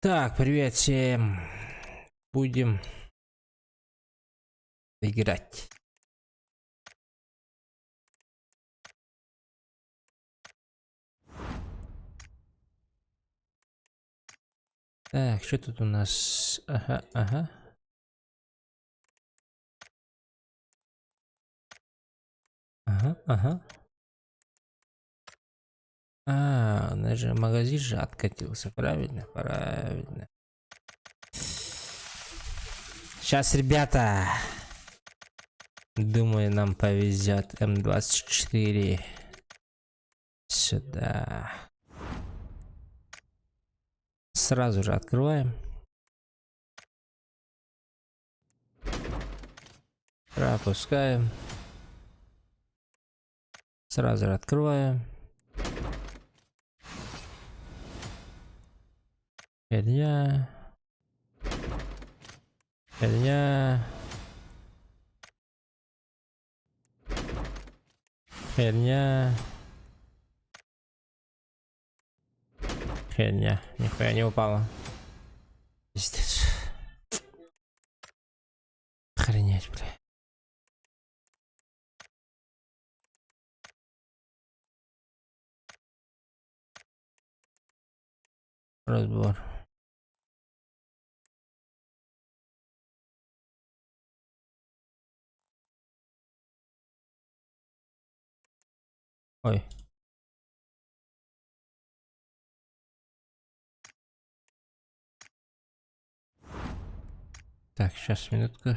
Так, привет всем. Будем играть. Так, что тут у нас? Ага, ага. Ага, ага. А, у нас же магазин же откатился, правильно? Правильно. Сейчас, ребята. Думаю, нам повезет. М24. Сюда. Сразу же открываем. Пропускаем. Сразу же открываем. Херня. Херня. Херня. Херня. Нихуя не упала. Пиздец. Охренеть, бля. Разбор. Ой. Так, сейчас минутку.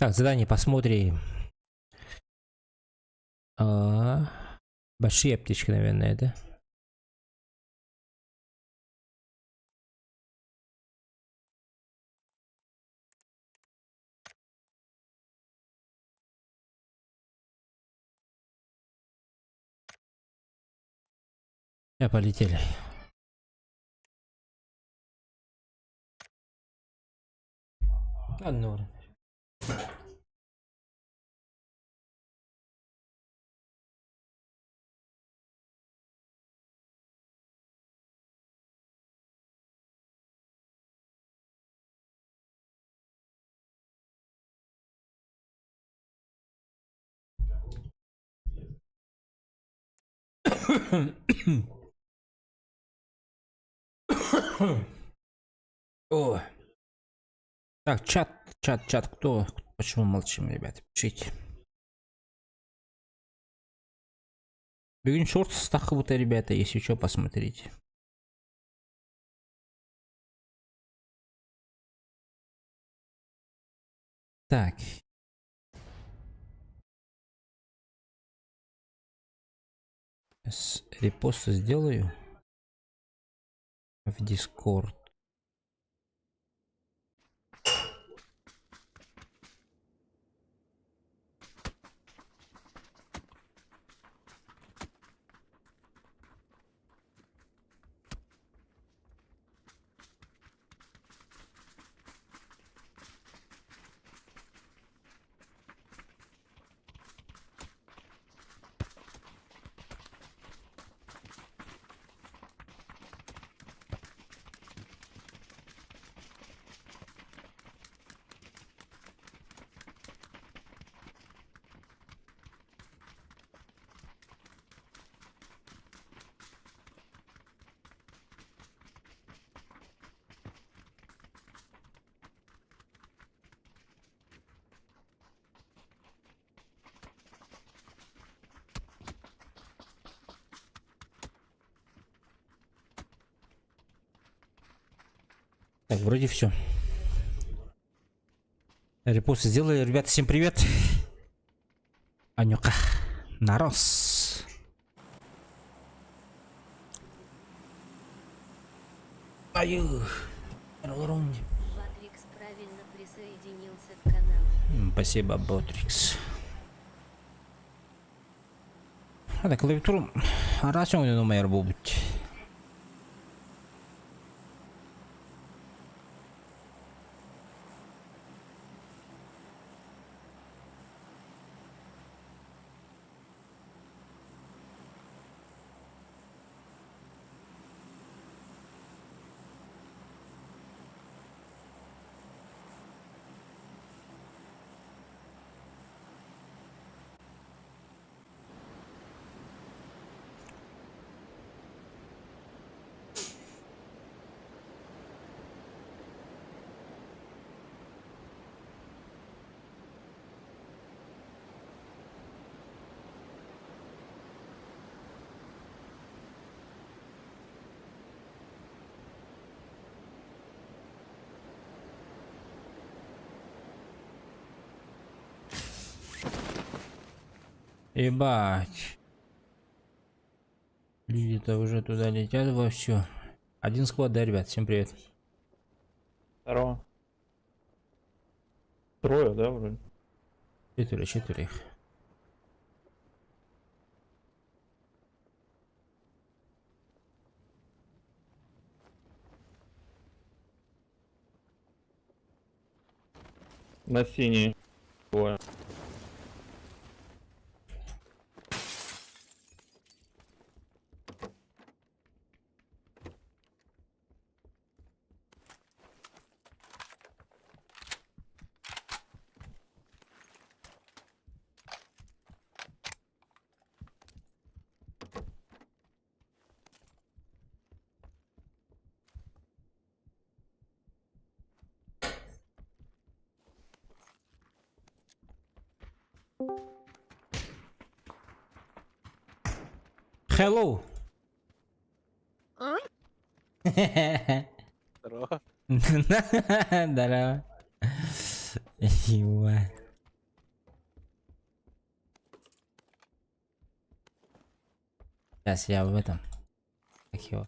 Так, задание посмотрим. А, большие аптечки, наверное, да? Я полетели. Ладно, О. Так, чат, чат, чат, кто? Почему молчим, ребят? Пишите. Бүгүн шорт будто, ребята, если что, посмотрите. Так. Сейчас репост сделаю в Discord. Так, вроде все. Репосты сделали. Ребята, всем привет. Анюка. Нарос. Аю. Батрикс правильно присоединился к каналу. Спасибо, Ботрикс. Hadi клавиатуру араас өҥөнөн умайар буолбут. Ебать. Люди-то уже туда летят вовсю. Один склад, да, ребят, всем привет. Здорово. Трое, да, вроде? Четверо, четверо их. На синий. Двое. Hello. Здорово. Здорово. Ебать. Сейчас я в этом. Как его?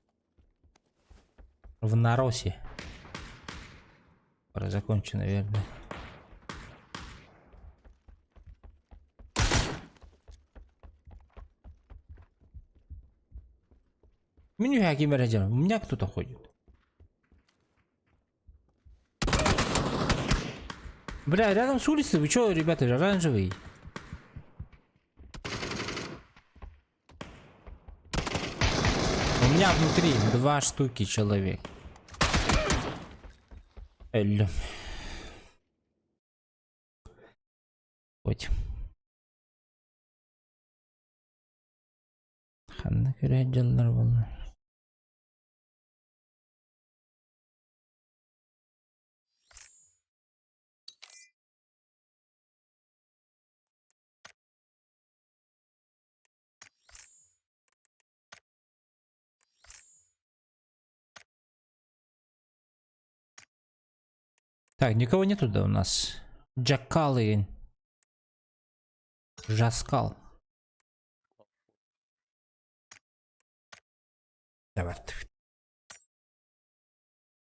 В Наросе. Скоро закончу, наверное. Меню У меня кто-то ходит. Бля, рядом с улицей, вы чё, ребята, оранжевый? У меня внутри два штуки человек. Эль. Хоть. Ханна көрө буолла. Так, никого нету да у нас. Джакалы. Жаскал. Давай.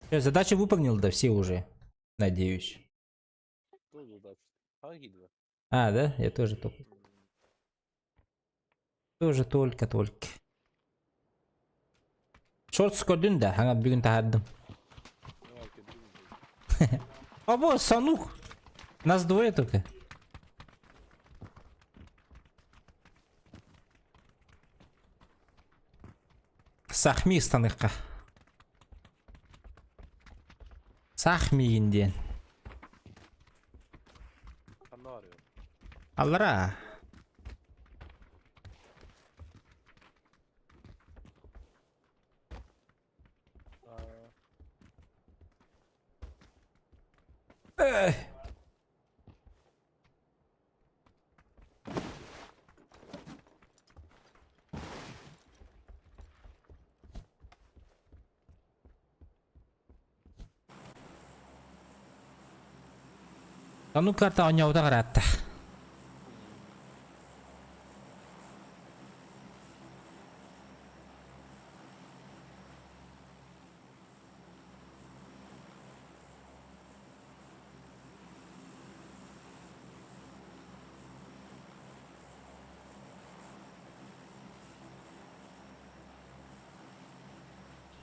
Всё, задачу выполнил, да, все уже. Надеюсь. А, да? Я тоже только. Тоже только-только. Shorts көрдүн да, саҥа бүгүн таһаардым. А вот, Санук. Нас двое только. Сахми станыққа. Сахмиин диэн. Аллара. Эх. Оннук карта оонньообута ыраатта.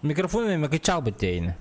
Микрофон мөкүччэ албыт диэйини.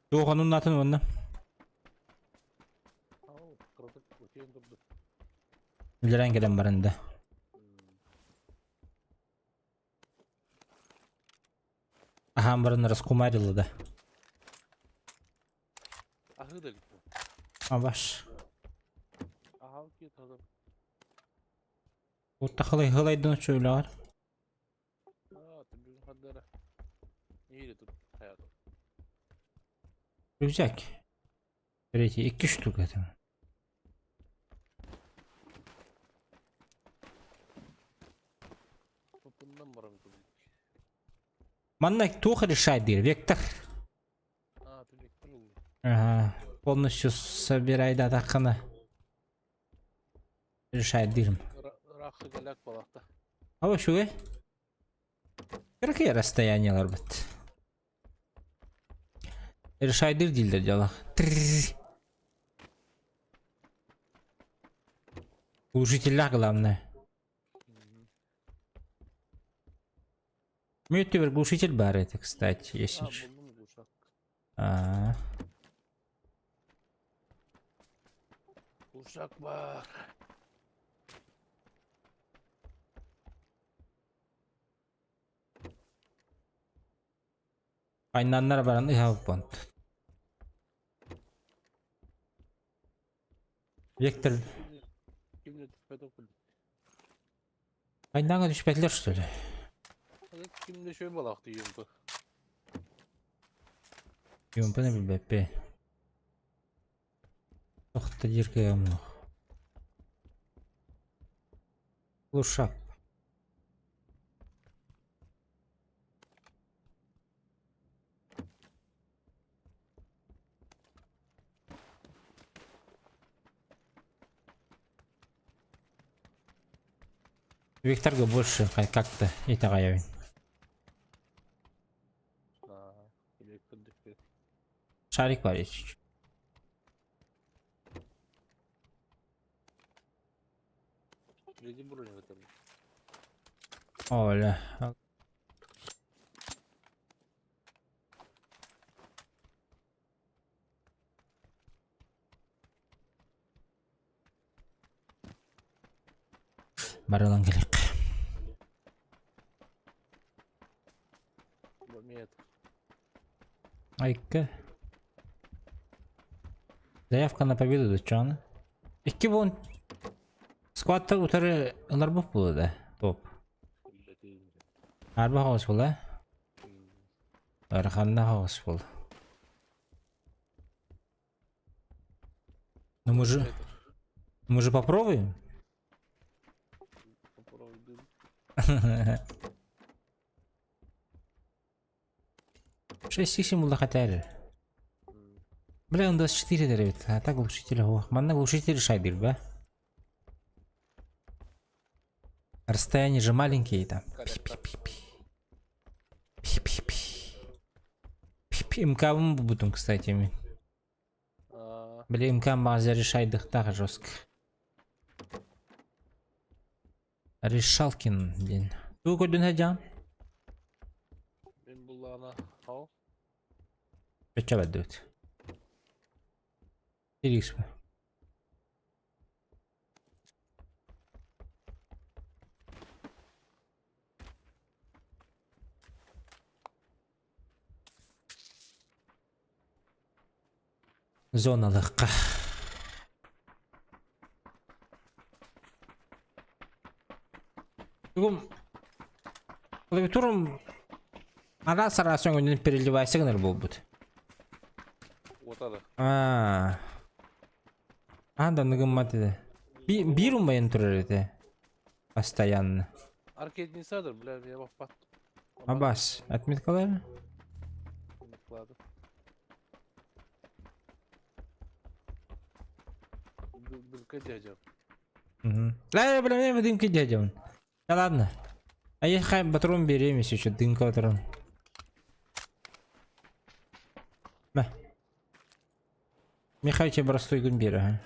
Туох онуннаатын уонна? Үлэлээн кэлэн баран да. Аһаан баран раскумарила да. Аһыы да иликпин. Абаш. Аһаан киэ тадым. Утта хылай хылайдын учуйлар. Аа, түбүгүн хардара. Иири тут хаятым. Рюкзак. Третий, икки штука там. Тупуннан баран курдук. Манна туох решает диир, вектор. Аа, вектор ылла. Ага, полностью собирай да таххана. Решает диирим. Ыраах сыгалак балахта. А үчүгэй. Какие расстояниялар бит. Решайдыр дииллэр дьала. Глушителлях главное. Мүттүбэр глушитель бар это, кстати, если... А, булдум глушак. А. Глушак бар. Айнаннар баран ыһалпонт. Вектор Кимне түспэт окул. Айнаҥа түспэтилэр что ли? Кимне шөй балақты юмпы. Юмпыны билбэппи. Охта диир кыам Глушак. Викторга больше как-то итэҕэйэбин. Шарик бар чуть-чуть. Оля. Барылан кэлиэххэ. Айка. Заявка на победу дочаны. Икки буон сквадта утары ыларбыт буолла да топ. Арба хаос буолла. Ыараханнаах оҕус буолла. Ну мы же попробуем. Попробуй. 6 булла хатары. Бля, он 24 деревит. А так глушитель ох. Манна глушитель шайдыр, ба? Расстояние же маленькие там. Пи-пи-пи-пи. Пи-пи-пи. Пи-пи. МК-м бутун, кстати. Мен. Бля, МК баҕас решайдыхтаах жестко. Решалкин диэн. Тугу көрдүн сылдьаҕын? Мин буллаҕына хал. Өччө бардыбыт. Феликс бу. Зоналыахха. Тугум клавиатурам араас араас өҥүнэн переливайся гынар буолбут. Уотары. Аа. Аан да ныгыммат этэ. Би биир умайан турар этэ. Постоянно. Аркейдница бля, я баппат. Абас, отметкалар? Ладно. Дымка дядя. Угу. Да, бля, мне дымки дядя он. Да ладно. А я хай патрон берем, если что, дымка патрон. На. Михай тебе простой гумбир, ага.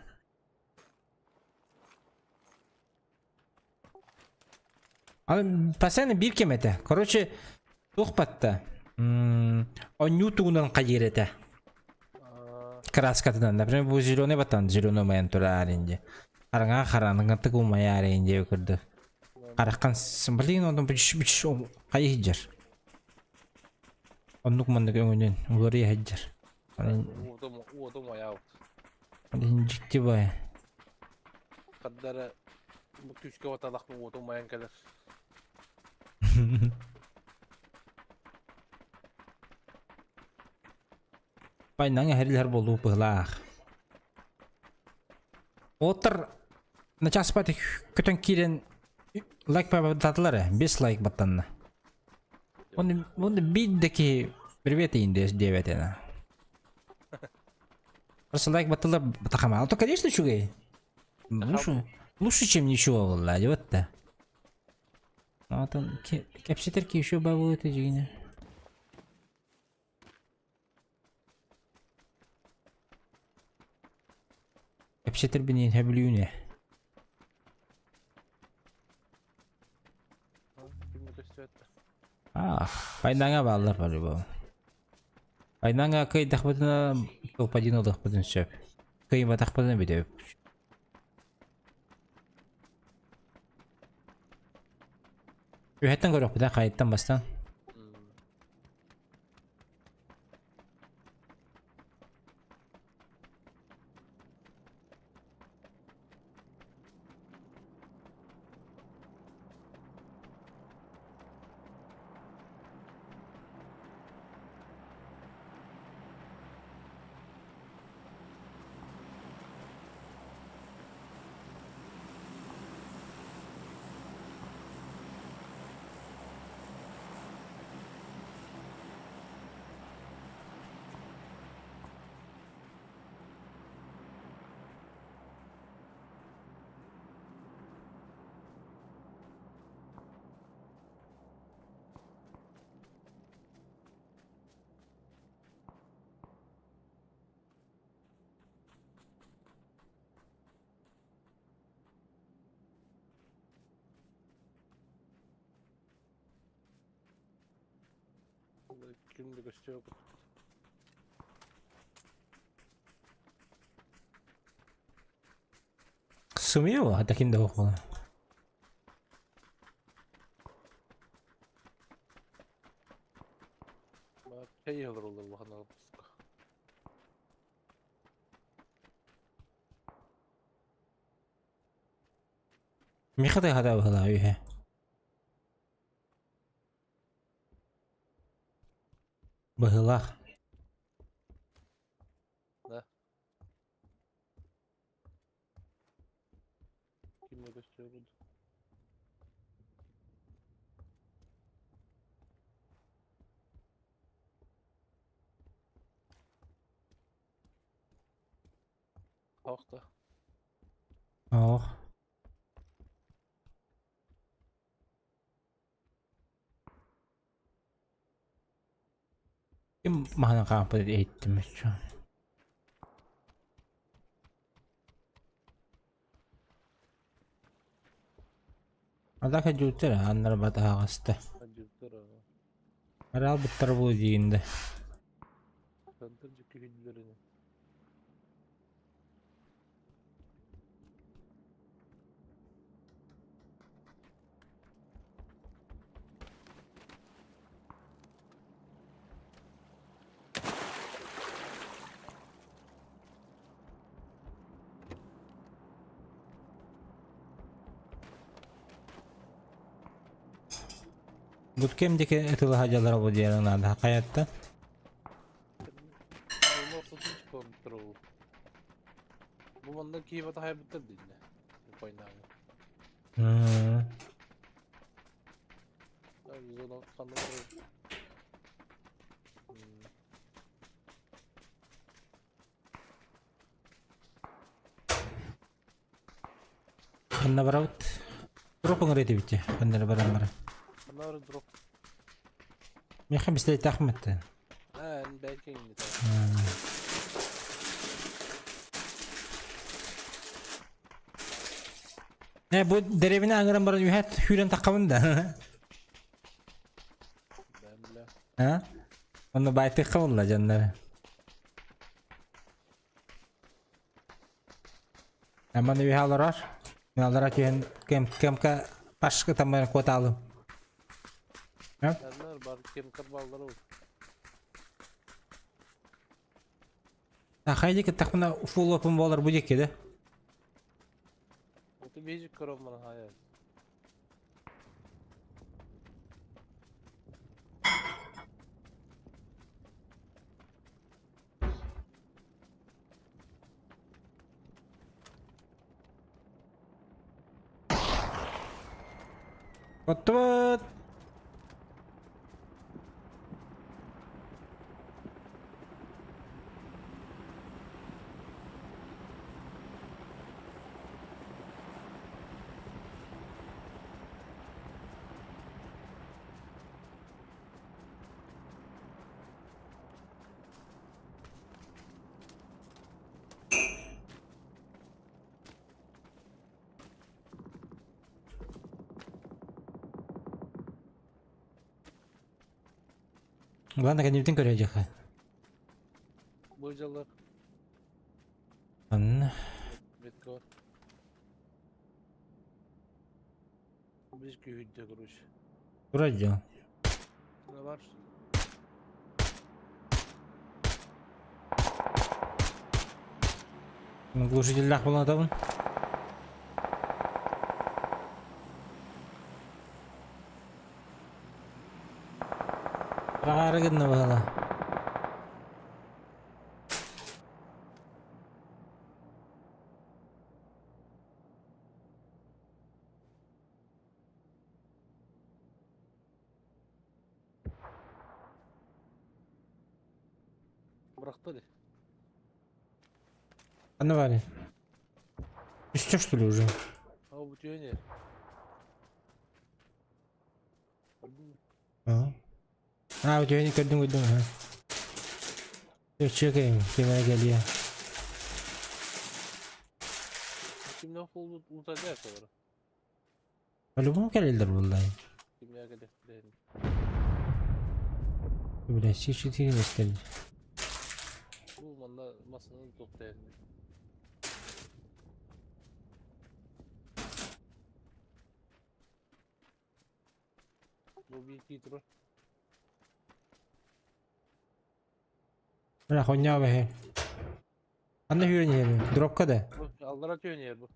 Постоянно биир кэм этэ. Короче, туох батта. Онньуу тугунан хайыыр этэ. Краскатынан. Например, бу зеленый батан, зеленый умайан турар инди. Хараҥа хараҥатык умайар инди курдук. Хараххан блин, онтон хайы сылдьар. Оннук маннык өҥүнэн уларыйа сылдьар. Уоту умайаабыт. Дьикти бай. Хардара бу күүскэ баталахпын уоту умайан кэлэр. Пайнаҥ эһэрилэр буолуу быһылаах. Уоттар начаас бат көтөн киирэн лайк баттатылар ээ, без лайк баттанна. Оны, оны биир да киһи привет иинде диэбэтэ. Просто лайк баттылар баттахама. А то, конечно, үчүгэй. Лучше, лучше, чем ничего буолла, вот да. Атын кэпсэтэр киһи еще бабы дьигине. Кэпсэтэр бинин хөбүлүүнэ. Кимни көстүбэт А, пайдаҥа бааллар по-любому. Пайдаҥа кыайдахпытына топ-1 ылыахпытын сөп. Кыайбатахпытына бүтэбит. Үһэттэн көрүөхпүт хайыттан бастан. Ким да көстүбэт. Сымыйа таким да буолла. Чэй ылар олор улахан выпуска. Миха да хата быһылаа үһэ. Быһыылаах. Да. Кимҥэ көстүө Ох да. Ох. Ким маһынан хаампыт иһиттим өччө. Адака дьуутер аннар батаһаҕаста. Дьуутер. Араал буттар бу диинде. Хантан дьүккүһүдүлэрини. Бут кем диэки ытылаһа дьаллара бу диэн наада хайатта. Бу манна киһи батаһайбыттар динне. Пайнааҥы. Зона ханна Ханна барабыт? Дроп оҥорор этибит ханна эрэ баран баран. Ханна барар дроп? Миэхэ бистэлэтээх мэттэ. Аа, эн бэйкэҥ иннитэ. Э, бу дэриэбинэ аҥыран баран үһэт сүүрэн таххабын да. Бэм билэ. А? Онно баайтыахха буолла дьоннор. Аман үһэ олорор. Мен олоро түһэн кэм кэмка пашка таммар куотаалым. Аннар бар кем карбаллар ол. Хайди кыттахпына фулл опен буолар бу диэки да. Оту бейжик көрөм мана хайа. Оттубут. Главное, кэннибитин көрө дьаха. Бу дьаллар. Анна. Бетко. Biz күүһүддэ короче. Тура дьон. Бар. Глушителлээх буолан атабын. Аҕаары гынна быһала. Бырахта дии. Ханна баарый? Түстэ что ли уже? Ау бу түһэн Аа. Аа, үтүөнү көрдүм көрдүм. Аа. Чөкөйм, ким эрэ кэлиэ. Кимнээх буолбут утарда олору. По-любому кэлэллэр буоллай. Кимнээх кэлэхтэрин. Бля, 4 эстэллэр. Бу манна массыынан туохтайын. Бу биир кии турар. Бля, хонньоо бэһи. Ханна сүүрэн иһэбин? Дропка да? Бу аллара түһэн иһэр бу.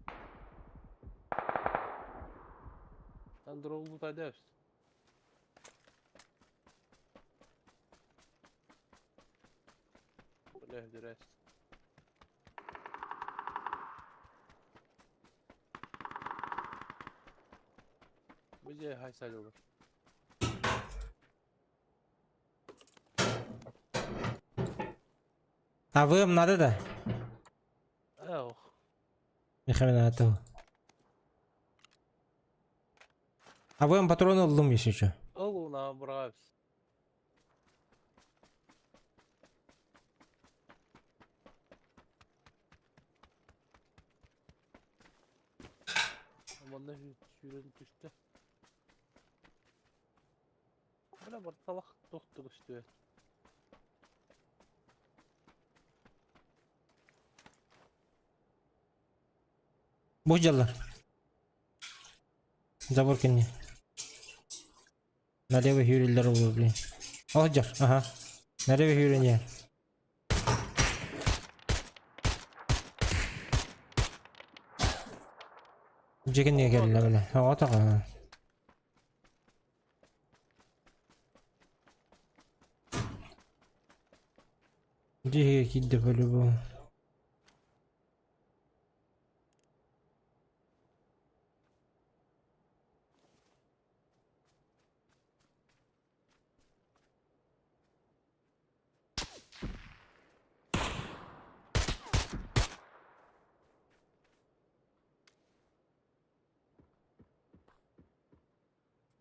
Ан дроп утайда. Дөрес. Бу дьэ хайсалылар. А вы надо да? Ох. Михаил надо. А вы патроны ыллым если что. Ол уна бырабыз. Манна сүүрэн түстэ. Бля, барталах тохтук үстүө. Бу дьаллар. Забор кэннэ. Налево сүүрэллэр ол блин. Ол дьар, ага. Налево сүүрэн Дьэ кэннигэ кэллэ бile. Оҕо таҕа. Дьиэ иһигэр киирдэ по-любому.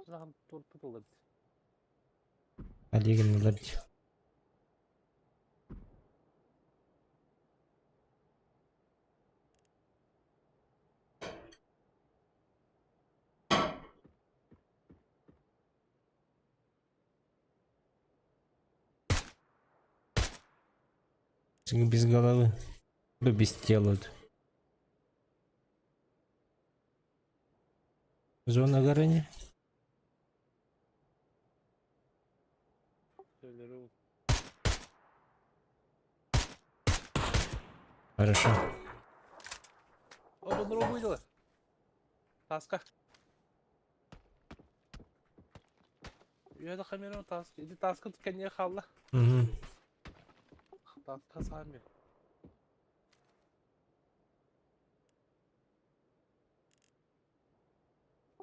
Улахан турпут ылар. Алии гыннылар дии. Без головы. Без тела. Зона горения. Хорошо. О, бұны выйдала. Таска. Үйәді камера таск. Иди таска тканье халла. Угу. Таска сами.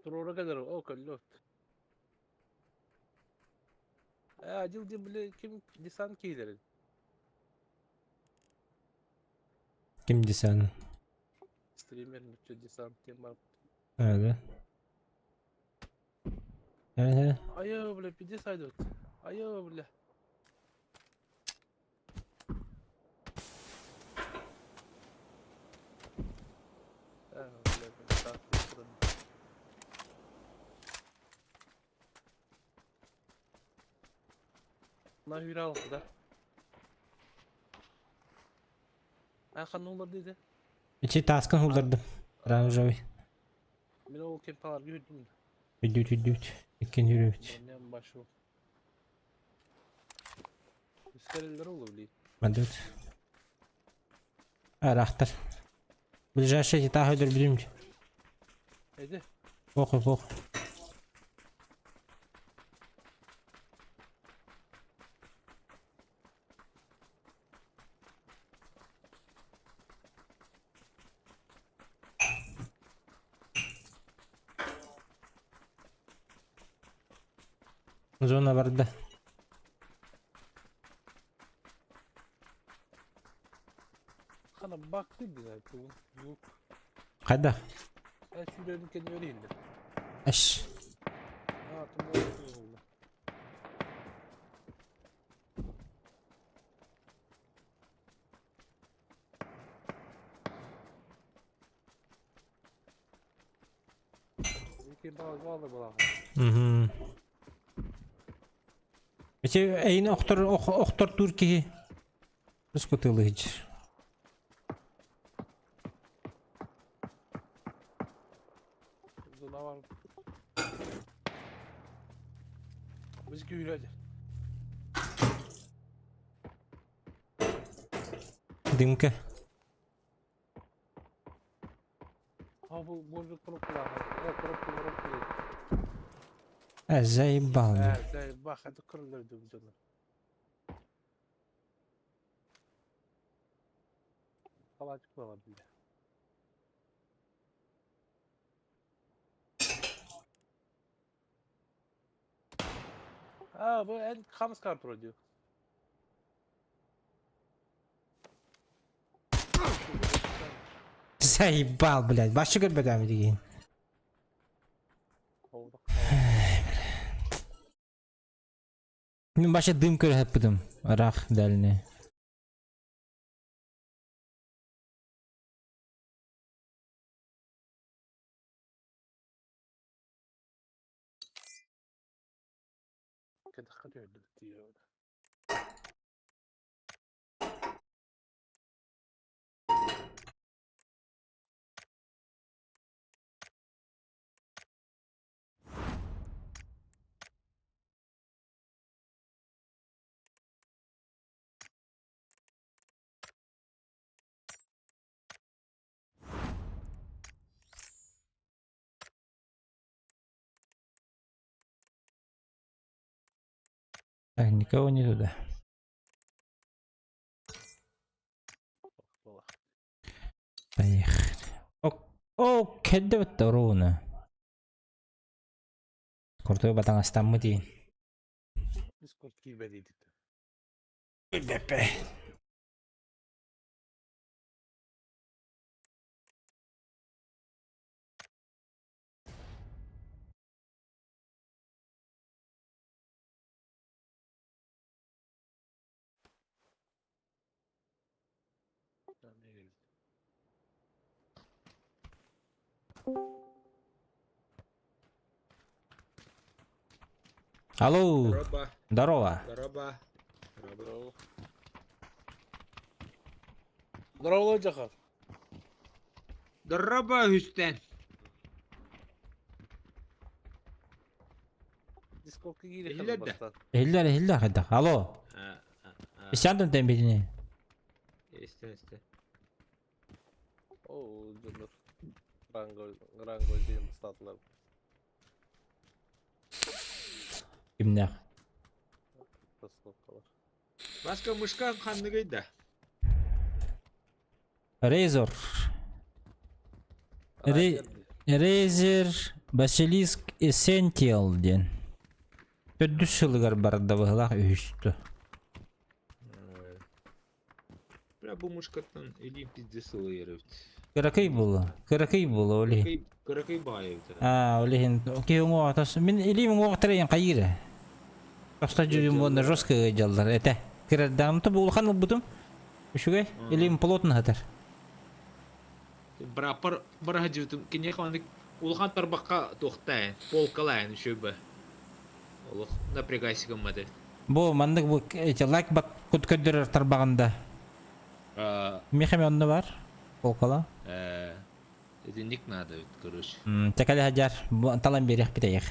Турора kadar о көллөт. Адил ди бile ким десант кийлерин. Ким десант? Стример мүчө десант кем бар. А, да? Ага. Айо, бля, пиздец айдот. Айо, бля. А, бля, бля, так, На хүрал, да. Ахан олар dedi. Ичи таскын хулдардым. Оранжевый. Мен ол кемпалар жүрдüm. Үдүт үдүт. Иккен жүрөбүт. Менен башы. Искерелер олу били. Мадут. Арахтар. Ближайший тағы өдөр білім. Эди. Похуй, похуй. Зона барда. Хана бакты бизай туун. Юк. Кайда? Э сүйлөрүн кен өрейин. Аш. А, тумоо. Угу. Эти эйин охтор охтор тур киһи. Рускутылыч. Дымка. А, заебал. Э, заебал, это крылья. Халаачык буолар бile. А, бу эн хамыс картура диyor. Заебал, блядь. Башы көрбөтөм дигин. Мин башы дым көрөһөппүтүм. Рах дальний. Кэтэххэ түһэрдибит диyor. Так, никого не туда. Поехали. О, о, кэддэ ровно. Куртуй батаҥастаммыт диин. Дискорд киирбэт Бэппэ. Алло. Здорово. Здорово. Здорово. Здорово. Здорово, Джахар. Здорово, Хүстен. Дискордка киирэ Иһиллэр да? бастаан. Иһиллэр, иһиллэр хайдах. Алло. Истэн тэн битини. Истэн, истэн. Оо, дьоннор. Рангол, рангол диэн бастаатылар. Кимнээх? Раскопкалар. Баска мышка ханныгый да? Резор. Razer Basilisk Essential диэн. Төрдүс сылыгар барда быһылаах үһүстү. Бля, бу мышкаттан илиим пиздец сылыйар эбит. Кыракый буолла. Кыракый буолла ол иһин. Кыракый баайы эбит. Аа, ол иһин киһи уҥуоҕа тос мин илиим уҥуоҕа тирэйин хайыыр. Тохто дьүрүм уонна жестко ыалдьаллар этэ. Кырардаҕым то бу улахан ылбытым. Үчүгэй. Илиим плотно сытар. Бырааппар бара сылдьыбытым киниэхэ маннык улахан тарбахха туохтаа полкалаан үчүгэй олох напрягайся гымматы. Бу маннык бу эти лайк бат кут көрдөрөр тарбаҕында. Миэхэ онно бар полкала. Итинник надо ведь, короче. Чакали хадьар талан биэриэхпит эйэх.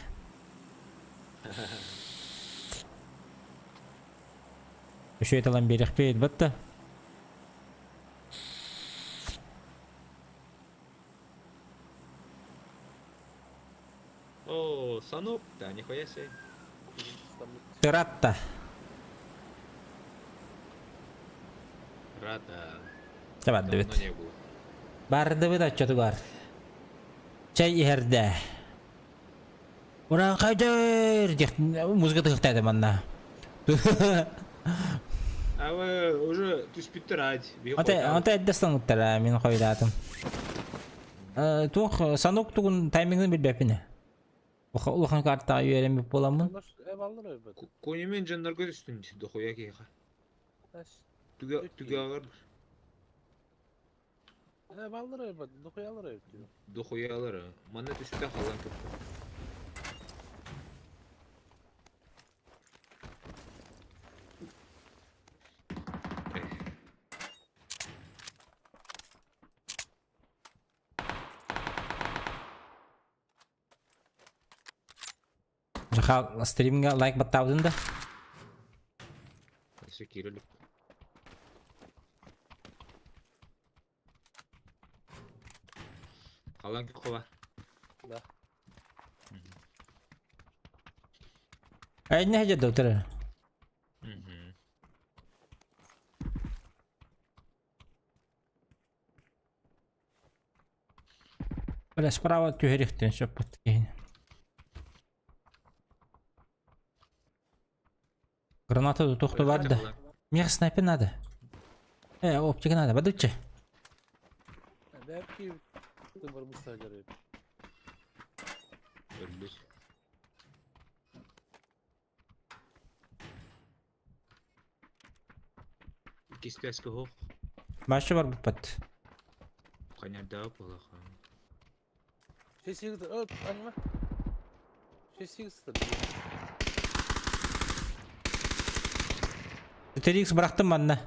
Үчүгэй талан биэриэхпит батта. О, Санок, да, нихуя себе. Тыратта. Рада. Табардыбыт. Давно не было. Бардыбыт оччотугар. Чай иһэрдэ. Уран диэх музыка тыһыктаата манна. А вы уже түспүттэр ать. Ата ата эрдэ станыттара мин хойдаатым. Туох санок тугун таймингын билбэппин. Улахан картаҕа үөрэммит буоламмын. Конемен дьоннорго түстүм дохуя киһиэхэ. Түгэ түгэҕэр Баллар эбит, дохуялар эбит. Дохуялар. Манна түстэ халан көптө. Жаха стримҥа лайк баттаабытын да? Өссө киирэ илик. Халан көхө Да. Айна хажа доктор. Бля, справа түһэриэхтэрин сөп бут киһини. Граната тутуохта бар да. Миэхэ снайпер надо. Э, оптика надо, бадыччы. Бэп барбыста дьарыйып. Өлбүт. Иккис суох. Башы бар буппат. Ханярдаах буолахан. Шесть икс, аниме. 6 икс. 4 икс бырахтым манна.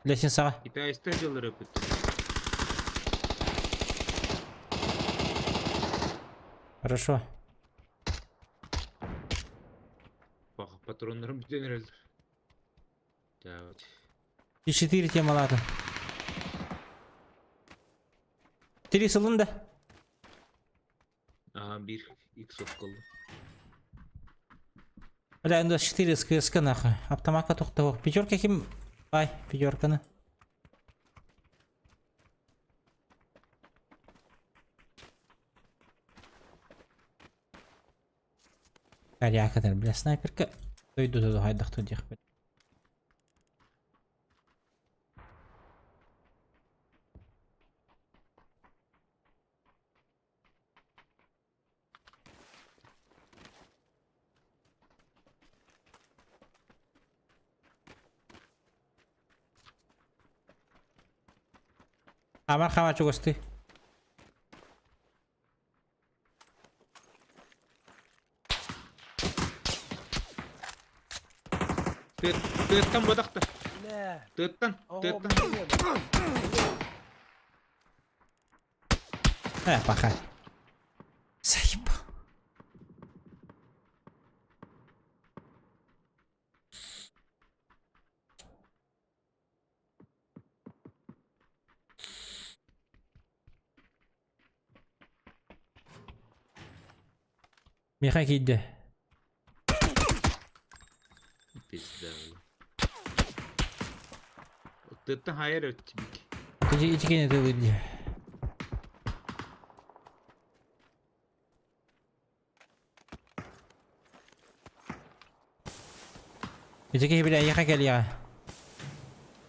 Лестницаҕа. Китайстар дьыллары өппүт. Хорошо. Патроннарым бүтэн эрэллэр. Так. 4 темалаатым. 3 сылын да. Ага, 1 икс окколду. Бля, ында 4 СКСК нахуй. Автоматка тохтоо. Пятерка ким? Ай, пятерканы. Карякатар, бля, снайперка. Дойду хайдах диэхпит. Амар хама чугасты. Тыаттан бодахта. Тыаттан, тыаттан. Э, паха. Заебал. Миэхэ киирдэ. Пизда. Тыттан хайар өттүбүк. Ити ити кини тылыр дии. Ити киһи бile эйиэхэ кэлиэҕэ.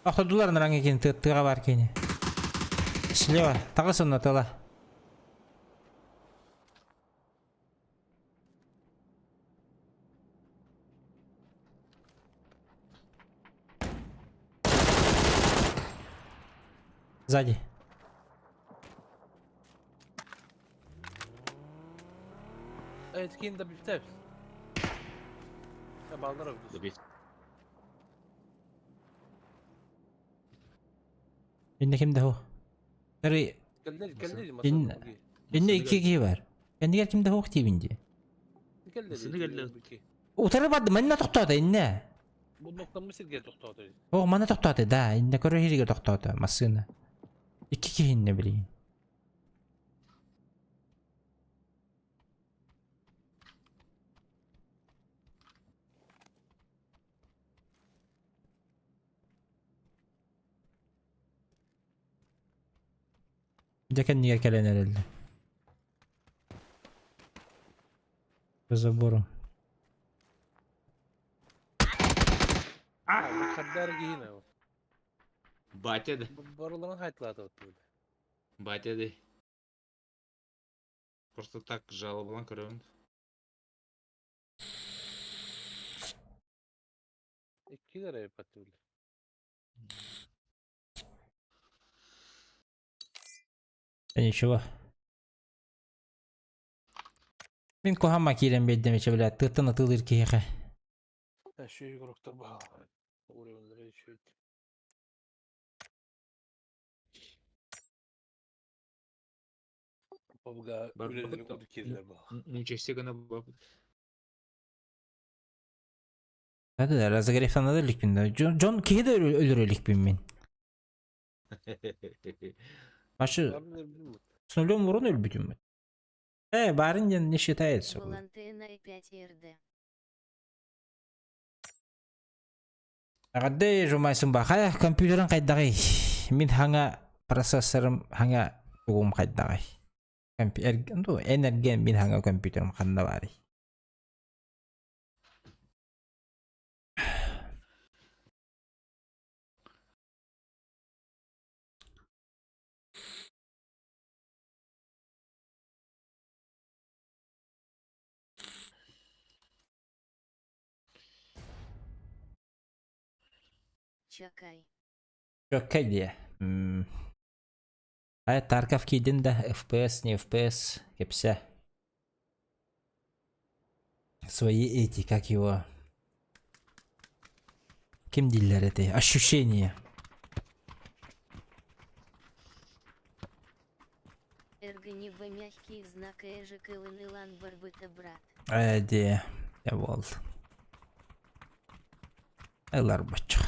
Охтордулар нараҥ кини тыаттыаҕа баар кини. Слева, таҕыс онно тыла. Сзади. Evet, кин да бифтеп. Балдар Добив. Инне ким да Тары инне икки киһи бар. Кэннигэр ким да суох диибин дии. Утары барды манна тохтоото инне. Бу ноктамы сирге тохтоото. О, манна тохтоото да, инне көрө иһиригэр тохтоото массыына. Икки киһи инне билигин. Дьэ кэннигэр кэлэн эрэллэр. По забору. Батя да. Батя да. Просто так жалобалан көрөбүн. Да ничего. Мин куһаама киирэн биэрдим ичэ бля тыаттан атыылыыр киһиэхэ. Ничего гына Да, разогревтан иликпин да. Дьон киһи да өлөр иликпин мин. Башы с нулем урон өлбүтүм. Э, барын диэн не считается. Волантена и 5 РД. Аҕадday жумайсын ба. Хайа компьютерын хайдаҕый? Мин хаҥа процессорым хаҥа тугум хайдаҕый? Эн эргиэн мин хаҥа компьютерым ханна баарый? Чакай. Чөккэй диэ. Ай, Тарков киирдин да, FPS, не FPS, кэпсэ. Свои эти, как его... Ким дииллэр эти? Ощущения. РГНБ мягкий знак Эжик Илан Барбыта брат. Ээ, дии. Я буол. Ылар боччо.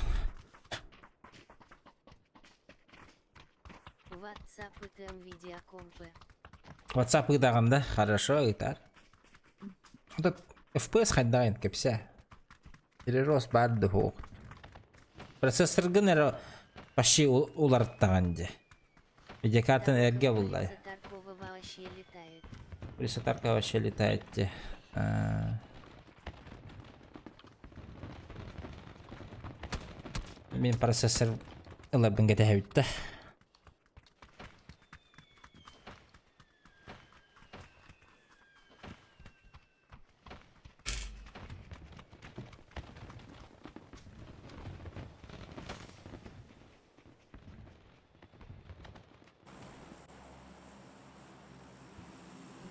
WhatsApp ытыам видеокомпы. WhatsApp ыытаҕын да? Хорошо, ыытар. Этот FPS хайдаҕын кэпсээ. Перерос баар да суох. Процессоргын эрэ почти уларыттаҕын дии. Видеокартан эргэ буллай. Таркова вообще летает. Улица Таркова вообще летает дии. Мин процессор ыларбын кэтэһэбит да.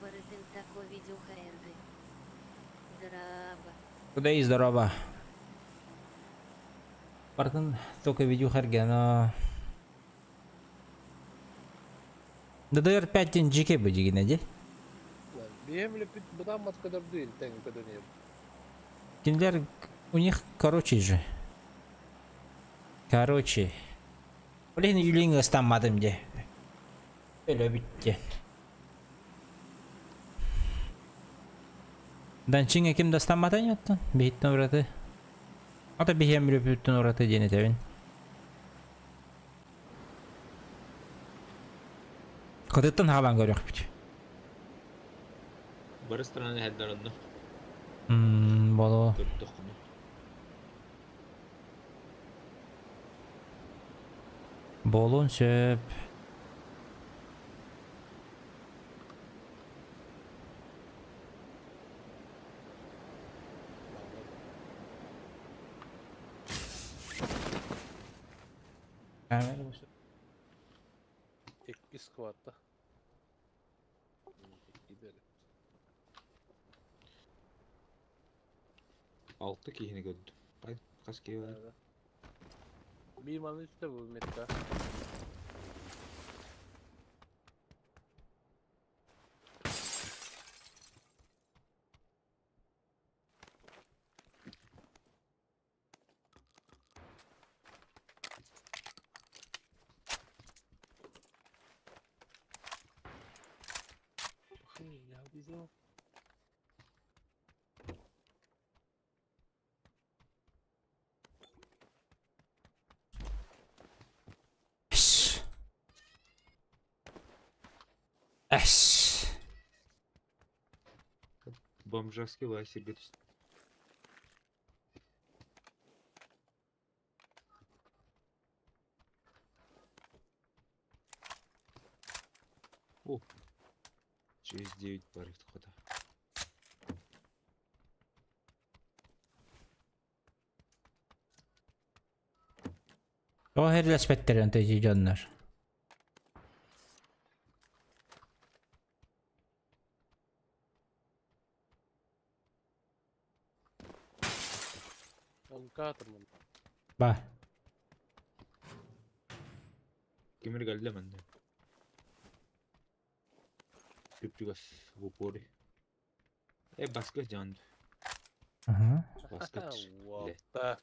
Барытын тако видюха эргэ. Драба. Куда и здорово. Бартын только видюха эргэ, но... DDR5 диэн дьике бу дьигинэ дии. Биһиэм леппит бытааммат көдөрдүү тэҥ көдөнүөм. Кинилэр у них короче же. Короче. Блин, үлүҥ ыстамматым дии. Өлөбүт диэн. Данчиҥа ким да ыстаммата ини оттон? Биһиттэн ураты. Ата биһиэм үлөпүттэн ураты диэн этэбин. Кытыттан хаалан көрүөхпүт. Бары страны эһэллэр онно. Боло. Көрдөххүнэ. Буолуон сөп. Икки скватта. Gidelim. Алта киһини көрдүм. Хас киһи бар? Биир маны үстэ бу метка. Эс. Эс. Бомжовский лайсерге түстүм. О, через 9 бар хата. Тоҕо иһиллэспэттэр онто ити дьоннор? Ба. Кимир кэллэ манна. Чуп-чугас в упоре. Э, баскыч дьон. Ага. Баскыч. Уолта.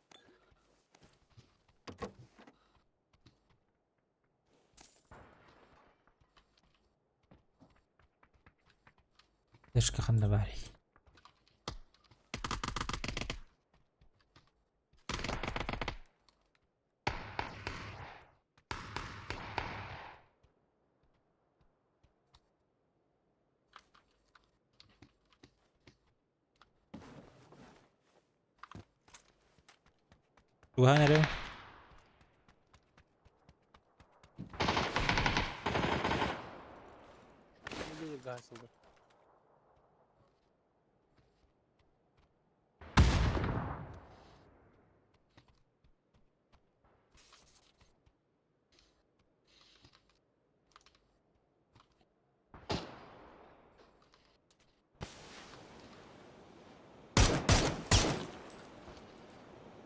Дышка ханна баарый? Туһан эрэбин.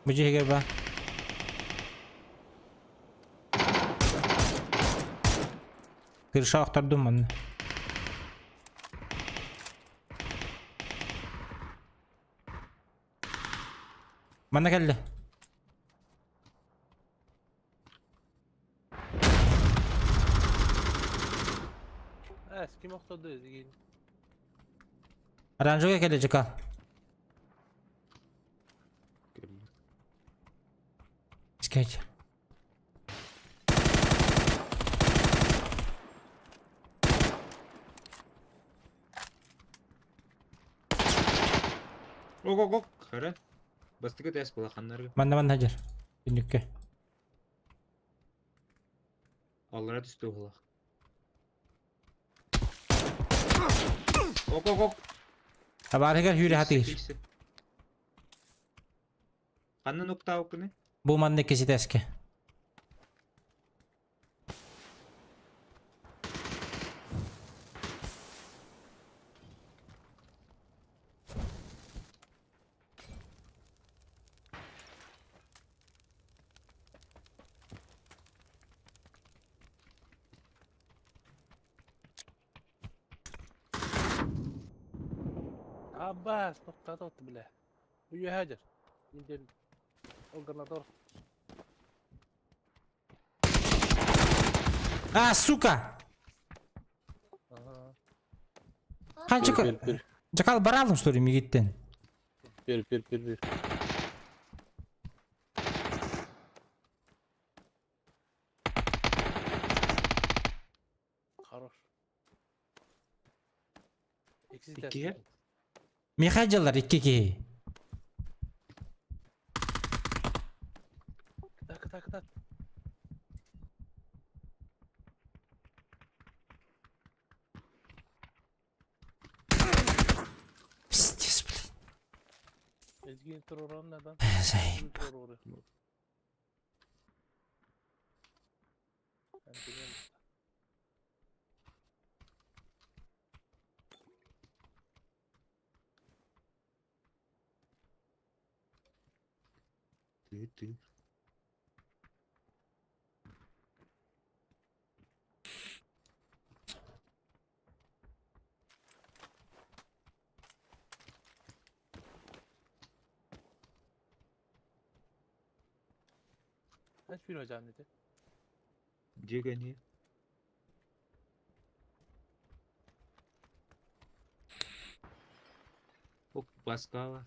Бу дьиһигэр ба. Крыша охтордум манна. Манна кэллэ. Э, ким охторду изигин? Оранжевый кэллэ Жека. Искать. Ок, ок, ок, хара. Бастакы тэс балаханнарга. Манна манна дьэр. Түннүккэ. Аллара түстэ уһулах. Ок, ок, ок. Табаарыгар хүүрэ хатыыр. Киирсэ. Ханна нуктаабыккыный? Бу манна иккиситэскэ. Аббас, тоқтатып бля. Үйе хажыр. Менден ол гранатор. А, сука! Ага. Ханчык Бер, бер, Жакал баралым, что ли, мигиттен? бер, бер, бер, бер. Хорош. Икси Иккиге? Миха дьаллар икки киһи. Так, так, так. Пиздец, блин. Ezgi'nin terörü neden? Zay. Terörü. Ben biliyorum. Ты, ты. Kaç bir hocam dedi. Дигани. Ок, баскала.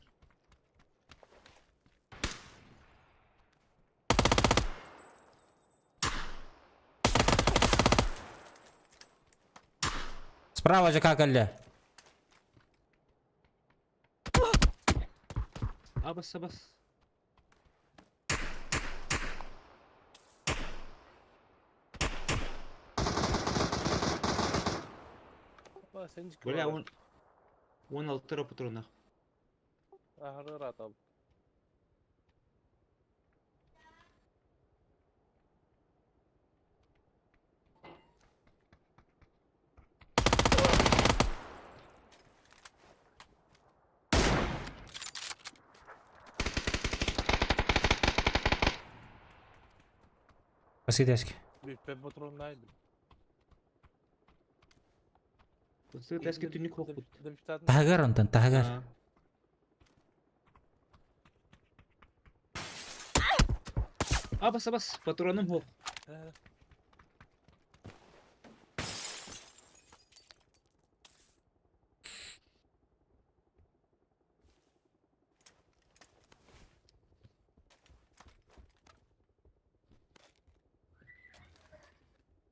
Справа Жака кэллэ. Абас, абас. Bak sen çık. Бля, он... Он алтыра патронах. Ahırı rahat al. Баскетески. Bir ben patronundaydım. Бастакы тэске түнүк хоппут. Таһыгар онтон, таһыгар. Абас, абас, патроным хоп.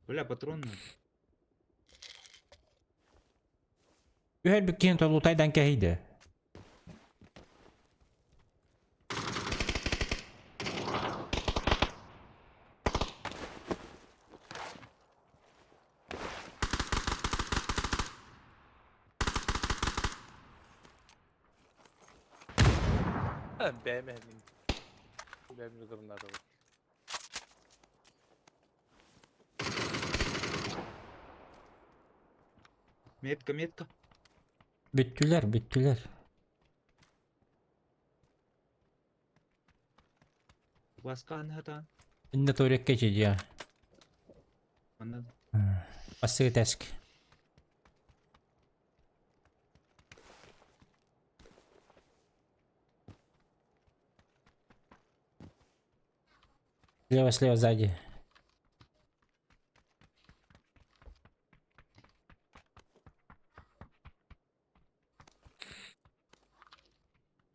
Бля, патрон надо. Үһэр бүккиһин толутайдан кэһийдэ. Бэйэм эһэтин. Бэйэм гранатабын. Метка, метка. Бүттүлэр, бүттүлэр. Баскаан хатаан. Инде туорекка чидьиэ. Манна Бастыгы тэск. Слева, слева, сзади.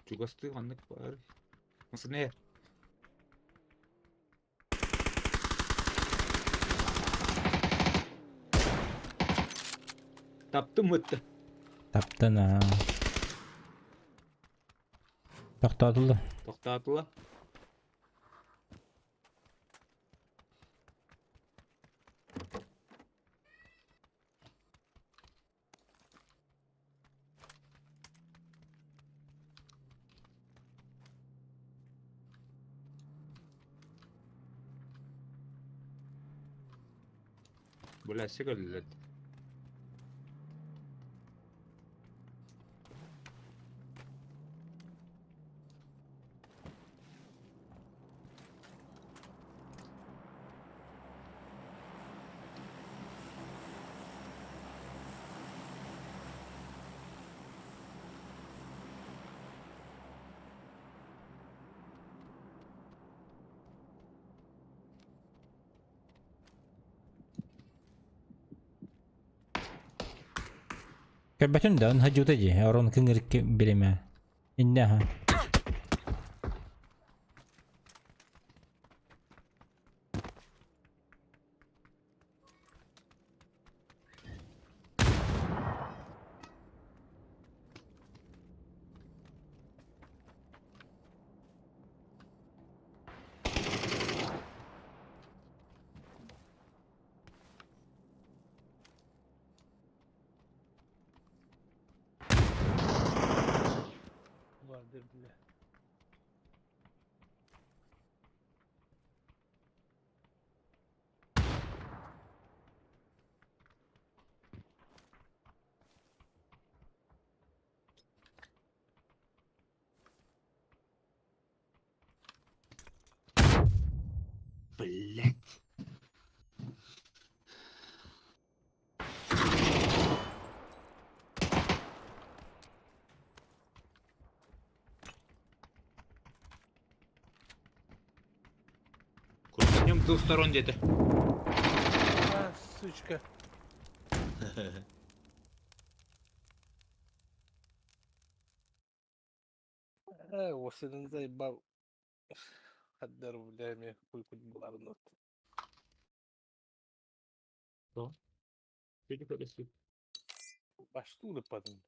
Чугастыы ханнык баар. Масыне. Таптым ытта. Таптын аа. Тохтоотулла. Тохтоотула. Бля, сигалет. Көрбөтүн да, онһа дьуута дии, орон кыҥырыкки биримэ. Иннэ аха. Vardır bile. Блять. Крутанем с двух сторон где-то. А, сучка. Э, осенин заебал. Хаддар, бля, мне хуй хоть была вновь. Что? Баштулы падают.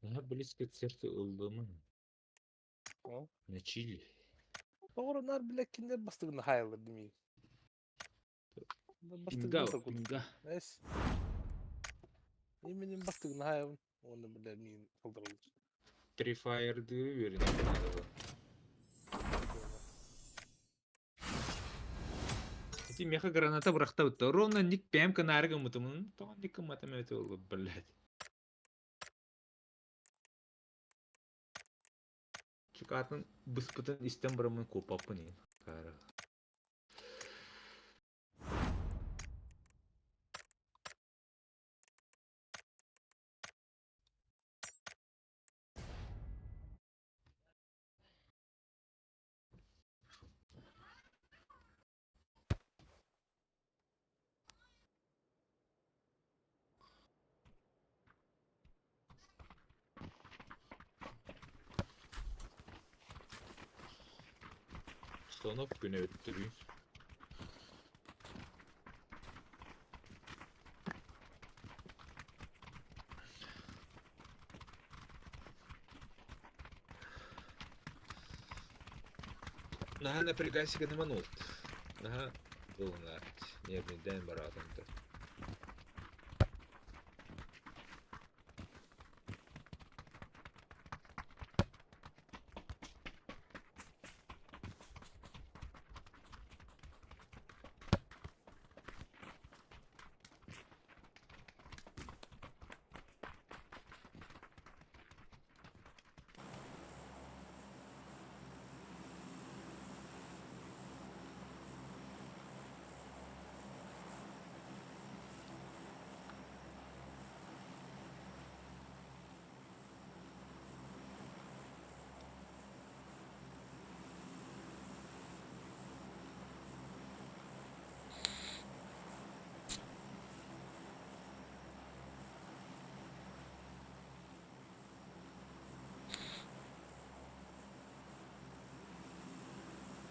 Daha близко к сердцу ылдымын. О. На чили. Тоҕоронар бile кинилэр бастыгын хайалар димии. Пинга, Бастыгын пинга. Эс. Именем бастыгын хайабын. Оны бile миин кылдырылыр. Три фаерды уверен надо было. Эти меха граната бырахта бытта. Ровно ник пэмка нарга мутымын. Тоҕон ник матам это было, блядь. Чекатын быспытын истен барамын копаппын ен. Кара. Станок күнэ өттүрүү. Наһаа напрягайся гыныман Наһаа булунар. Нервныйдээн бараатанта.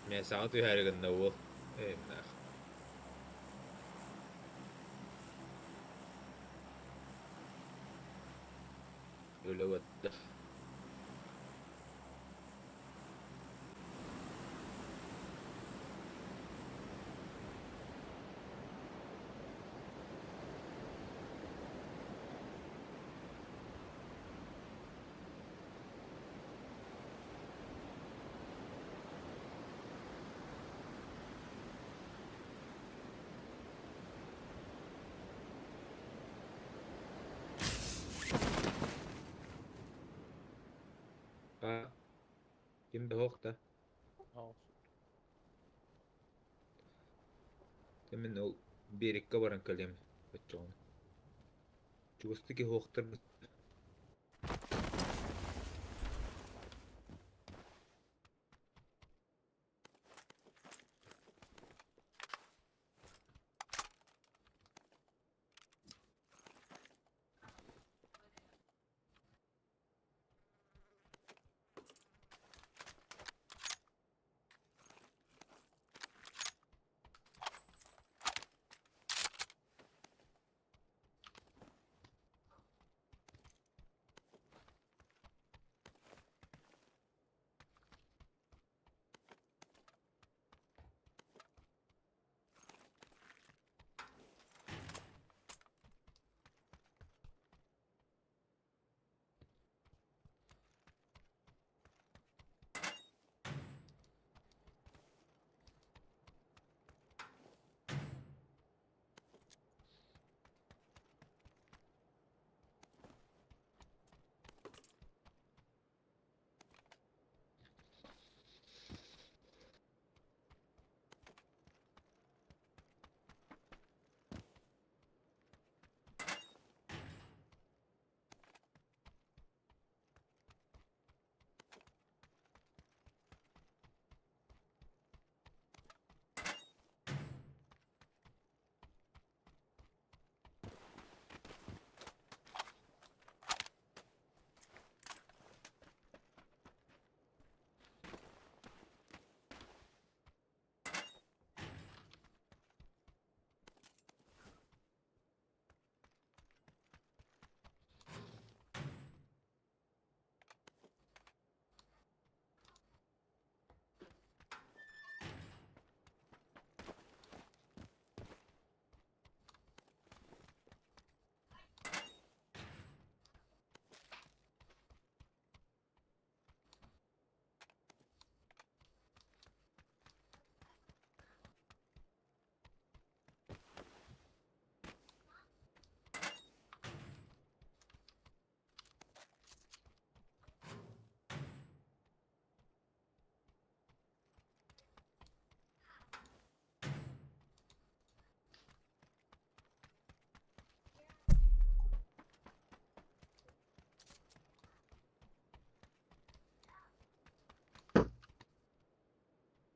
Миэсэҕэ түһээри гынна уол. Эйимнээх. Үлэ барда. А, ким да суох да. Мин ол биэриккэ баран кэлиэм оччоҕуна. Чугастык иһуохтарбыт.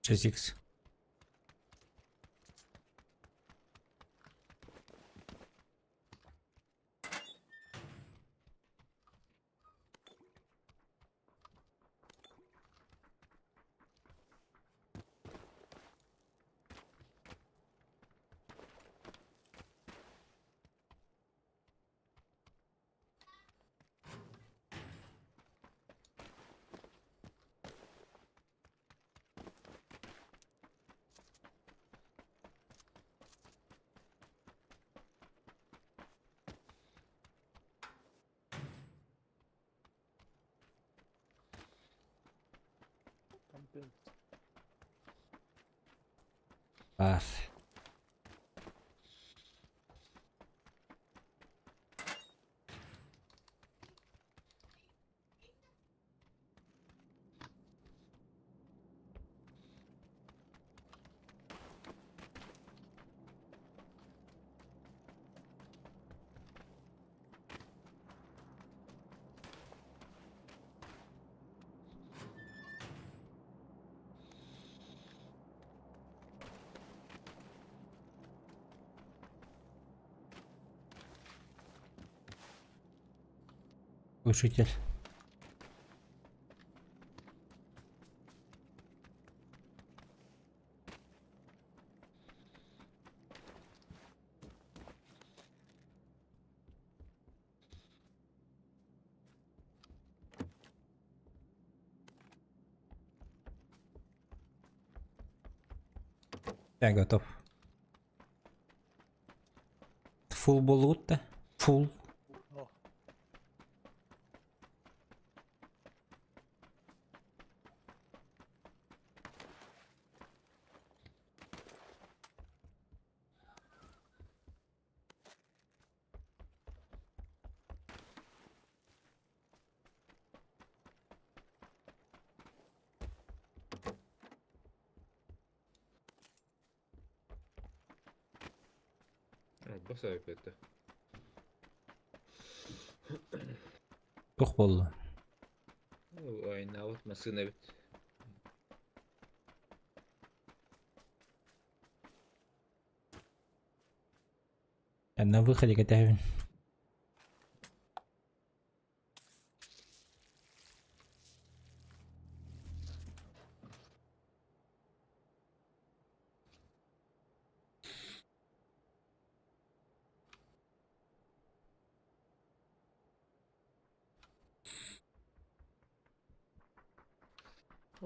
6х. Баар. Глушитель. Я готов. Фул буоллугут да? Фул. О. Бас это. Туох буолла? Айнаабыт массыына эбит. Я на выходе кэтэһэбин.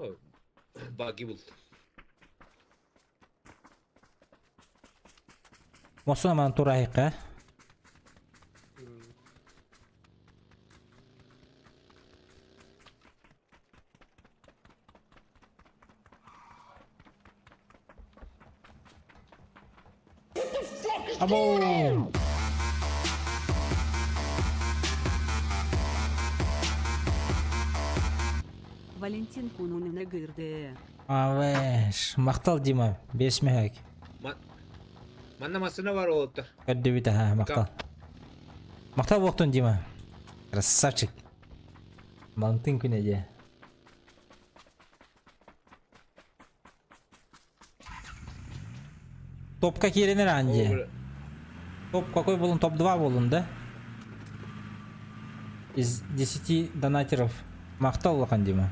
О, баги был. Мосуна манан тураайыкка. Або! Валентин Кунунина гырдэ. Авеш, махтал Дима, бес мөһөк. Манна массыына бар олоттор. Көрдүбүт аха, махтал. Махтал буолтун Дима. Красавчик. Мантын күнэ дьэ. Топка киирэнэр аан дьэ. Топ какой буолун? Топ-2 буолун да? Из 10 донатеров. Махтал улахан Дима.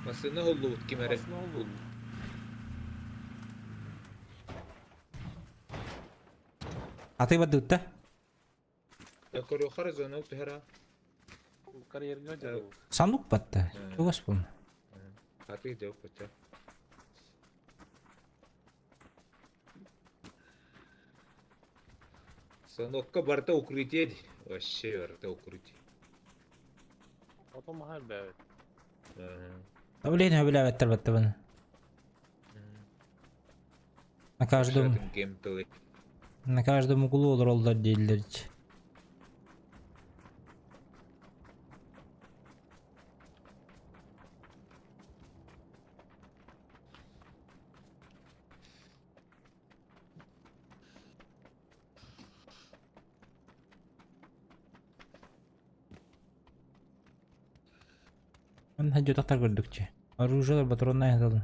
Массыына холлубут ким эрэ. А ты бадыт да? Көрүөххэ зона түһэр аа. Карьерга дьарыгы. Санук батта. Чугас буолун. Аты дьэ бачча. Санокка барыта укрытие дии. Вообще барыта укрытие. Потом маһа элбээбит. Блин, сөбүлээбэттэр баттабын. На каждом Геймплей. на каждом углу олороллор дииллэр. Манна дьотахтар көрдүкчү. Оружиелар патроннай саталын.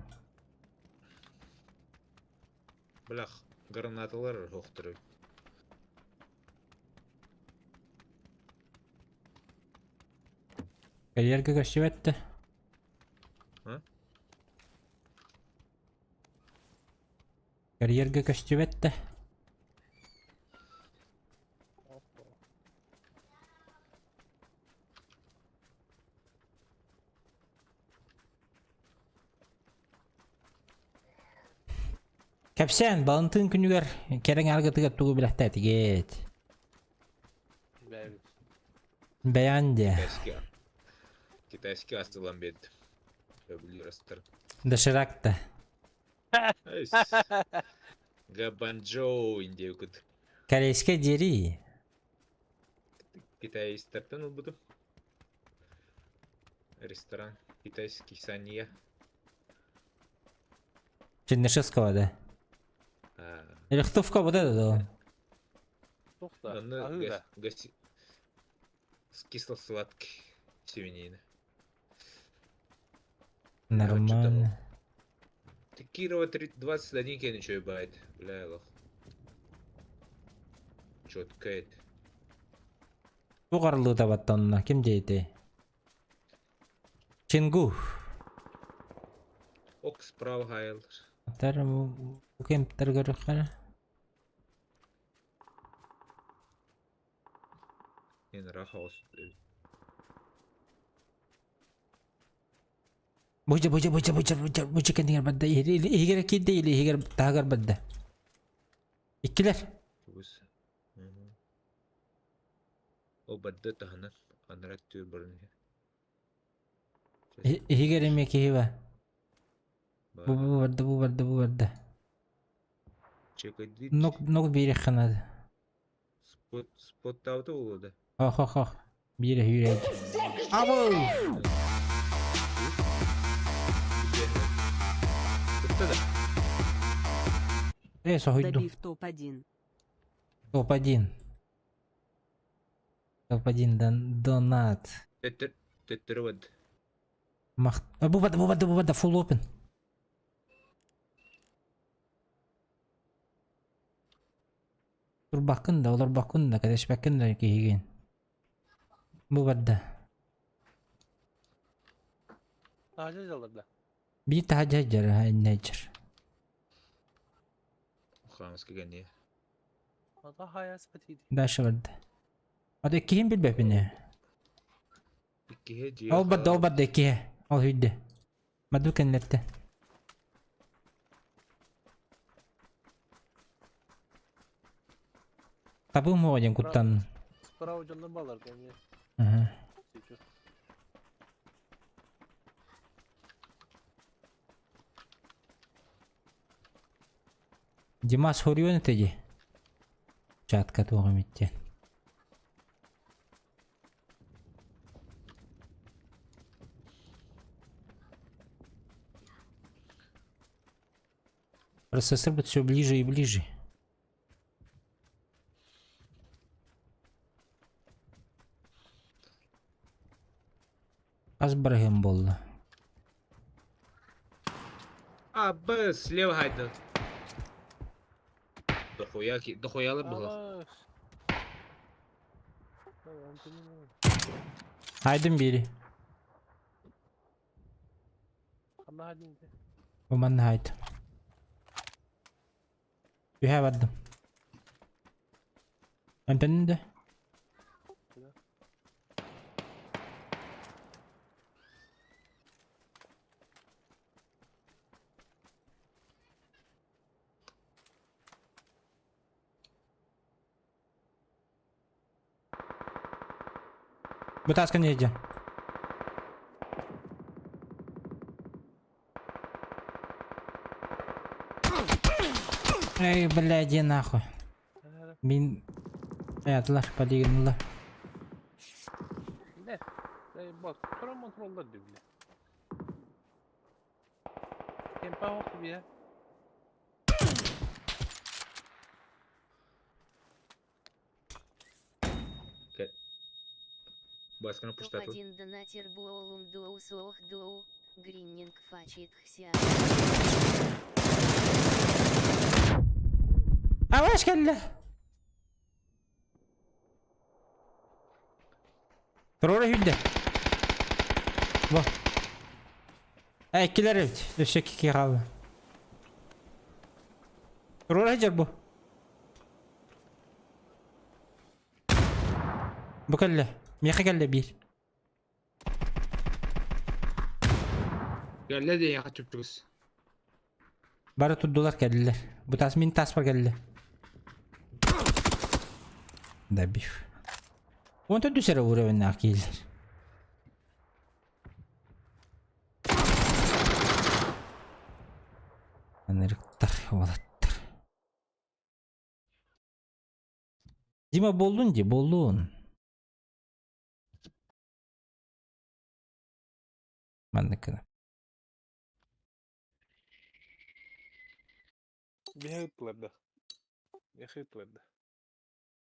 Блях, гранаталар хохтор. Карьерга көстүбэттэ. А? Карьерга көстүбэттэ. Кэпсээн, Балантыын күнүгэр кэрэҥ аргытыгар тугу билэхтээтигит? Бэйэбит. Бэйэҕин диэ. Китайский. Китайский астылан биэрдим. Сөбүлүүр астар. Доширакта. Габанджоу индиэкут. Корейскай диэри. Китайстартан ылбытым. Ресторан. Китайский сания. Чернышевского да. Рихтовка вот это да. Туох да, Онно аһыы да. кисло-сладкий свинина. Нормально. Кирова 21 кен еще ебает. Бля, лох. Четко это. Туох арыллыыта баттанна? Ким диэтэй? Чингу. Ок справа хайл. Тар бу кемтер көрүөххэ. Эн раха ос. Бу бу бу бу бу бу кэннигэр барда. Иһигэр киирдэ или иһигэр таһыгар барда. Иккилэр. Чугас. Ол барда таһынан анараа өттүгэр баран иһэр. Иһигэр эмиэ киһи бар. Бу бу барда бу барда бу барда. Чекайдыыр. Нок нок биэриэххэ наада. Спот споттаабыта буолуо да. Ох ох ох. Биирэ үүрээт. Абыл! Кытта да. Э, соһуйдум. Добив топ-1. Топ-1. Топ-1 дон донат. Төттөр төттөрү барды. Мах... Бу барды, бу барды, бу барды, full open. Турбаккын да, олорбоккун да, кэтэспэккин да киһигин. Бу барда. Таһырдьа дьаллар да. Биир таһырдьа сылдьар, иннэ сылдьар. Хаамыска кэнниэ. Ата хайас бэтиди. Дальше барда. Ата иккиһин билбэппин ээ. Иккиһэ дьиэ Ол барда, ол барда иккиһэ. Ол сүйдэ. Маду кэннэттэ. Табым оҕо диэн куттан. Справа дьоннор балар эмиэ. Аха. Сейчас. Димас хоруйан этэ дии. Чатка туох эмит диэн. Процессор будет все ближе и ближе. Хас барыһым буолла? А, Б, слева хайда. Дохуя, дохуялар было. Айдын бири. Бу манна хайт. Түһэ бардым. Антонин да? Бытааскан иһдьэ. Эй, бля, иди нахуй. Мин... Аятылар, полигонлар. Не, бот, контроллар бля. Кемпа бия. Баскана пуштату. Топ-1 донатер буолум дуоу суох дуоу, гриннинг фачит хся. Аваш кэллэ! Туруора сүүрдэ. Бу. Э, иккилэр эбит. Өссө икки хаалла. Туруора сылдьар бу. Бу кэллэ. Миэхэ кэллэ биир. Кэллэ диэхэ чупчугус. Бары турдулар кэллилэр. Бу тас мин таспар кэллэ. Добив. Онтон түсэрэ уровеннаах киһилэр. Ынырыктар уолаттар. Дима буоллун дии, буоллун. Маннык гына. Миэхэ ыыттылар да. Миэхэ ыыттылар да.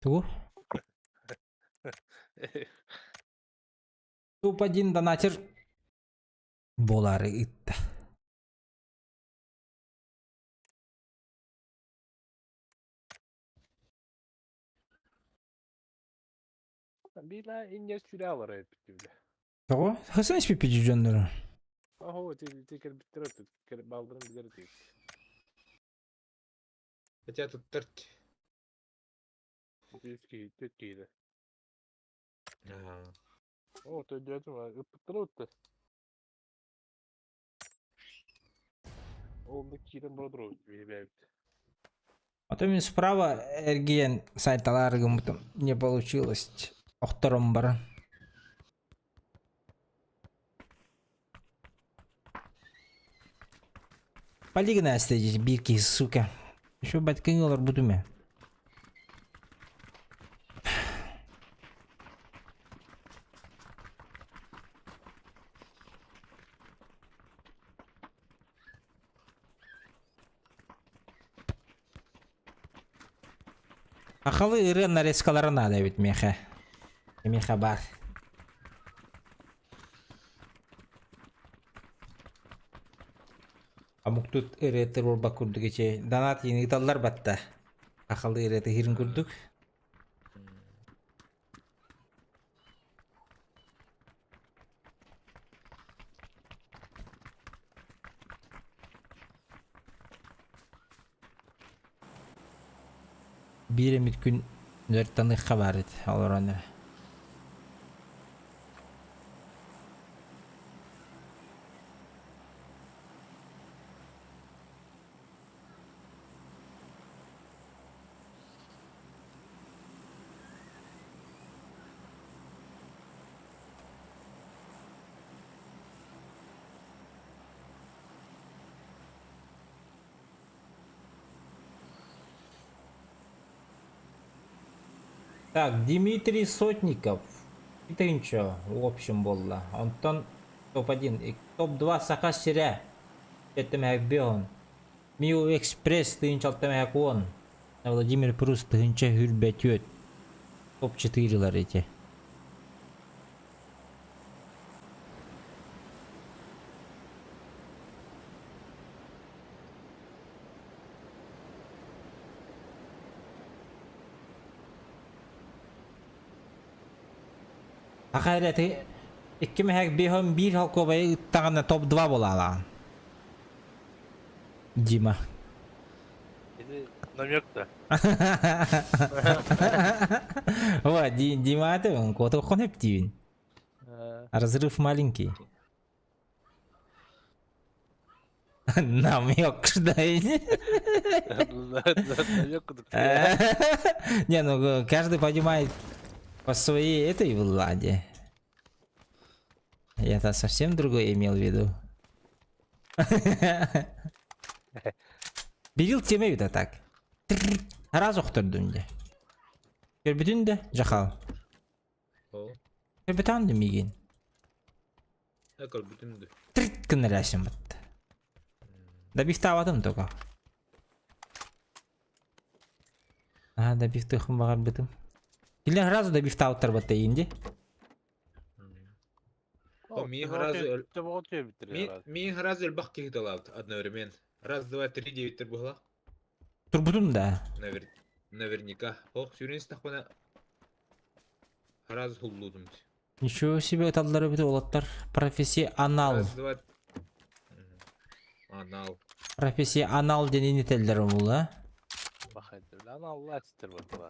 Тугу? Туп один донатер буолаары ыытта. Била иннер сүрэ алар эппит бile. Тоҕо? Хасан испиппит дьоннору. Охо, ти кэлбиттэр өттүт, балдырын билер этик. Хотя тут торт. Үс киһи, төрт киһи. Ага. О, төдөөтүм, ыппыттар өттө. Ол да киирэн баран бэйэбит. А то мин справа эргийэн сайталаары гыммытым. Не получилось. Охторон баран. Полигона здесь бирки, сука. Еще батькин олорбутум ээ. Сахалыы ырыа нарезкалара наада эбит миэхэ. Миэхэ баар. Омуктут ырыа буолбат курдук ичи донат ыыталлар батта. Сахалыы ырыата иһирин курдук. Биир эмит күн дьарыктаныахха баар этэ олорон эрэ. Так, Дмитрий Сотников. Итинчо, в общем, буолла. Онтон топ-1, топ-2 Саха сирэ. Этэмэһэк бион. Мио Экспресс тыһыынча уон. Владимир Прус тыһыынча хүрбэтүөт. Топ-4-лар эти. Аха эрэ икки мэһэк биэһон биир холкуобайы ыттаҕына топ-2 буолаалаан. Дима. Ити намек да. Ва, Дима это он куотуоххун эптиибин. Разрыв маленький. Намек, да? Намек кудук. Не, ну каждый понимает по своей этой владе. Я-то совсем другое имел в виду. Бирил теме да так. Раз охтордум де. Көрбүтүн де жахал. Ол. Көрбүтан да мигин. Көрбүтүм да. Трит гыннарасым бат. Добивтаабатым только. Аа, добивтыхым баҕарбытым. Или сразу добивтаабыттар батта инди. О, мин сразу Мин сразу элбэх киһи талаабыт одновременно. Раз, два, три девяттер буолла. Турбутум да. Наверняка. Ох, сүүрэн истэхпинэ сразу хуллуутум. Ничего себе ыталлар эбит уолаттар. Профессионал. Раз, два. Анал. Профессионал диэн этэллэр була. Анал Раз, два.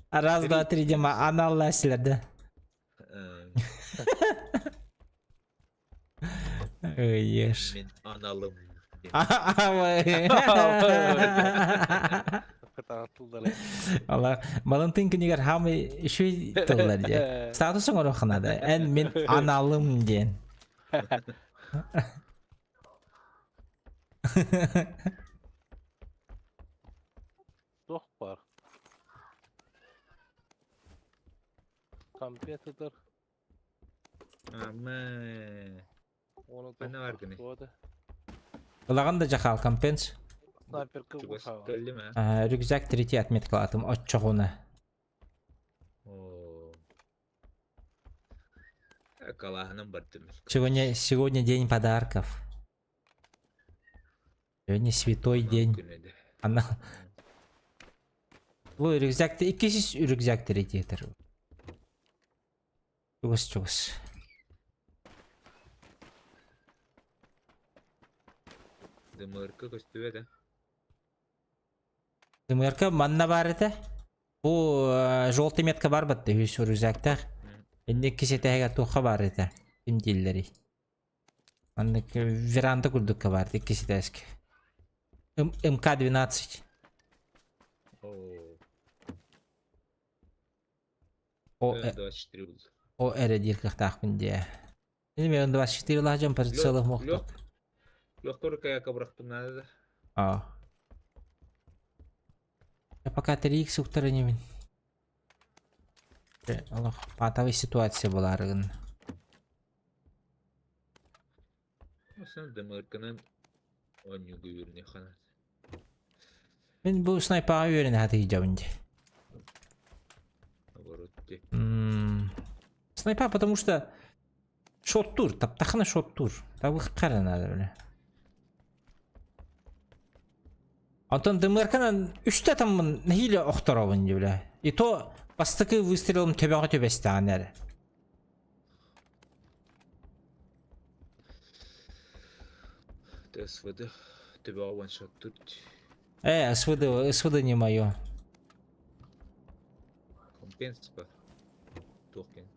Раз, два, три, Дима, анал да. Ой, ешь. Мин аналым. Алла, Валентин күнүгэр хаамай үчүгэй тыллар диэн. Статус оҥоруоххунада. Эн мин аналым диэн. Туох баар? Компьютер. Ама. Оны Ханна баар гыный? Ылаҕын да дьахаал компенс. Снайперка Чугас бухаҕа. кэллим ээ. Рюкзак третий отметкалаатым оччоҕуна. Оо. Калааһынан бардым. Сегодня, сегодня день подарков. Сегодня святой день. Она... Бу рюкзак иккис рюкзак третий Чугас чугас. ДМРК көстүбэт ээ. ДМРК манна баар этэ. Бу желтый метка бар батта үс рюкзактаах. Инне иккис этээһигэр туохха баар этэ. Ким дииллэрий? Маннык веранда курдукка баар иккис этээскэ. МК-12. О, О, М24 булду. О эрэ диир кыахтаахпын диэ. Мин 24 лаһдьан прицелых мохток. Легкой каяка бырахпын надо да. А. Я пока 3х уктара немин. Олох патовый ситуация была арыгын. Осан дымырканан оонньууга үөрүнэ ханат. Мин бу снайпаҕа үөрэнэ сатыйдьабын дии. Наоборот дии. Снайпа, потому что шоттур, таптахына шоттур. Табыххара надо, бля. Онтон дымырканан үстэ таммын нэһиилэ охторобун дии, бля. И то бастакы выстрелым төбөҕө түбэстэҕин эрэ. ТСВД төбөҕө ваншоттур. Э, СВД, СВД не мое. Компенс бар. Туох диэн.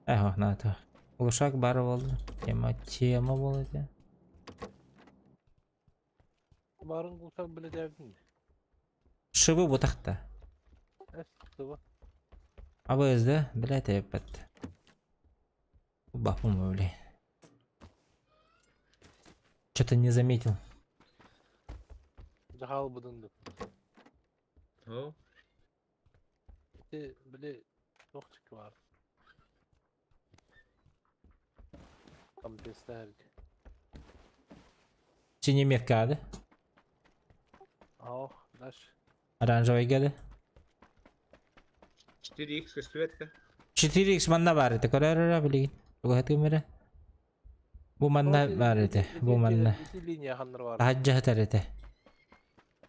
Эго, на Глушак бар буолла. Тема, тема буолла этэ. Барын глушак билетээбитин. Шыбы бутахта. СТВ. АБС да? Блядь, эппэт. Бапум, бля. Что-то не заметил. Дьаһал быдын ды. О, Ити били туох чики баар. Компенсатор. Синий метка, да? Ох, дальше. Оранжевый геле. 4х көстүбэт да. 4х манна баар этэ. Көрөр билигин. Туга мэрэ. Бу манна баар этэ. Бу манна. Ити линия ханнар бар. Таһаджа сытар этэ.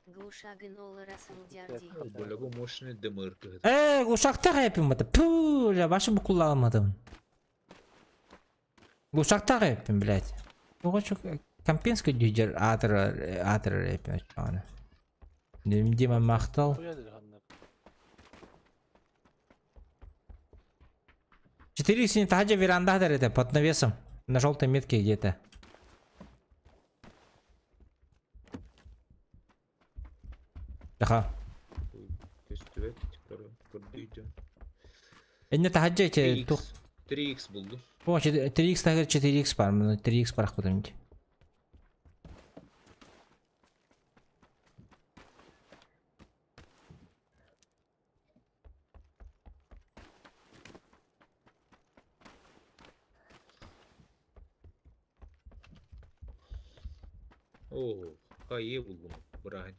Глушагын ол расылдярди. Бля, бу мощный дымыр кыһыт. Э, ушактах эппин бата. Пу, бля, башы букулламадым. Ушактах эппин, блядь. Оҕо чук компенска дүйдер аатыр аатыр эппин оччоҕуна. Дима махтал. 4 синий таһырдьа веранда это под навесом. На желтой метке где-то. Аха. Көстүбэт, көрдүйдүм. Энне таһырдьа эти тух 3x булду. О, 3x таһыр 4x бар, мына 3x барахпытым. О, хайы булдум, бырааһын.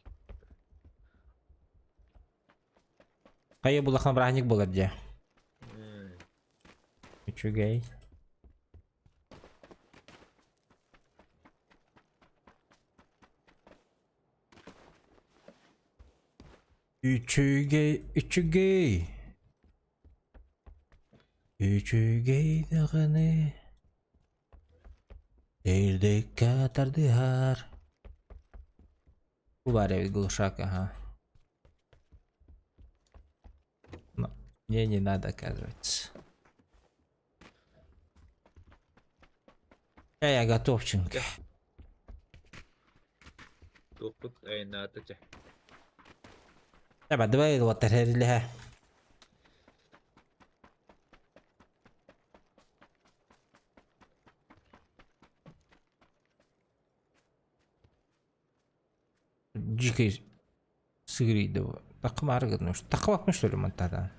Хайы булахан бырааһынньык буолар дьэ. Үчүгэй. Үчүгэй, үчүгэй. Үчүгэй даҕаны Эрдэккэ тардыһар. Бу баар эбит глушак, ага. Но мне не надо, оказывается. Я готовченко. Туохпут айнаата чэ. Давай, давай вот эрилэһэ. Дьикэй сыгырыйда бу. Такымаары гынна. Такыбаппын что ли мантадан?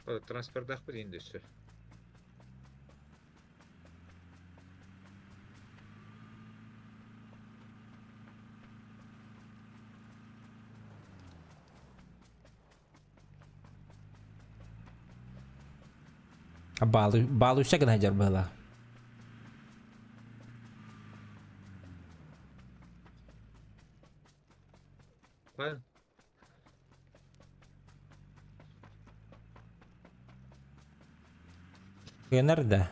Трансфердаахпыт иин өссө. Баалуйса гына сылдьар быһыылаах. Правильно? Кыанар да.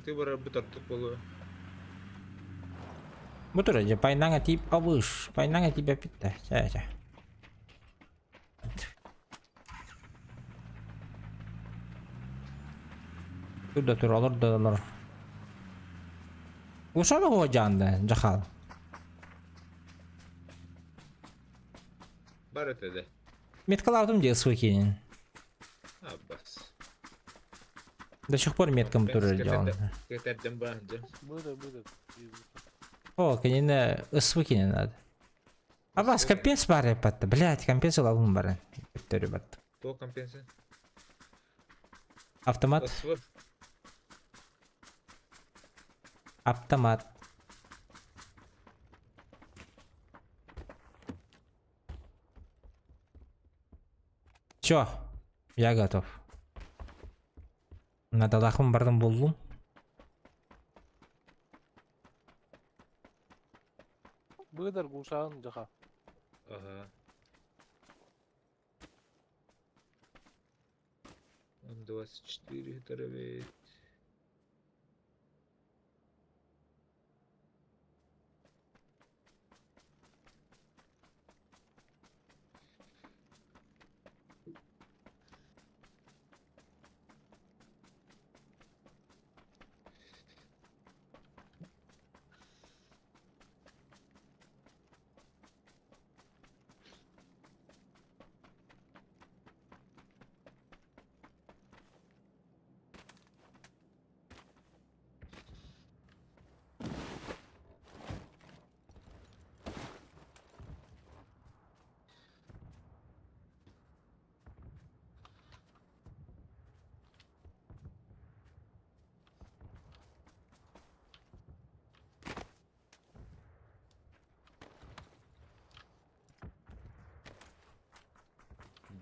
Ты барарбыт ордук буолуо. Бу турар дьэ пайнаҥа тиип абыш, пайнаҥа тиийбэппит да, чэ чэ. Тур да тур, олор да олор. Ушаны хуожаанда, жахал. Бар это да. Меткалаабытым дии СВ-киинин. Аббас. До сих пор меткам турар дьон. Кэтэрдэн баан дьэ. Быда, быда. О, кинини СВ киинин надо. Абас, компенс бар эппатта. Блядь, компенс ылабын баран. Төттөрү барда. Туох компенсия? Автомат. СВ. Автомат. Все, я готов. Надалахым бардым буллум. Быдар гушаан жаха. Ага. М24 здоровеет.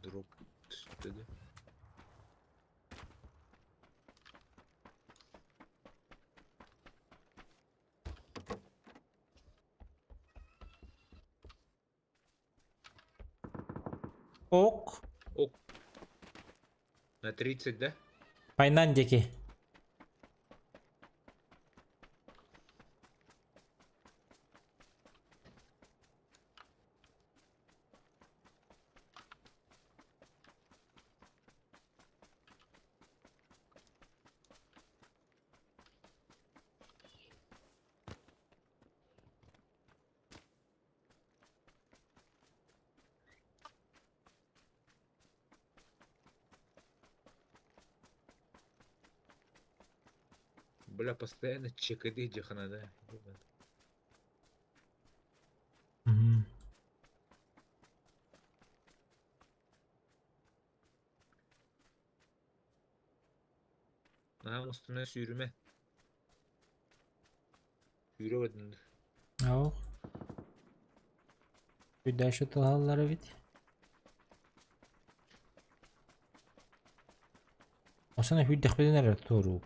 Дроп түстэ. Ок. Ок. На 30, да? Пайнан диэки. Бля, постоянно чекады дихана, да? Мгм. Наһаа устунан сүүрүмэ. Сүүрэ бардын. Ау. Дальше тылаллар эбит. Осана хүйдэхпитин эрэ туруп.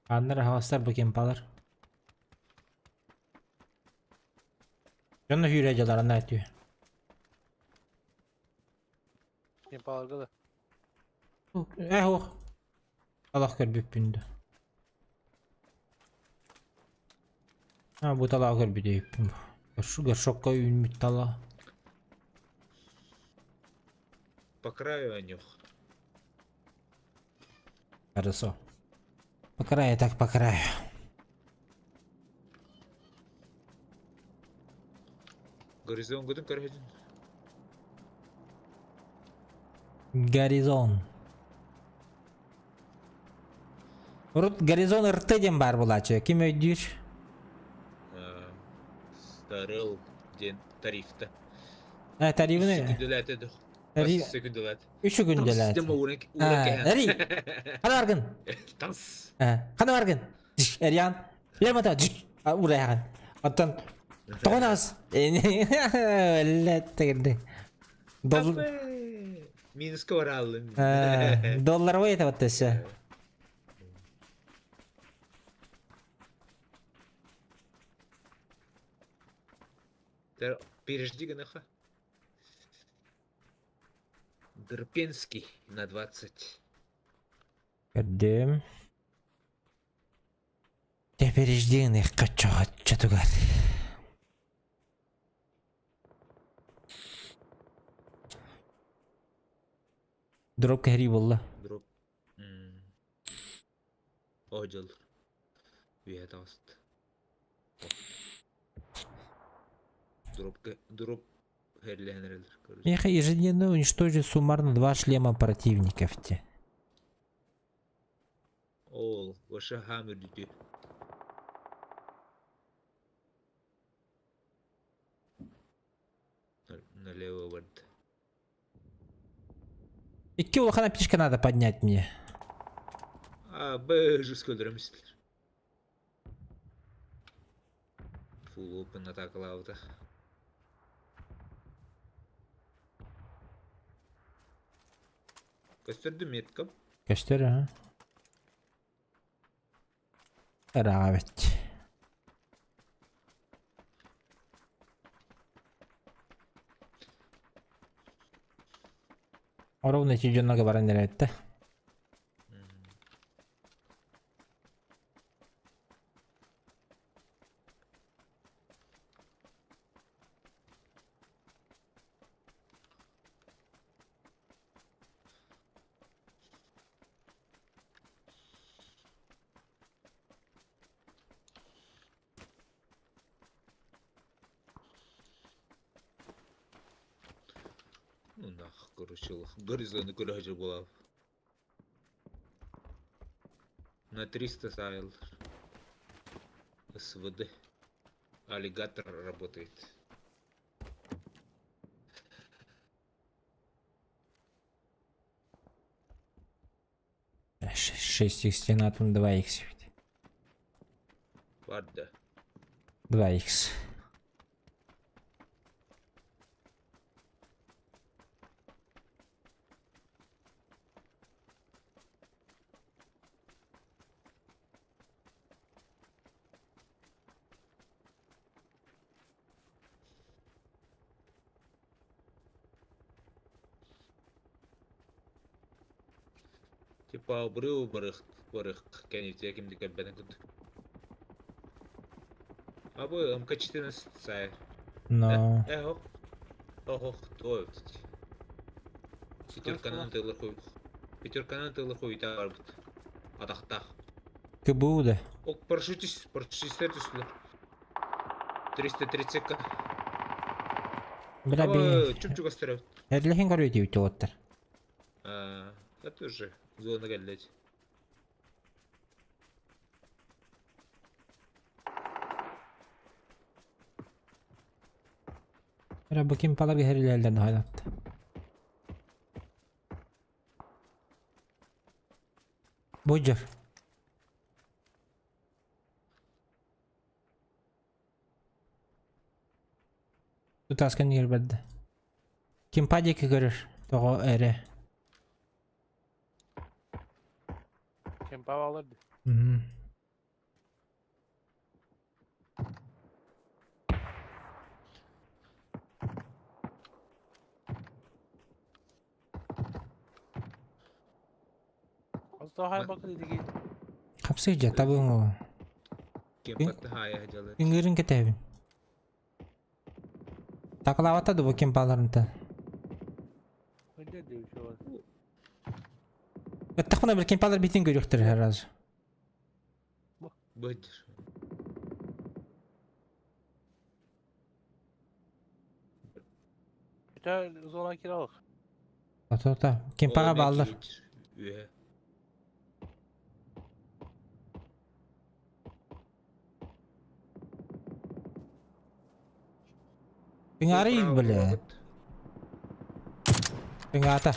Аннар аһаҕастар бу кемпалар. Дьонно сүүрэ дьаларана этүү. Кемпаларга да. Э ох. Алах көрбүппүн да. А бу талаа көрбүтүппүн. Горшокка үүммүт тала. По краю анюх. Хорошо. По краю так по краю. Горизон гудун көрөһүн. Горизон. Урут Горизон РТ диэн баар буолааччы. Ким өйдүүр? Старыл диэн тарифта. Э, тарифны... Секүндэлээтэ Тариф... Секүндэлэт. Үс секүндэлээтэ. Эри! Хана баргын? Танс. Хана баргын? Эриан. Лемата. Урайаҕын. Оттон тоҕо наҕыс? Эллэ Дол... Минуска барааллым. Долларовой это вот все. Пережди гнаха. Дерпенский на 20. Көрдүм. Деп. Пережденных каччатугар. Дроп кэһэрии буолла. Дроп. О дьыл. Үөһэ таҕыста. Дропка дроп хэрлэһэн эрэллэр. Короче. Меха ежедневно уничтожит суммарно два шлема противников те. Ол, вообще хаам үрдүтү. Налево барда. Икки улахан аптечка надо поднять мне. А, Б жестко өлөрөмүстэр. Full open атаакалаабыта. Көстөрдү меткам. Көстөр, а? Ыраҕа эбит. Ровно ити дьоннорго баран эрэттэ. Ну нах, короче, горизонты көрө буолав. На 300 сайл. СВД. Аллигатор работает. 6 х стена, там 2 х Барда. 2 х. Типа абырыы барых барых кэнниттэн кимди кэлбэтин курдук. Абы МК-14 сай. Но... Э, ох. Ох, ох, то Пятерканан тылы хуй. Пятерканан тылы хуйта барбыт. Атахтах. КБУ да. Ок, парашютист, парашютистер түстүлэр. 330 ка. Бля, би... Чуп-чугас төрөбүт. Эрлэхин көрүү диэбит уолаттар. А, это уже зона кэллэт. Бля, бу ким паларга хэрилээллэрин хайдатта. Буджер. Тутаскан кэлбэрдэ. Кимпа диэки көрөр. Тоҕо эрэ. Кемпа алар ди. Мгм. Аз хай бакы диги. Хапсый дьэ табыҥ оо. Кемпатта хая дьалы. Ыҥыырын кэтэһэбин. Такалаабата да бу кимпаларынта. Хайда диyor şu an. Ыттахпына бір кимпалар битин көрүөхтэр сразу. Быдыр. Bir zona kiralık. Ата-ата. Кимпаға баллар. Үө. Ыҥаарый бля. Ыҥаата.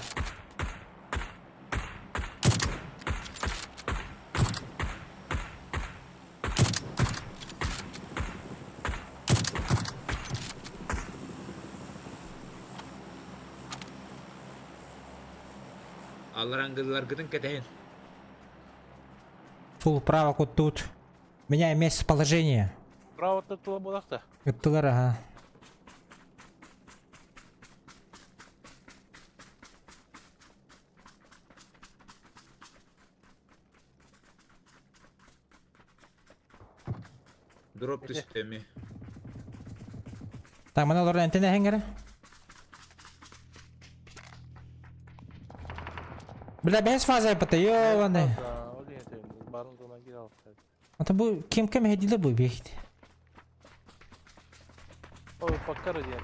Алларангыларгытын кэтэһин. Фул право кут тут. Меняй местоположение. Право тыла булакта. Ыттылар ага. Дроп түстэ Так, мана олорон энтэн эһэҥ Бля, бэс фаза айпата, ёбаный. Ата бу ким кем хедиле бу бихт. Ой, покара диэн.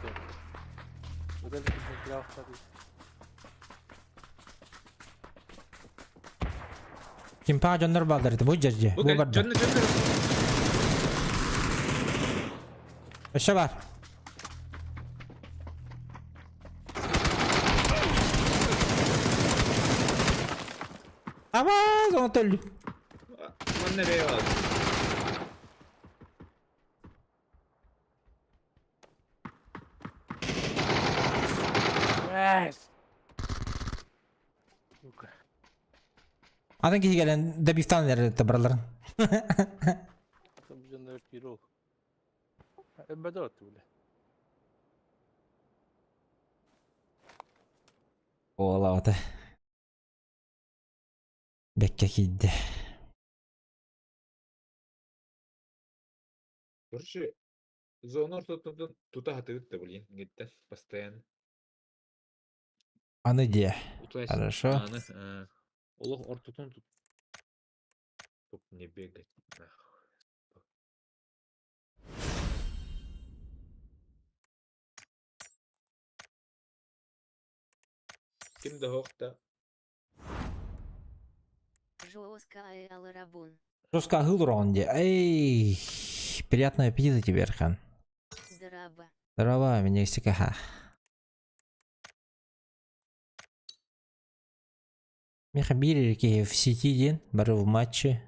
Кимпаа дьоннор бааллар этэ, бу дьэрдьэ, бу барда. Дьонно дьоннор. Өссө бар. Абаа, ону өллү. Манна бэйэ бар. Yes! Сука. Атын киһи кэлэн добивтаан эрэр бараларын. Дьоннор киирoo. Эбэдэ бile. Оолаабата. Бэккэ киирдэ. Короче, зона ортотунан тута хатыбыт да блин, гитте постоянно. Аны диэ. Утуйас. Хорошо. Аны, олох ортотун тут. Чтоб не бегать. Нахуй. Ким да хохта. Жестко аларабун. Жестко агыл диэ. Эй, приятного аппетита тебе, Эрхан. Дороба. Здорово, меня ха. Миха биир в сети диэн, бары в матче.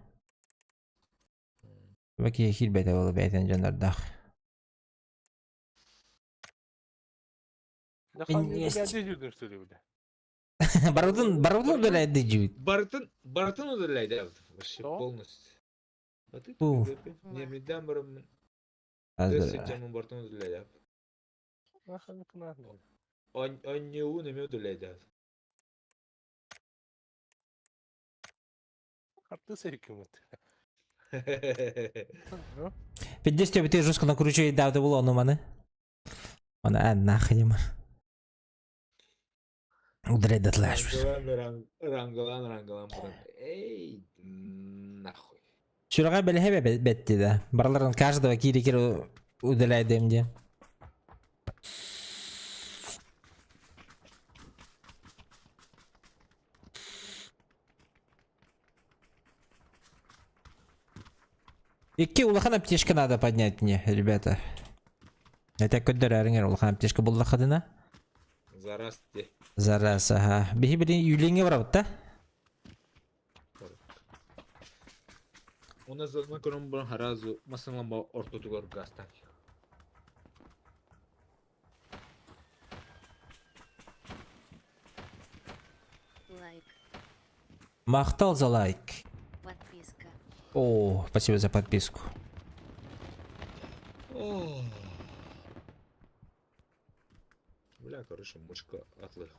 Баки хилбэтэ буолу бэйтэн дьоннордоох. Есть. что ли, бля? Барытын, барытын удаляет дежут. Барытын, барытын удаляет вообще Что? полностью. А ты Фу. не медам барым. Тэс барытын удаляет. Он он не у не удаляет. Карты сейкимут. Пиздец тебе ты жестко накручивает да, это было, ну маны. Она, а, нахрен. Удаляет датлаш. Рангалан, рангалан, рангалан, баран. Эй, нахуй. Сүрэҕэ бэлэһэ бэтти да. Бараларын каждого кири кири удаляет дем Икки улахан аптечка надо поднять мне, ребята. Это көддөр улахан аптечка буллахадына. Зараз те. Зараз, ага. Биһи билин юлиңе барабыт да? У нас заодно көрөн баран харазу масалан ортотугар гастан. Лайк. Махтал за лайк. Подписка. О, спасибо за подписку. О. Бля, короче, мучка атлы.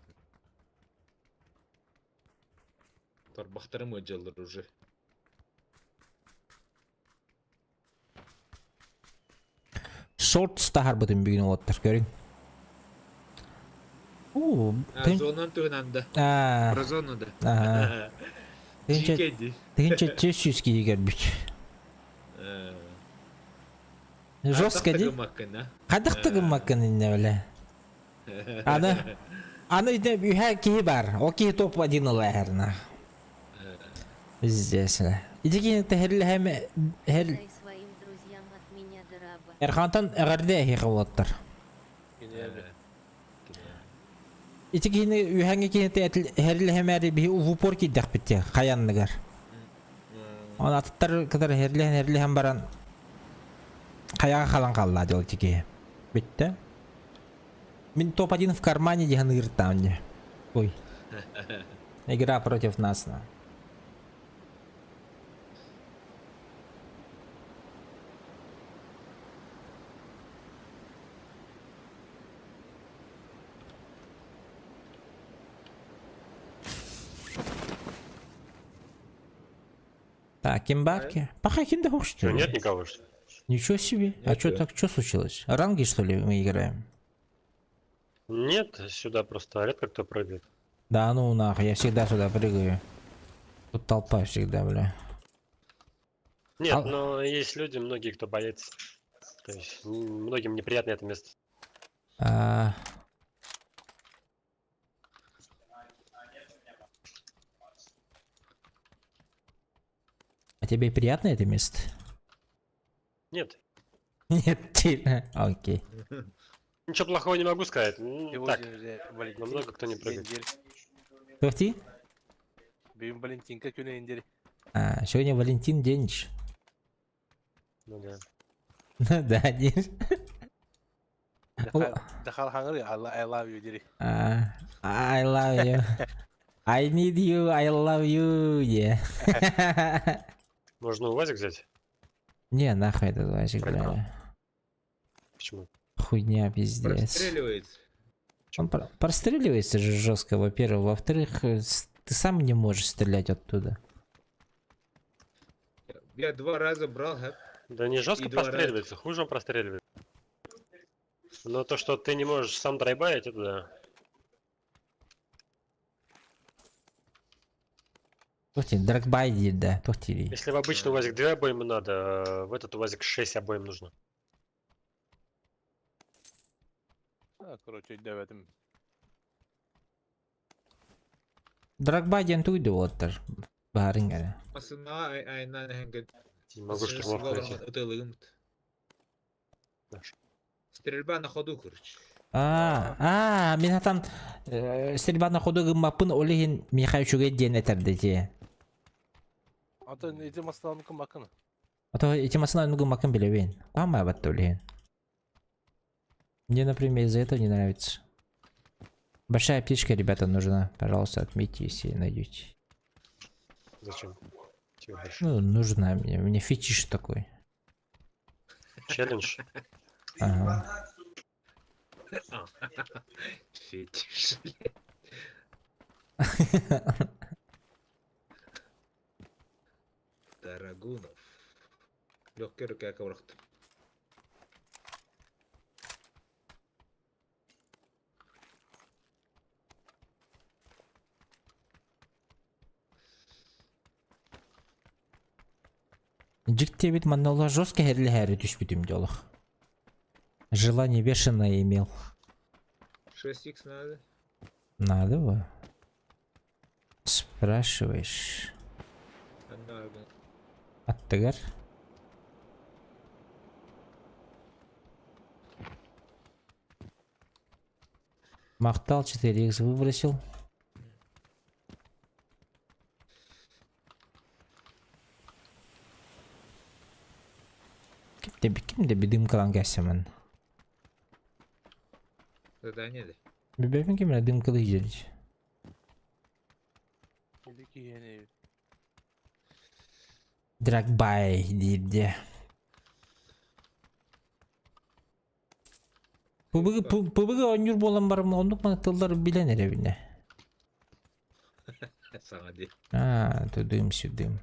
Тарбахтарым ыдьаллар уже. Шортс тахарбытын бүгүн олоттар көрүң. О, А, зонан туһунанда. А, Про зону да. ага. Тынча Жикеди. тынча 400 киһи көрбүт. Жестко ди. Хайдах тыгыммаккын инне биле. Аны аны ите үһә киһи бар. О киһи топ один ылаһарна. Здесь. Ити киһи тэһэрлэһэм хер Дай своим друзьям от меня дораба. Эрхантан эҕэрдэ эһи олоттар. Ити киһини үһәңе киһи тэһэрлэһэмэри биһи в упор киирдэхпит хаянныгар. Он аттар кытар херлэһэн херлэһэн баран хаяга халан қалла дел тики. Битте. Мин топ-1 в кармане диһан ыртаан Ой. Игра против нас. На. Так, ким барки? Пока ким да Что, нет никого, что ли? Ничего себе. А Нет, что да. так, что случилось? Ранги, что ли, мы играем? Нет, сюда просто редко кто прыгает. Да ну нахуй, я всегда сюда прыгаю. Тут толпа всегда, бля. Нет, А- но есть люди, многие, кто боится. То есть многим неприятно это место. А... А тебе приятно это место? Нет, Нет, ты... Окей. ничего плохого не могу сказать. Так, Сегодня же но много кто не прыгает. Валентин. Кто ты? Бүгүн Валентинка күнэ диир. А, сегодня Валентин день. Ну да. Да, день. Дахал хаңыр I love you диир. А, I love you. I need you, I love you, yeah. Можно УАЗик взять? Не, нахуй этот УАЗик, бля. Почему? Хуйня, пиздец. Простреливается. Он простреливается же жестко, во-первых. Во-вторых, ты сам не можешь стрелять оттуда. Я два раза брал, ха. Да не жестко И два раза. простреливается, хуже он простреливает. Но то, что ты не можешь сам драйбаить, это да. Тухти, драгбай да, тухти. Если в обычный УАЗик 2 обоймы надо, в этот УАЗик 6 обоим нужно. А, короче, өйдөөбөтүм. Драгбай диэн тугуй буолар. Баарыҥ эрэ. Масына айнан хэнгэ. Не могу штурмовку найти. Наш. Стрельба на ходу, короче. А, а, мин там стрельба на ходу гыммаппын ол иһин миэхэ үчүгэй диэн этэр дии. Атын ити массыынаны гыммаккын. А то эти массыынаны гыммаккын билэбин. Кама баттолин. Мне, например, из-за этого не нравится. Большая аптечка, ребята, нужна. Пожалуйста, отметьте, если найдете. Зачем? Тебе больше. Ну, нужна мне. У меня фетиш такой. Челлендж. Ага. Фетиш. Дарагунов. Легкий рука коврахт. Дьиктибит манна жестко херлихэри түспүтүм дьолох. Желание бешеное имел. 6х надо. Надо бы. Спрашиваешь. Надо. Аттыгар. Махтал 4х выбросил. Ким де дымкалаан кэллэ Задание да. Билбэппин ким эрэ дымкалыы диир. Или киһини. Драгбай диир. PUBG PUBG оонньуур буолан баран оннук маннык тыллары билэн эрэбин. Саҥа дии. А, тудым сюдым.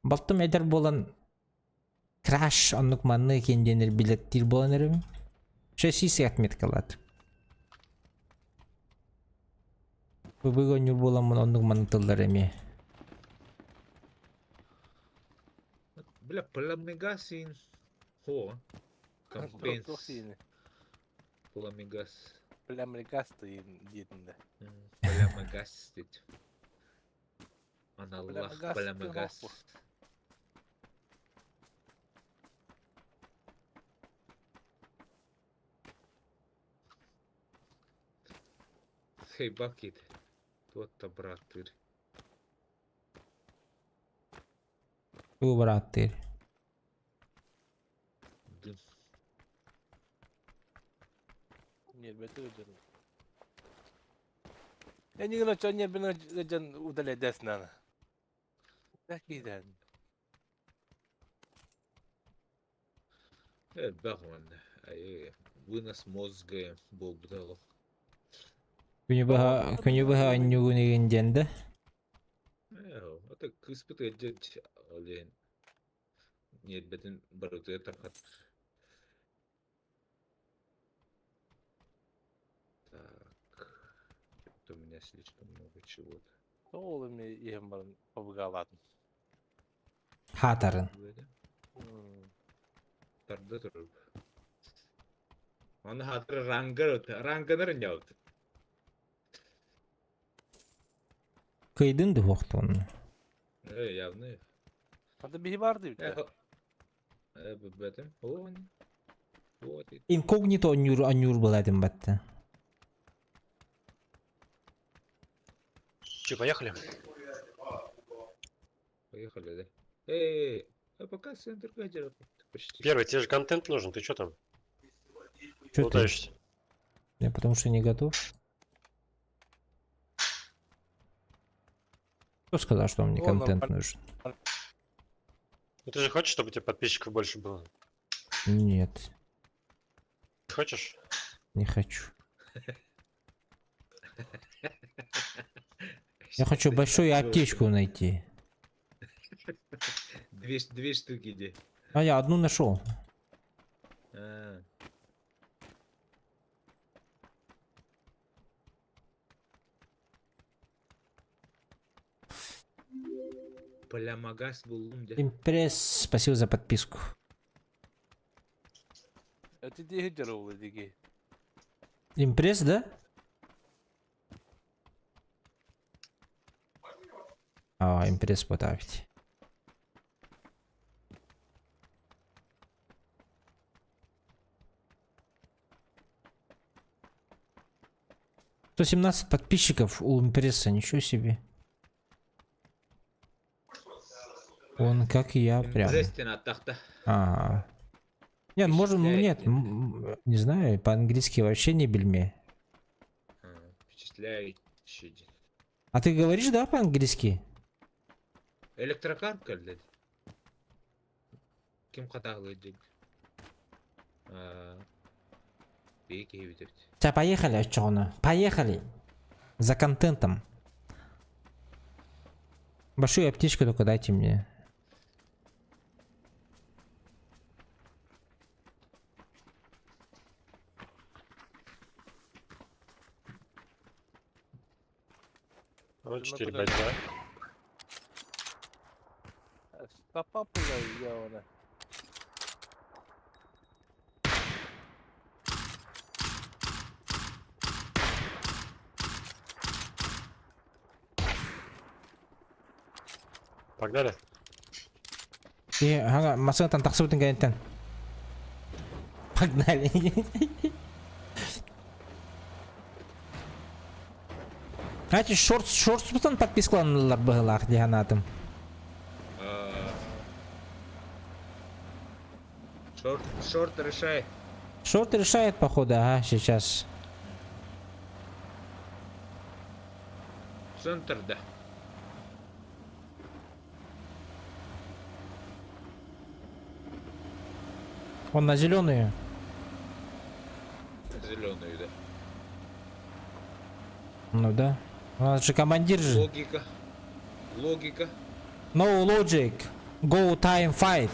Балтым эдэр буолан краш оннук маннык диэн билэттиир буолан эрэбин. 6 отметкалаат. PUBG оонньуур буолан оннук маннык тыллары эмиэ. Бля, пламегасин. Хо. Компенс. Туох диэний. Пламегас. Пламегас диэтиҥ дии. Пламегас диир. Аналлах Пламегас пламегас. диэн Хей, бакет. Туох бырааттыыр. Бу бырааттыыр. Дым. Нет, это дьон. Я не знаю, что не бин удалять надо. Так и Бахман. Вынос мозга буолбута. Күнү быһа күнү быһа оонньуугун диэн дии. Это кыыспыт олень. Ньиэрбэтин барытыгар тарҕатар. Так, что-то у меня слишком много чего-то. Ол эми иһэн баран побыгаалаатын. Хаатарын. Тарда турар. Аны хаатыр рангар ранганар ньаут. Кыйдын дуһуохтуонна. Э, явно. Анда биһи бар дейбит. Э, бэтим. О, вот. Инкогнито аннюр аннюр была батта. Че, поехали? Поехали, да? Эй, а пока центр гаджета почти. Первый, тебе же контент нужен, ты что там? Чё ты? Болтаешься? Я потому что не готов. Кто сказал, что мне О, контент нормально. нужен? Ну ты же хочешь, чтобы у тебя подписчиков больше было? Нет, Хочешь? не хочу. Я хочу большую аптечку найти. Две штуки иди. А я одну нашел. А. Полямагас был Импресс, спасибо за подписку. Это дигер ол диги. Импресс, да? А, импресс поставить. 117 подписчиков у импресса, ничего себе. Он как и я прям. Зестина тахта. А. Нет, можем, Впечатляет, нет, не знаю, по-английски вообще не бельме. Впечатляющий. А ты говоришь, да, по-английски? Электрокар блядь. Ким хатаглы дик. Сейчас, поехали, отчёно. Поехали. За контентом. Большую аптечку только дайте мне. Ну, 4 бойца. Стопа была явно. Погнали. И, ага, машина там таксыбытын кэнниттэн. Погнали. Знаете, шорт, шортсбутан подпискаланылар быһылаах дии санаатым. Шорт, шорт решай. Шорт решает, походу, ага, сейчас. Центр, да. Он на зеленую. Зеленую, да. Ну да. У нас же командир же. Логика. Логика. No logic. Go time fight.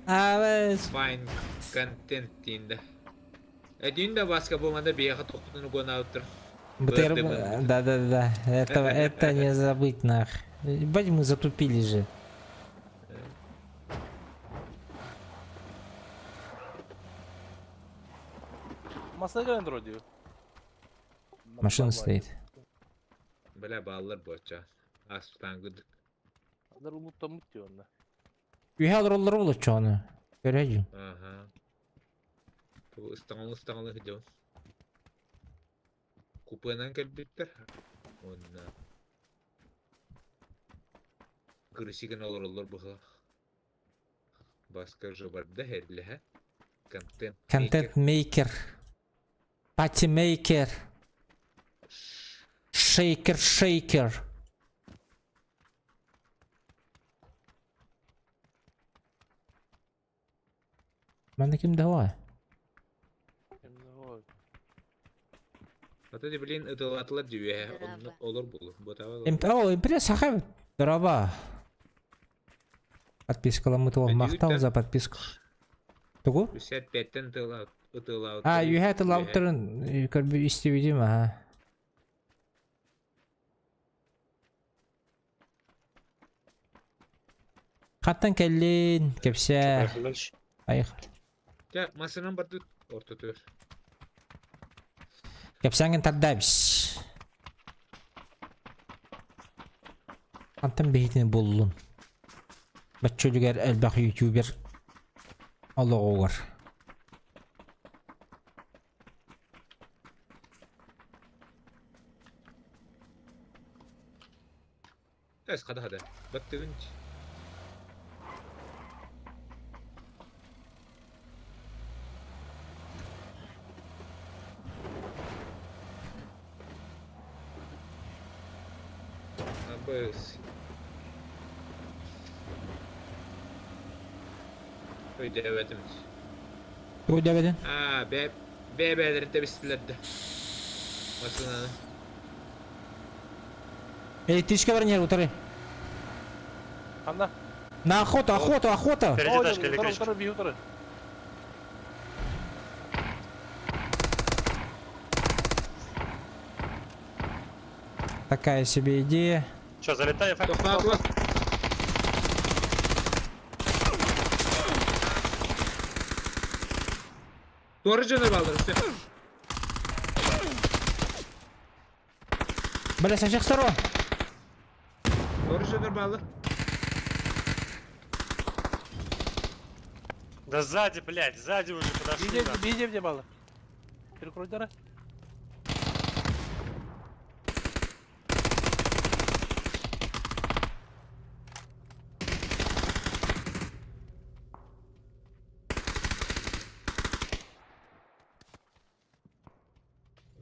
А, Find content инде. Эдин да баска болманда бияға тоқтыны гонауттыр. БТР, да, да, да, это не забыть нах. Ебать, мы затупили же. Масса вроде. Машина стоит. Бля, баллар боча. Аспан гуд. Алар умуттан мут онна. Үйе роллар болот чону. Көрөйүн. Ага. Ыстаңалы ыстаңалы хидеон. Купенан кэлбиттер. Онна. Кырысыгын олороллор быһылах. Баска же барда херлеһэ. Контент. Контент мейкер. Пати мейкер. Шейкер шейкер. Манна ким давай? Ата де блин ытылатылар дүйэ. Олор болу. Ботава. О, импресс сахаб. Дорова. Подпискаламмыт уол махтал за подписку. Тугу? 55-тэн ытыалаабыт. А, үһэ тылаабыттарын көрбү истибитим аха. Хаттан кэллин, кэпсээ. Поехали дальше. Поехали. Дьэ, массыынан бардыт ортотугар. Кэпсээҥҥин тардабис. Хантан биһитини буллун? Бачча үлүгэр элбэх ютубер олоҕугар. Эс хада хада. Баттыгын. Абыс. Өйдөөбөтүм. Тугу диэбэтин? Аа, бээ бээ-бээлэрин тэбистилэр да. Массыынаны. Электричка баран иһэр утары. Ханна? На охоту, охоту, охота! Впереди Ой, тачка утары, электричка. утары, бии утары. Такая себе идея. Че, залетай, фак? Тохтоотула. Туора дьоно бааллар өссө. Бля, со всех сторон! Туора дьоннор бааллар. Да сзади, блядь, сзади уже подошли. Биир нахуй. биир дьиэ бааллар. Перекройдара.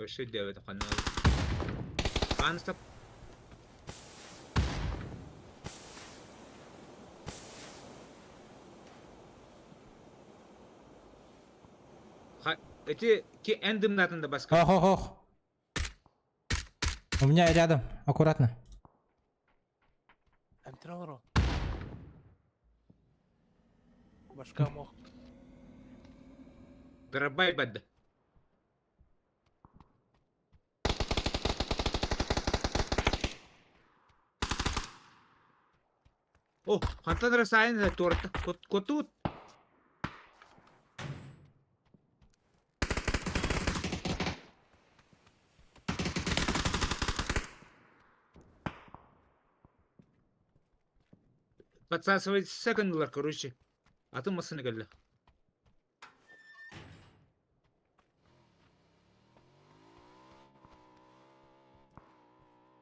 Өссө диэбэтэ ханна. Хааныстап. Эти ки эн дымнатын да баска. Ох, ох, ох. У меня рядом, аккуратно. Эмтир олору. Башка мох. Дырабай бадда. О, хантан расайын туорта. Котут. Подсасывает секундалар, короче. Атын массыына кэллэ.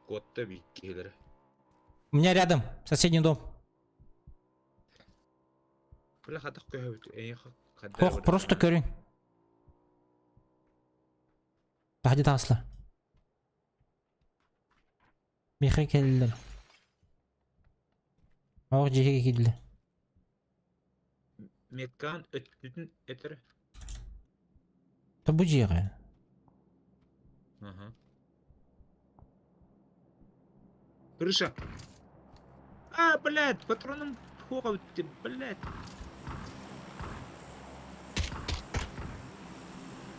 Куотта бииккиһилэрэ. У меня рядом, соседний дом. Бля хатах көһөбүт. Эйиэхэ хаддар Ох, просто көрүҥ. Таһдьа таҕысла. Миэхэ кэллилэр. Ох, дьиэгэ киирдилэр. Меткаан өттүтүн этэр. Да бу дьиэҕэ. Ага. Крыша. А, блядь, патроном хуга ты, блядь.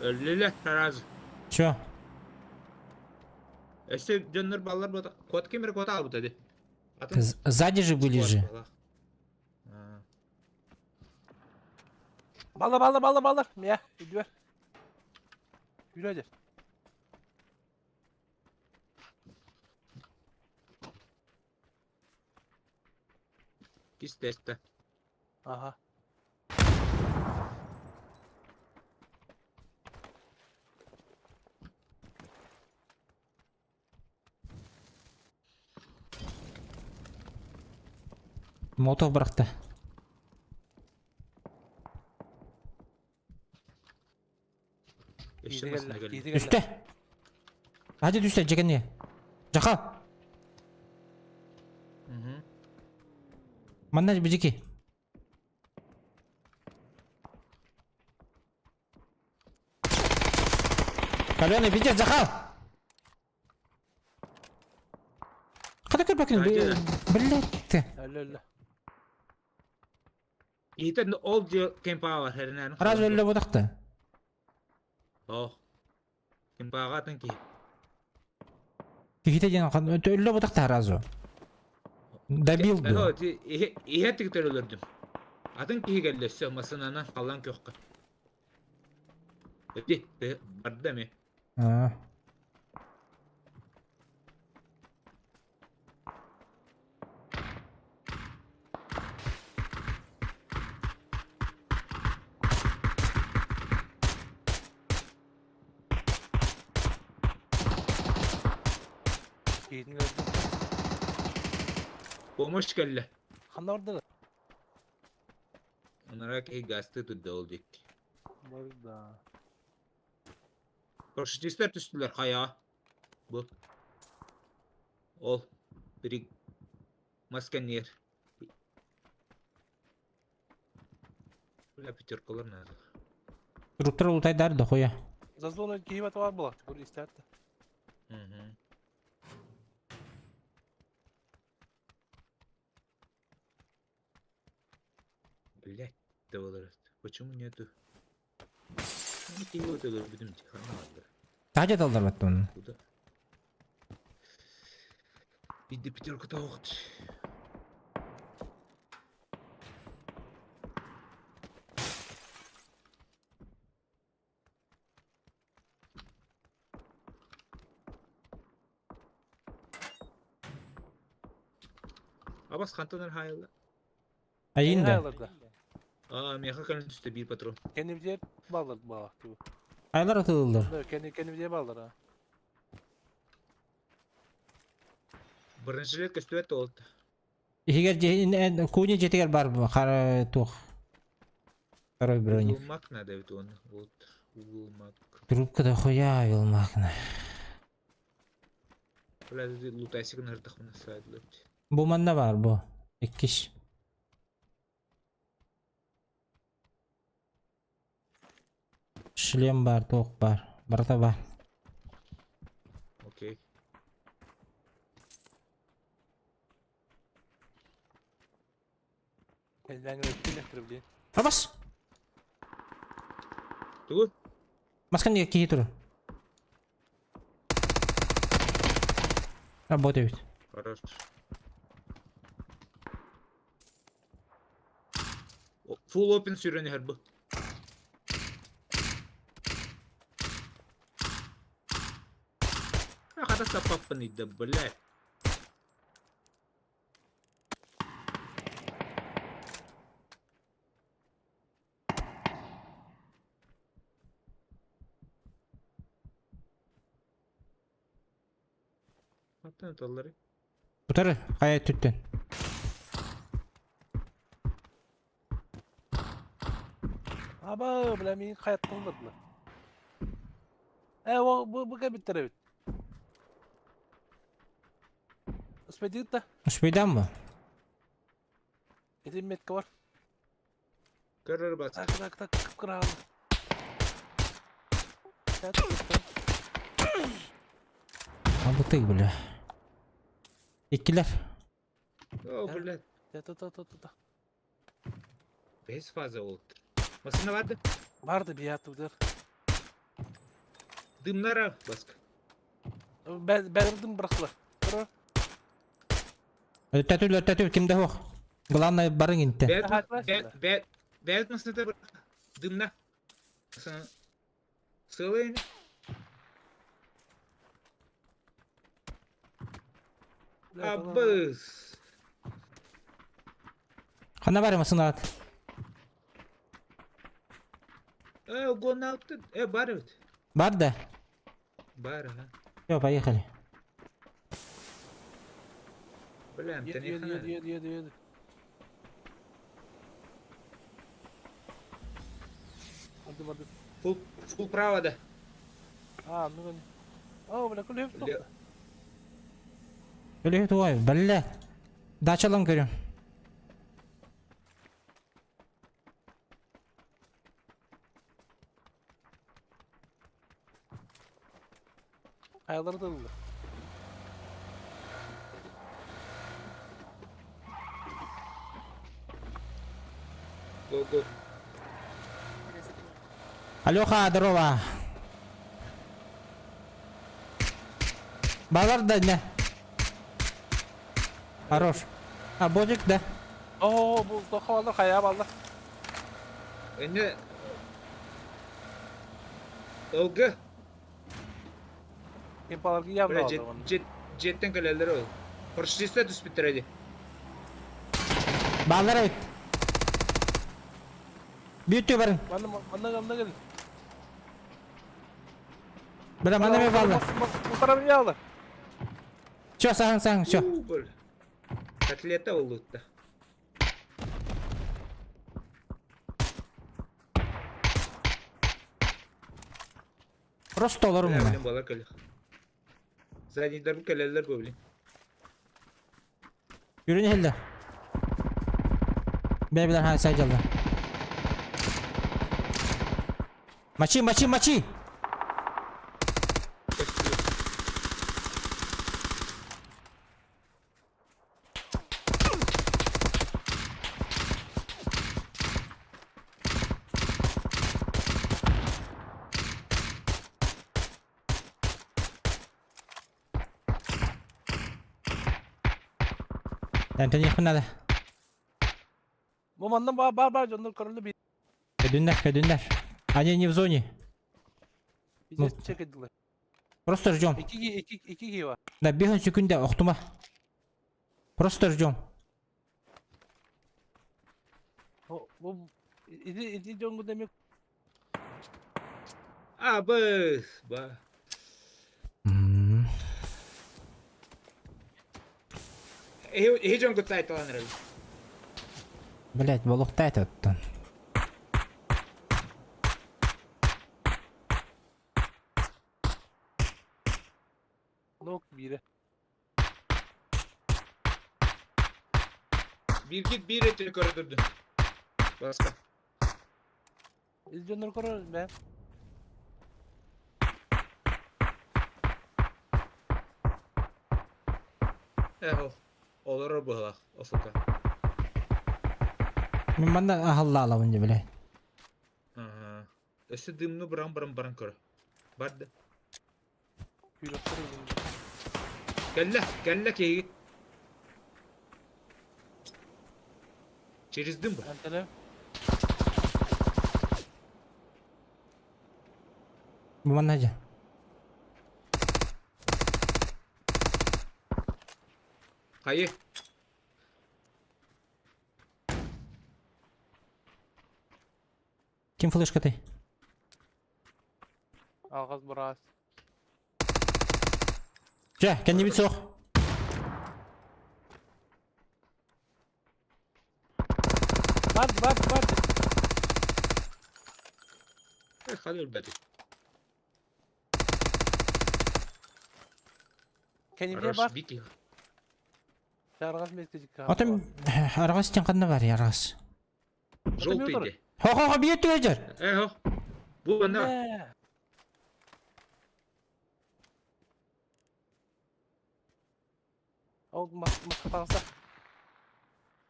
Өллүлэ сразу. Чё? Өссө дьоннор баллар буота. Куот ким эрэ куота аалбыта дии. Атын Сзади же были же. А. Балла балла балла балла. Мия, үдүөр. Yürü hadi. Кистэстэ. Ага. Молотов бырахта. Өссө массыына кэллэ. Түстэ. Hadi түстэ, дьэкэнни. Жаха. Манна бижики. Каленый, пиздец, Захал! Хата көрбөкүн, Айда. блядь ты. Өлө өлө. Итен ол дьиэ кемпаҕа хэринээн Разве өллө бутахта? Оох. Кемпаҕа атын киһи. Киһитэ диэн өллө бутахта сразу. Добил дуо? Иһэ тиктер өлөрдүм. Атын киһи кэллэ өссө массыынанан халлаан күөххэ. Ити барда эми. Аа. Киһитин көрдүм. Помощь кэллэ. Ханна бардыгыт? Анараа киһи газтыы турда ол диэки. Барда. Парашютистар түстүлэр хайаҕа. Бу. Ол. Бiri мас кэннигэр. Бля, пятеркалар надо. Туруктар улутайдар дохуя. За зону киһи баар буолар. Кур истээт. Мгм. Блять, доллар. Почему нету? Ну, киһи вот өлөрбүтүм тихо. Таһа талдар баттын. Куда? Биирдэ пятерка тоҕут. Абас хантан хайылла? Айын да. Аа, миэхэ кэлэн түстэ биир патрон. Кэннибитигэр бааллар баҕа. Айлар атылылар. Кэннибитигэр бааллар а. Бронежилет көстүбэт туолта. Иһигэр куни жетигер бар хара туох. Второй броник. Угулмак надо ведь он. Вот. Угулмак. Трубка да хуя вилмакна. Бля, лутайсик нырдахмына сайдлы. Бу манна бар бу. Иккиш. Шлем бар, туох бар. Барта бар. Окей. Абас! Тугу? Маскан киһи туру. Работает. Хорош. Full open сүүрэн иһэр бу. Хата саппаппын ыйда, блядь. Хаттан таллары. Утары, хайа түттен. Аба, бля, мин хаяттан бардылар. Э, бу бу кәбиттер бит. Успейдит да? Успейдан ба? Ити метка бар. Көрөр бас. Так, так, так, кыпкыра. Абытык, бля. Иккилер. О, блядь. Та та та та та. Бес фаза oldu. Masına vardı. Барды биятыдыр. Дымнара баска. Бәрдім бырақлар. Тұр. Өттәтүл, өттәтүл, кимде хох. Главное барың инте. Бәт, бәт, бәт, бәт masına da Дымна. Сылын. Абыс. Хана бар масына ат. Э, гон алты. Э, бар ведь. Бар да. Бар, ага. Все, поехали. Бля, Еді, еді, еді, еді, еді, еді. Барды, барды. Фул, фул право, да. А, ну О, бля, күліп тоқты. Өле туай, бля. Дачалан көрем. Хаялар да. Го, го. Алёха, здорово. Балар да не. Хорош. А бодик да. Оо, бу тохолор хайа балла. Эне Ылгы. Кемпаларга явно Бля, алды жет, оны. жет, жеттен кэлэллэр ол. Парашютиста түспүттэр эди. Балар эбит. Бүттү барың. Манна манна манна кел. Бля, манна мен балла. Мусора меня алды. Все, саһаң, саһаң, все. Бул. Котлета улутта. Просто олорум Бля, мен. блин, балар кэлэх. Заднийдар бу кэлэллэр бу, блин. Yürüyün heldi. Бля, ха, сайдалды. Мочи, мочи, мочи! Эмтэниэхпин надо. Бу манна бар бар бар дьоннор көрүллү би. Көдүннэр, көдүннэр. Они не в зоне. Ну. Чекедилер. Просто ждем. Iki iki iki ги бар. Да, беган секунда, охтума. Просто ждем. Бу иди иди дьонгу демек А, быс, ба. М. Эһи дьон кытта айталан эрэл. Блять, болуктайт оттон. нок бире. Биргит бир этini көрдүрдү. Баска. Из дьоннор көрөр мен. Эхо. Олорор быһылах, офука. Мен манна ахалла алабын же, блядь. Ага. Өссө дымны баран баран баран көр. Барды. Күйрөктөр. Кэллэ, кэллэ киһигит. Через дым ба. Антеле. Бу манна же. Хайы. Ким флешка ты? Агаз брас. Же, кэннибит суох. Бар бар бар. Э, хады өлбәти. Кенимге Хорош, бар. бики. Чаргас мескечик. Отом аргас тен канна бар, аргас. Желтый де. Хо-хо-хо, бийет түгәжер. Эхо. Бу ана. Ол маска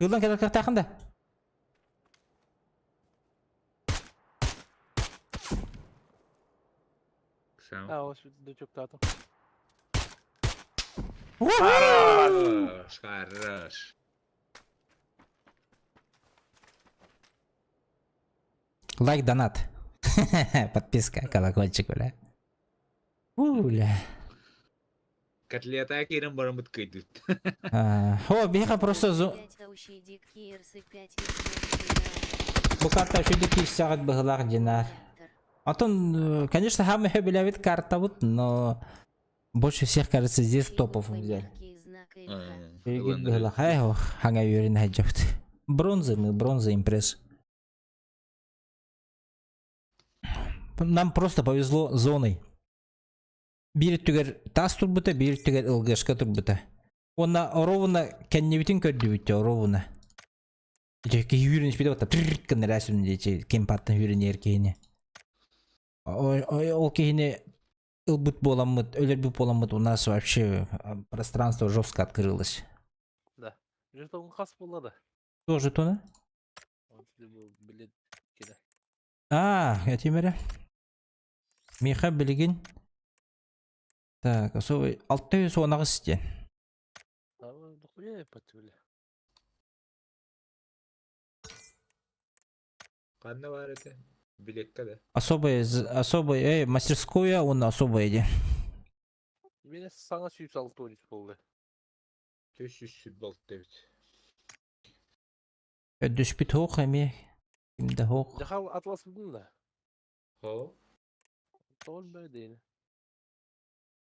Юлдан кэлэр кыахтаахын да. Сам. А, ол дучуктатым. Хорош, хорош. Лайк, донат. Подписка, колокольчик, бля. У, бля. Котлета кирен барамыт кыйдыт. А, О, биха просто зу... Бу карта үчүгэй киирсэҕит быһыылаах динар. Антон, конечно, хамы билэбит картабыт, но больше всех, кажется, здесь топов взяли. Билигин быһыылаах. Эх, ох, хаҥа үөрэн сылдьабыт. Бронзы мы, бронза импресс. Нам просто повезло зоной. Биир өттүгэр таас турбута, биир өттүгэр ЛГшка турбута. Онно ровно кэннибитин көрдүбүт ровно. Ити киһи испите батта трррт гыннар диэчи кемпаттан хүрүн киһини. Ол киһини ылбыт буоламмыт, өлөрбүт буоламмыт у нас вообще пространство жестко открылось. Жетон кас болады. Тоже то, да? Если бу билет кэлэ. Аа, этим эрэ. Миэхэ билигин так, особый 618 диэн. А дохуя я бля. Ханна баар этэ? Билиэккэ да. Особый, особый, эй, мастерская уонна особая диэн. Миэнэ саҥа 160 буолла. 426 эбит. Өдүспүт хоох эмиэ. Ким да хоох. Дьахал атласбытын да. Хо? Тоҕус бэйдейни.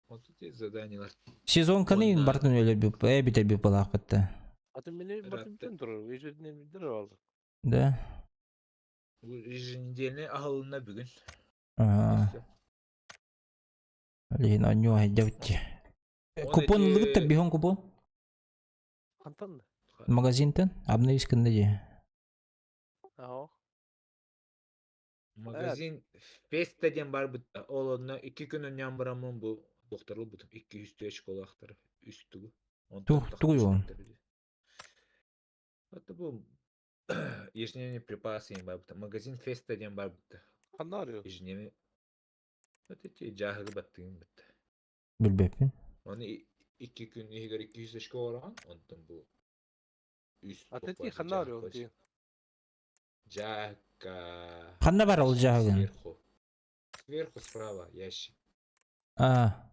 Вот эти заданиялар. Сезон канын Уонна бартын өлөрбүп, э бүтэрбит балаахпытта. Атын мени ыраатта. бартын турар. Ежедневный билдер алды. Да. Бу еженедельный аһылынна бүгүн. Аа, Өссө. Лин онньуо хайдабытти. Он Купон ылыгыт эти бихон купон. Хантан да? Магазинтен обновись кында же. Аха. Магазин Феста диэн барбыт. Ол онно 2 күн онньоон бараммын бу туохтарылбытым. 200 школаахтар. Үс тугу. Онтон Тух тугуй ол? тахсыбыттар. Это бу ежедневный припасы им барбыта. Магазин Феста диэн барбыта. Ханна арıyor? Ежедневный. Вот эти дьааһыгы баттыгын бытта. Билбэппин. Оны 2 күн иһигэр 200 очко ороҕун, онтон бу үс А ты туох ханна дьааһык арıyor бар. ти? Дьааһыкка Ханна бар ол дьааһыгын? сверху. Сверху справа ящик. Аа.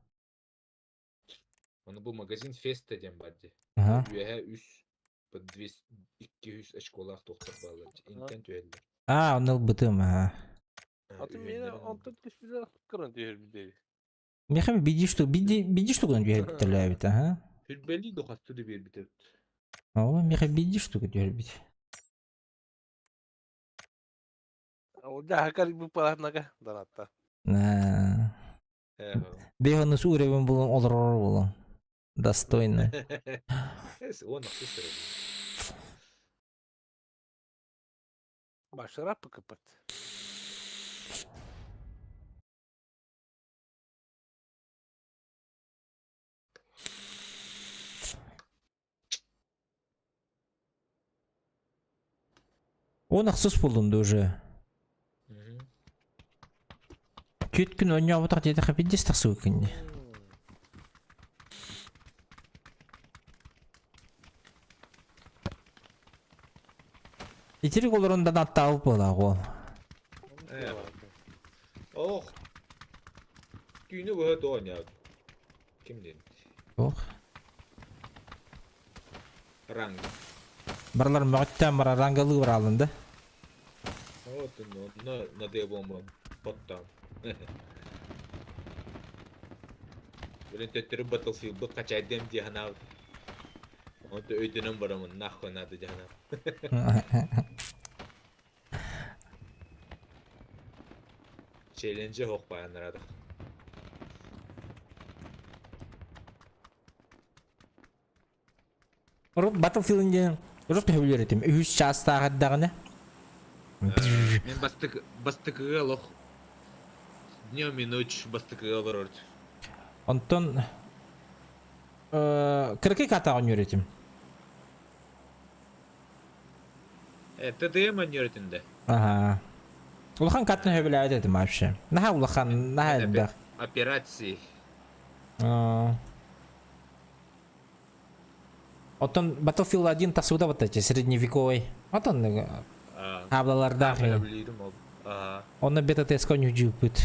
Оны бу магазин Феста диэн бар дии. Аха. Үөһэ үс по 200 200 очколаах туохтар бааллар. Интэн түһэллэр. Аа, онно ылбытым аа. Атын мени онтон түспүдэ кырын түһэр бидей. Миэхэ биди штук, биди биди штугун түһэрбиттэр аха. Хүрбэлии дохасты да биэрбит эбит. Оо, миэхэ биди штука түһэрбит. Ол дьааһыкар бу палатнага данатта. Аа. Бэйэ уровень булан олорор булан. Достойно. Эс, он ахсыс эрэ. Башыра пыкыпыт. Он ахсыс булдум да уже. Түөрт күн оонньообутах диэтэхэ пиздец тахсыбыт күннэ. Итирик олорон да аттаабыт буолаах уол. Ох. Түүнү быһа тоонньоот. Ким диэн? Ох. Ранг. Барылар мөҕүттэн бара рангалыы бараалын да. Вот онно надо бомба. Поттан. Блин, төттөрү Battlefield бу качайдым дии санаабыт. Онто өйдөнөн барамын, нахуй надо дии санаабыт. Челленджи хоқ баяннарадық. Урут Battlefield диэн урут төһөлөр этим. Үһүс чаастаах эрдэҕинэ. Мен бастык бастыкыга лох днем и ночь бастыкыга олорор. Онтон кыракый катаҕын үөрэтим. ТДМ өнөрөтүндэ. Ага. Улахан катын хөбүлээбэт этим вообще. Наһаа улахан, наһаа элбэх. Операции. Оттон Battlefield 1 тахсыбыта вот эти средневековый. Отон хаблалардаах. Билирим ол. Ага. Онно бета-тестка ньудьууппут.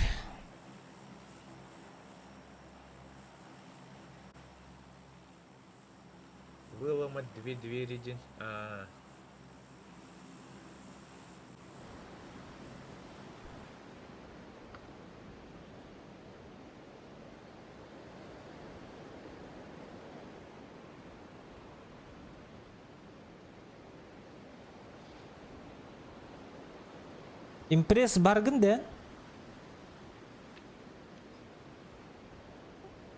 Выломать две двери день. А. Импресс баргын да?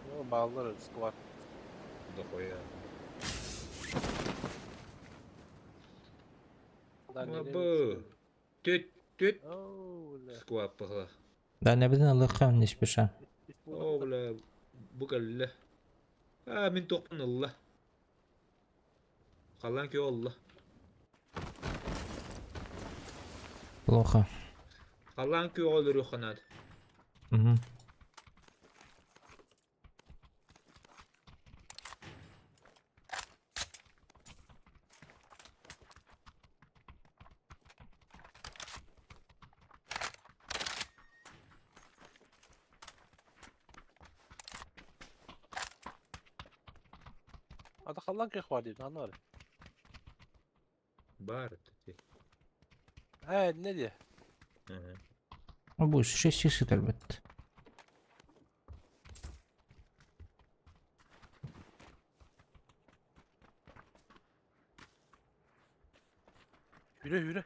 Ну, баллар склад. Дохуя. Да, не, не, Бу. Төт төт Оу, бля. сквап пахла. Да, не биден алыхха не спеша. О, бля, бу кэллэ. А, мин туохпун ылла. Халан көө олла. Плохо. Халлаан күөҕэ өлөрүөххэ наада. Угу. Ата халлаан күөх баар диэн, аны баар. Баар это. Ээ, не диэ? Ага. Бу 6 сытарбыт. Yürü yürü.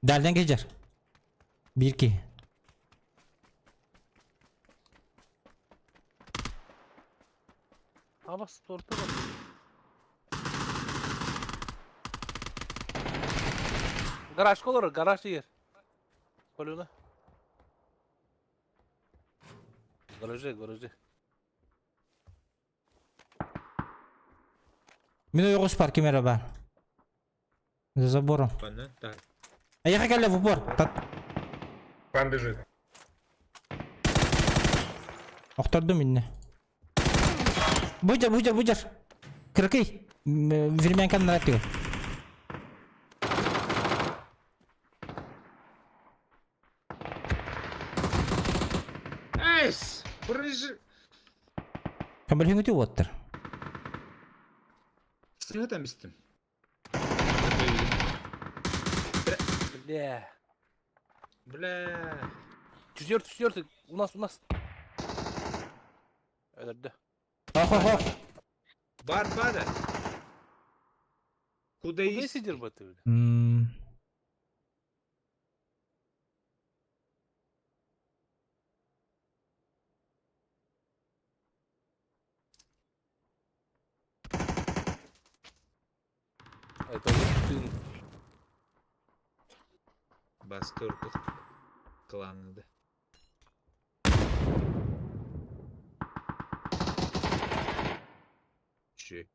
Дальнен geçer. 1-2. Ama sporta bak. Garaj olur, garaj yer. Koluna. Garajı, garajı. Мин ойоҕос парки merhaba. За забором. Панна, так. А я кэллэ в упор. Тат. Там бежит. Охтордум инне. Быдьар, быдьар, быдьар. Кыракый. Времянкан нараттыгы. Эс! Прыжи! Көмөлһүҥүтү уоттар. Сыга там бистим. Бля. Бля. Четвертый, четвертый. У нас, у нас. Öldü. Ох, ох, ох. Бар бада. Куда Куда есть? сидел бы ты, бля? М, Это вот ты. Баска уркут. Кланды. Чү.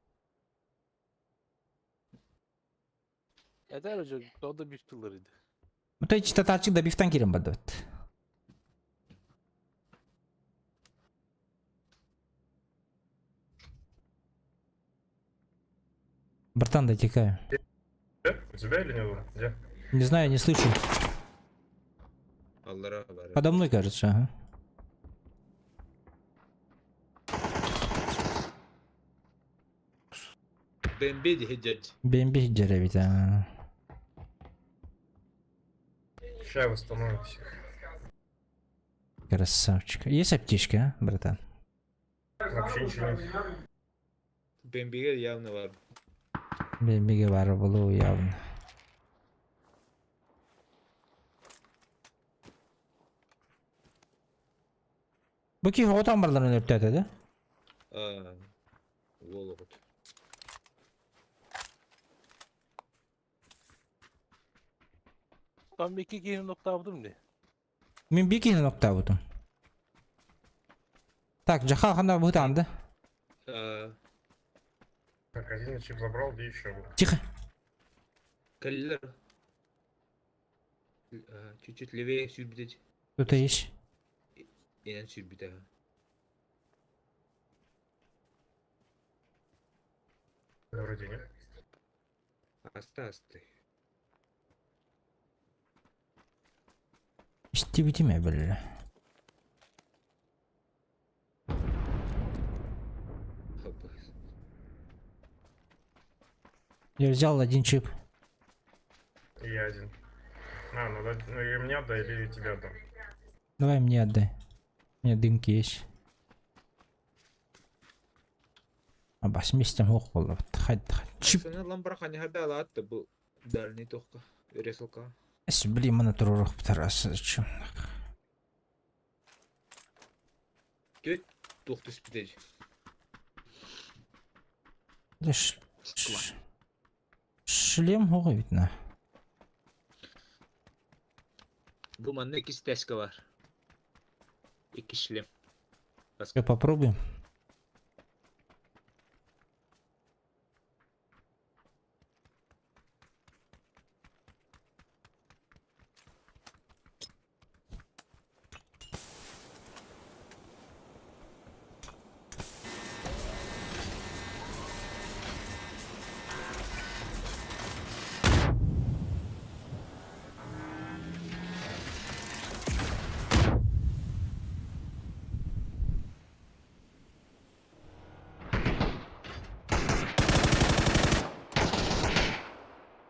Это же o da bir tıllarıydı. Бу читатачык да бифтан кирен бардыбыт. Братан, дотекаю. Где? У тебя или нет? Где? Не знаю, не слышу. Аллара бар. Подо мной, кажется, ага. БМБ дедять. БМБ деревит, а. Сейчас восстановим всех. Красавчик. Есть аптечка, а, братан? Вообще ничего нет. БМБ явно бар. БМБ бар болу явно. Бу ки отан барлар өлөптөтө да? Аа. Вологот. Ben bir iki kişinin nokta aldım ne? Мен бир кихи нокта бутум. Так, жаха хана бутанды. Аа. Так, один чип забрал, где еще был? Тихо. Каллер. Аа, Чуть-чуть левее сүрбүтэ. Кто-то есть. Инен сүрбүтэ. Да, вроде нет. Аста асты. Истебитиме бля. Хоп. Я взял один чип. И я один. А, ну, да, ну или мне отдай, или тебе отдам. Давай мне отдай. У меня дымки есть. Абас местем ох болду. Хад чип. Сана ламбра хани хада лаатты бу дальний тохка. Ресалка. Эс, блин, мана турурух птарас. Чем? Төт тох түспүтэ. Шлем хоҕо эбит на. Бу манна икки стяжка бар. Икки шлем. Все, попробуем.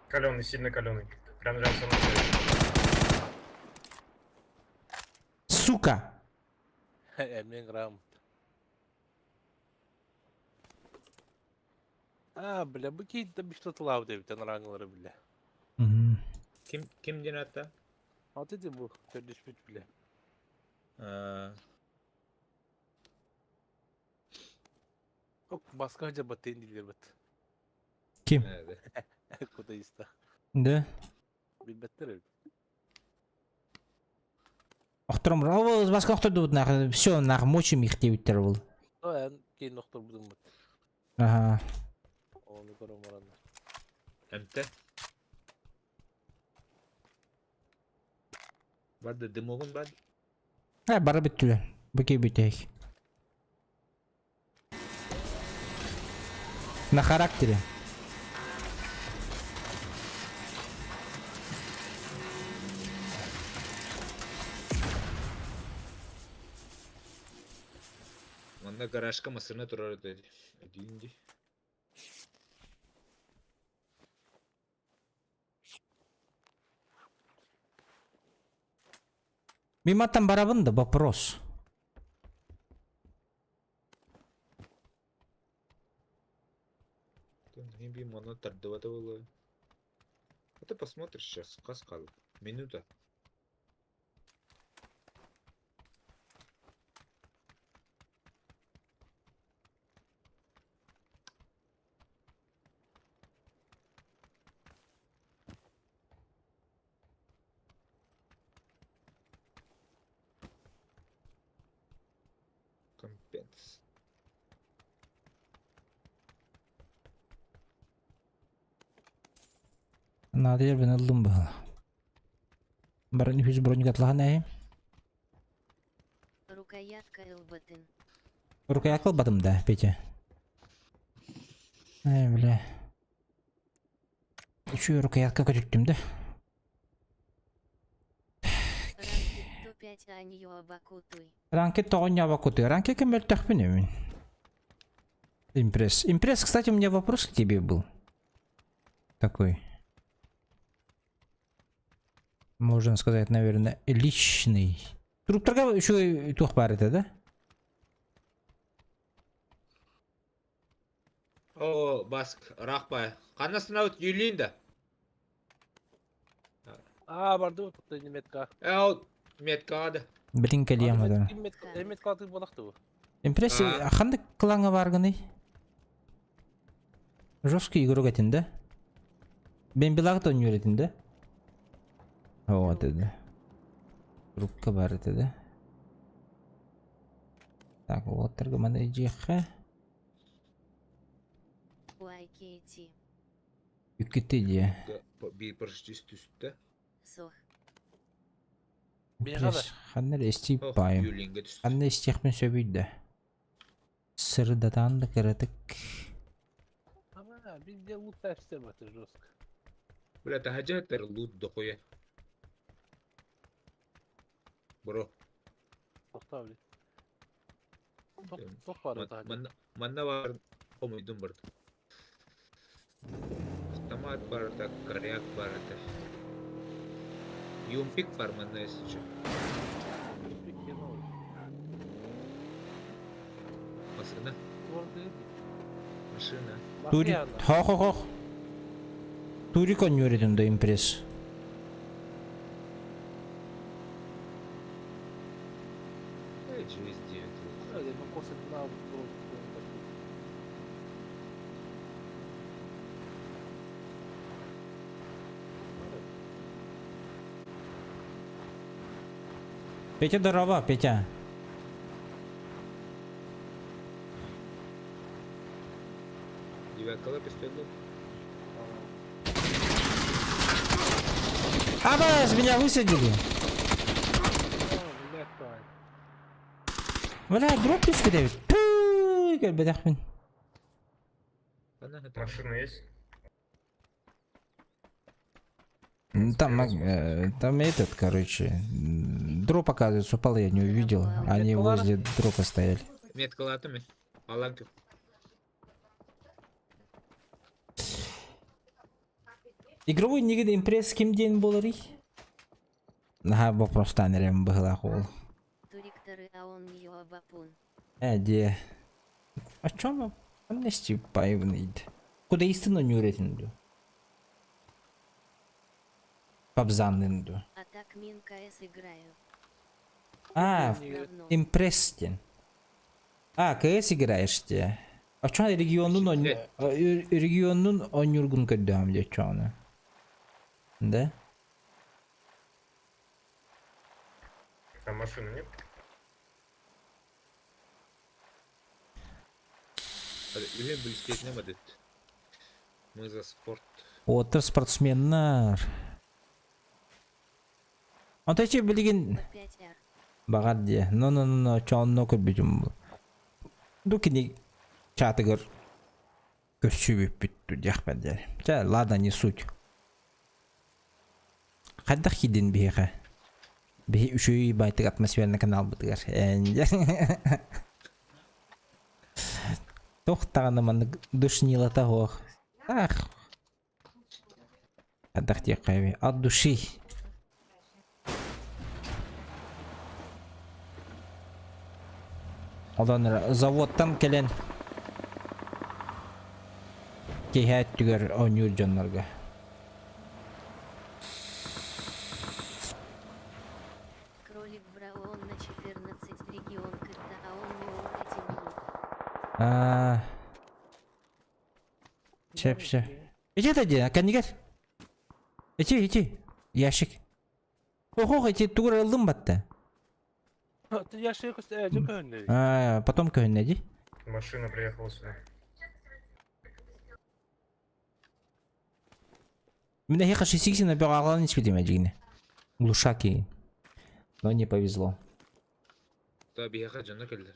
Каленый, сильно каленый. Прям рядом со мной стоит. Сука! Эмиэ грамм. А, бля, бу кейт бишто тылаабыт эбит анараҥылары бля. Мгм. Ким ким диэн аата? Аты ди бу төрдүспүт бля. Аа, Ок, баска жабатын дииллэр бит. Ким? ээ, Кутаиста. Да. Билбэттэр эбит. Охтором, ол баска охтордубут нах, все, нах, мочим их диэбиттэр ол. О, эн кейин охторбутум бут. Ага. Ону көрөн бараннар. Эмтэ. Барды дымогун бар. Э, бары бүттүлэр. Бу киирбитээх. На характере. Манна гаражка массыына турар этэ. Өдүүн дии. Миматтан барабын да вопрос. Биир манна тардыбата буолуо. Это посмотришь сейчас. Хас хаалла. Минута. Компенс. Наадыйар бин ыллым быһыла. Баран үһүс броньга атлаһан эһи. Рукоятка ылбытын. Рукоятка ылбатым да, Петя. Эй, бля. Үчүгэй рукоятка көтүттүм да. Ранкет 105 аньюабакутуй. Ранкет тоҕо ньаабаккутуй? Ранкет мөлтөхпүн эбин. Импресс. Импресс, кстати, у меня вопрос к тебе был. Такой. Можно сказать, наверное, личный. Труптарга үчүгэй туох баар этэ да? О, баск, рахпай. Ханна сынаут юлин да. Аа, барды бу метка. Э, метка да. Блин, кэлиэм да. Метка атыы буолахты бу. Импресс, А. ханнык клаҥҥа бааргыный? Жесткий игрок этин да? Бен билагыт оонньуур этин да? Вот это. Трубка бар этэ да? Так, уолаттарга маны дьиэххэ. YKT. Үккүтэ дьиэ. Биир почти түстэ. Сох. Биэҕэ да. Ханна эрэ истиий Ох, баайым. Юлинга түстэ. Ханна истиэхпин сөбүй да? Сырдатаан да кыратык. Ама, везде лутаешься в это жестко. Бля, таһаджаттар лут дохуя. Бро. Тохтоо били. Тох баар таһаджа. Манна манна бар хомуйдум бар. Автомат бар, так, коряк бар это. Юмпик бар манна если что. Юмпик хеновый. Машина. Машина. Турик. Хох-хох-хох. Турик оонньуур этин да импресс. Эй, GS9. Петя, здорово, Петя. Девяткала пистолет. Абас, меня высадили. Блядь, давай. Бля, дроп түспүт эбит. Тыы, көрбөтөхпүн. Машина есть? Там, там этот, короче, дроп, оказывается, упал, я не увидел. Они возле дропа стояли. Меткалатами. Аланка. Игровой нигде импресс ким день буоларый? Наһаа боппуруостаан эрэм быһыылаах уол. Турикторы а он нее бапун. Э, де. О чем Амнести паевный? Куда истину не уретин Пабзаннын ду. А так мин КС играю. А, Говно. импресс ден. А, КС играешь те. А чё регионун он регионун онюргун көрдөм де чоны. Да? Там машины нет? Үлен білістетіне ма деді. Мы за спорт. Отыр спортсменнар. Онто че билигин 5R. Баҕар дии. Ну ну ну ну чоонно көрбүтүм бу. Ду кини чаатыгар көрсүбүппүт диэхпэр диэри. Чэ, ладно, не суть. Хайдах киирдин биһиэхэ? Биһи үчүгэй байтык атмосферный каналбытыгар. Туох даҕаны маннык душнилата суох. Ах. Хайдах диэххэ От души. Онон заводтан кэлэн киэһэ өттүгэр оонньуур дьоннорго. Кролик Браун на 14 регион кытта а он не этим А, Сөп, сөп. Ити это дии, кэннигэр. Ити, ити. Ящик. Ох, ити тугур ыллым батта. Ты ящик э, көһүннэ. А, потом көһүннэ дии. Машина приехала сюда. Мин эһиэхэ шестиксин бөҕө аҕалан испитим эдьигини. Глушаки. Но не повезло. Та биһиэхэ дьоно кэллэр.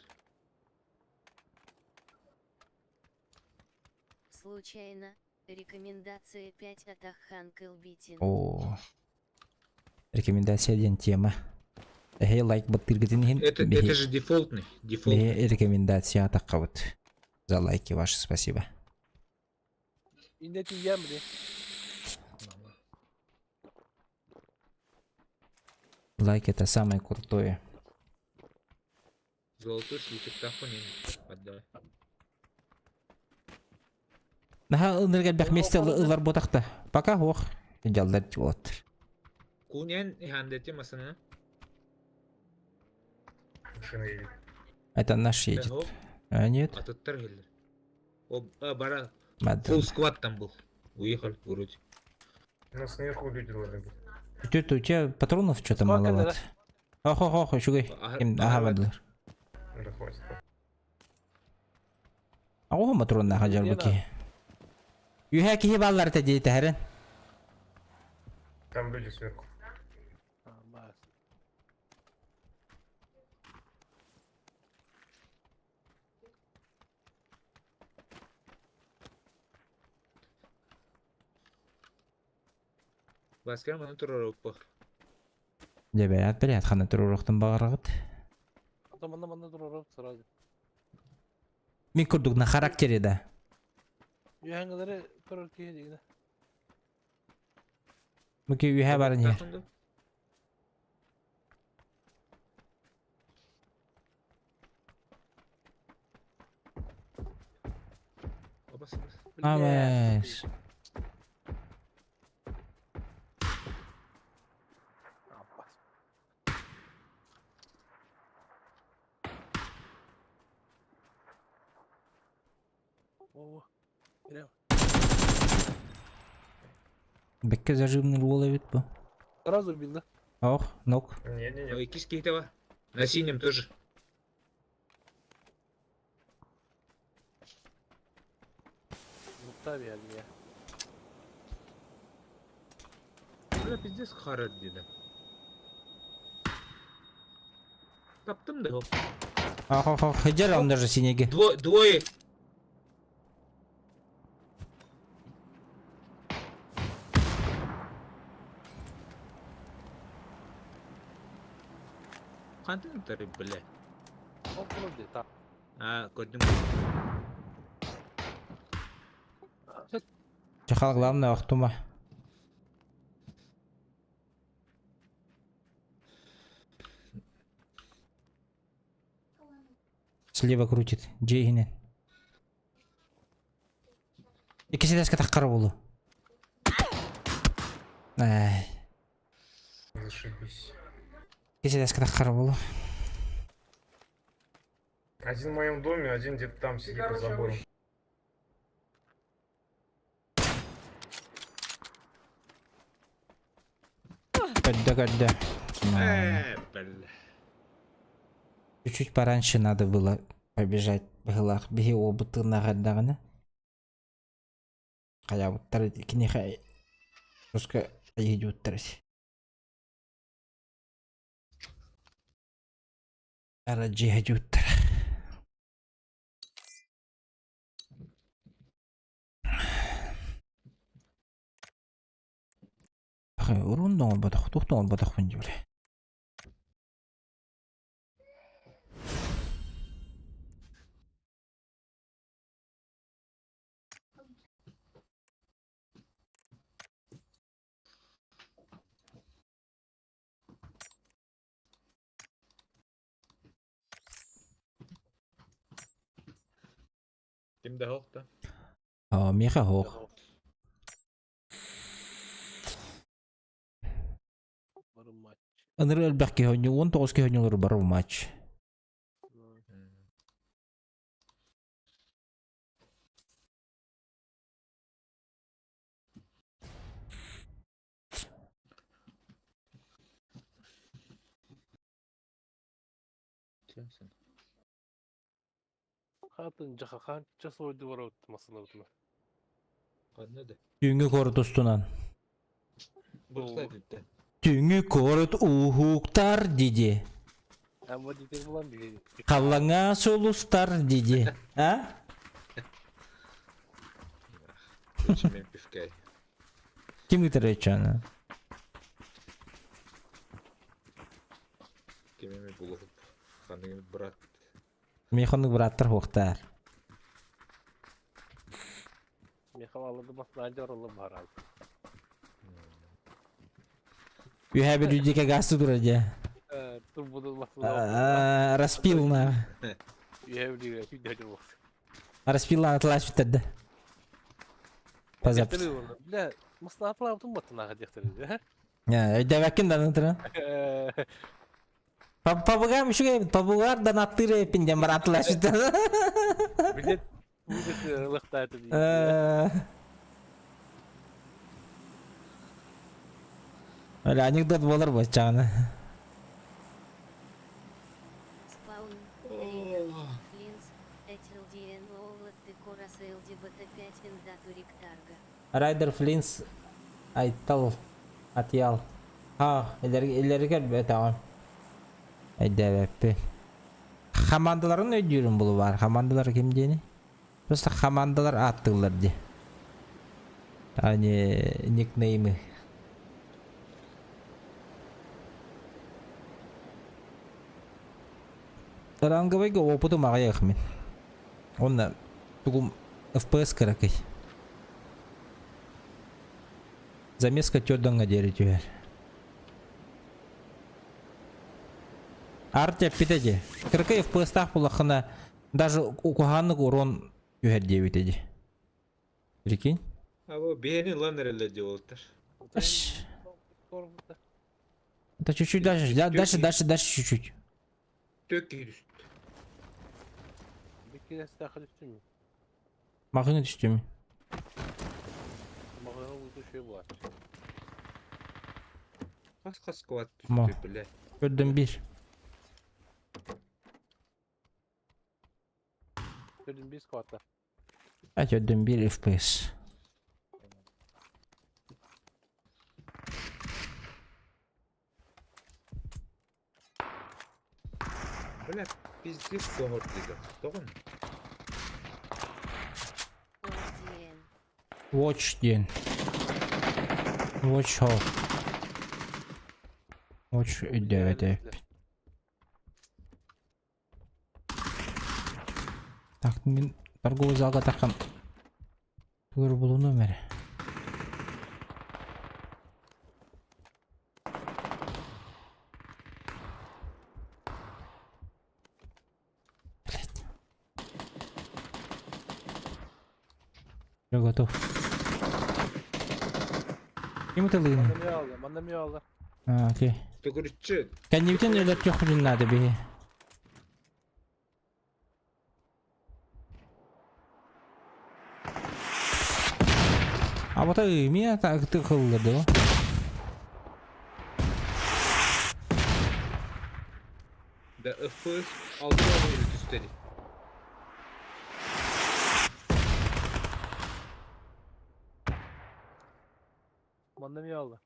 Случайно. Рекомендация 5 от Ахан Кылбитин. О. Рекомендация диэн тема. Эһэй лайк баттыыргытын иһин Это же дефолтный. Дефолтный. биһи рекомендация атаххабыт. За лайки ваши спасибо. Инде тиийэн били. Лайк это самое крутое. Золотой слиток тахуй отдай. Наһаа ынырык элбэх миэстэ ылар буотахта. Пока ох. Дьаллар вот. Кунен ихандети масана. Машина едет. Это наш едет. А нет? Атыттар келлер. О, а, бара. Мадам. Фулл сквад там был. Уехали вроде. У нас сверху люди должны быть. Тетя, у тебя патронов что-то Сколько маловато. Ох, ох, ох, үчүгэй. Ким аха бардылар. Да хватит. Аҕа патроннаах дьарбыки. Үһэ киһи бааллар этэ дии тэһэрин. Там люди сверху. А, бас. Баскер маны турар оппа. Дьэ бэйэт бэйэт ханна туруорухтун баҕараҕыт. А манна манна турар сразу. Мин курдук на характере да. Үөһэҥҥилэри көрөр киһи дигинэ. Мүкэ үһэ баран иһэр. Абас. Абас. Абас. О, прям. Бэккэ зажимный уол эбит бу. Сразу убил, да? Ох, нок. Не-не-не. Ой, киски этого. На синем тоже. Нуктар geldi ya. Бля, пиздец харат деди. Таптым да. Ох, ох, ох, хеджер он даже синеги. Двое, двое. Қандай бля. Ол dedi. Tamam. А, көрдім. Чахал главное охтума. Слева крутит. Джейгинен. Иккиси даска тахкара болу. Ай. Зашибись. Иккиси даска тахкара болу. Один в моем доме, один где-то там сидит под забором. Көрдө көрдө. Э, бля. Чуть-чуть пораньше надо было побежать. Быһылаах биһи уолбутынаҕардаҕына хайаабыттар киниэхэ руска айыдьууттар араджиһадьууттар урун доҥорботох туох доҥорботохпун дьүлэ. Кимде хоқ та? Оо, миэхэ хоох. Барым maç. Ыныры элбэх киһи оонньуу, 19 киһи оонньуулар барар матч. Кимсің? Хатын жаха канча сойду бар masına butuna. Қандай да? Түүҥҥү куорат устунан. Бұрқылай дейді. Түүҥҥү куорат уһуктар диди. Ama diyecek bulan bile. Халлаҥа сулустар диди. А? Мен пивкай. Ким ыытар өйчөөнө? Кимеме булуп. Қандай брат. Миэхэ оннук бырааттар хуохтаар. Михал алды masına oralım var abi. Үһэ бір үйдеке гасты тура дьэ. Dur bunu masına. Распил на. Üye bir de olsun. Распил на атлас бүтэрдэ. Позап. Бля, masına atılan batına kadar. Өйдөбөккүн да нытыран. Папугай мүшүгэй папугар да наттыр эпин диэн бар атлас бүтэрдэ. Билет будет лыхтайды дейді. Öyle анекдот болар боччаҕына. Спаун, Рейдер, Флинс, HLDN Оллат Декорас LDBT5 Эндатурик Тарга. Райдер Флинс Айтал Атьял. Ha, ileri gel be tamam. Өйдөөбөппүн. Хамаандаларын өйдүүрүм булу бар. Хамаандалар ким диэни? Просто хамаандалар ааттыыллар дии. Они никнеймы. Ранговойга опытым аҕыйах мин. Онно тугум FPS кыракый. Замеска төрдөҥҥө диэри түһэр. Арт эппитэ дии. Кыракый FPS-таах буллаххына даже куһааннык урон түһэр диэбитэ дии. Прикинь? А бу биһини ылан эрэллэр дии буолтар. Ш. Это чуть-чуть дальше, да, дальше, дальше, дальше чуть-чуть. Тök киһи түстэ. Bir kere silah üstü mü? Махына түстүм. Мағына uydu şey var. Хас хас сквад Мо. түстү, бля. Көрдüm bir. Көрдүм биир сквадта. А көрдüm bir FPS. Бля, пиздец соһор диga. Тоҕун. Орден. Watch диэн. Watch how. Watch өйдөөбөтө. Так, мин торговый залга таххан тугу булунум эрэ. Блять. Я готов. Ким ытылыын? Манна эмиэ аалла, манна эмиэ аалла. А, окей. Төгүрүччү. Кэннибитин өлөртүөхпүтүн наада биһи. Абата ымия тыкыллы дуо? Да FPS 6 oyunu түстedi. Манна эмиэ аалла.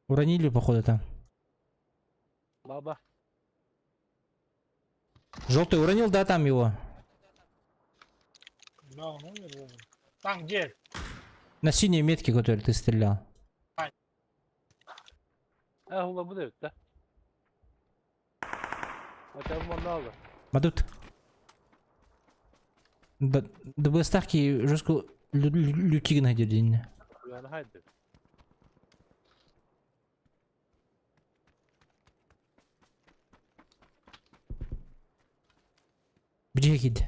Уронили, походу, там. Баба. Желтый уронил, да, там его? Да, он умер вроде. Там где? На синей метке, которой ты стрелял. Э, хула бу да да. Хотя бы манна аалла. Мадут. Да, ДБ ставки жестко лютигн дедин. Уяна хайды. Где кид?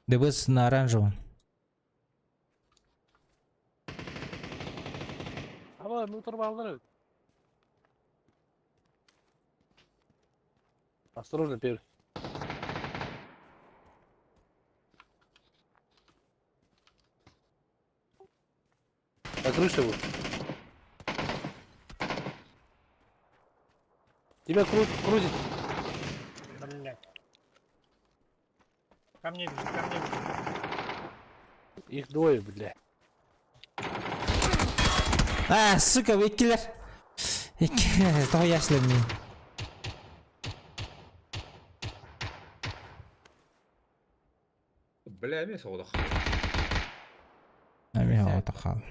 ДБС на оранжевом. Аба, мы утырып алдылар. Осторожно, первый. На крыше вот. Тебя крутит. Блять. Ко мне бежит, ко мне бежит. Их двое, бля. А, сука, вы киллер. Того я шлемни. Бля, эмиэ соҕотох. Ами отахал.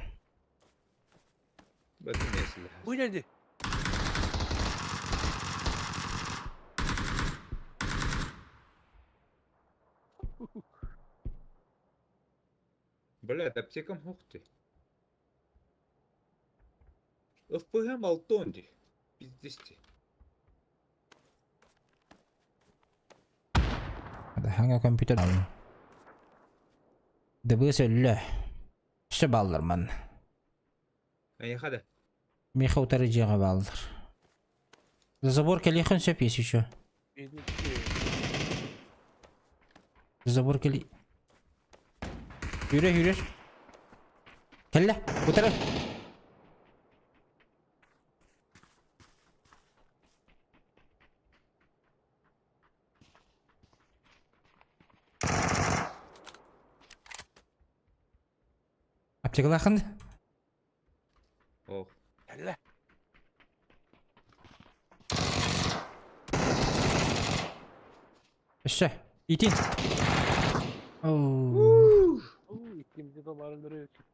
Бэтим эсилэ. Выйди. Бля, аптекам хохти. FPS 6 ди. Пиздец. Ханга компьютер. ДБС өллө. Все баллар ман. Айха да. Миха утары жеға баллар. За забор кэлиэххин сөп есть еще. За забор кэли. Юрэ, юрэ. Кэллэ, утары. Аптекалаахын. Ох. Кэллэ. Өссө. Итин. Оу. Иккимди да барын өлөрөбүт.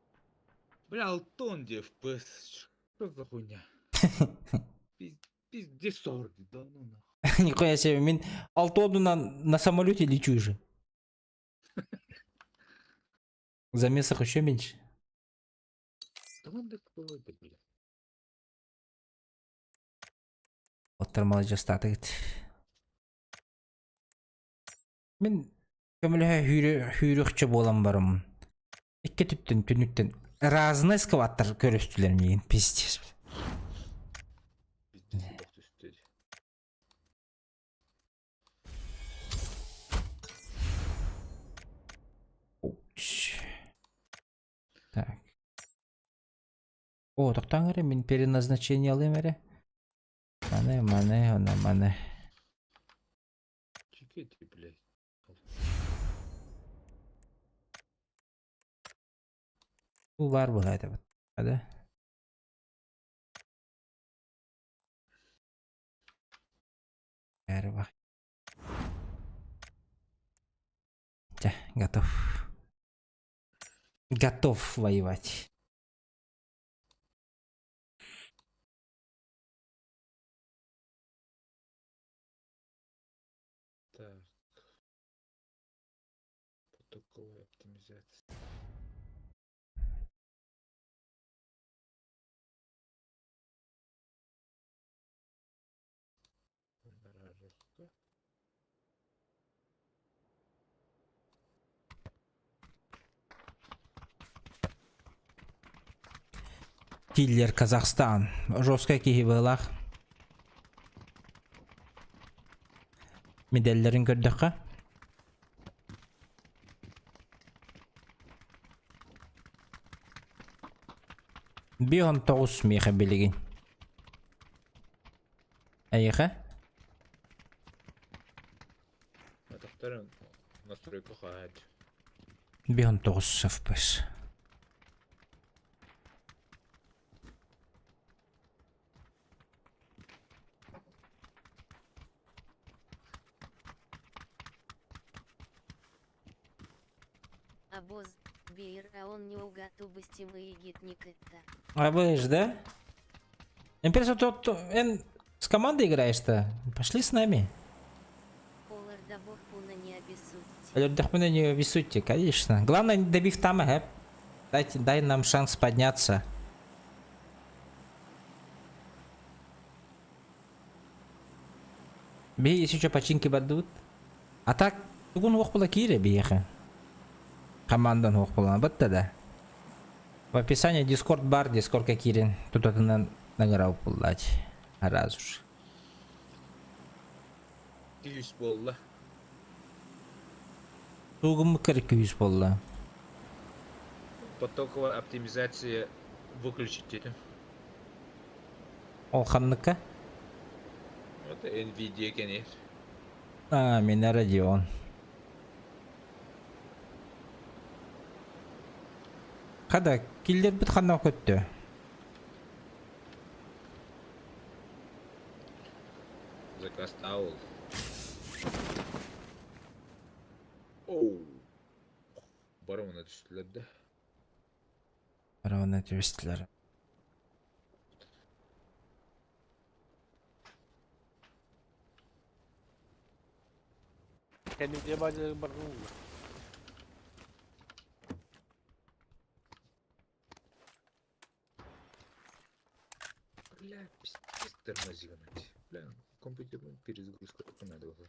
Бля, 6 ди FPS. Что за хуйня? Пиздец сорди, да ну нахуй. Нихуя себе, мин алты на самолете лечу уже. Замесах еще меньше. Да он да какой бля. Оттар маладьыастаатыгыт. Мин көмөлөһө хүүрүөхчө буолан барым. Икки түттэн түнүттэн разный скваттар көрүстүлэр миигин пиздец. Пиздец түстedi. Ouch. Так. О, тохтооҥ эрэ, мин переназначение алыам эрэ. Маны, маны, она маны. Чекайте, блядь. Бу баар буолаа этэ да? Эрба. Чэ, готов. Готов воевать. Так. Потоковая оптимизация. Киллер Казахстан. Жесткая киһи быһыылаах. Медалларын көрдөххө. 5-19 миэхэ билигин. Эйиэхэ? Атахтарын настройка хаһаат. 5-19 FPS. Обоз, Бейр, а он не угатубастимый гитник это. А вы ж, да? Империя, то, эн с командой играешь-то? Пошли с нами. Олар да бог пуна не обессудьте. Өлөрдөхпүнэ не обессудьте, конечно. Главное, не добив там, ага. Дайте, дай нам шанс подняться. Би, если что, починки бадут. А так, тугун ох була кире биэхэ. Командан ох була. Бытта да. В описании Discord бар, Discord киирин. Тут это на буллать. Раз уж. Күүс буолла. Тугум күүс буолла. Потоковая оптимизация выключить этим. Ол ханныкка? Это NVIDIA конечно. А, меня Родион. Хада, киллер бит ханна көттө. Заказ таул. Оу. Барымына түстүлэр да. Барымына түстүлэр. Кэнники баадьа баргын Бля, пиздец тормозила, мать. Бля, компьютерную перезагрузку только надо было.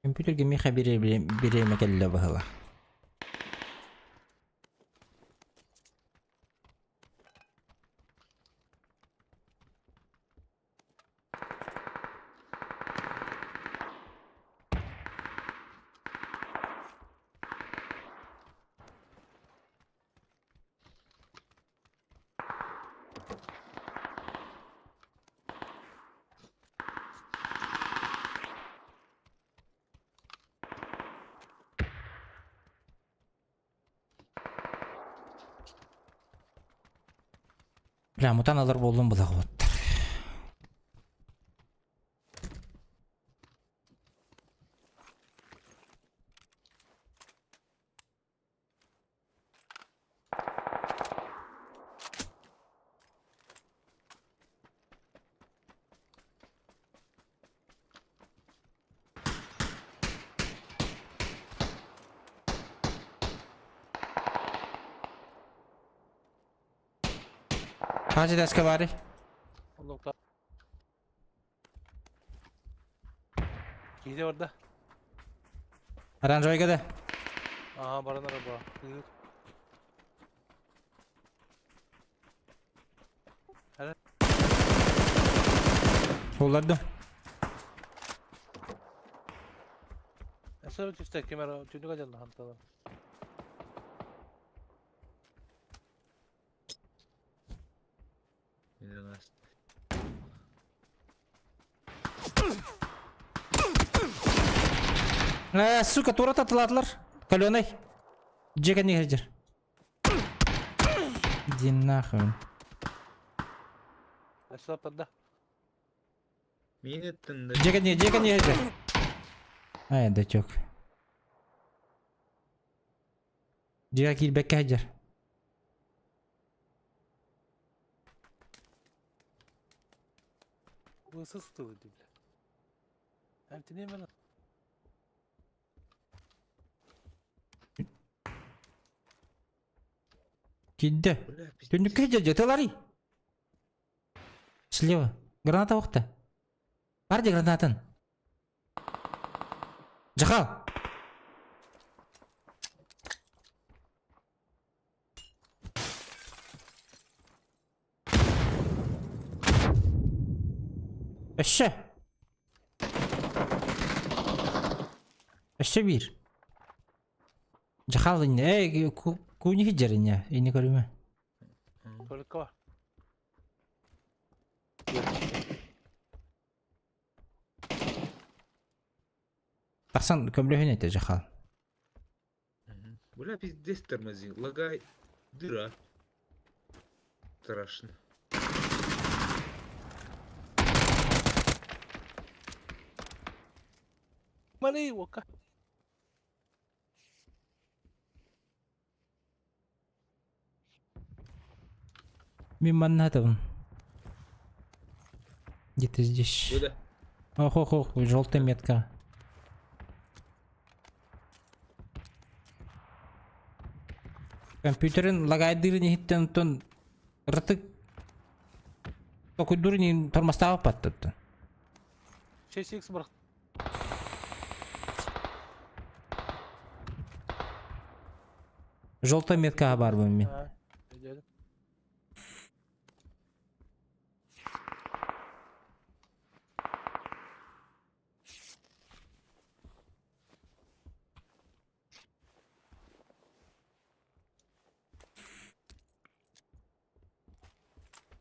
Компьютерге миха бириэмэ кэллэ быһыла. Бля, мутан алар болдум була оттар. Хажи даска бары. Nokta. Киһи барда. Оранжевый да. Ага, баран араба. Уларды. Эсэ түстэ кемера түнүгө жанна хантала. Э, сука, тура татылаатылар. Каленый. Дьиэ кэннигэр сылдьар. Иди нахуй. Өссө тарда. Мин ыттым да. Дьиэ кэннигэр, дьиэ кэннигэр сылдьар. Ай, дачок. Дьиэҕэ киирбэккэ сылдьар. Бысыс тылы дии, бля. Эмтиниэм эн. Киирдэ. Бля, пиздец. Түннүккэ сылдьар дьэ, тыларый. Слева. Граната уохта. Бар дии гранатын. Дьахал! Өссө! Өссө биир. Дьахал иннэ, эй, кууни сылдьар иннэ, инни көрүмэ. Только. Тахсан көмөлөһүн этэ дьахал. Бля, пиздец тормози. Лагай. Дыра. Страшно. Малый ока. Мин манна хатабын. Где-то здесь. Куда? Ох, ох, ох, желтая метка. Компьютерин лагайдырын иһиттэн оттон ырытык токуйдурун иһин тормостаабыт баттаттан. 6x бырах. Желтая меткаҕа баарбын мин. А, өйдөөдүм.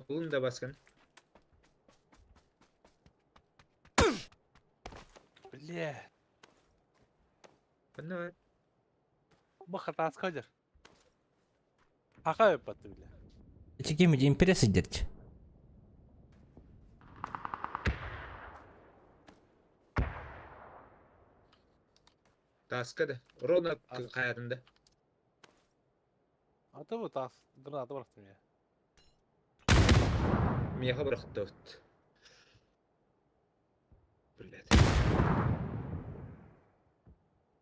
Улун да баскын. Бля. Ханна бар? Бу хатааска дьэр. Хака өппатты бля. Ити ким империя сидерт. Таска да. Ровно хайатында. Аты бу таас граната бырахтым я. Миэхэ бырахтыбыт. Блядь.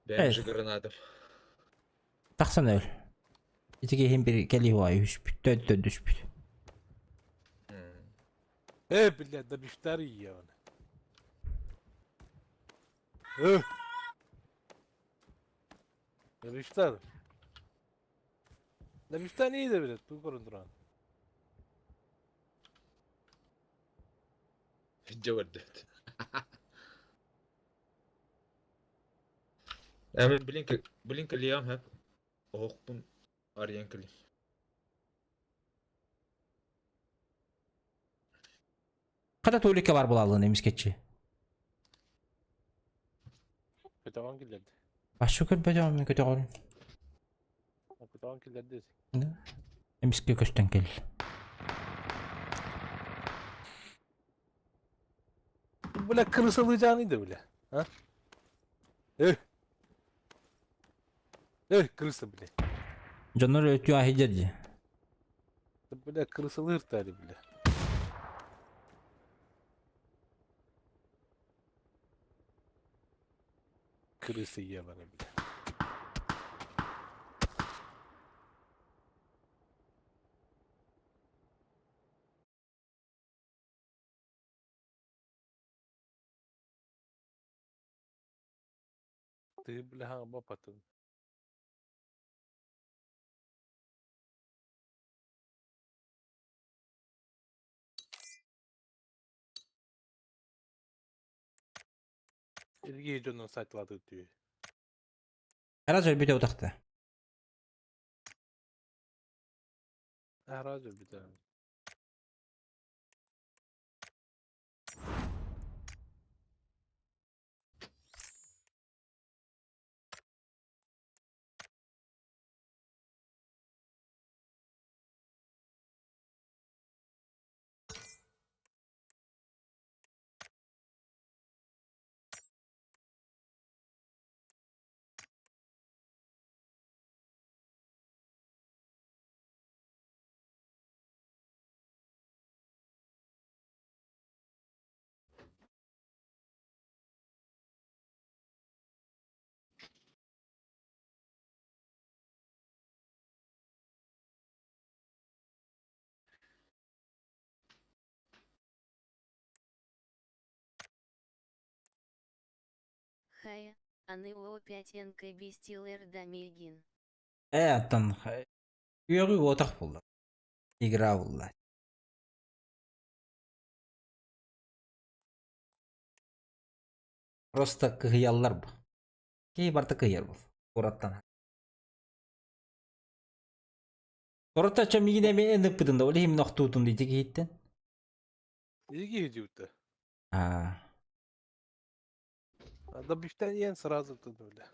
Бэм же гранатов. Тахсан өл. Ити киһим bir кэлии уай үспүт, төттө түспүт. Э, блядь, да бифтары ебаный. Э. Да бифтар. Да бифтар не иде, блядь, ту көрөн туран. Дьэ Эми блинк блинк лиам хэп. Оһохпун арыйан кэлим. Хата туалетка бар буолаллын эмискеччи. Көтөҕөн киллэрди. Башы көрбөтөҕүм мин көтөҕөрүн. Көтөҕөн киллэрди. Эмискэ көстөн кэл. Бля, крысалыйдьааный да, бля. А? Эй! Эй, крыса, бля. Дьоннор өтүү аһыйдар дии. Бля, крысалыыр тали, бля. Крысы ебаные, бля. Ты, бля, бапатын. Эргии дьонун сайтылаты түү. Раз өлбүтэ утахта. Араас өлбүтэ. Хая, аны опять НКБ Дамигин. Э, оттон үөҕүү уотах буолла. Игра буолла. Просто кыһыйаллар бу. Киһи барыта кыһыйар бу. Куораттан. Куораттан чэ миигин эмиэ ыныппытын да, ол иһин мин охтуутум дии киһиттэн. Иги идиоты. Аа. А добивтан иэн сразу туда, бля.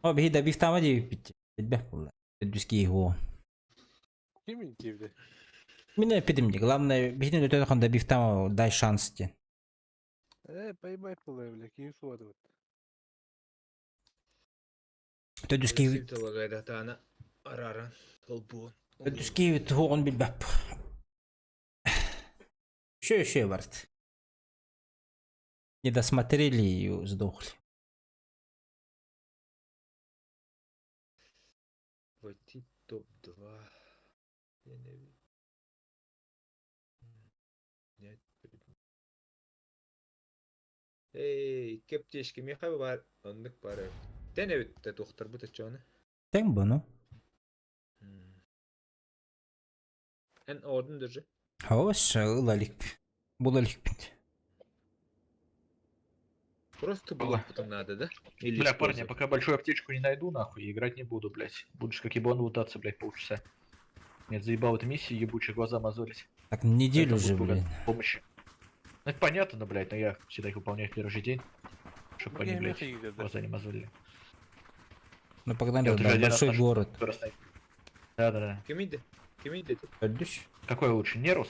О, биһи добивтаама диэбиппит. Билбэх буолла. Өдүс киһи хуо. Ким инти, бля? Мин эппитим дии. Главное, биһини өтөн хон добивтаама дай шанс диэн. Э, поймай пылай, бля, ким суадывает. Төдүс киһи Тылагайдатаана арааран холбуон. Төдүс киһи туһуҕун билбэп. Еще еще барт. Не досмотрели и сдохли. Войти топ-2. Я не ви- Нет. Эй, кептешки миэхэ баар оннук баар эбит. Тэн эбит да туохтарбыт оччоҕуна. Тэҥ буну. Эн оҕордун держи. Хос ылалик. Булаликпит. Просто булаппытым надо, да? Или Бля, парни, я использовать? пока большую аптечку не найду, нахуй, играть не буду, блядь. Будешь как еблан лутаться, блядь, полчаса. Нет, заебал эта миссия, ебучая, глаза мозолить. Так неделю Поэтому уже, буду блин. Помощи. Ну это понятно, но, блядь, но я всегда их выполняю в первый же день. Чтобы они, блядь, глаза не мозолили. Ну погнали, Я вот да, уже один раз большой нашел. город. Да-да-да. Ким иди? Ким иди? Көрдүш? Какой лучше, Нерус?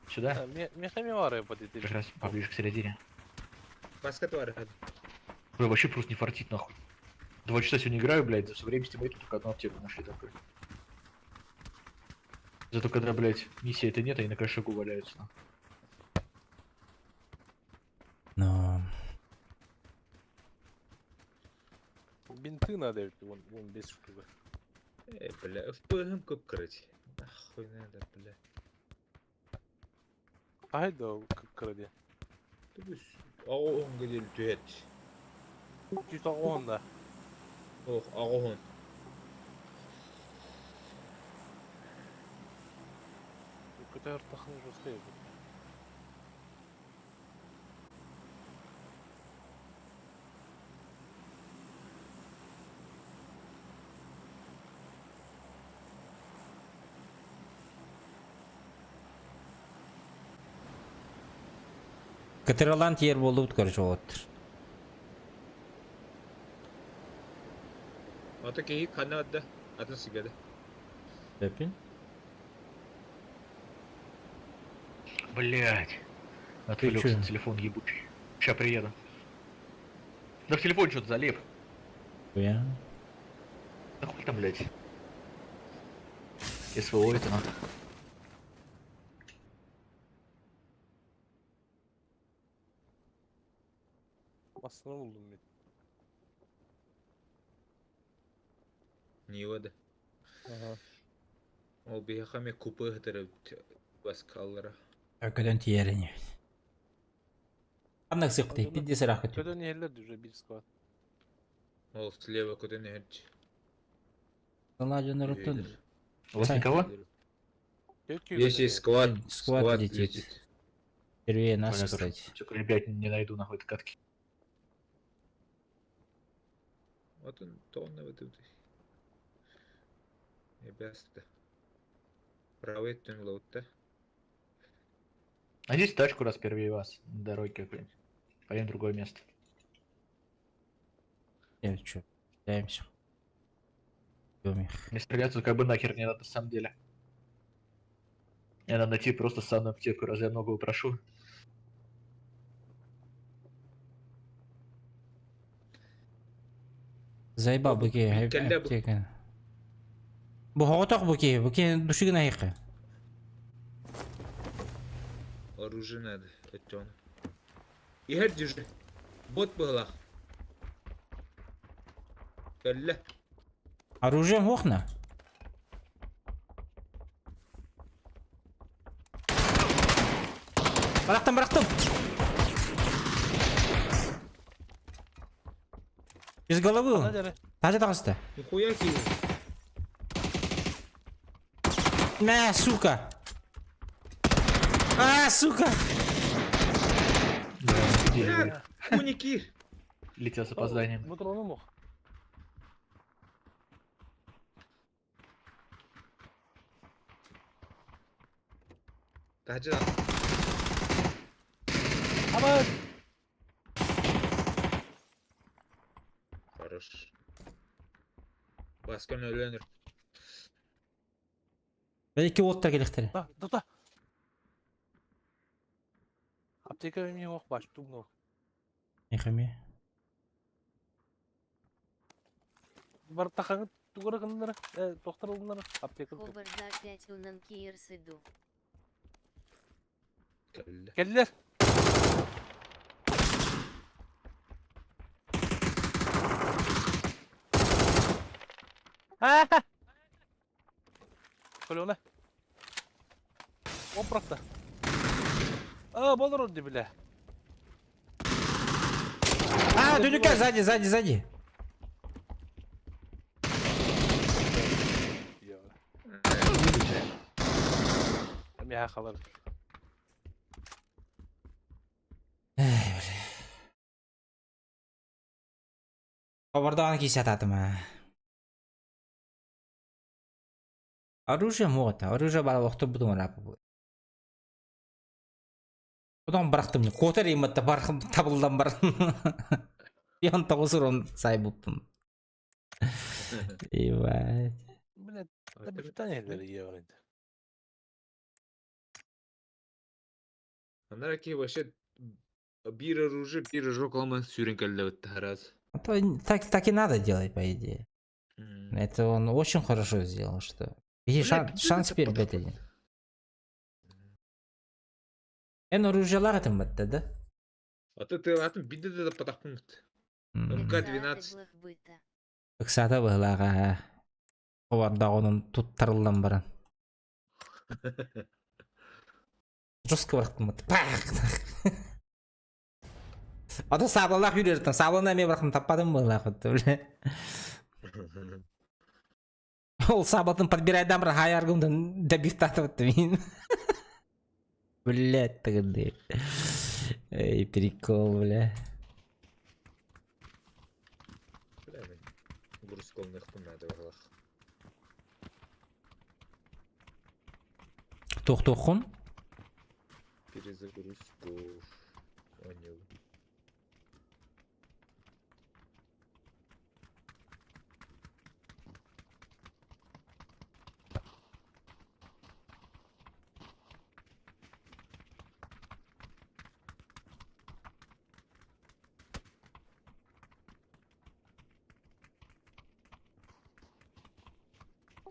Сюда? Мехамивары подойти. Как раз поближе к середине. Баска тварь. Бля, вообще просто не фартит, нахуй. 2 часа сегодня играю, блядь, за все время с тиммейтом только одну аптеку нашли такой. Зато когда, блядь, миссия это нет, они на кошельку валяются. нахуй. Но... Бинты надо, вон, вон без штука. Эй, бля, ФПГ кып-кырыть. Нахуй надо, бля. Айда, как краде. Түгүс. Аҕыһын гедел түһэт. Чуть он, да. Ох, аҕыһын. Көтөр тахын жесткий. Катыралан тиэр буоллубут короче уолаттар. Ата киһи ханна барда? Атын сигада. Тэпин. Блядь. Отвлекся чё? на телефон ебучий. Сейчас приеду. Да в телефон что-то залип. Я. Да хуй там, блядь. СВО это нахуй. Басына булдум мен. Нива да. Ага. Ол биһиэхэ эмиэ купе ыһытар баскаллара. Көтөн тиэрини. Ханнык сыктый, пидди сырах көтү. Көтөн иһэллэр уже бир склад. Ол слева көтөн иһэр. Сана дьонноруттан У вас Сань. никого? Есть есть склад. Склад летит. Первее нас, Понял, тоже. кстати. Сука, опять не найду нахуй этой катки. Вот он тонна в этом. Эбэста. Правый өттүн лоутта. А здесь тачку раз первее вас на дороге какой-нибудь. Поедем в другое место. Я чё, теряемся. Их. Мне стреляться как бы нахер не надо на самом деле. Мне надо найти просто самую аптеку, раз я многого прошу. Заебал буки, Кэллэ бу. аптека. Бу хоҕотох буки, буки душигына айыкы. Оружие надо. Өттөн. Иһэр держи. Бот быһылах. Кэллэ. Оружием хохна. Бырахтым, бырахтым. Из головы Ана он. дere. Таһырдьа таҕыста. Нихуя себе. На, сука! А, сука! Да, где Куники. Летел с опозданием. Патрону мог. Таһырдьа Ама Хорош. Баскан өлөнөр. Бәлки уоттар кэлиэхтэрэ. Да, да, да. Аптека эмиэ ох баш тумно. Эхэми. Бар тахаңы тугара гыннара, э, тохтар ылыннара аптека. Хобарда опять унан киирсиду. Кэллэ. Келлер. А! Көлөне. О бырахта. А, болор онди биле. А, Дүнүкэ, сзади, сзади, сзади. Миха халар. Хобардаҕына киирсэ сатаатым аа. Оружие муота, оружие баар охторбутум ырааппыт. Потом бырахтым, куотар имматта бар табыллан бар. Ян тоҕус урон сайбыппын. Ебать. Блядь, да питание для евро. Анара ки вообще биир оружие, биир ожог ламан сүүрэн кэллэбит раз. А то так, так и надо делать, по идее. Это он очень хорошо сделал, что... И Бля, шанс это теперь, блядь, один. Эн оружиелар этим батта, да? А ты ты атын бидде да потахпын. МК-12. быта. Ыксата быһылааҕа. Хобардаҕынан туттарыллан баран. Жестко бырахтым. Пах! Ата саабалаах үүрэртэн саабалана эмиэ бырахтым таппадым быһылаах бля. Ол саабатын подбирайдан бір хаяргымдан добивтатып мин. Блять, тогда. Эй, прикол, бля. Бля, мен грузколныхпын надо быһылаах. Туох-туоххун? Перезагрузку. Понял.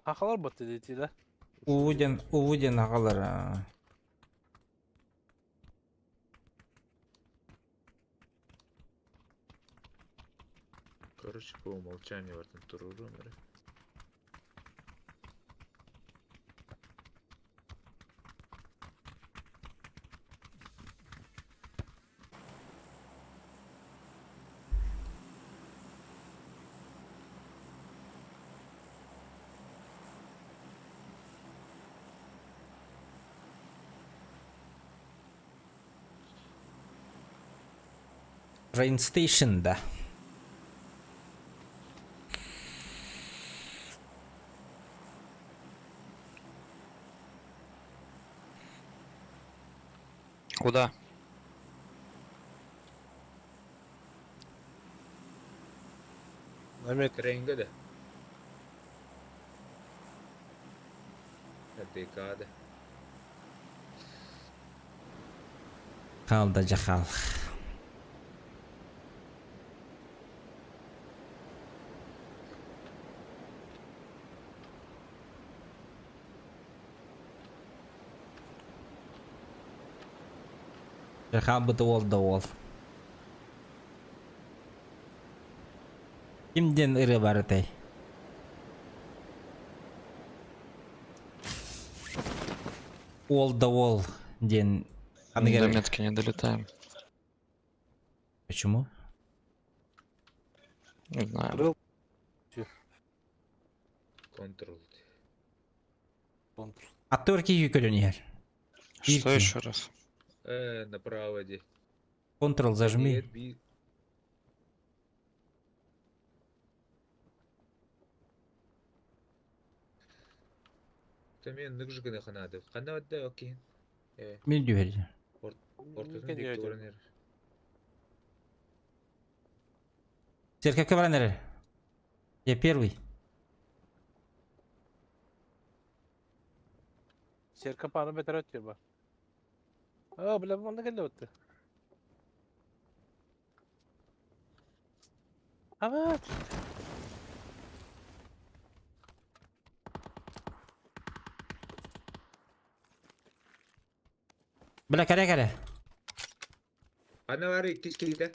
Хахалар батты дети, да? Увуден, увуден аҕалара. Короче, по умолчанию в этом туруру. Train Station, да. Куда? Намет. Тренга да. Декада. Хал да жахал. Жахал бы ол да ол. Кимден ыры бар этэй? Ол да ол диэн До аныгар метки не долетаем. Почему? Не знаю. Крыл. Контрол. Контр. Аттыгар киһи көрөн иһэр. Что Ирки. еще раз? Э, направо ди. Контрол зажми. Нет, би. Тэмиэн ныгжыгыны ханады. Ханна бадда окей. Э, Мин түһэр. ортотун Кэннигэ диэки дьэ. баран эрэр. Церковка баран эрэр. Я первый. Серка паны бетер өттү ба. А, бля, манна кэллэ өттү. Ама. Бля, кэрэ кэрэ. Ханна баар иккис киһитэ?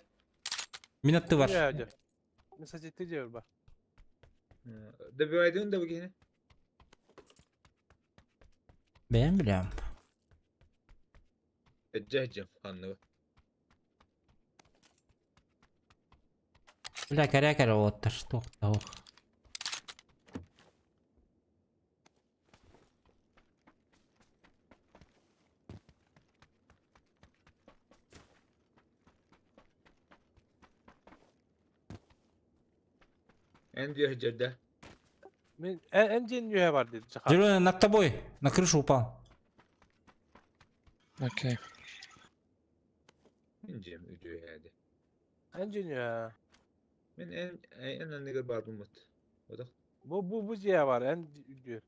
Мин аттыбар. Дьэ, дьэ. Мен сосетти диэр ба. Добивайдын да бу киһини? Бэйэм билэм. Эдьэ-эдьэм ханныга. Бля, кэрэ кэрэ уоттар. Туох да суох. Эн диэхдьэрдэ. Мен эн дьиэн үөһэ бар диэн Жахан. Зеленый над тобой. На крышу упал. Окей. Мин дьиэм үтүөһээди. Эн дьиэн үөһэ. Мин эн эн анныгар баарбын Бодох. Бу бу бу дьиэ бар эн үдүө.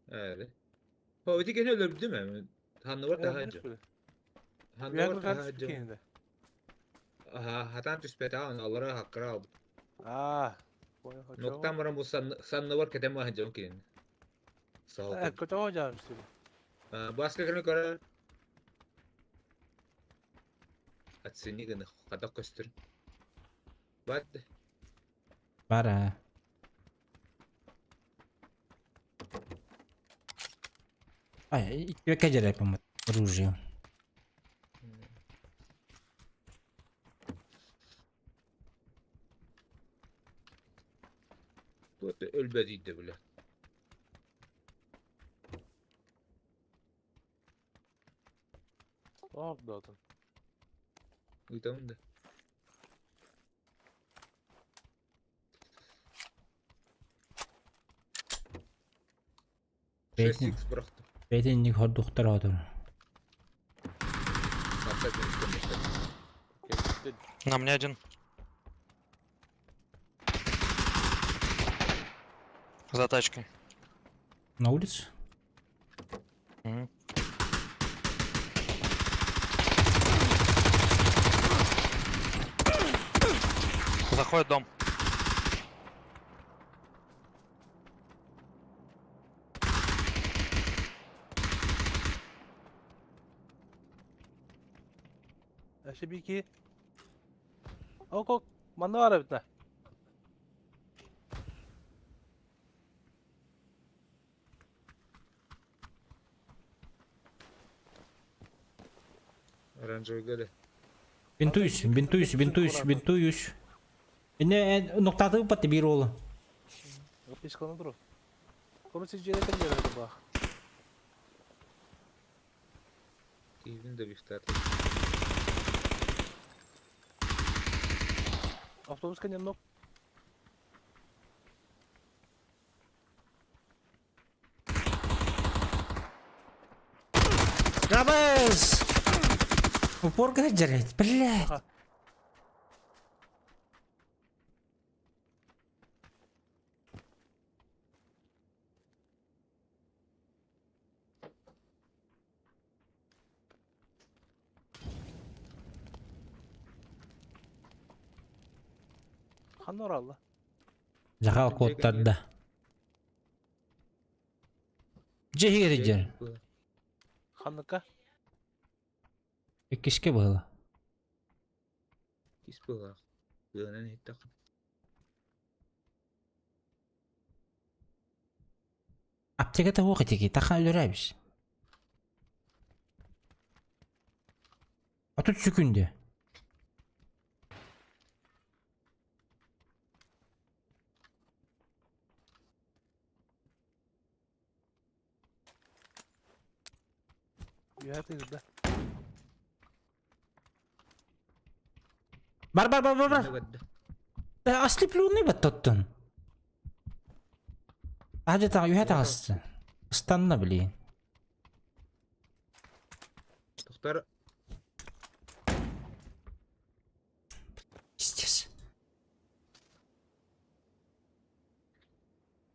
Ээри. О, ити кини өлөрдүм ээ. Ханныбар таһаадьы. Ханныбар таһаадьы. Аха, хатаан түспэтэ, аллара хаккара албыт. Аа. Ноктан баран бу санныбар кэтэн баһаадьым кинини. Э, көтөҕө дьаам сүр. Баска кэлэн көрөр. Оцени гына хадах көстөр. Бат. Бар аа. Ай, икки дьэрэ оружие. Тут өлбөдүйдэ бile. Тоох доотун. Ыытабын да. Бэйэтин 6 бырахтым. бэйэтин хордуктар отур. На мне один. За тачкой. На улице? Мгм. Заходит в дом. Эше бики. Ок ок. Манна бар эбит на. Оранжевый да. Бинтуюсь, бинтуюсь, бинтуюсь, бинтуюсь. Инне ноктаты упатты биир уолу. Пешканы тур. Короче, дьиэ кэллэр бах. Киһибин да бифтар. Автобус кэннин нок. Рабес! Упор дьэрет, блядь. Ханна оралла. Жахал куоттарда. Дьиэ дьэр. Ханныка. Иккиске было. Кис была. Ыанан иттах. Аптеката хуох итики, таха өлөрөбүс. 30 секунде. Это да. Бар бар бар бар бар. Ослепленный баттаттын. Hadi ta ühe taҕысты. Ыстанна блин. Тохтар Пиздец.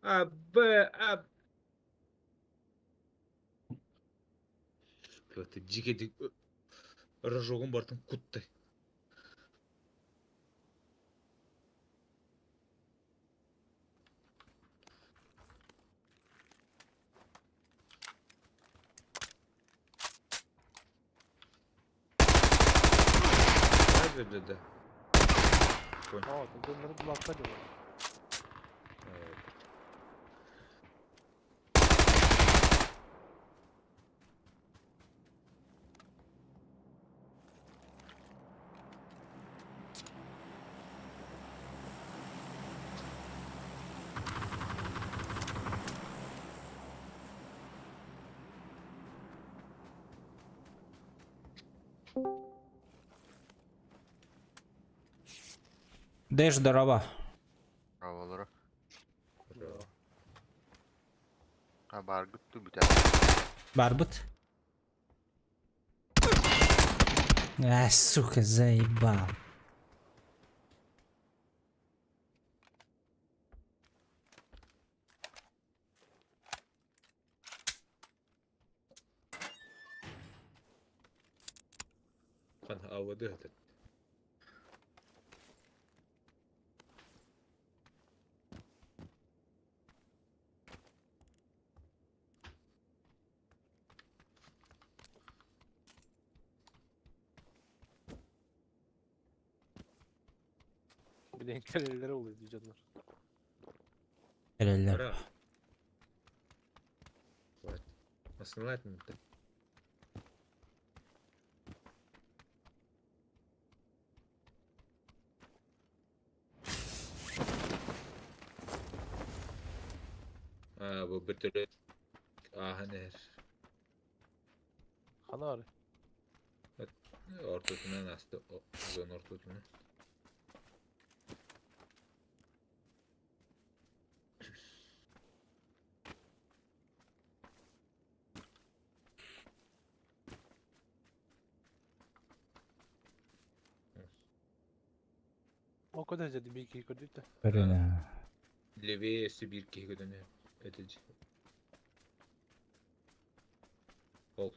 А, Б, А. Это дикий рожогун бартын кутты. Да, да, да. Aa, bunları blokla diyorlar. Evet. Дэш здорово. Havalara. Браво. Ha bargıttı bir tane. Барбут. А, сука, заебал. Хан авады этот. Bir de engelleri oluyor diyecekler. Helaller. Браво. Вот. Основная это. А, bu bir türlü Aha ner. Kana abi. Ортотунан асты. Зон ортотунан. O kadar dedi bir iki kötü de. Блин. Левее Сибирки көтөнө өтөж. Ол.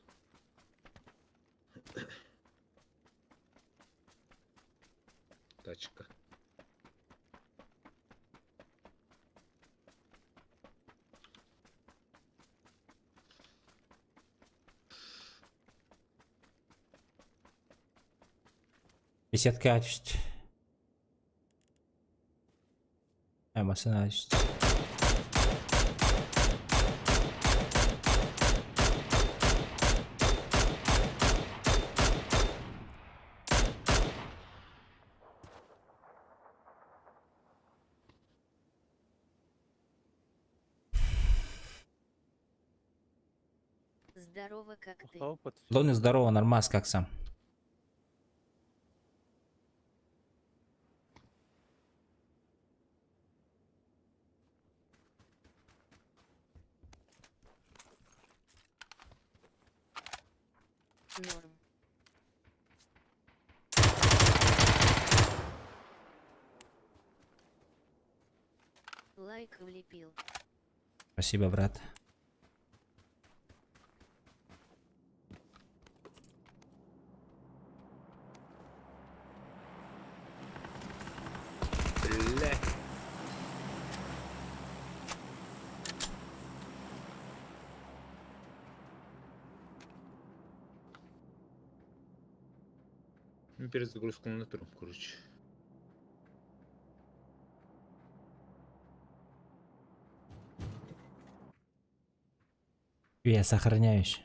Тачка. Беседка түст. Эмасына түст. Здорово, как ты? Hava pat. Лони здорово, нормас, как сам. Норм. Лайк влепил. Спасибо, брат. Бля. Ну, перезагрузку на туру, короче. Я сохраняюсь.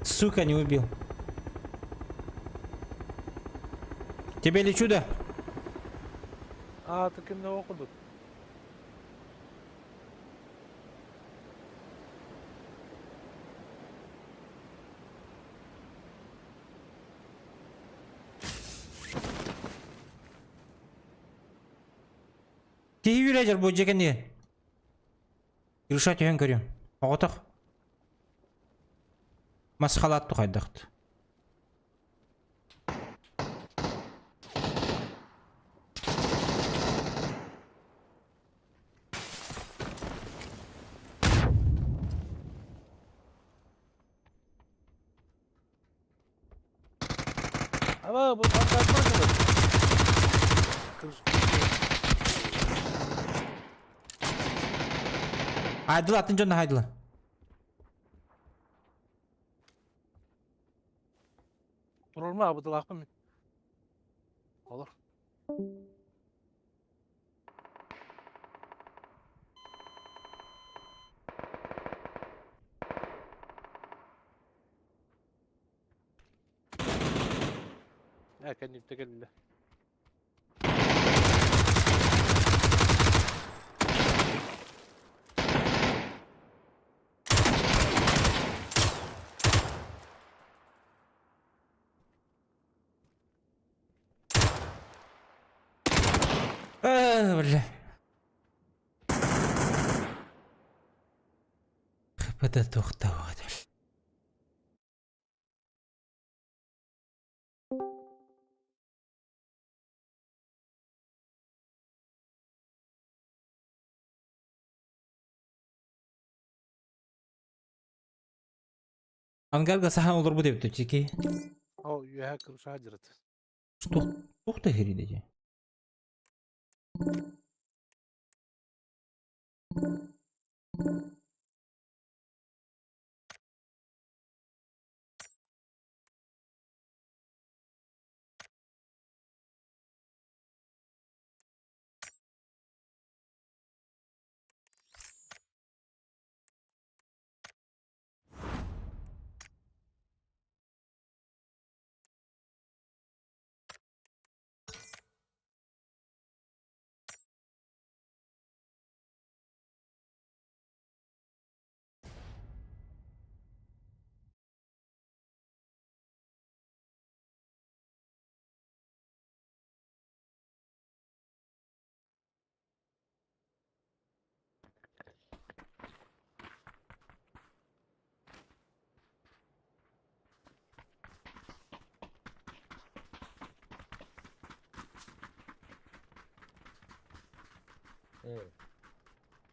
Сука, не убил. Тебе лечу, да? А, ты кимне окудут? Киһи үүрэ бу дьэкэни. Крыша түһэн көрүм. Оҕотох. Мас халаат тухайдахт. Ама, бу антарман Айдыл атын дьонно хайдыла. Турурма абыдылаахпын мин. Олор. Ээ, кэнниттэ кэллэ. Э, бля. ХПД тохтауат. Ангарга сахан олорбут эбит чики. О, үөһэ кырыша дьырыт. Что? Тух та херидеди. О,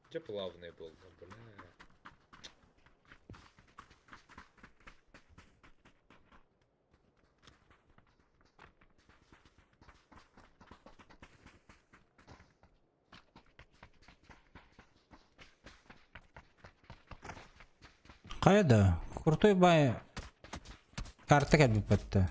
Где плавный был, да, бля. Хайа да, крутой бай карта кэлбиппэтте.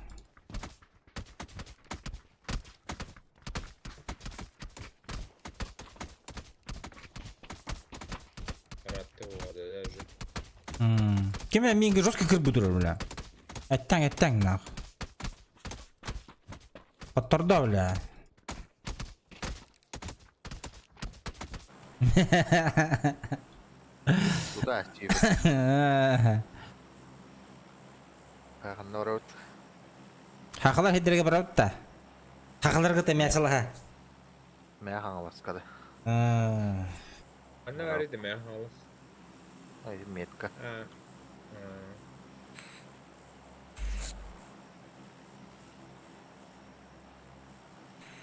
Рад даже. Ким миинге жестко кырбы турар бля. Эттең эттең нах. Оттордо бля. Куда тип? Народ. Хахалар хидерге барабыт да. Хахаларга тэмээсалаха. Мэ хаҥаласкада. Анна говорит, мэ хаҥалас. Ай, метка. А.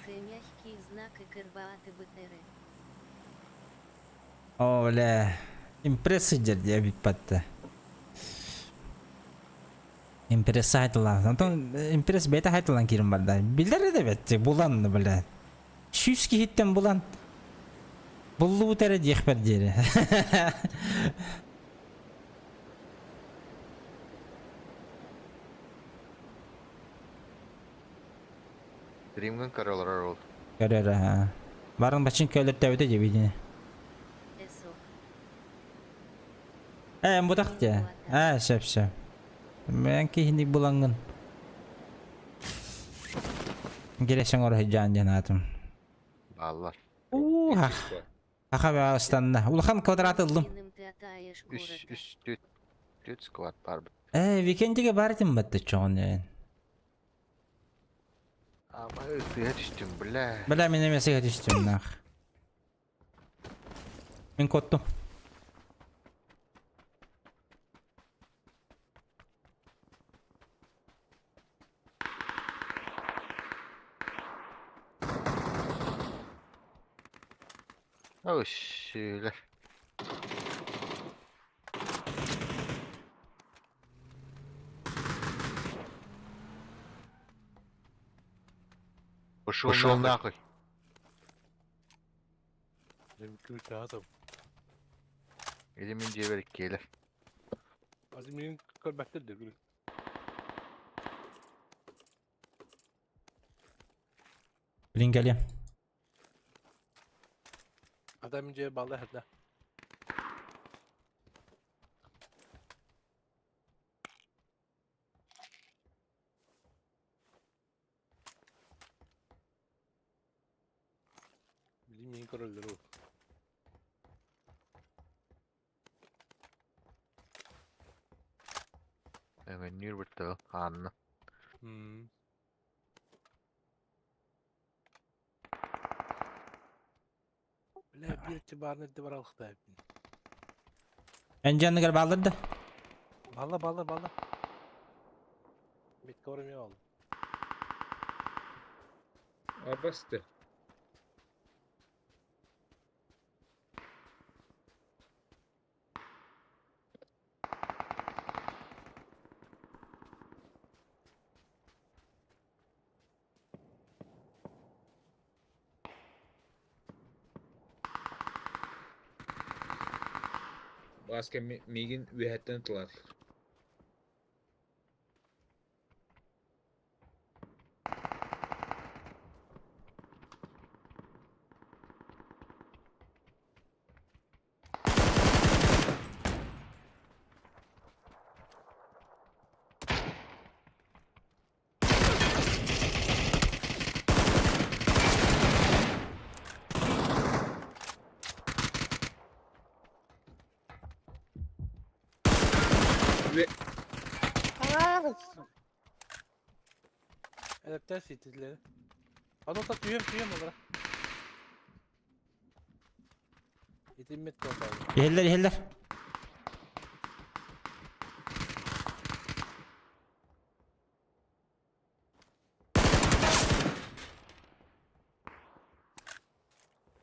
К мягкий знак и карбааты БТР. О, бля. Импресс сылдьар диэбит батта. Импресс хайтылан. Онтон импресс бэйэтэ хайтылан киирэн барда. Билэр да бэт, булан бля. Сүүс киһиттэн булан. Буллубут эрэ диэхпэр диэри. Дримгын көрөлөр ол. Көрөр аха. Барын бачын көлөттөөбүтэ дебидини. СО. Э, бутах те. Э, сөп сөп. Мен киһини булаҥҥын. Гелесең орохиджаан диэн аатым. Бааллар. Уха. Аха баҕастанна. Улахан квадрат ыллым. Иным ты атаешь Үс, города. үс, түт, түт склад бар. Э, викендиге бар этим батты чоҕун. Ама сыһа түстүм, бля. Бля, мен эмэ сыга түстүм нах. Мен коттум. Ой, şöyle. Пошел, Пошел нахуй. Mümkün Elimin diye gelir. Aziminin körmektedir gülüm. Bilin geliyorum. Adam ince bağlı herde. Bizim yeni kararları o. Evet, Nürburg'da anla. Hmm. Бля, bir itibarını itibar alıqda. Энджанныгар балларды. Balla balla balla. Bitki oraya aldım. Абасты. Баска мигин үһәттен тылар. Evet ters itildileri. Adam da tüyüm tüyüm olarak. İtilmet oldu. Иһэллэр, иһэллэр.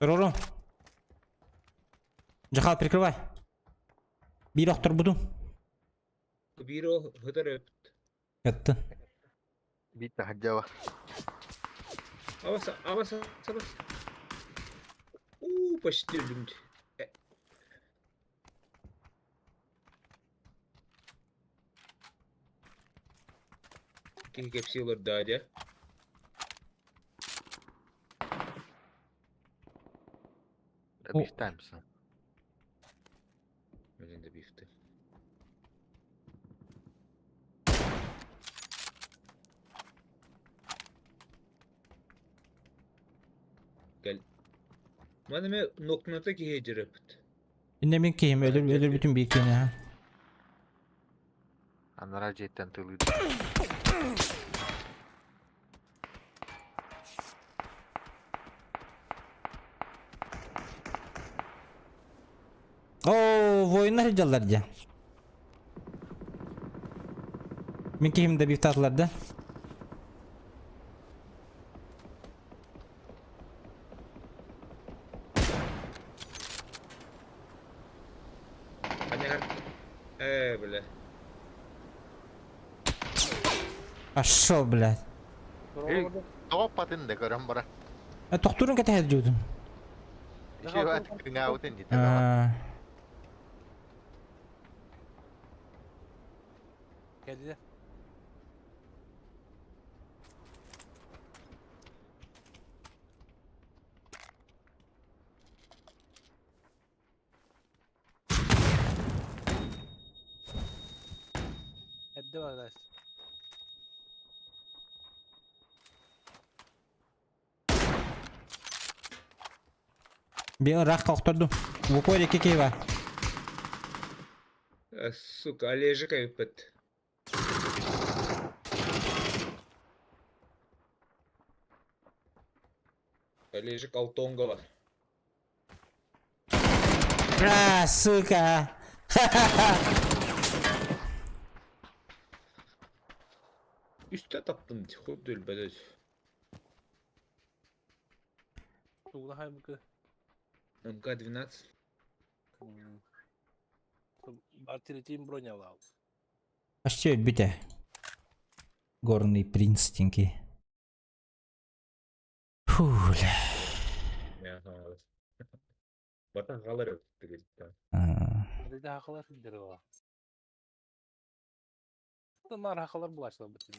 Рорум. Жахал, прикрывай. Бир охтор буду. Биро хытар өпт. Кеттин. Бит хаджава. Абас, абас, абас. У, почти өлүмдү. Киһи кепси олар дадя. О. Бифтаймсың. Менен де бифти. Гел. Манеме нокната киһи жерепт. Инне мен киһим өлөр өлөр бүтүн бир киһини ha. Анара жеттен тылыды. О, воиннар жаллар дьэ. Мин киһим да бифтаатылар да. Аняр. Э, бля. Пошел, блядь. Эй, топ атын да көрөн бара. Э, тохтуурун кэтэһэр дьуутум. Иши бат кыңаабытын дите. Аа, Geldi. Биирдэ бар Настя. Биир ыраах охтордум. В упоре кикива. Сука, Олежек эбиппит. Олежек Алтонга бар. А, сука! Үстэ таптым, хуй өлбөт. Тугуна хайбыкы. МК-12. Артиллерия бронялал. Почти өлбүтэ. Горный принц тинки. Фу, бля. Батан қалар өтті. Эдэ хакалар сиддер ола. Нар хакалар булачлар битин.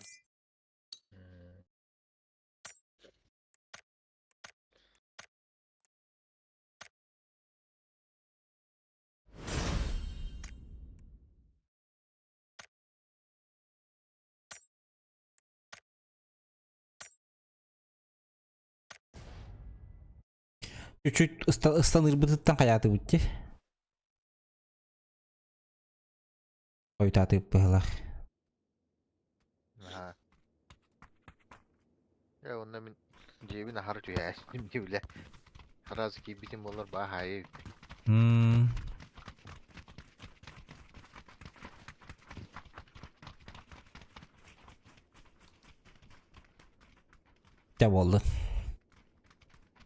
Чуть-чуть ыстанырбытыттан хайаатыбыт дии. Хойутаатыып быһылах. Аха. Э, онно мин дьиэбин аһар түһээччим дии билэ. Сразу киирбитим буоллар баа хаайы М. Дьэ буоллун.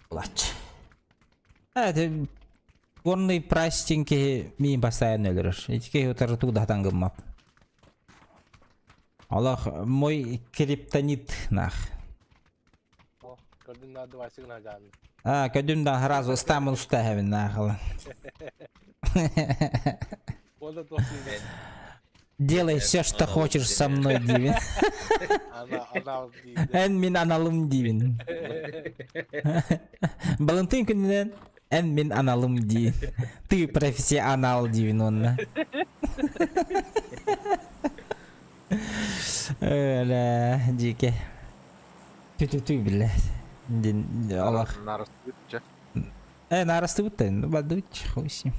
Булач. Это горный прастин киһи миин постоянно өлөрөр. Ити киһи утары тугу да хатан гыммап. Аллах мой криптонит нах. О, көрдүн на давай сигнал жааны. А, көдүм да сразу ыстаамын уста хэбин нахала. Ол да тохсин. Делай все, что хочешь со мной, Дивин. Ана анал диде. Эн мин аналым Дивин. Балантин күнүнэн эн мин аналым Дивин. Ты профессионал Дивин онна. Өлө, дьике. Тү-тү-тү бile. Дин Аллах. Нарастыбыт чэ. Э, нарастыбыт да, бадыбыт, хуй с ним.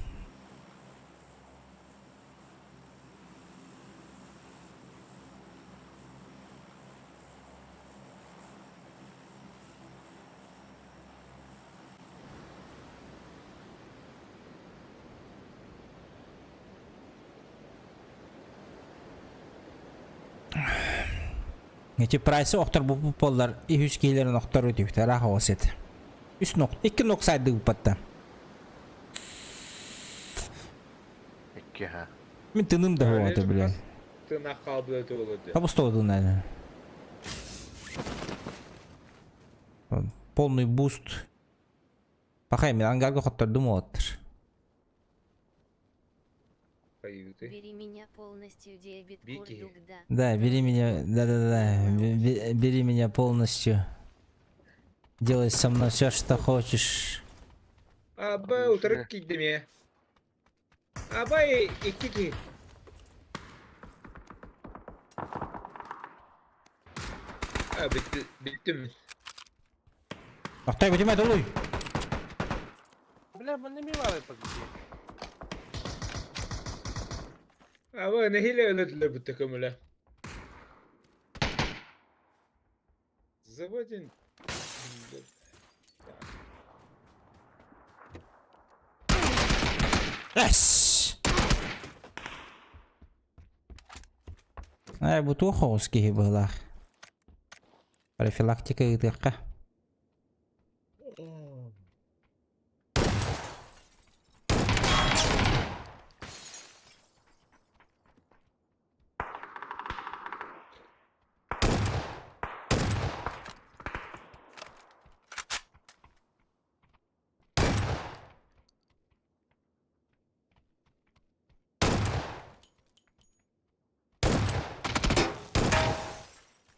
Эти прайсы охтор бу поллар и үс киһилэрин охтор үтүктэр аах сет. Үс нок, икки нок сайды ыппатта. Икки ха. Мин тыным да хуата блин. Тына қалбы өтө Табыс наверное. Полный буст. Пахай, мен ангарга хоттордум оттыр. Бери меня полностью, дебет Беги. курдук, да. Да, бери меня, да-да-да, бери меня полностью. Делай со мной все, что хочешь. Аба утырып киддим Аба икки ки. А, битти, биттим. Актай битиме долуй. Бля, мен неме бар подожди. Аба нехиле өлөдүлөр бүтті көмөлө. Заводин. Эс! Ай, бу туох оҕус киһи быһылаах. Профилактика ыытыахха.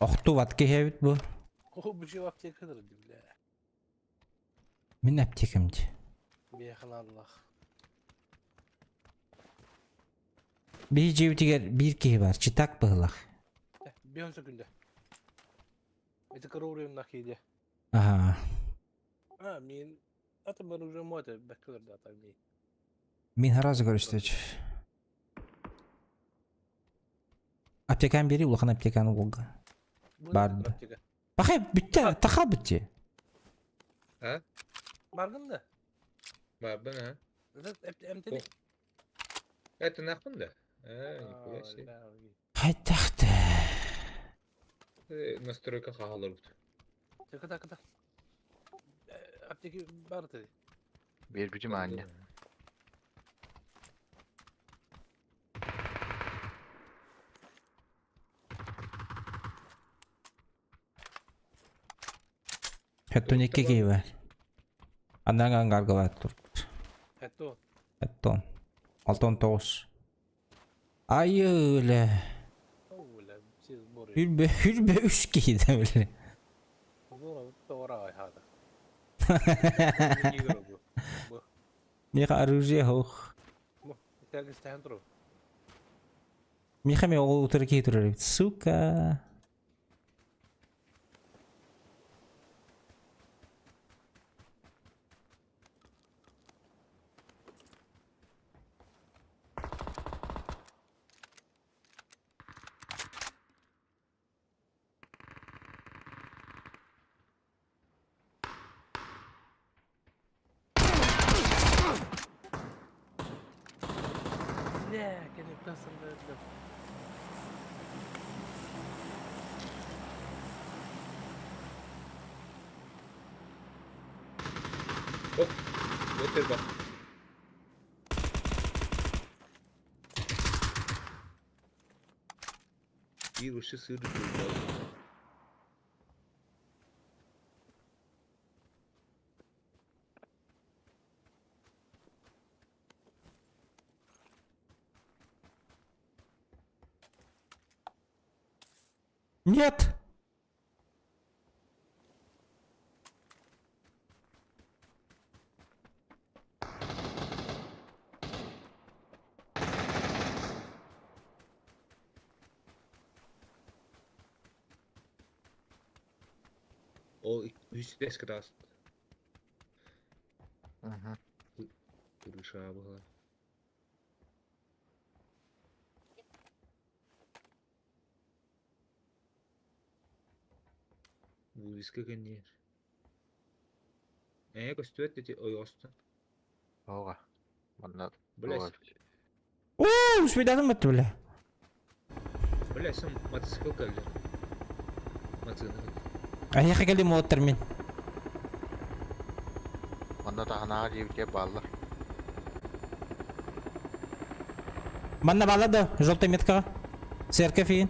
Охтубат киһи эбит бу. О, бу жеп аптекадыр бля. Мин аптекам ди. Беханаллах. Биһи дьиэбитигэр биир киһи бар, читак быһылах. Бион секунда. Это короврем нахиде. Аха. А, мин аты бар уже моте бэккелер да так ми. Мин сразу көрүстүч. Аптекан бери, улахан аптеканы уолга. Барды. Пахай бүтте, тахал бүтте. А? Баргын да. Барбын, а? Эмтени. Это нахуй да? А, нихуя себе. Хайтахты. Настройка хаалар бут. Кыта кыта. Аптеки барды. Бер бүтүм аанньа. Хэттон икки киһи бар. Аннан ангарга бар тур. Хэттон. Хэттон. Алтон тоҕус. Айы өле. Хүрбе, хүрбе үс киһи да өле. Миэхэ оружие суох. Миэхэ эмиэ ол утары киһи турар эбит. Сука. Не, кэнниттэн сындырдым. Оп, өтөр бak. Биир өссө сыыр Нет! Ол үс бес градус. Угу. Крыша была. Вывеска кэнниэр. Ээ көстүбэт ити ойоҕостон. Оҕа. Манна Блядь, Уу, успейдатым бытты бля. блядь, сам мотоцикл кэллэ. Мотоцикл. Айяха кэлим уоттар мин. Манна таһынааҕы диэбитигэр бааллар. Манна бааллар да, желтая меткаҕа. Церковь иһин.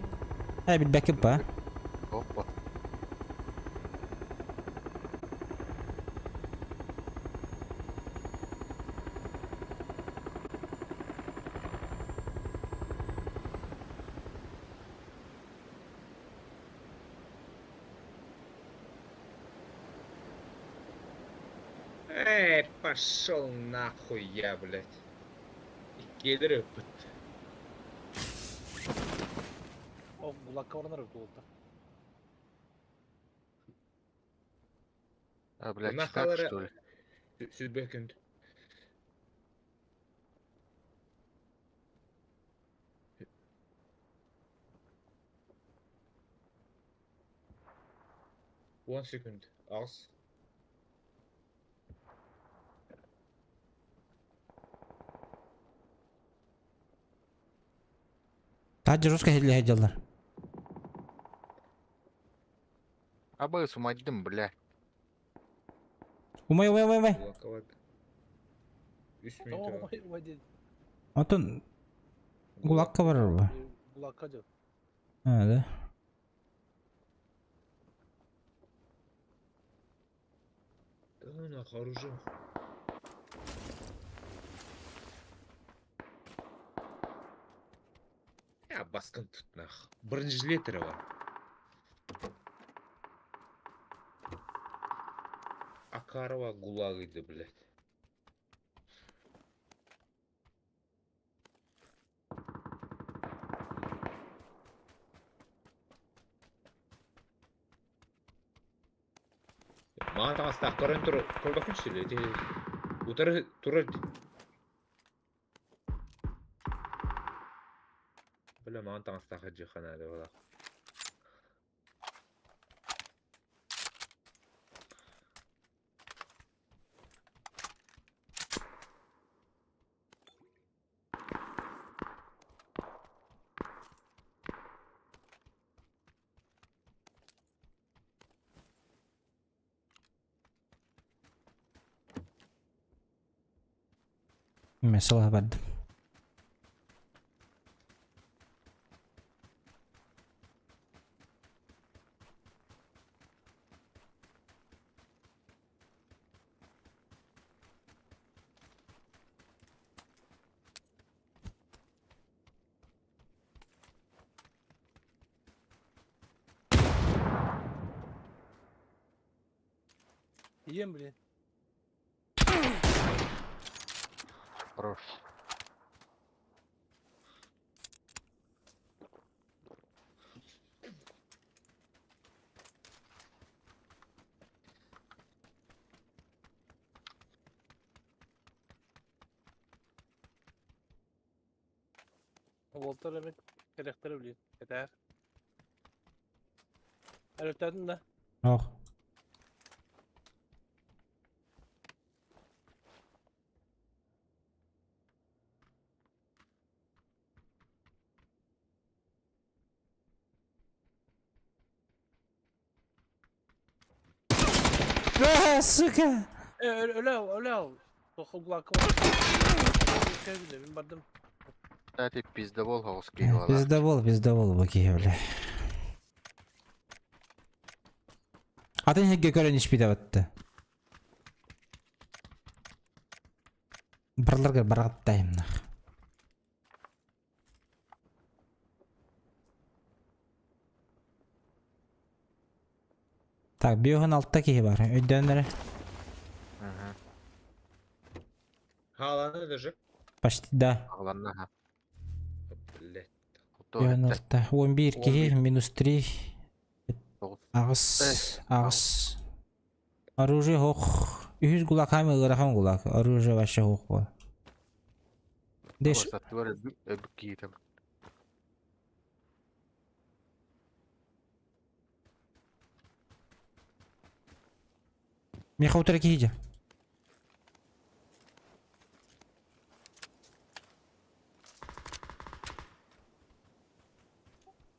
Ээ, билбэккин па. Оппа. Эй, пошел нахуй я, блядь. Иккиэлэр ыппыт. Ол булакка баранар эбит уолта. А, блядь, Мына читак, халара- что ли? Сүрбэ күнд. One second. Аз. Таджи русская хелле дьаллар. Абы сумайдым, бля. Умай, умай, умай, умай. Кулакка бар. Үс минут. Ой, ой, диэн. Онтон гулакка барар бу. Булакка дьон. А, да. Да ну нахуй, оружие. Я баскын тут нах. Бронежилеті бар. Акарова гулаг иди, блядь. Маҥан таҥастаах көрөн тур көрбөккүн сүлэ ити утары турар Бля маҥан таҥастаах дьиэхэ наада буолар. Mesela бардым. Ем, блин. Хорош. Уолтар эбит. Кэлэхтэрэ блин. Кэтээр. Өлөттөтүн да. Ох. А, сука! Э, өлө өлө. Тоқы кулакка бар. Мин бардым. Кстати, пиздобол хоҕус киһи буолар. Пиздобол, пиздобол бу киһи, бля. Атын хегге көрөн испите батты. Барларга бараттайым нах. Так, биоһун алта киһи бар. Өйдөөннөрө. Хааланы даже. Почти, да. Аҕаланна ха. Блять. Биоһун алта. 11 киһи, минус 3. Аҕыс. Аҕыс. Оружие хох. Үһүс гулак хами ыарахан гулак. Оружие вообще хох бол. Деш. Саттыбар өлбүк киһитэ. Меха утары киһи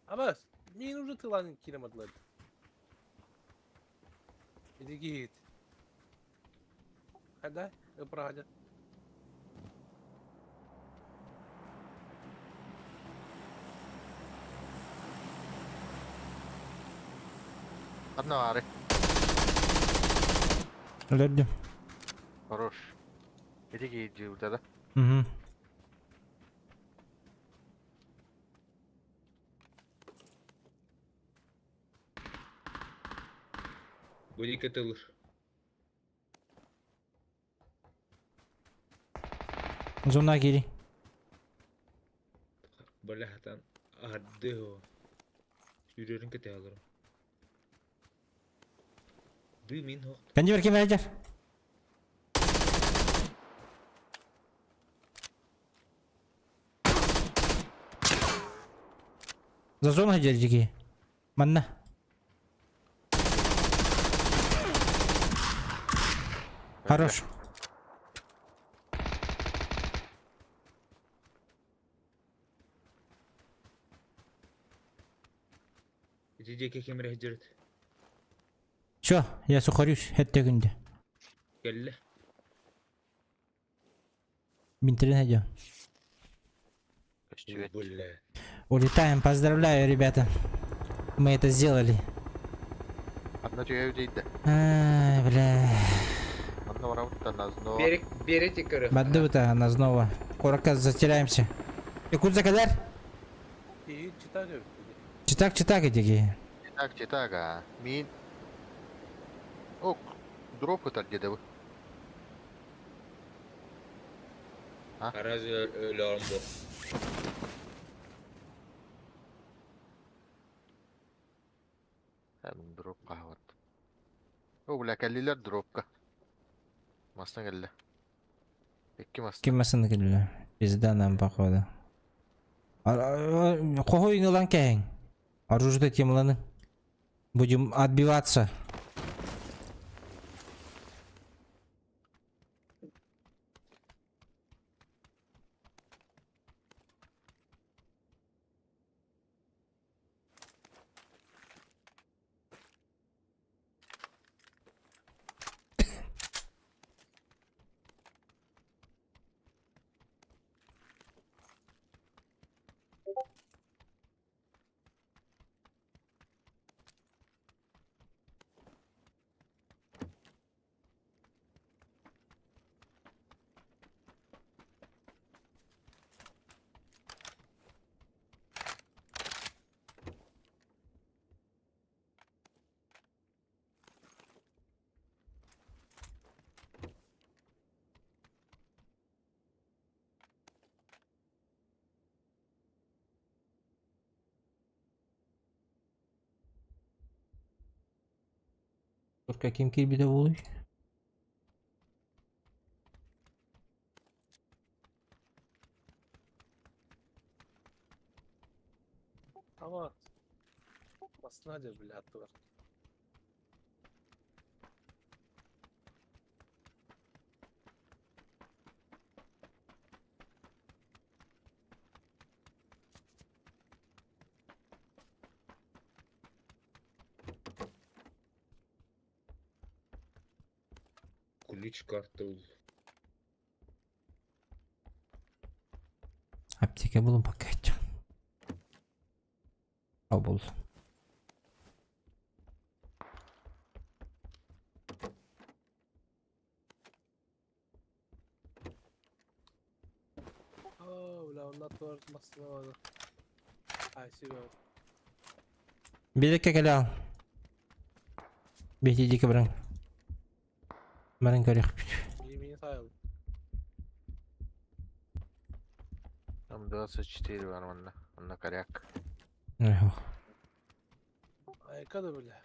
Абас, мин уже тылан киремадылар. Иди гит. Когда? Проходя. Одна ары. Өлөрдүм. Хорош. Иди гит да? Угу. Буди кытылыр. Зона кири. Бля, хатан арды о. Сүүрэрин кете алырым. Ды мин хох. Кенди ким верер? За зона жержики. Манна. Хорош. Ити диэки ким эрэ Чё, я сухарюсь, хэтте күнде. Кэллэ. Минтерин идем. Бля. Улетаем, поздравляю, ребята. Мы это сделали. Одна түйэ дейді. Ай, бля. Одна барабыттан назно. Берек, берете көрө. Бадды она снова. Корака затеряемся. Якудза кадар? И читаю. Читак, читак эти. Читак, читак, а. Мин. Ок, дроп это где вы? Разве өлөрүм бу. Дроп кахват. О, бля, кэллилэр дропка. Масна кэллэ. Икки масна. Ким массыына кэллэ? Пизда нам походу. Хоһу ылан кэһэҥ. Оружие темланы. Будем отбиваться. Только ким киирбитэ буолуй? Ама. Масна дьэ, бля, аттылар. Ключ карта ул. Аптека булун пока. Обул. О, бля, онно аттылар масна баар. Ай, сюда. Билекке кэлээл. Бити дики баран. Баран көрүөхпүт. Мини тайл. Там 24 бар манна. Онно коряк. Эх. Айка да, бля.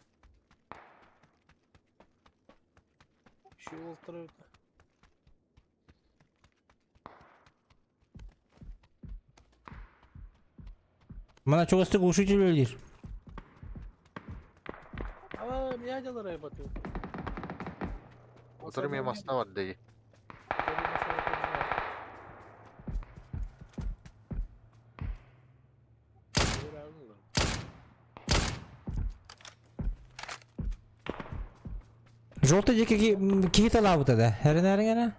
Еще олтырып. Мана чугастык глушитель үлэлиир. Ама, меня дело райбату. Утары мен масна бар дии. Желтый диэки киһи талаабыта да. Эрин эрин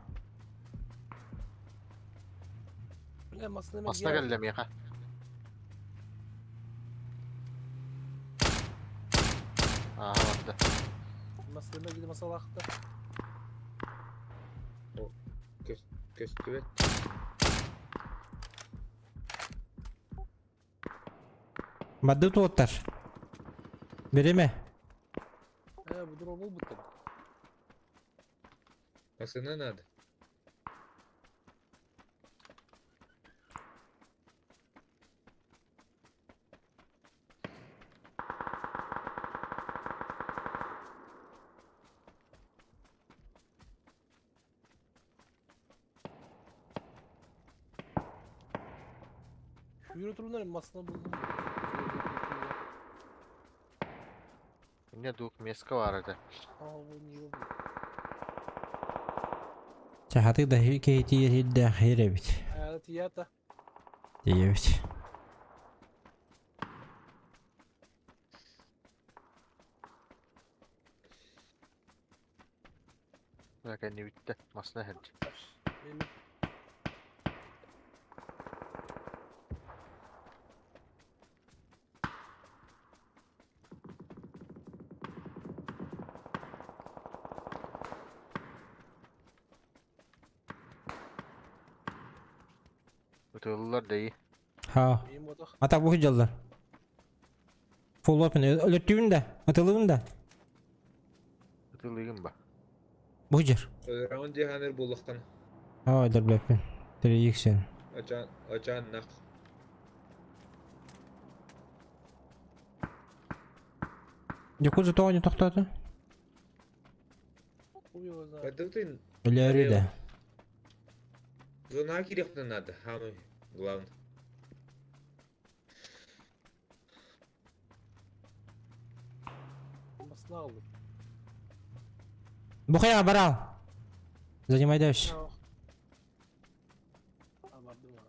Бля, масна Масна кэллэ миэхэ. Ааһа барда. Масна гиде масалахта. Көстүбэт. Бады туоттар. Береме. Э, бу дроп болбуттар. Масына надо. Yürü turunlar masna buldum. Инне дук меска бар этэ. Aa, bu niye bu? Чахаты да киһи тиийэр хирэбит. Ayağına tiyata. Тиийэбит. Бля, кэнни бүттэ. Масна хәлдь. Benim Ытыллар дии. Ха. benim odak. Ата бу дьаллар. Full open. Өлөттүүн да. Атылыбын да. Ытылыгын ба. Бу жер. Раунд диханер буллахтан. Aa, дөрбөппүн. Тирийиксен. Ачан, ачан нах. Якудза тоҕо не тохтоото? Хуй его знает. Пойду ты Өлөрү да. Зона кириэхтэн надо, самый главный. Баслал. Бу хайа барал. Занимай дальше. Абардым а.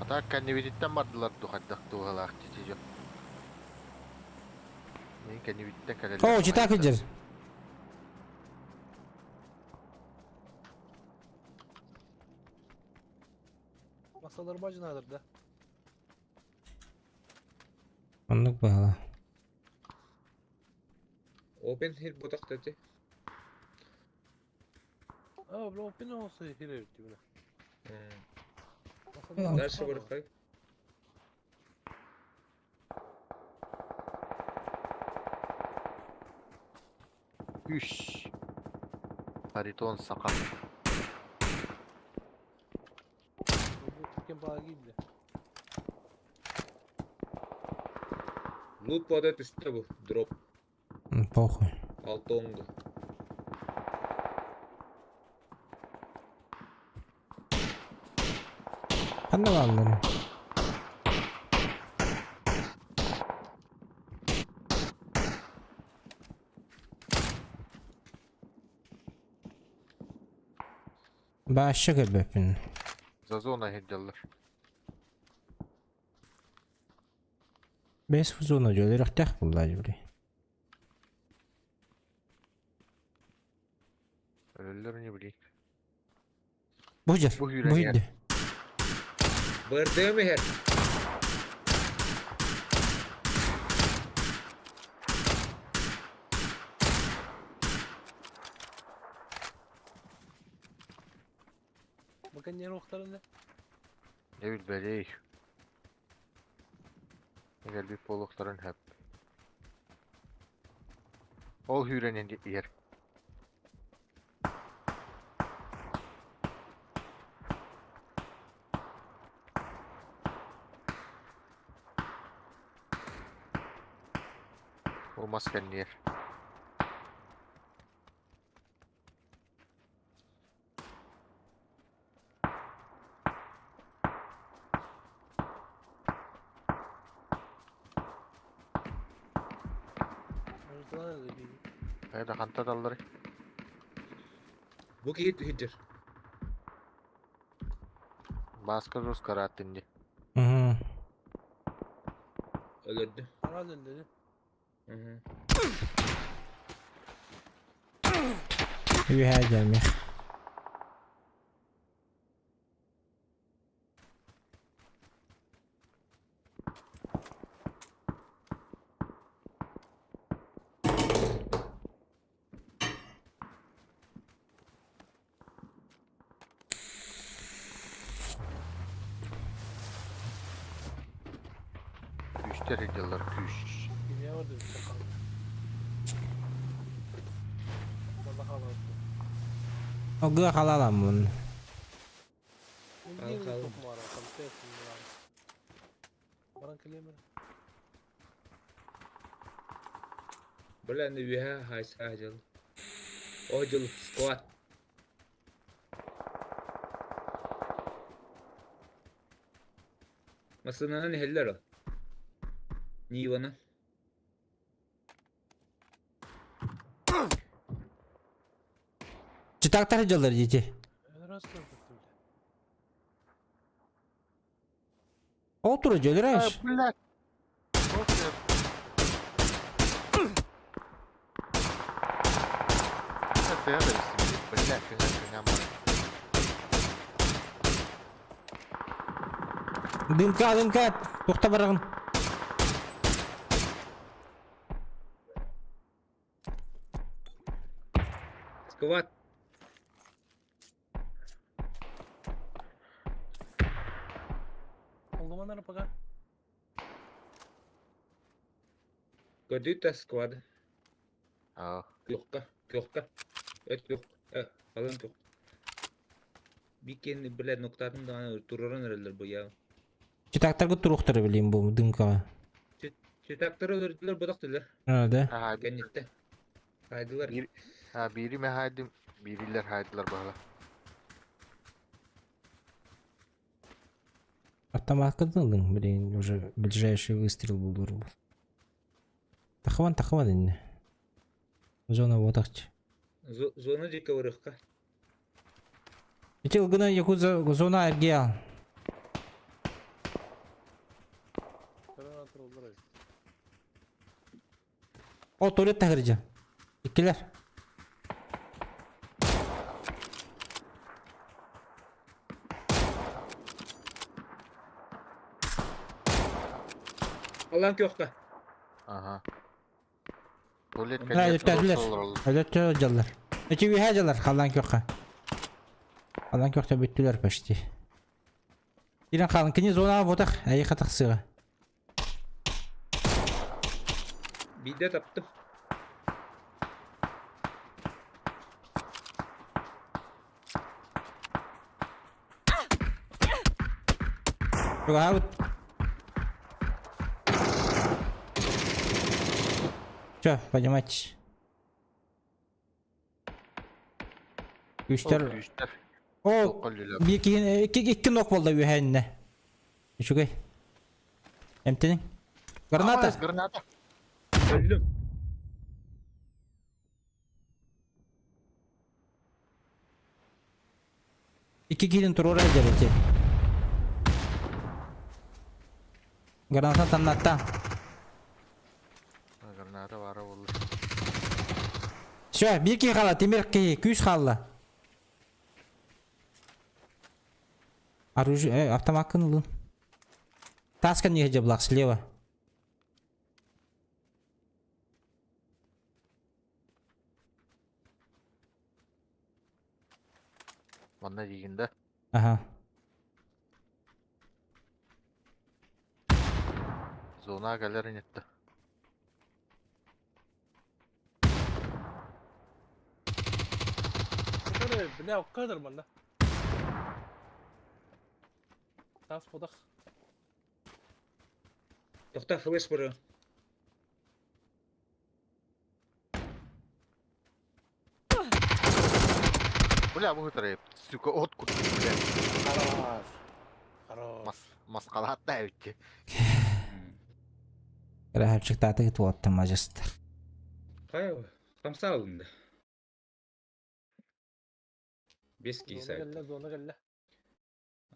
А так кэннибититтэн бардылар дуу хайдах туһалаах дии дьон. Мин кэннибититтэн кэлэллэр. О, читак идер. Masalar bacınadır да. Оннук баһала. Open хир ботах дати. А, бля, опин olsa хире битти бля. Дальше бархай. Үш. Харитон сака. Кем погибли. Лут падает үстэ бу. Дроп. Похуй. Алтонга. Ханна бааллар. Баашча көрбөппүн. За зона хирдяллар. Бэс фузона жөлөрөхтөх булла жури. Өлөллөр не билейик. Бу жер. Бу Бу hüyren жер. Бырдым хер. Bakın yeni oklarında. Ne bilbeley. Egel bir polukların hep. Ол hüyrenin yer. Ол maskenin yer. Хайда ханта даллары. Бу кихит хиджер. Баска жос караттинди. Мгм. Өлөрдү. Herhalde dedi. Мгм. Үйэ gelмех. Küşter hidyalar küş. Kimya vardı bir sakal. Vallahi hala. Огы халаламын. Al, al. Çok mu ara? Tam tersi mi Baran kelime. Бля, не виха хайса жыл. О жыл скват. Масынаны хеллер о. Нивана. Читактар жалар дети. Раз бля. Ол тура жөлөрөш. Блядь. Вот я. Это я Блядь, фигня, фигня, Дымка, дымка. Тохта барагын. Скват. Oldu mu пока? Көдүтэ сквад. Аа. Кюхка, кюхка. Эт кюх. Э, алын кюх. Биккенни бля ноктатын даҕаны тураран эрэллэр бу я. Читактарга туруохтара билим бу дымкаҕа. Читактары өлөрдүлэр бодох дилер. А, да? Ага, Кэнниттэ. Хайдылар. Bir, ha, biri me haydim, biriler haydılar баһала. Автоматка дылың, блин, уже ближайший выстрел был. Тахван, тахван инне. Зона вот ахчы. Зона диэки барыахха. Ити ылгына Якудза зона эргиал. Граната олар. О, туалет тахыржа. Иккилер. Аллаан күөххэ. Ага. Туалет, Да, конечно, өттөдүлэр. олар. Өлөттө жаллар. Эти үһэ жаллар халлан күөххэ. Халлан күөхтэ бүттүлэр почти. Ирен халын кини зона ботах, әйе хатах сыға. Биирдэ таптым. Чугаһабыт. Чё, поднимайтесь. Үстер. Үстер. О, bir iki, iki, iki нок болды үһәнне. Үчүгэй. Эмтенин. Граната. Граната. Өллүм. Икки киһини туруора дьэрити. Граната таннатта. Граната бара болду. Все, bir киһи хаалла, тимир киһи, күүс хаалла. Оружие, автомат ылын. Таска не блак слева. Манна дигинде. Ага. Зона кэлэр инетте. Который, бля, кадр манна. Тас подах. Тохтоо флеш бары. Бля, бу хытыры. Сука, откуда, бля. Хорош. Хорош. Мас маскалат да өтте. Рахапчыктааты туаттым мажыстар. Хайа, хамса алынды. Бес Зона кейс айт. кэллэ, зона кэллэ.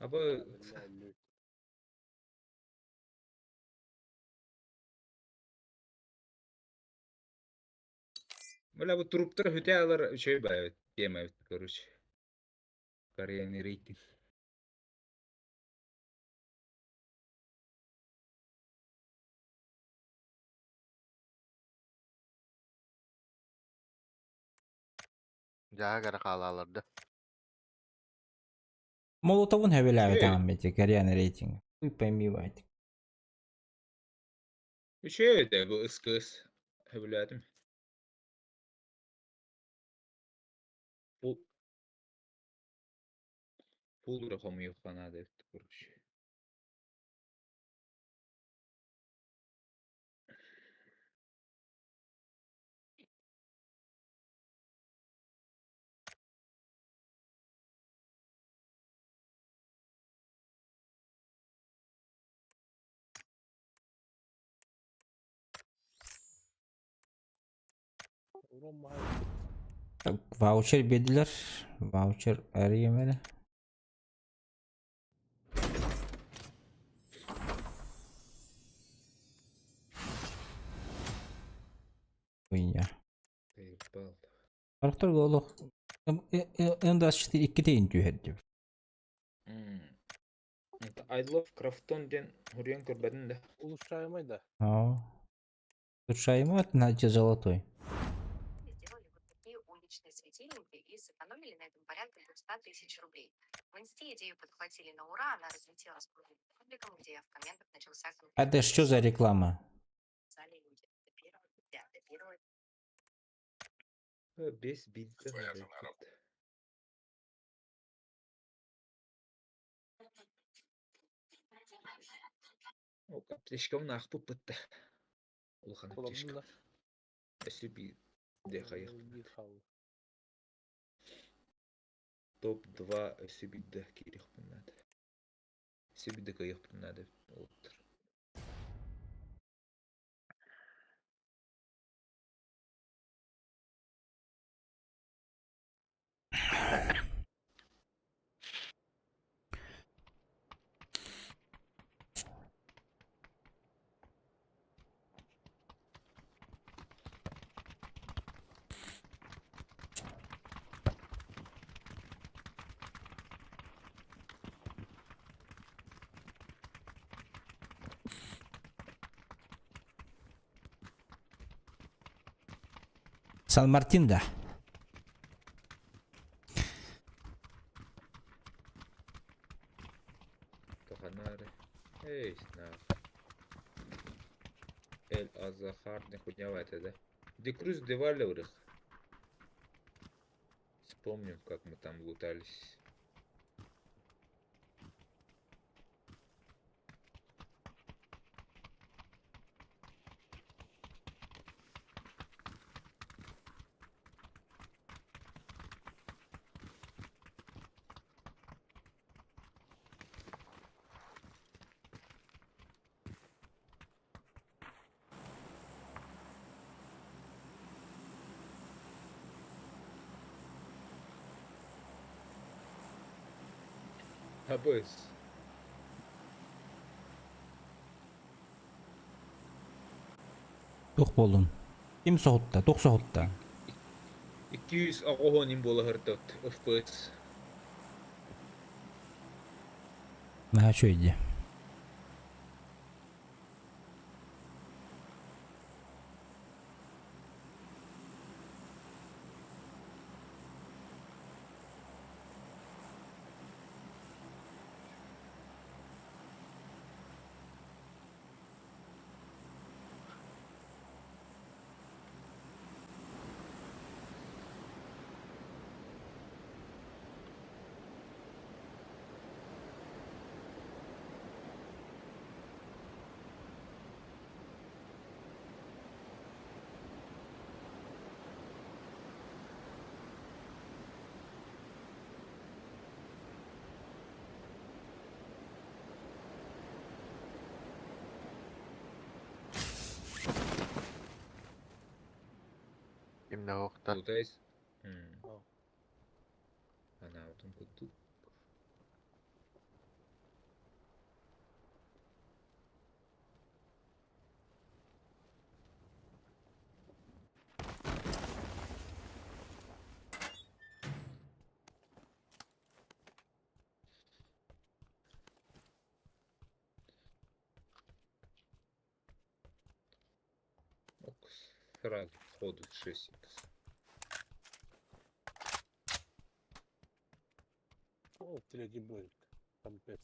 Абы Бля, лють. Бля, бу труптар хүтэ алар үчүгэй баайбыт. Тема эбит, короче. Карьерный рейтинг. Жаа кара хаалаларды. Молотовун хэвелээбит Э. аҕам бити, карьерный рейтинг. Хуй пойми вайт. Үчүгэй да бу СКС. Хэбилээтим. Бу Пулдура хомуйуохха наада эбит, короче. Урон махай. Так, Ваучер бердилер. Ваучер эрийэмэрэ. Хуйня. Заебал. Арктар олох М24 икки түүһэр дип. Это I love Крафтон диэн хуруйан көрбөтүм да. Улучшаемый да. Аа. Улучшаемый, значит золотой. Сделали вот такие уличные светильники и сэкономили на этом порядка 200 тысяч рублей. В инсте идею подхватили на ура, она разлетелась по пабликам, где в комментах начался конфликт. Это что за реклама? Писали люди. До первого, да, до первого Бес билді. Аптечкабын аахпыппыт да. Улахан аптечка. Куланна. Өссө биир хайых. Биир хаалла. Топ-2 өссө биирдэ киириэхпин наада. Өссө биирдэ кыайыахпын наада уолаттар. Сан-Мартин да. Тоханаары. Эй, нах. Эль Азахар не хуйня это, да? Декруз девалеврых. Вспомним, как мы там лутались. Абыс. Туох буоллун? Ким соһутта? Туох соһутта? 280 буола сырыттыбыт FPS. Наһаа үчүгэй дии. Ким да охта. Лутайс. Анаабытын курдук. Ок, сразу сходу 6 х. О, третий броник. Там пять.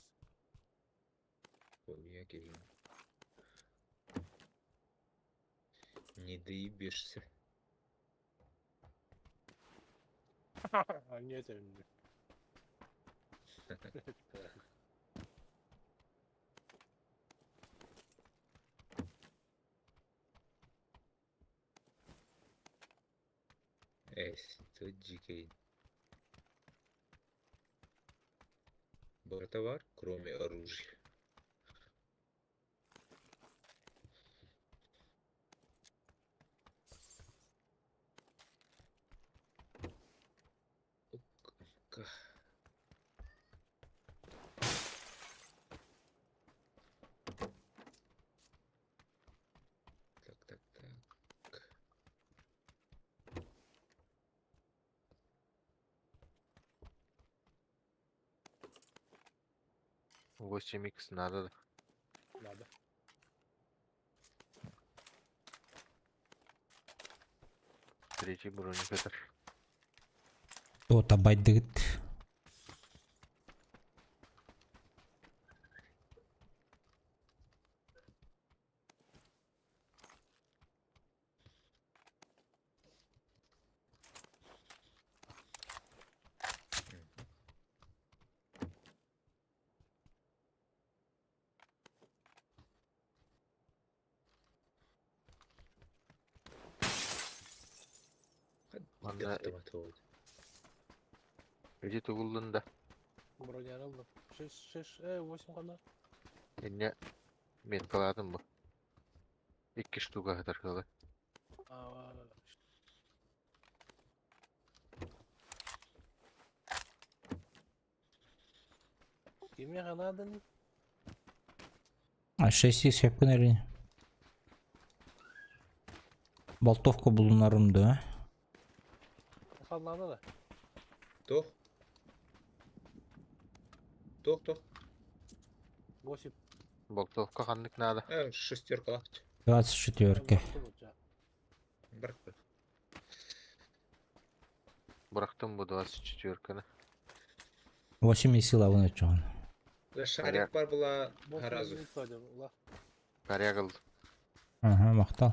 Не доебешься. А нет, я не. Эс, это дикий. Бар товар, кроме оружия. Ок, Так, так, так. 8 х надо. Надо. Третий броник это. Тута байдыгыт. Манна автомат ол. Иди тугуллун да. Броня ыллым. 6, 6, 8 хана. Инне меткалаатым бу. Икки штука хатар кылы. Кимиэхэ нааданы? А 6 сөпкүн эрин. Болтовка булунарым да. Халлаана да. Тох. Тох, тох. 8. Болтовка ханнык надо. Шестерка лахт. 24. Бырах. Бырахтым бу 24-каны. 8 сила вон өчөн. Да шарик бар була харазу. Корягыл. Ага, мактал.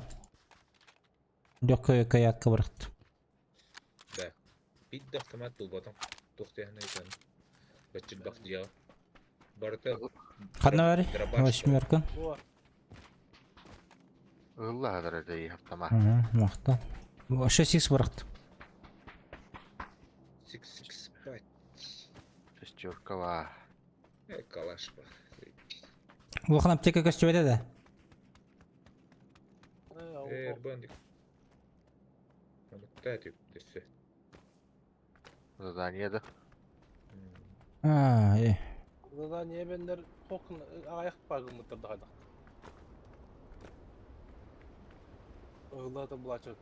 Дөккө каякка бырахты. Да. Бит автомат булбатым. Тохтаяны айтан. Бачыт бактия. Барыта Ханна бari? Дробаш. Восьмерка. Ылла хатар этэй автомат. Ага, мактал. 6 бырахты. 6 6 5. Шестерка ва. Калаш ба. Улахан аптека көстүбөтө да. Бандик. Та тип төсө. Задание да. А, э. Задание бендер хокун аяк багымыттыр да хайдак. Ылла да булачыт.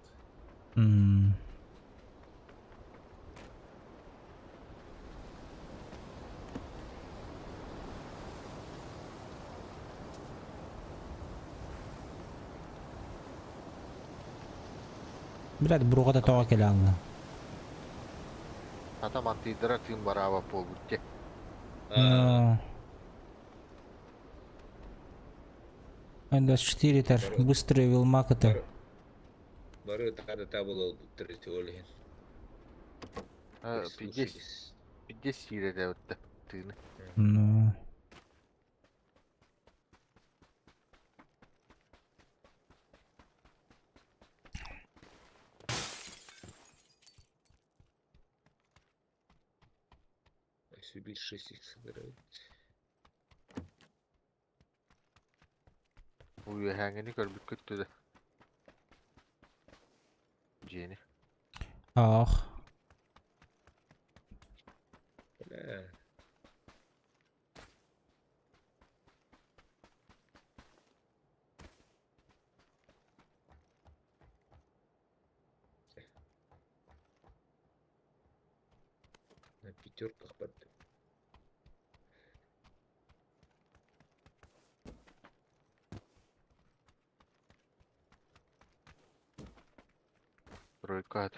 Блядь, буруга да тоға келе алды. Ата мантыйдыра тыын бараба полбутте. Ну. Н24 тар быстрый вилмак это. Бары тада табыл третий олин. Пиздец. Пиздец сире да тыны. Ну. Себе 6 х Уйхаңыны көрбүт көттү да. Жени. Ах. Бля. На пятерках барды. Тройка.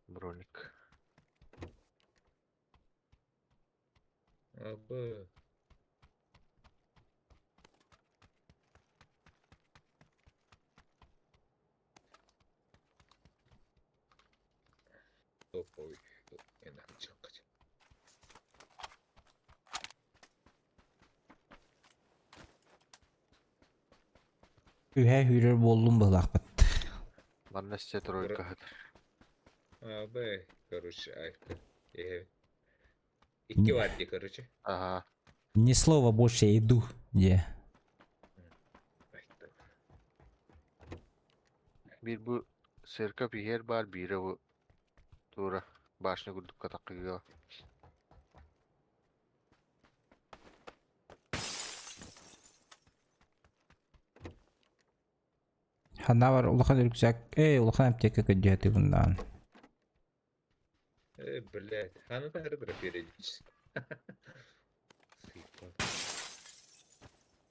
Броник. А, Б. Топовый. Чакать. Үһә хүрер болдум былақпыт. Манна сте тройка хатар. А, Б. Короче, айка. Икки варди, короче. Ага. Ни слова больше, я иду. Где? Бир бу сырка пихер бар, бире бу тура башня курдукка таккыга. Ханна бар улахан рюкзак. Эй, улахан аптека көдүөтү bundan. Блядь. А ну так периодически.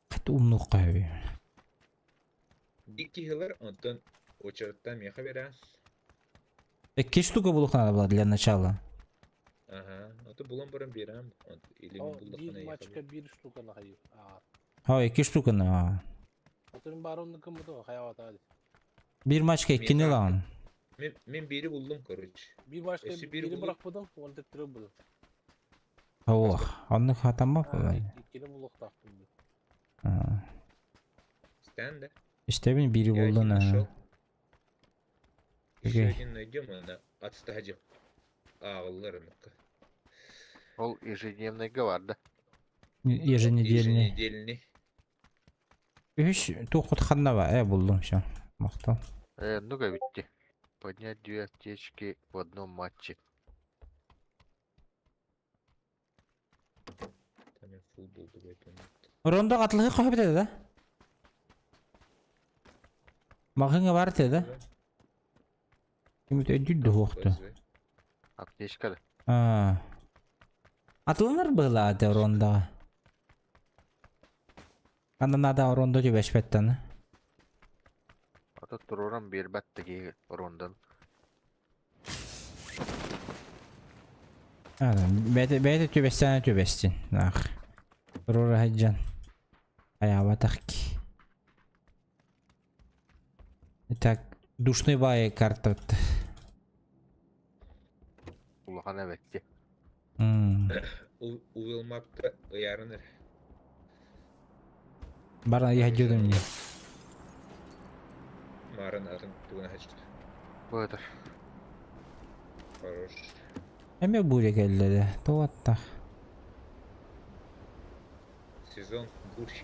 Хат умну кайы. Икки хилер, онтон очередтан меха бере. Икки штука булук надо было для начала. Ага, ото булан баран берем. Или Бир мачка бир штука нахайы. Ой, икки штука на. Отын баронны кым бу хаявата. Бир мачка иккини лаан. Мен бири булдум, короче. Бир мачка бири быракпыдым, он деп түрө булдум. Ох, онны хатам ба? Иккини булук таптым. Стан да. Истэбин биири Я один буллун нашел. Еще Окей. один найдем, она отстадим. Ааҕыллар ыныкка. Ол ежедневныйга бар да. Еженедельный. Еженедельный. Үһүс туоххут ханна ба? Э буллум все. Махтал. Э, ну-ка битти. Поднять две аптечки в одном матче. Там я фул булду Рондо атлыгы коһо битеде да? Мағыңа бар ете да? Кимит өйдүр дуһуохту. Аптечка да. Аа. Атылынар быһылааты рондаҕа. Анда наада рондо түбэспэттэн. Ата туруран биэрбэт да киһи рондан. Бэйэтэ бэйэтэ түбэстээнэ түбэстин. Ах. Туруора сылдьан. Хайаабатах ки. Итак, душный баайы карта Улахан эбэтти. Уилмапта ыйаарыныр. Баран иһэ дии. Марын атын тугуна хачыт. Быатыр. Хорош. Эмиэ буря кэллэ да. Туоттах. Сезон бурь.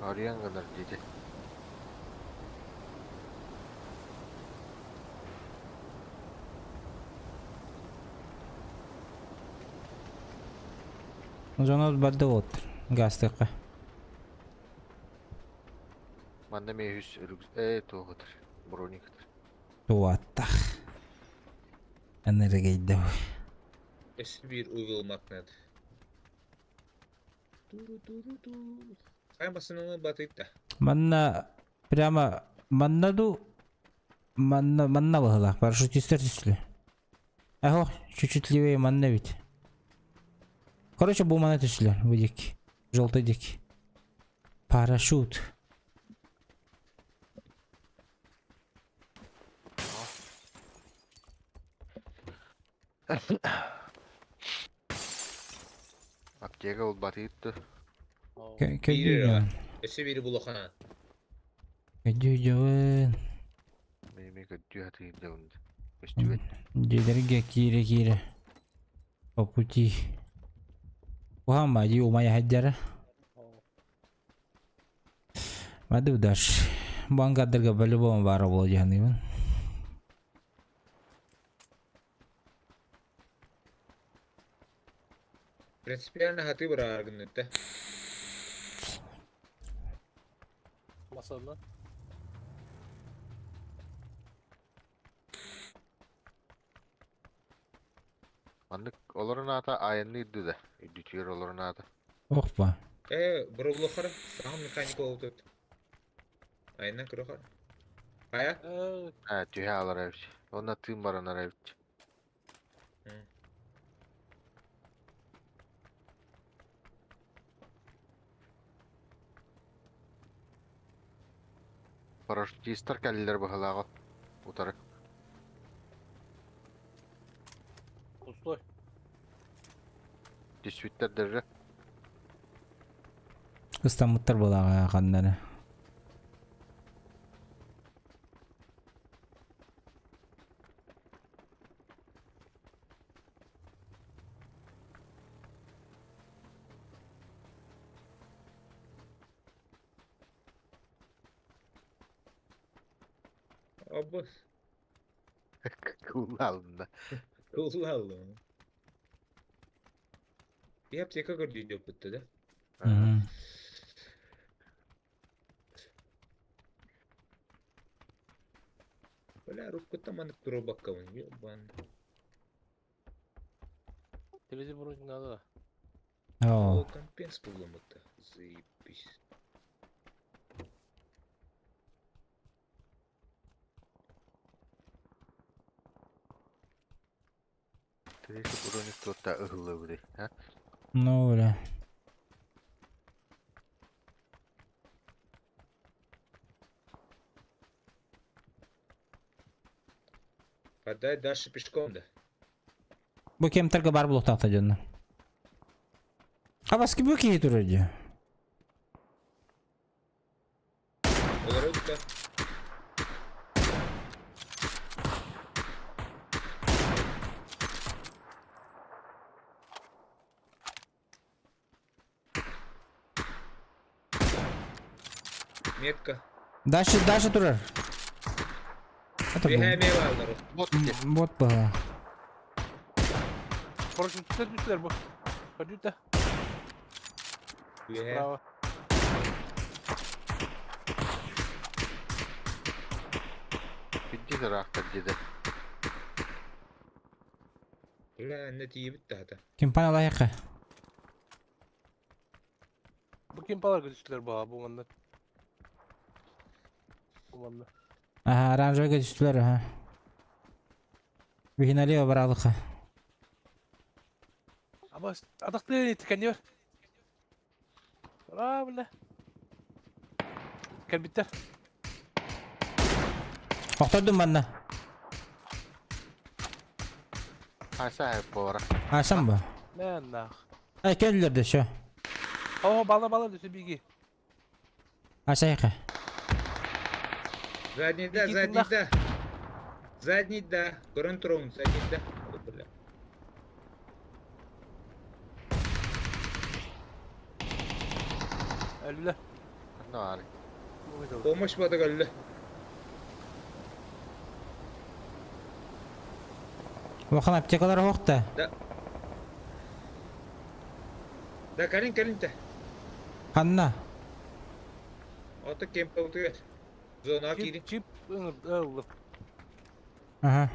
Арыйан гынар диэтэ. Дьоно барда вот. Гастыкка. Манна эмиэ үс рюкз... Ээ, туох ытыр. Броник ытыр. Туаттах. Энергейдэ. Өссө биир уйулмак надо. Хайа массыынаны батыйда. Манна прямо манна ду манна манна быһылаах парашютистер түстүлэр. Эхо, чуть-чуть левее манна ведь. Короче, бу мана түстүлэр, бу диэки. Желтый диэки. Парашют. Аптека ол батыйытты. Көдүү Өссө биири булухана. Көдүү Мин көдүү хатыйдабын. Көстүбэт. Дьиэлэргэ киирэ-киирэ по пути. Уһаама дии умайа сылдьара. Мады даш. Бу ангардарга по-любому баара буолуо дии саныыбын. Принципиально хаты бырааргынныта. Масана. Маннык олорун аата айанны үрдү да. Үрдүтүгэр олорун аата. Охпа. Э, бұрылықыр, саң механика болду. Айынан көрөхөр. Хайа? Ээ, түһэ алар эбит. Онно тыын баранар эбит. Парашютистар кэллилэр быһалааҕа утары. Пустой. Түспүттэр даже. Ыстаммыттар буолааҕа ханна эрэ. Аббас. Кулална. Кулална. Bir аптека көрдүү бүттү да. Бля, руккута маннык турбаккабын, ебан. Третий броник надо. О, О, компенс булумута. Заебись. Третий броник туотта ыһыллыбыты. А? ну бля. Подай дальше пешком да. Бу кемтерге бар булуктаахта дьонно. Абаски бу киһи турар дии. Метка. Метка. Дальше, дальше турар. Это Үһэ был. эмиэ бааллар. Бот где? Вот было. Короче, түстэр бу. Көрдүтэ. Үһэ. Справа. Биди ыраахтар диде. Бля, анна тиийбит таата. Кимпан алайыққа. Бу ким палар түстүлэр бу бу манна. Бу манна. Ага, оранжевый түстүлэр, ага. Биһи налево баралыха. Аба атахты тикеннер. Ра бля. Кэлбиттэр. Охтордум манна. Аса бора. Асан бу. Мэн нах. Ай, келдилер де, все. О, бала бала дөсө биги. Асайка. Задний да, Иди задний нах. да. Задний да. Көрөн турабын, задний да. О, бля. Өлүлэ. Ну ары. Помощь бата кэллэ. Улахан аптекалар оһохта. Да. Да, кэлин кэлин тэ. Ханна. Ото кемпелтыгар. Зона киирин. Чип чип ыллы. Ага.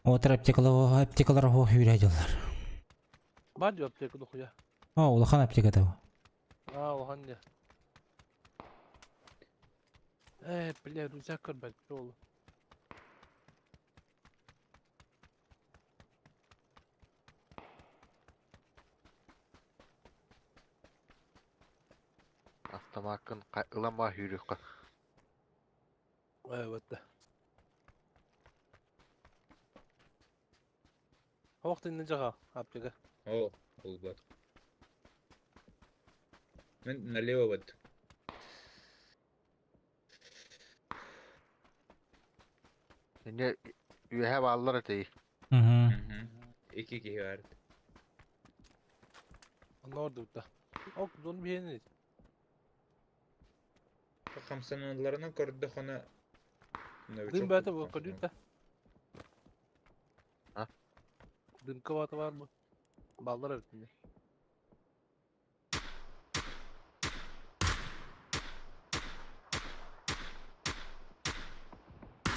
Отыр аптекалар аптекалар оһох үүрэ дьыллар. Бар дип аптека дохуя. О, улахан аптека табы. А, улахан дии. Э, бля, рюкзак көрбөт ол. Автомакын ылама хүрүккө. Э, вот. Хоқтын жаға аптека. О, ол бат. Мен налево бат. Не үһэ бааллар этей. Угу. Ики киһи бар. Нордукта. Ок, дон биһени. Хамсаналарынан көрдө хона. Дым бәті бу көрдүтэ. А? Дымка баты бар бу. Баллар эбит.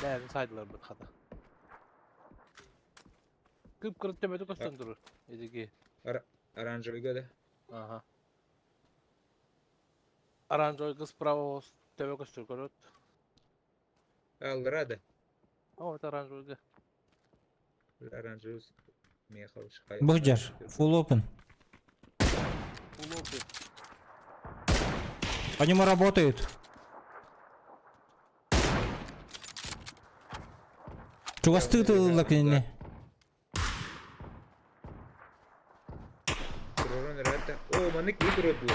Бәрін сайдылар бір хата. Кып кырып төбөтө көстөн турur. Эдиги. Оранжевый да. Ага. Оранжевый кыз справа төбө көстөр көрөт. Аллара да. О, это оранжевый. Оранжевый. Меха Бухджар. Full open. Улопы. По нему работают. Чугасты тылла кинини. О, манык выиграю.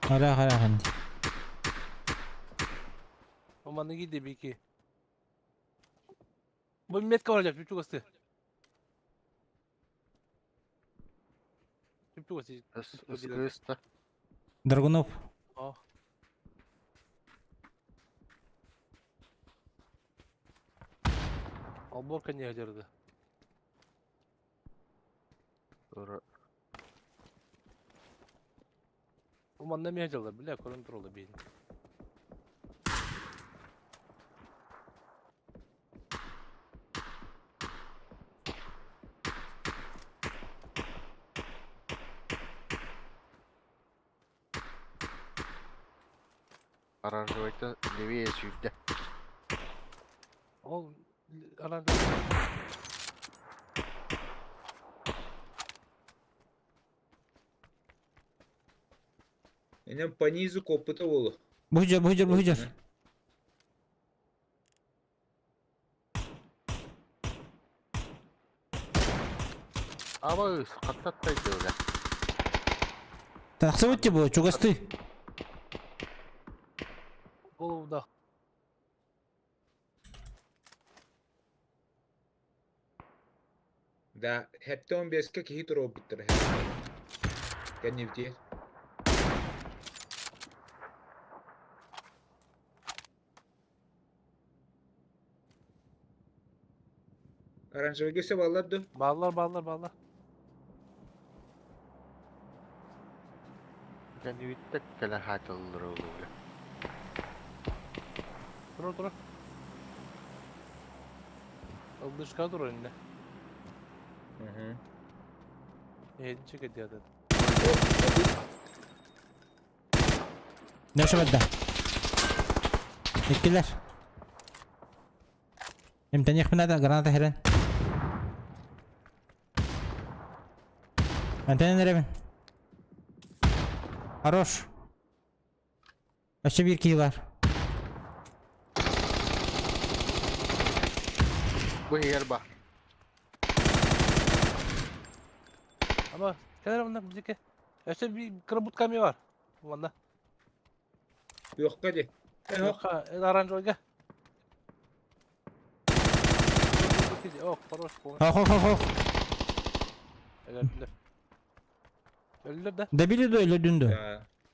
Ара ара хан. Оманы гиде бики. Бу метка бар жап, чугасты. Чугасты. Ыскыста. Драгунов. О. Алборка не жерде. Ура. Уманна ме жалар, бля, көрөн туралы бейин. Оранжевыйтан левее сүйдэ. Ол оранжевый. Инем по низу копыта болу. Бу жер, бу жер, бу жер. Аба хаттаттай бля. Тахсыбыт бу, чугасты. Голову да. Да, хәтта 15-ке киһи туруобуттар. Кэннибитиэр. Оранжевый өссө баллар ду? Bağlar bağlar bağlar. Кэннибиттек кэлэн хаатыллар ол бля. Dur dur. Ылдышка тур önüne. Мгм. Yedinci ediyor dedi. Неше бадда? Иккилер. Эмтениэх надо, граната херен. Антенен ребен. Хорош. Өссө бир киһи бар. Бу егер бар. Ama kenar bunlar bizimki. İşte bir kırabut var. Valla. Юққа де. Yok ha, оранжевый Ох, хорош, хорош. Хох хох хох. Öldüler. Öldüler de. Добили до или дүнді?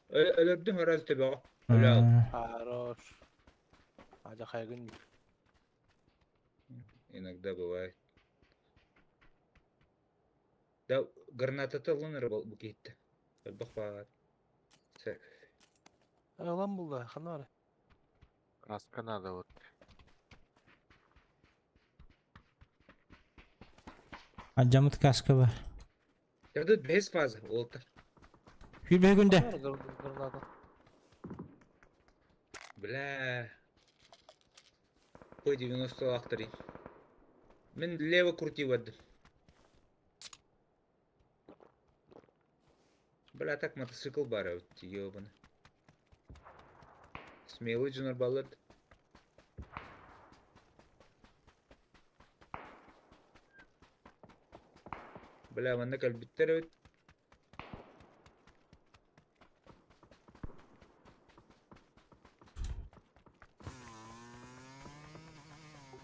Өлөрдүм өрөз төбөҕө. Өлө ал. Хорош. Ача хайгын. Иногда бывает. Да, граната лунер бу кетті. Бақ бар. Lan buldu. Хана бар. Краска надо вот. Аджамыт каска бар. Я тут без фазы, олтар. Хүрбе күнде. Граната. Бля. П-90 ақтырын. Мен лево крути вадым. Бля, так мотоцикл бар, ёбаный. Смелый джунар баллад. Бля, манна кэлбиттер эбит.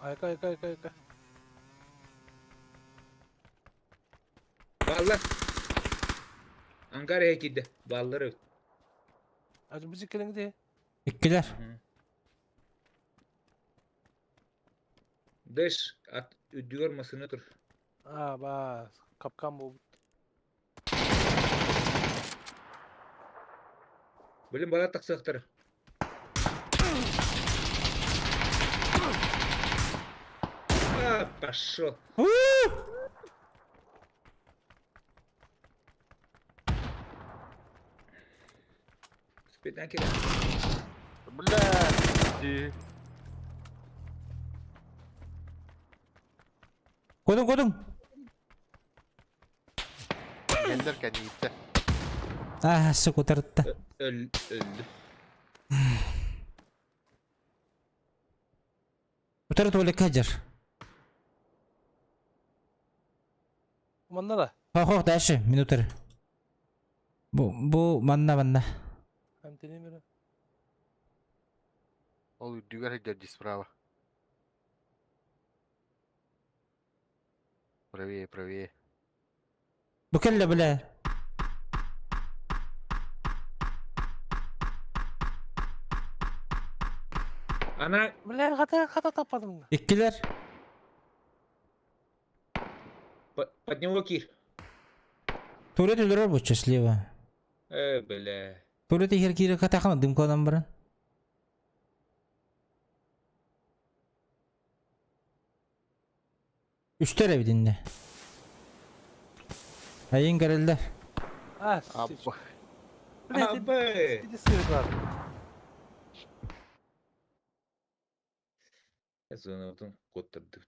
Айка, айка, айка, айка. Баллар. Ангар кидде. Баллар эбит. Ача бизи келиң де. Иккилер. Дэш ат үдүгөр масыны тур. А, ба, капкан бул. Блин, бала таксактар. А, пошел. Спитанки. Бля, ди. Кодун кодун. Гелдер кэнниитте. А, сука, утарытта. Өл, өлдү. Утарыт оле кажыр. Манна да. Хох хох дальше, минутыр. Бу бу манна манна. Антенемир. Ол үдүгэр хидер справа. Правее, правее. Бу келле бля. Ана Бля, хата хата таппадым. Иккилер. под него кир. Туалет өлөрөр бу слева. Бля. Туалет ихер кире катахана дымкадан баран. Үстер эбидинне. Айын көреллер. А, Абба. Бля, Абы. иди сыр бар. Зонатын коттырды.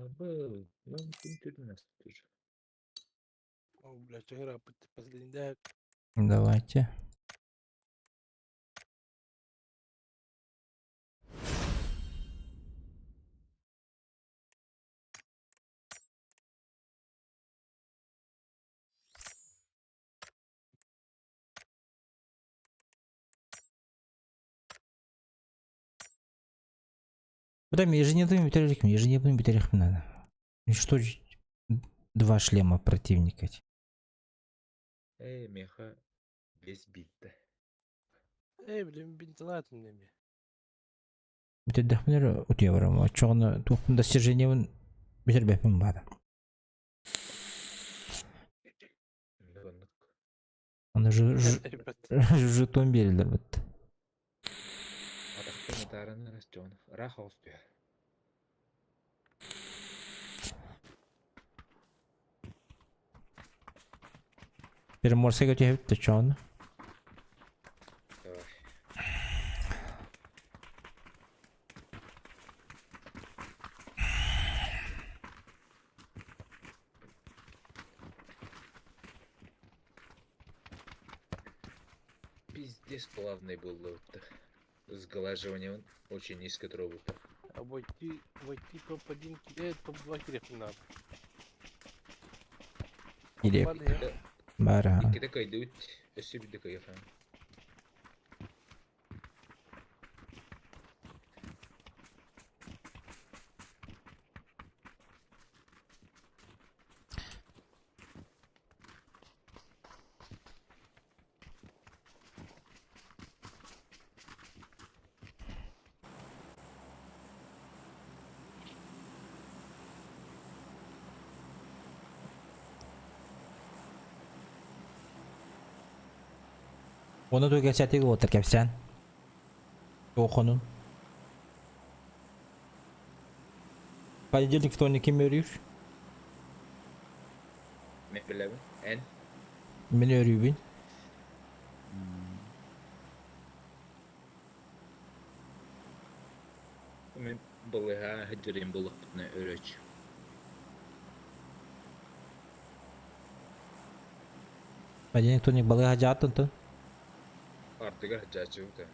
Абы, ну, 14 уже. О, блядь, игра последний, да. Давайте. Бля, ежедневными бүтерехмин, ежедневными бүтерехмин надо. Что два шлема противника. Эй, меха без битта. Эй, блин, бинтилатын неме. Бүтердехминер утуя барам. Очоҕуна туохпун достижениебын бүтэрбэппин баада. Оны жетон берилер бит. Атахтан атааран растен. Ыраах оҕус түһэр. Приморскайга түһэбит да чоҕуна. Давай. Пиздец плавный был вот. Сглаживание он очень низко трогает. А войти, войти топ-1, топ-2 керек надо. Или бара. Иккитэ кыайдыбыт, өссө биирдэ кыайыахха. Оны туй кэпсээтик уолаттар кэпсээн. Туох хонун. Понедельник, вторник ким өрүүр? Мен билэбин. Эн? Мин өрүүбүн. Мин балыыһа сылдьарым буоллахпытына өрөөччү. Понедельник, вторник балыыһа дьааттын тун. Ардыгар сылдьааччыбыт ээ.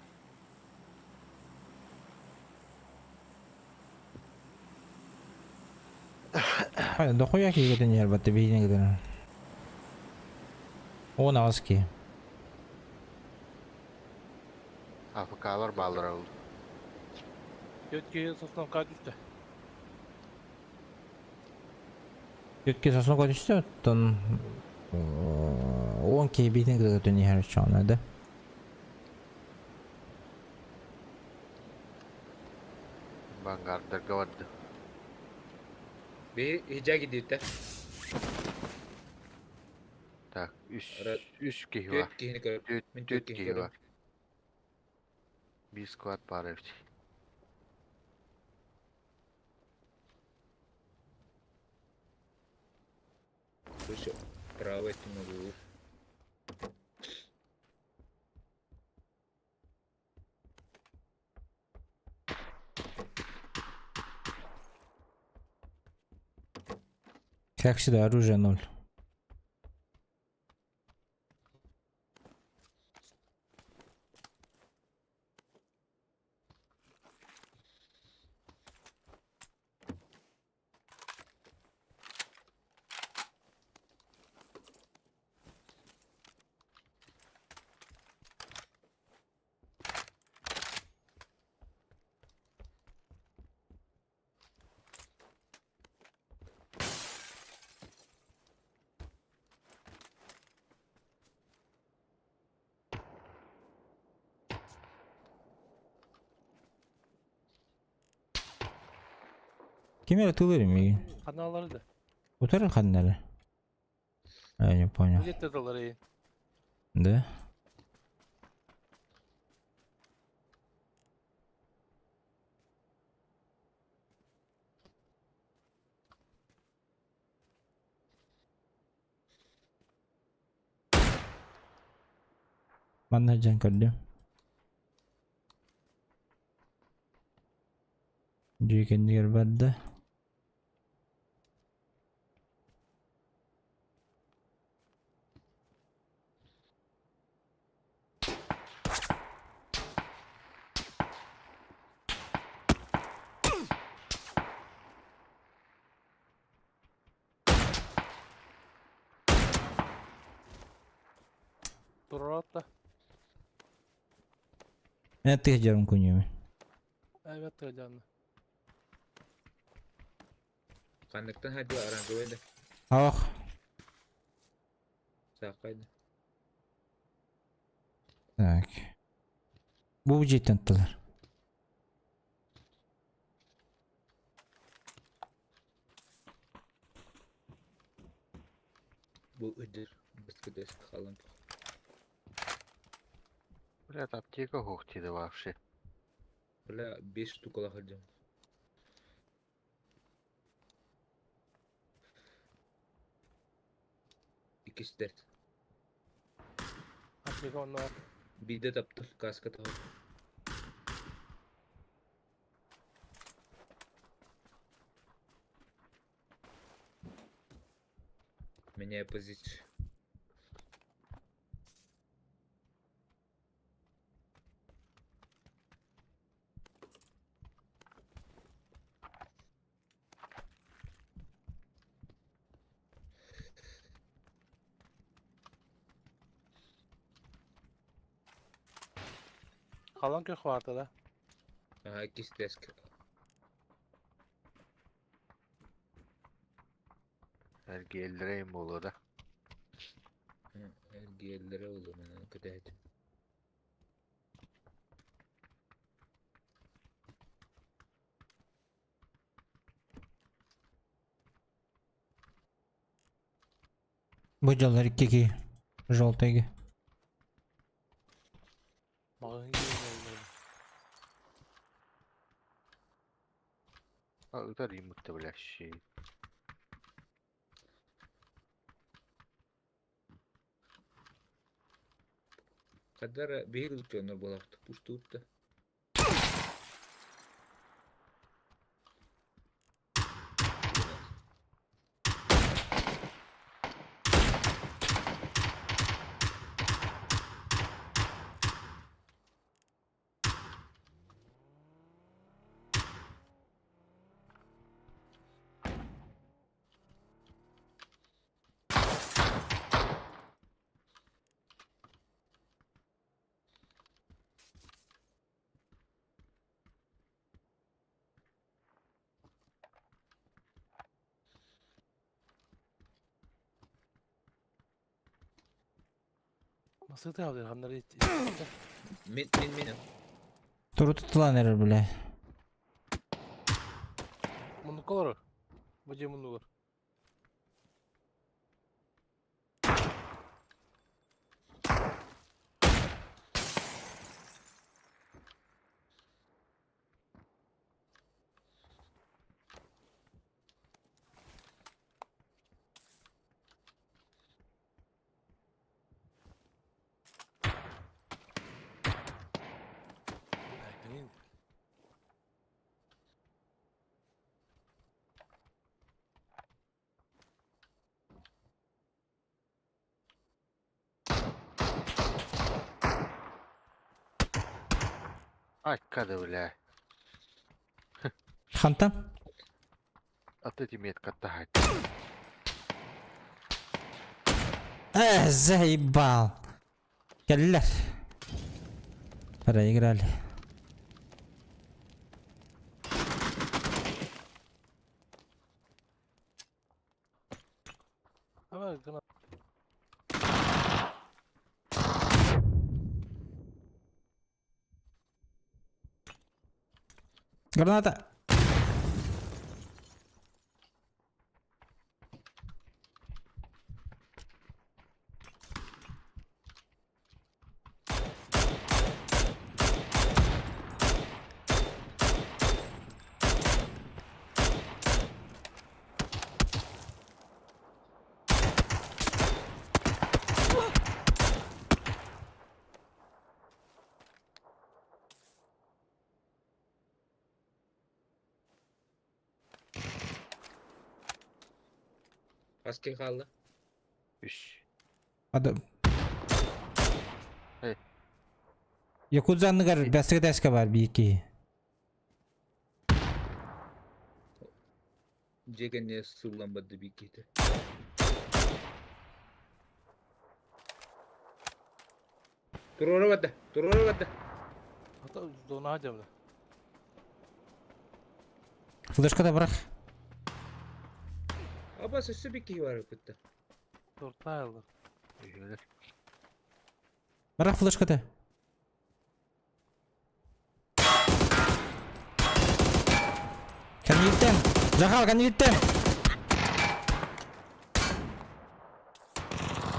Хайа, дохуя киһи иһэр батта биһине гыдыр. 18 киһи. АФК-лар бааллара ол. Тетки сосновка түстэ. Тетки сосновка түстэ, оттон 10 киһи биһине гыдыр иһэр чоҕуна да. Vanguard'дарга барда. Биһи иһдьээ кидиитэ. Так, үс Ара- үс киһи бар. Түөрт киһини көр. Түөрт Мин түөрт түөрт киһини киһи көрдүм. бар. Биир склад баар эбит. Слушай, правый могу. Как всегда, оружие ноль. Ким эрэ тылыр миигин? Ханалары да. Утары ханнары? Я не понял. Где тылары? Да? Манна дьэн көрдүм. Дьиэ кэннигэр барда. Туруорта. Мен тых жарым күнүмүн. Evet тыгдьанна. Ханныктан хайдыла оранжевый да. Ох. Сааккайда. Так. Бу життен тылар. Бу ыдыр. Быскы дэс халан. Блядь, аптека хух тиде вообще. Бля, 5 штукала ходим. Иккистер. Аптека онно. Биде таптыр каска того. Меняю позицию. Халан көх баарта да. Ага, иккис деск. Эргиэллэрэ буолуо да. Эргиэллэрэ олу мен көтөһөт. Бу жалар икки Желтый. Мағын келген. А, ытар иммутта, бля, щи. Кадара бир үлкөнөр болакты. Пуштуутта. Nasıl тыгдьан ханнар Мин мин мин. Туру тутулан эрер бля. Муннукка олорор. Бу дьиэ муннугар. Блин. Айка да, бля. Хантан? От эти метка тахать. Э, заебал. Кэллэр. Проиграли. Давай, гранат. Граната. Аски хаалла. Үс. Ада. Эй. Якудзанныгар бәсігдәске бар бийки. Жегене суллан бады биките. Туруора барда, туруора барда. Ата зона дьабына. Флешка да бырах. Абас өссө bir киһи бар кытта. Тортайлар. Үһүөлэр. Бырах флешката. Кэнниттэн. Захал кэнниттэн.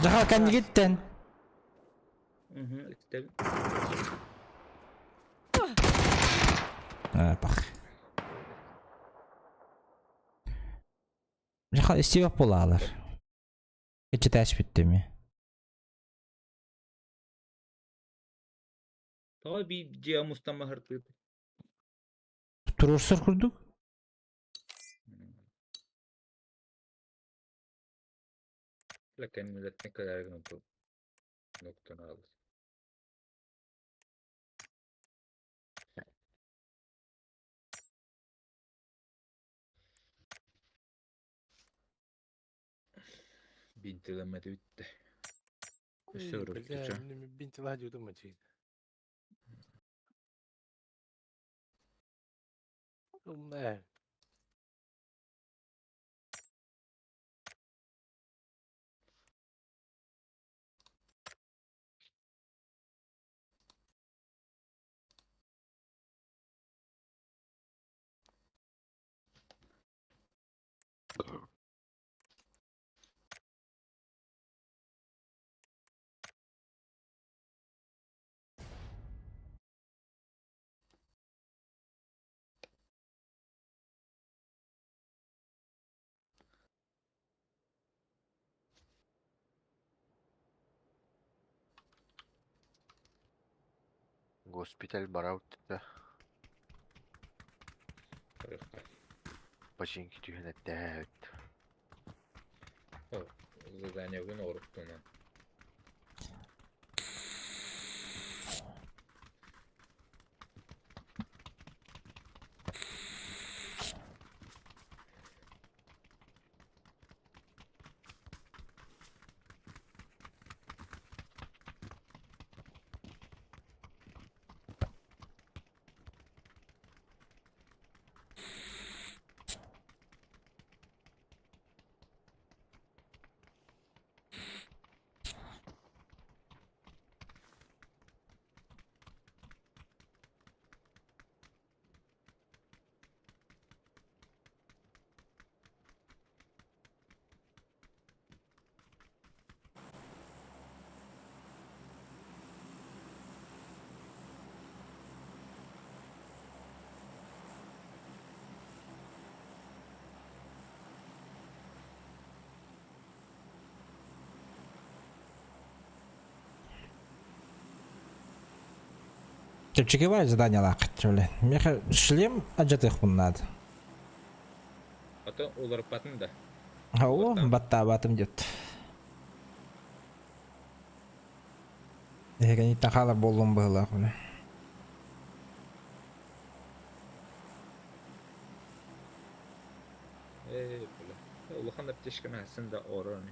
Захал кэнниттэн. Угу, истэбин. А, пах. Захал истибэт буолаалар. Кичитээч бүттүм. Тоҕо биир дьиэ мустан маһыртыыт. Туруорсар курдук. Кэннилэртэн кэлээри гынан ноктон аалар. Бинтилэммэти бүттэ. Өссө Бля, бинтила дьудум мачи. Умная. Госпиталь бараут да. Починки түһэн эттээбит. Задание оруктунан. Чэпчэки баар заданиелаах блин. Миэхэ шлем алдьатыахпын наада. Ото уларыппатын да. Оо, баттаабатым диэт. Эһигиниттэн хаалар буоллум быһыылаах бile. Ээ, бля. Улахан аптечканы сын да орон.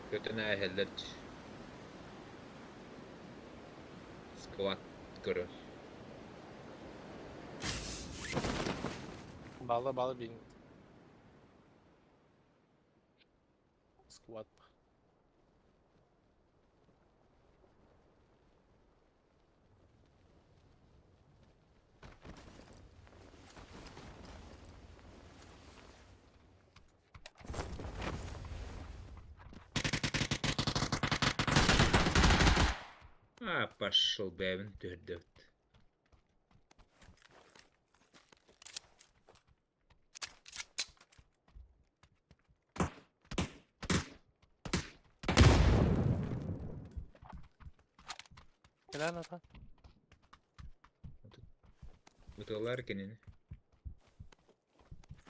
Көтөн ээһэллэр Склад көрөр. Бала бала бин. Сквад. А, пошел бэбин төрдөт. Кэлэн ата. Ытыалар кинини.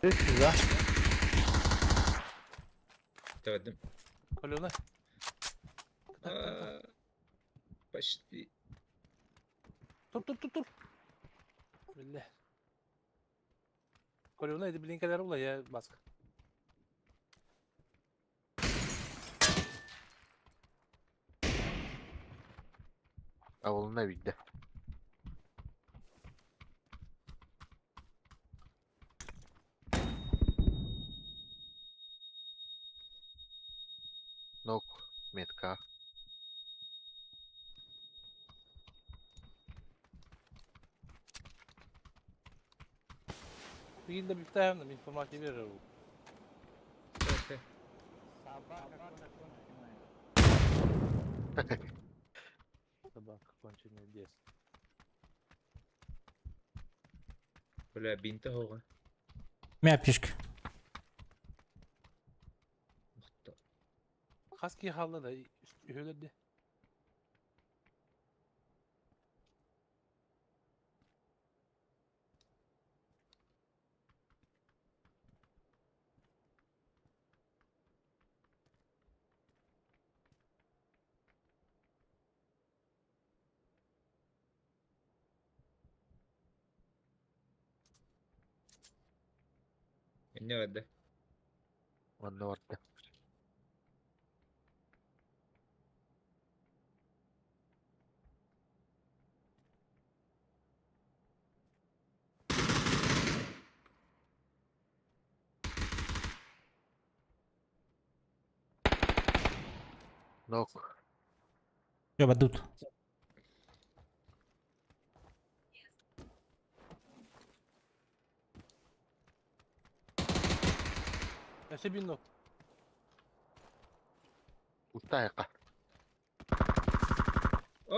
Сюда. Тэбэдим. Алена. А, Почти. Тур тур тур тур. Билле. Колюна, иди блинкалар ула, я баска. Авылына видно. Нок, метка. Билигин да бүптэһэм да мин информация биэрэр Собака конченая дес. Бля, бинта хоҕа. Мэ пишка. Хас киһи хаалла да үһүлэрде. Инне барда. Онно барда. Нок. Жаба тут. Өссө биир нок. Устайка.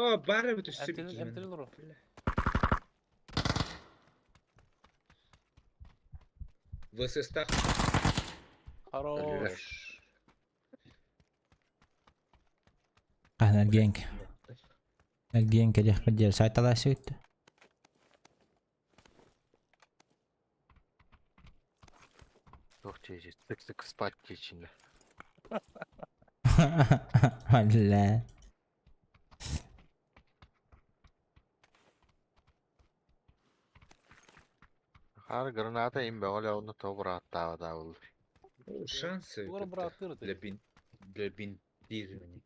О, бары бит өссө Эмтэнин бикиһин. эмтэнин олору. ВСС-тах. Хорош. Эргиэн. Эргиэн кэлиэхпит диэн сайталаасыбыт. Туох чэйи, сык-сык спать тиэчиннэ. Бля. Хаар граната им бөҕө онно тоҕо бырааттаабатаабыл. О, шансы Угар это бырааттыыр для этэ. бин для бинтирования.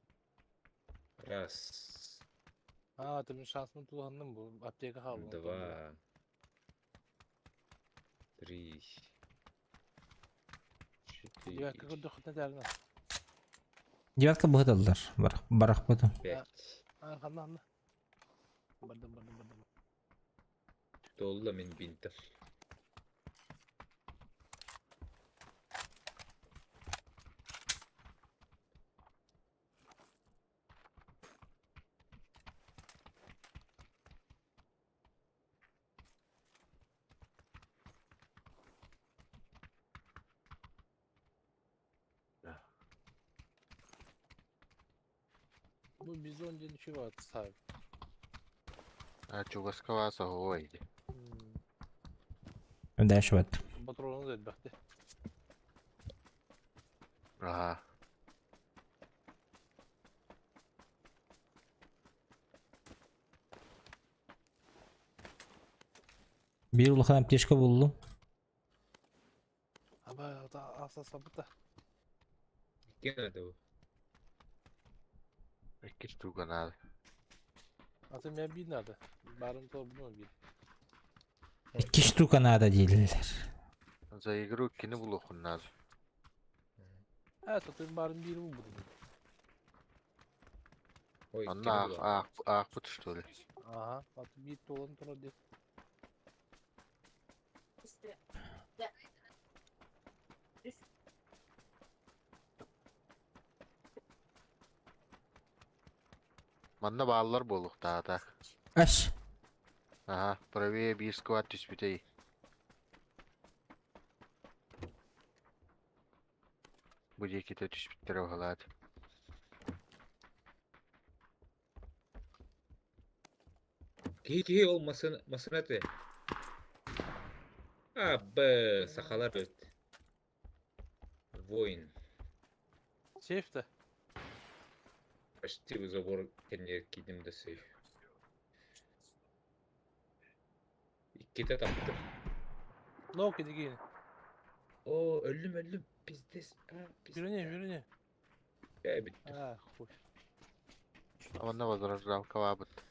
Раз, Аа, ты мин шансмын тулаһынным бу аптека хаалла. два, три, четыре, Девятка көрдөххүтүнэ таарына. Девятка быһыталлар. Барах барахпытым. пять. Аа, ханна ханна. Бардым бардым бардым. Толла мин бинтов. Бу бизон диэн үчүгэй ат саайт. А чугаска бааса оһуой ди. Дальше вот. Патрону да элбэхтэ. Аха. Биир улахан аптечка буллум. Аба аса сабыта. Кем это был? Икки штука надо. Аты мэ биир надо. Барын то буну биир. Икки штука надо дииллэр. За игру кини булуоххун надо. Ээ, то барын биир бу буду. Ой, Онно кем аах было? аах аахпыт что ли? Ага, аты биир туолан турар диэн. Манна бааллар буолуохтаата. Аш. Аха, правее биир сквад түспүтэй. Бу диэкитэ түспүттэрэ баһылаат. Киһи киһи ол масын масына ты. А, Б, сахалар эбит. Воин. Сейф-то. Почти в забор кэннигэр киирдим да сейф. Иккитэ таптым. Наука дигини. О, өллүм, өллүм. Пиздец. А, пиздец. Yürüne yürüne. Э, бүттүм. А, хуй. Онно возрождалкалаабыт.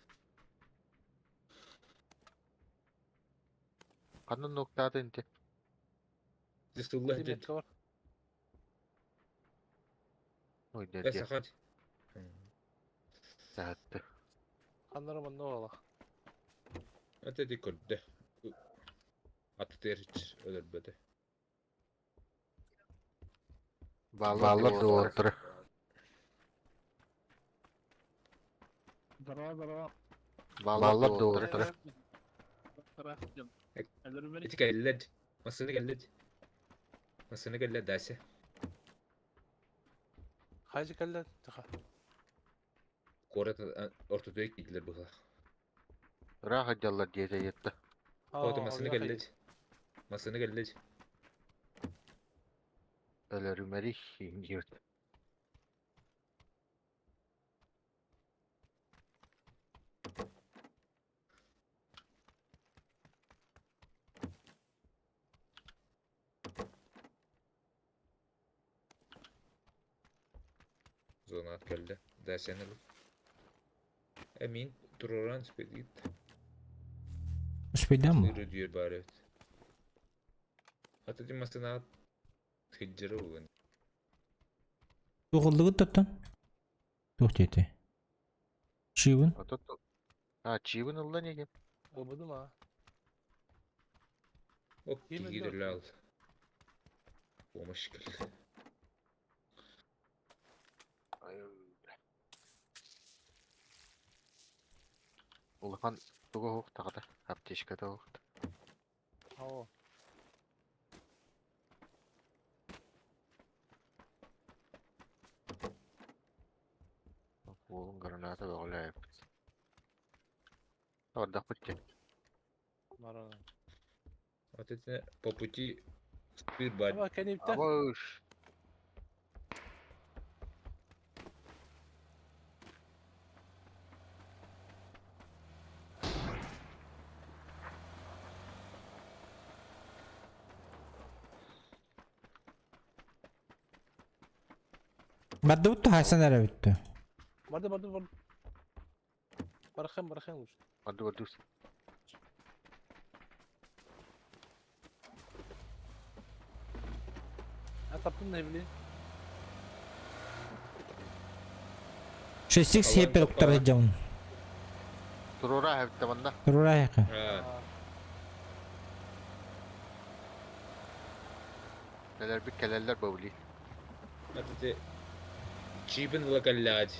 Ханна нуктаата инти? Дисулла дед. Метка бар. Ой, Э, дерде. сахат. Саатты. Ханнара манна ола. Это ди көрдө. Аты өлөрбөтө. Баалар дуоттары. Здорово, здорово. Баалар дуоттары. Ити кэллэд. Массыына кэллэд. Массыына кэллэд Дася. Хайжы кэллэ. Тыха. Куорат ортотугар киирдилэр быһыылаах. Ыраах дьаллар диэтэ етті. Ото массыына кэллэд. Массыына кэллэд. Өлөрүмэри хингирт. Зона кэллэ. Дасяны ыл. Эмин туруран спедит. Успейдам бу. Сыры дүйер бар эбит. Аты ди массыына тыджыры бугун. Туғылдығы тоттон. Тух дети. Чивын. Ото А, чибин ылла неге? Ылбыдым а. Оп, Ким киги өлдө? дүрлі ал. Помощь кел. Улахан туга хук тагата. Аптечката хук. Ао. Уолун граната бөҕөлөөп. Ордах бутте. Марана. Вот это по пути спир бар. Аба кэнипте. Абыш. Барды бұтты хайсан әрі бүтті. Барды барды барды. Барахын барахын лучше. Барды бардус. А таптым не билейин. 6x хеппер ұқтар жауын. Турура хэвтэ манна. Турура яқы. А, Кэлэр бит кэлэллэр бабли. вот это чибин лакаллять.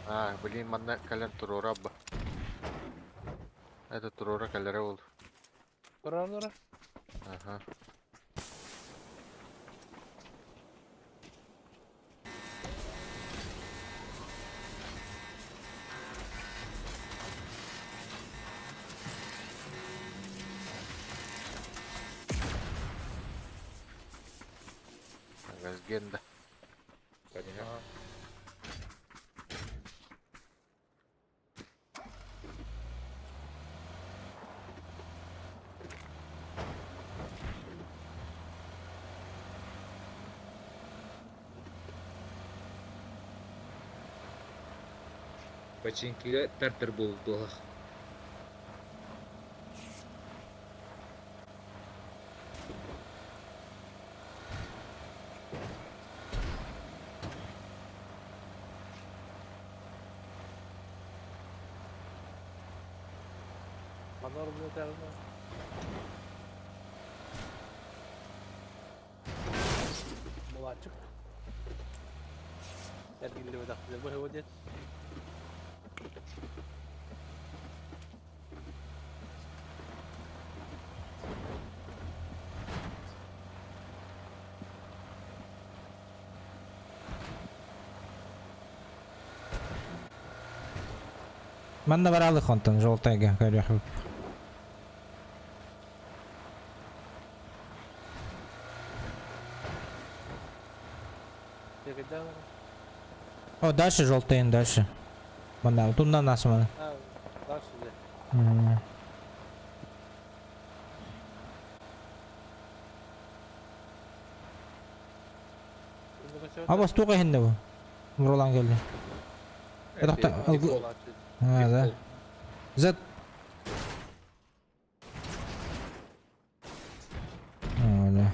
А, блин, манна кэлэн турура ба. Это турура кэлэрэ ол. Баранара. Ага. Газгенда. Понятно. Починкиге тартыр болдулах. Манар блядь арна. Мулачык. Эргилли бедак бу хеводет. Манна баралы хонтон жолтайга көрөх. О, дальше желтый, дальше. Мана, тунна нас мана. А, дальше где? Абас туга хинне бу. Ролан келди. Это А, да. Z. Öyle.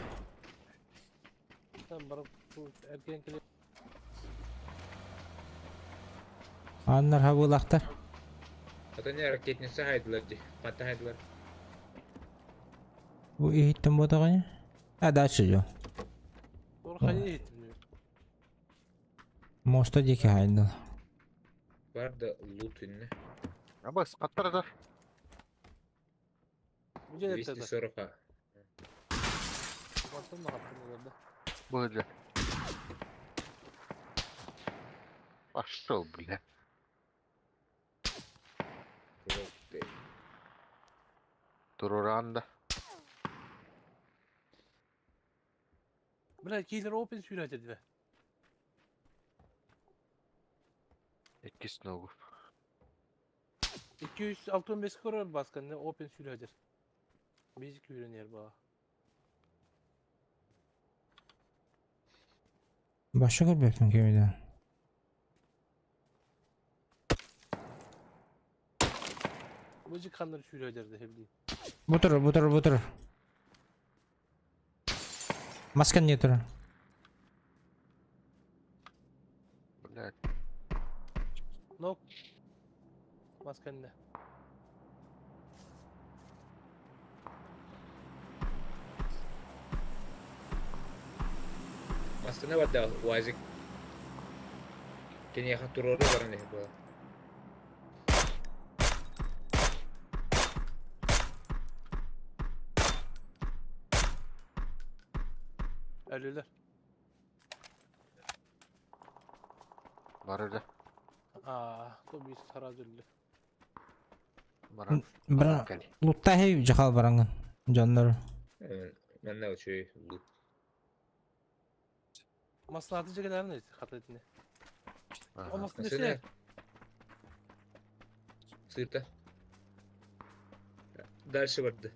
Аннар хабылахтар. Ата не ракетница хайдылар ди. Хата хайдылар. Бу иһиттим ботаҕыня. А дальше идем. Моста диэки хайдыл. Бар да лут инне. Абас, каттар да. 240. Бу Пошел, бля. Туруранда. Бля, киллер open сүйрәтеді бе. Иккис ногу. 265 көрөр баскан не open сүйрәтер. Биз күйренер ба. Башы көрбөппүн кемиде. Бу каннар сүйрәтер де Бутыр, бутыр, бутыр. Маска не тур. Блядь. Нок. Масканны. Масканы бар да УАЗик. Кенеха турору бар не было. Ölüler. Бар öyle. Aa, bu bir saraz öldü. Баран. Бра лутта хей жахал барангын. Жоннор. Манна учуй лут. Maslahatı çekenler ne hatletini. O maskını Машина. şey. Сырта. Дальше барды.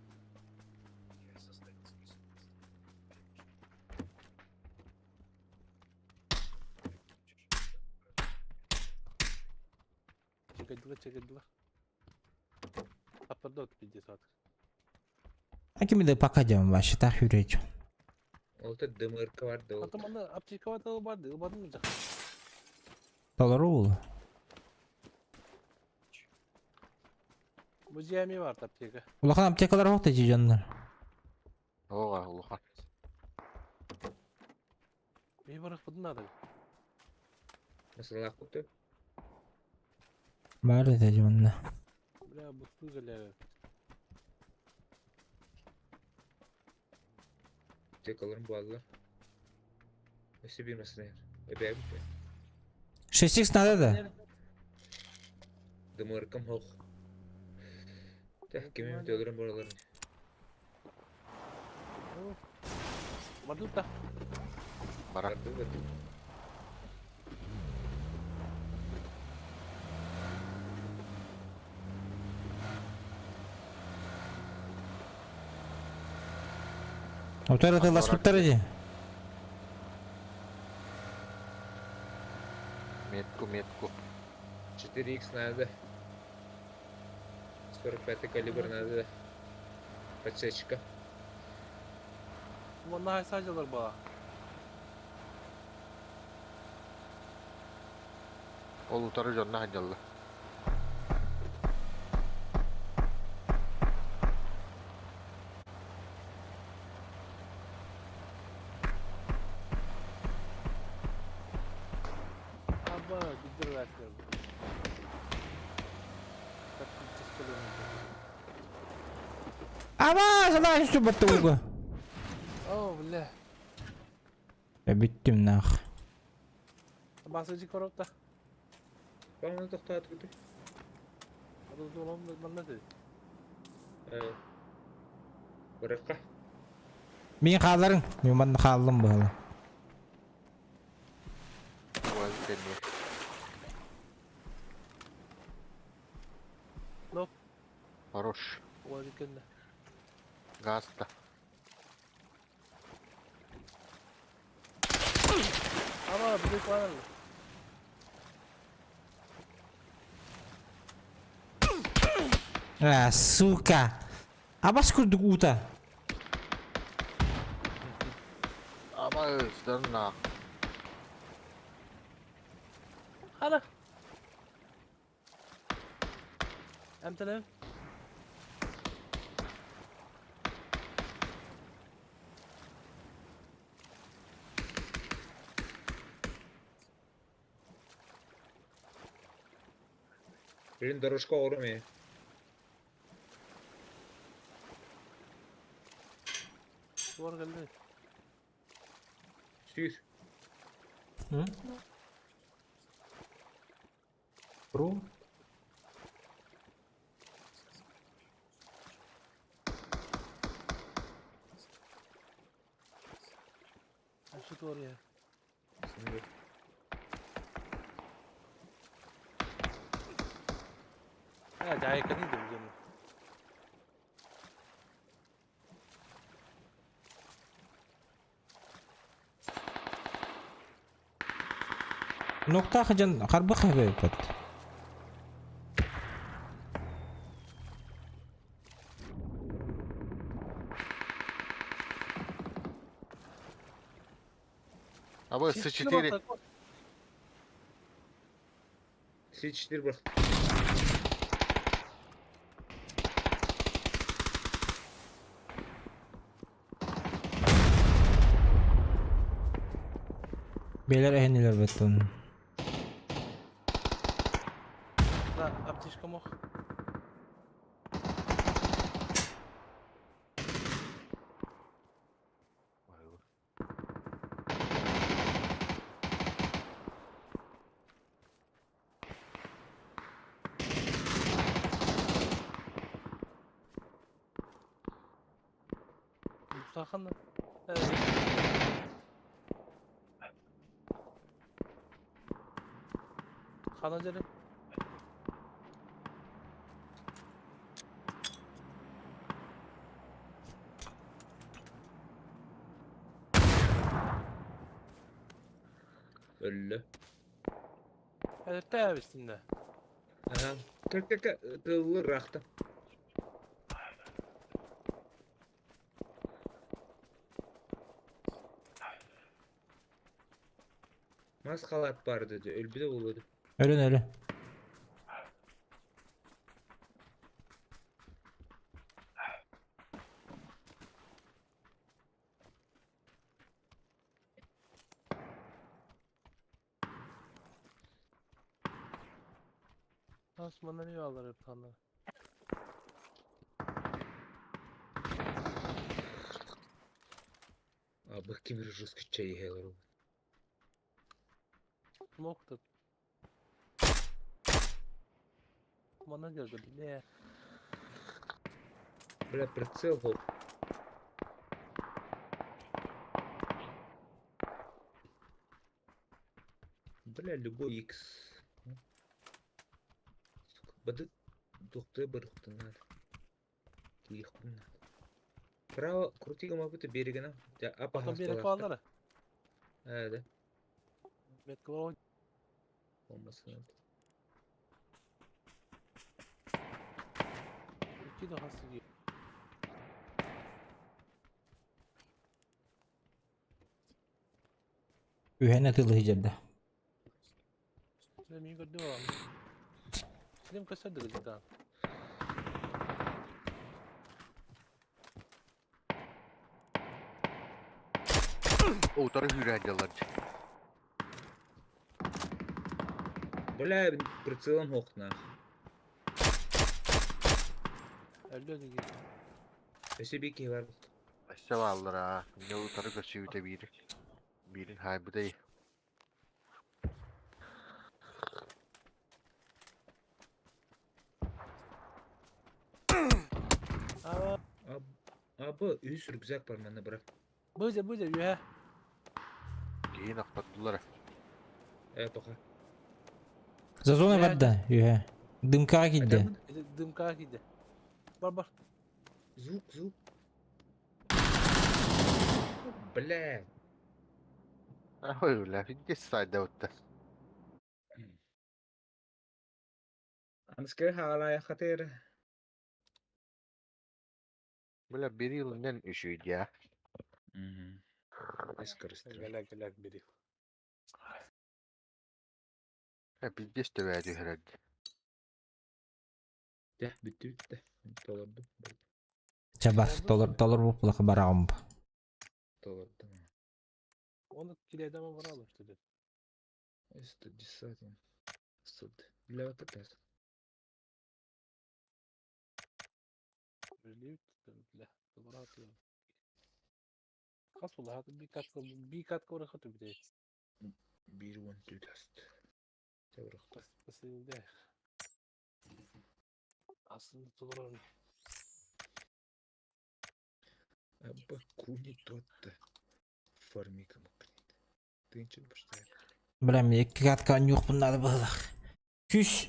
Çekildiler çekildiler. Haplarda ot bildi saat. А кемиде пока жам башы так хүрөч. Олта ДМРК барды. Hatta bana apteka vardı vardı. Vardı mı? Толору бул. Bu cami vardı apteka. Улахан аптекалар хокта жи жоннор. Ога, улахан. Bir bırak budun adı. Mesela куту. Бар эте жонна. Бля, bu su geliyor. Аптекаларын баллар. Өсі bir masına yer. Эбе 6x надо да? ДМРКм хох. Тах кемем төлөрөн баралар. Vardı da. Бара. Барды барды. Отар это ласпыттар жи. Метку, метку. 4х надо. 45 калибр надо. Подсечка. Vallahi sadece ba. Ол утары жонна хадьалла. Abba gidir verdiler. Ама, сала үстү батты угу. Oh бля. Я бүттүм нах. Basıcı korupta. Баны токтотуп күтү. Adı dolan bana dedi. Баракка. Мен хааларың. Мен манна хааллым баала. Тэмиэ. Ну. Хорош. Ой, кэннэ. Гаста. Ама били куанал. А, сука. Абас курдук уута. Ама ыстарна. Хана. Эмтэнэ. Блин, дорожка оруме. Дуор кэллэ. Сүүс. Ру. Өссө туор иһэр. Ээ, дьаайыканы да билэн. Нуктаах дьон харбах эбэппит. А вы С4. С4 бырах. Бээлэр эһинилэр беттун. Да, аптечка мох. Сахан. Хана дьэрэ. Өллө. Эдэртэй эбистиннэ. Аха. Кэ-кэ-кэ тыллы рахта. Мас халат бар dedi. Өлбүтэ буолуо дии. Өлөн өлө. Osman'dan iyi alır hep kanı. Абы ким жестко чай хелер. Smoke da. Bana geldi bile. Бля, прицел хоп. Бля, любой X. Сука, бады духты барыхты надо. Киихпин надо. Право, крути гамапыты берегена. Я апа Потом берег алар. Э, да. Метка var. Olması надо. İki de hası gibi. Үһэнэ тылы хижерде. Силем gördü o. Силем көстөрдү гыздан. Утары хүрәдилар. Бля, прицелом хокна. Öldü gibi. Өсө бики бар. Өссө бааллар аа. Мине утары көсүүтэ биир. Биирин хайбыдай. Aa, Абы үс рюкзак бар манна брат. быжа быжа үһэ. Киин ахтардылар. Э, пока. За зона Бля, барда, үһэ. Дымкаҕа киирдэ. Адамын. Это дымка киирдэ. Бар бар. Звук, звук. Бля. Ой, бля, иди сайда вот. Анскы хаалая хатыр. Бля, берил нен еще идя. Искоростро. Галяк галяк бери. Пиздец тебя играть. Дэ, бүттү бүттү. Толорду. Чабар, толор толор буп бараҕым. Толорду. Оны киледеме баралым что ли? 110. Суд. Для вот это. Бля, толорат. Хас була, би катка орахаты бите. Бир он түдаст. Тәврөхтә. Басында. Aslında толорон. Абба куни тотта. Формика мукнит. Тынчын баштая. Бля, мне катка нюх надо было. Чуть,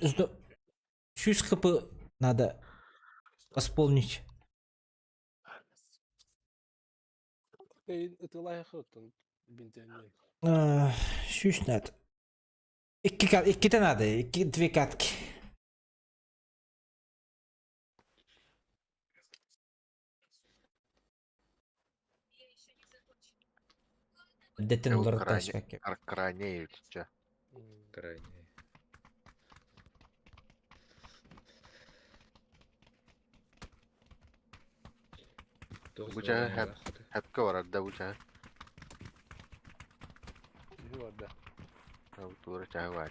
чуть хп надо восполнить. Ытылай хыттын бинтенне. Чуть надо. Икките надо, икки, две катки. Деттен олар ташпак. Крайне че. Крайне. Буча хәпкә барар да буча. Бар да. Тура чаһы бар.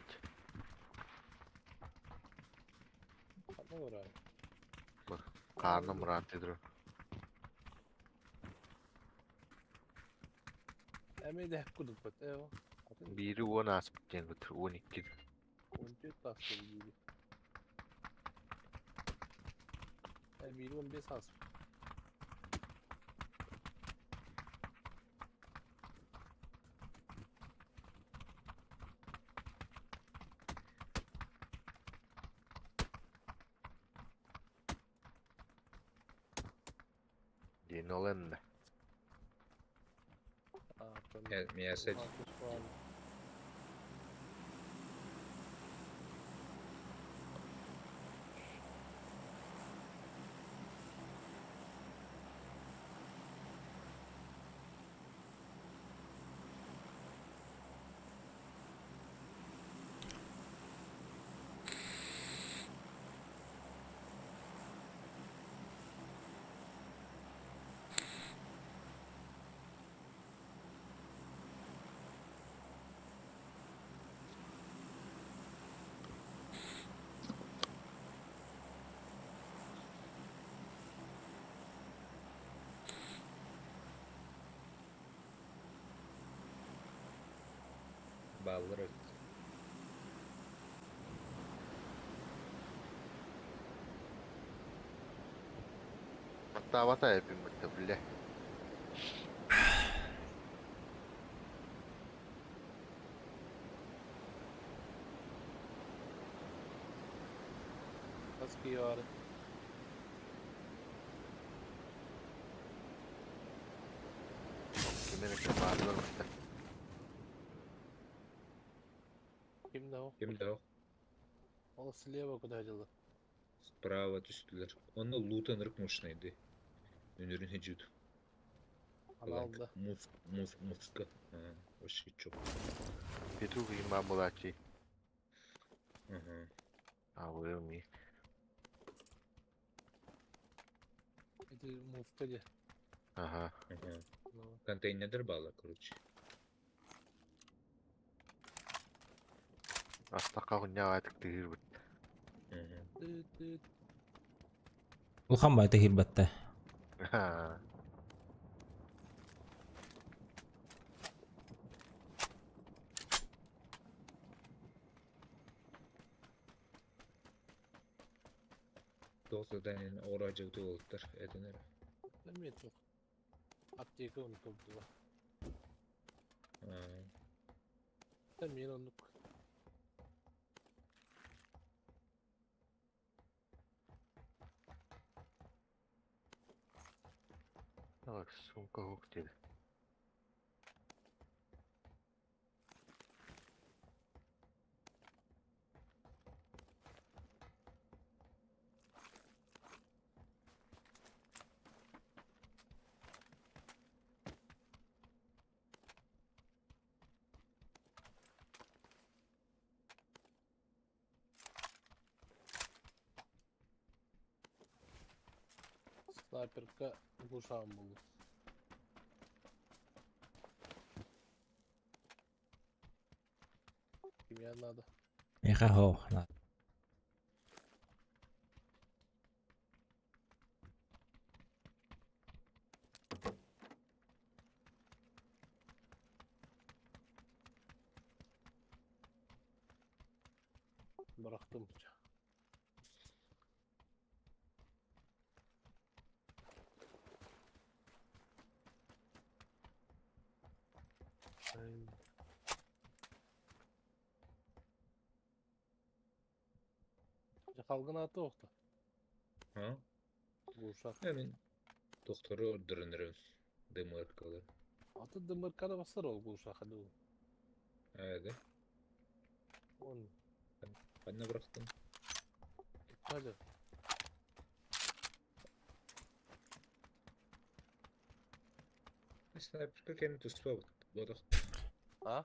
Ана бар. Карным ратыдыр. Әмей дә кудук бат. Эво. Бири он асып ден бит, 12. 14 асып бири. Бири 15 асып. Ден олен. Мясо. Баллар. Бата эпим бит, бля. Хаски бар. Кимер баалар бит. Ким да о? Ким да? Ол слева куда дела? Справа түстүлөр. Оны лутан ырк мощныйды. Өнөрүн хеджуд. Аналда. Муск, муск, муска. Вообще чоп. Петух има булачи. Ага. А вы ми. Это муфтаде. Ага. Ага. Контейнердер бала, короче. Астака хуня айтык тигир бит. Ага. Улхан байта хирбатта. Тоғыз заданиені ора жауды олыттар. Әдінер. Эме тух. Аптека оны көптү. Та мен оны. Ой, сумка ук диэн. Снайперка глушан был. Химия надо. Миэхэ суох. Бырахтым. Халгын аты охта. А? Глушак. Мин доктору ордорунарым. ДМРКлар. Аты ДМРК-да басар ол глушак ады. Эде. Он. Ханна бырахтым. Hadi. Снайперка кени туспа бодох. А?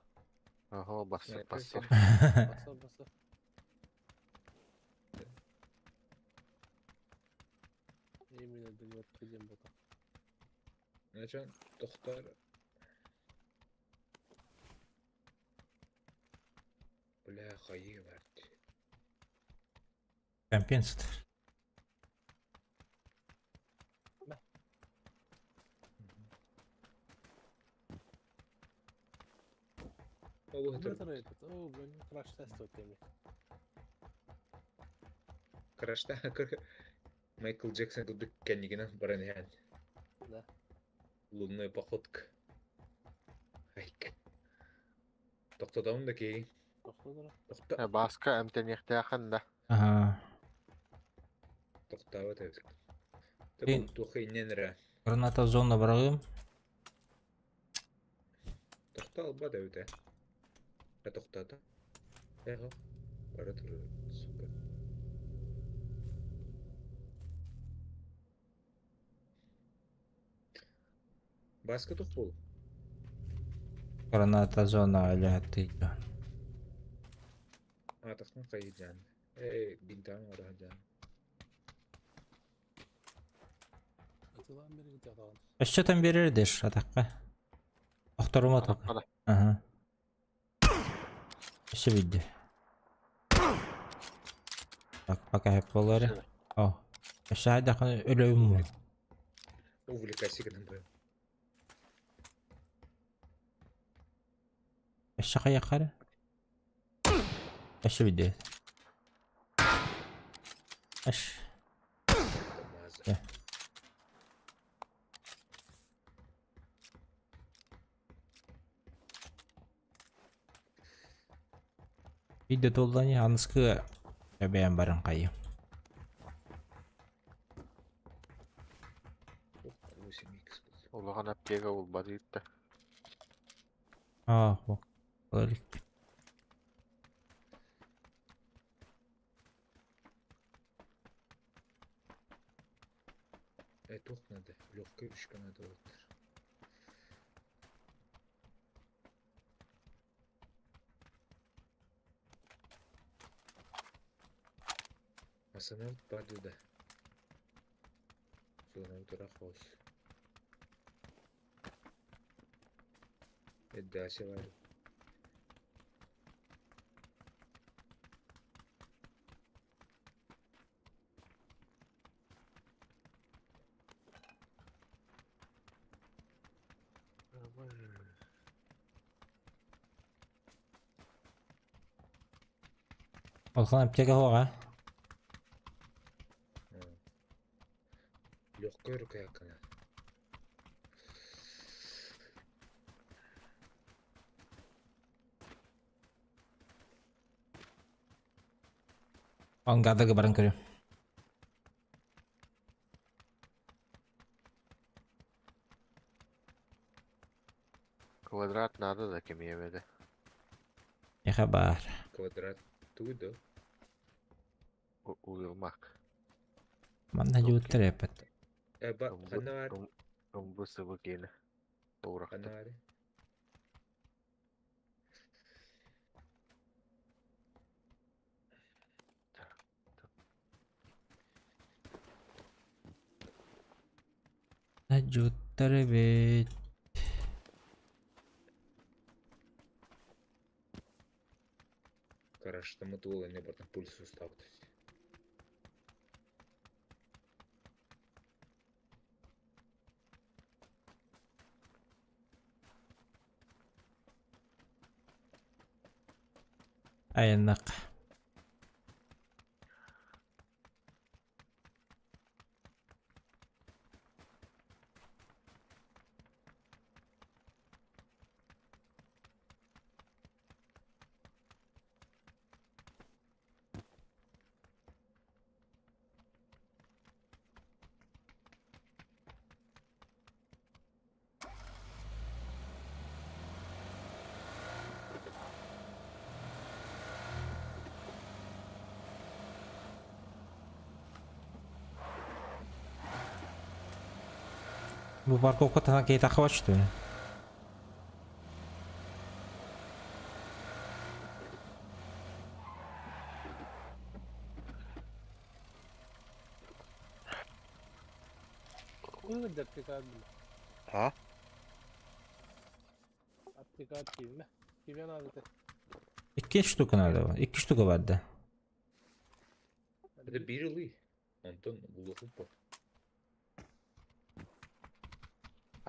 Ого, басыр, Снайпер басыр. кени. Баса баса. Именно ДМРК диэн ботах. Начан доктор. Бля, хайы бард. Компенсатор. Ол Бу этот, о, блин, краш-тест вот эми. Крашта Майкл Джексон курдук кэннигинэн баран иһэн. Да. Лунная походка. Айк. Токтотоҕун да киһи. Тохтодура. Тохто. Бааска эмтэниэхтээхин да. Ага. Тохтообот эбит. Блин. Табу туох иннен эрэ. Граната зона быраҕыым. Тохто албат эбит ээ. Э тохтоото. Эхо. Бара турар, сука. Бааска туох буолла? Граната зона өлөһөттүй. Аатахтан хайыдьаан. Ээ, бинтаан оҥоро сылдьаан. Атылаан бери гитараан. Өссө там берер дэш атахха. Охторума тока. Атахха да. Ага. Өссө бидде. Так, пока хэп болары. О. Өссө хайдахын өлөйүм. Увлекайся гынан бою. Өссө хайахары. Өссө бидде. Аш. Маза. Бидде толлани аныскы эбээн баран хайы. Ох, 8x был. Улахан аптека булбат ыытта. А, о. Олик. Э, туох надо? Легкая ручка надо вот. Асанар падуда. Суна утара хос. Эддаси бар. Улахан аптека хоға. Легкая рука якана. Ангадыгы баран көрүм. Квадрат надо да кимиэмэ да. Миэхэ баар. Квадрат тугуй да? Уйулмак. Манна дьууттар эппит. Э, ба, ханна баар? Ымбы сыбы киэнэ. Ханна Уурахта. баар? Дьууттар эбит. Караштаммыт уол эмиэ бартан пульс устаабыт. Айаннах. Бу парковка таһынан киһи таххыбат что ли? Хуй аптека били. А? Аптека киирмэ. Кимиэ наада Икки штука надо. Икки штука бар да. Это биир ылыы. Онтон булуохпут.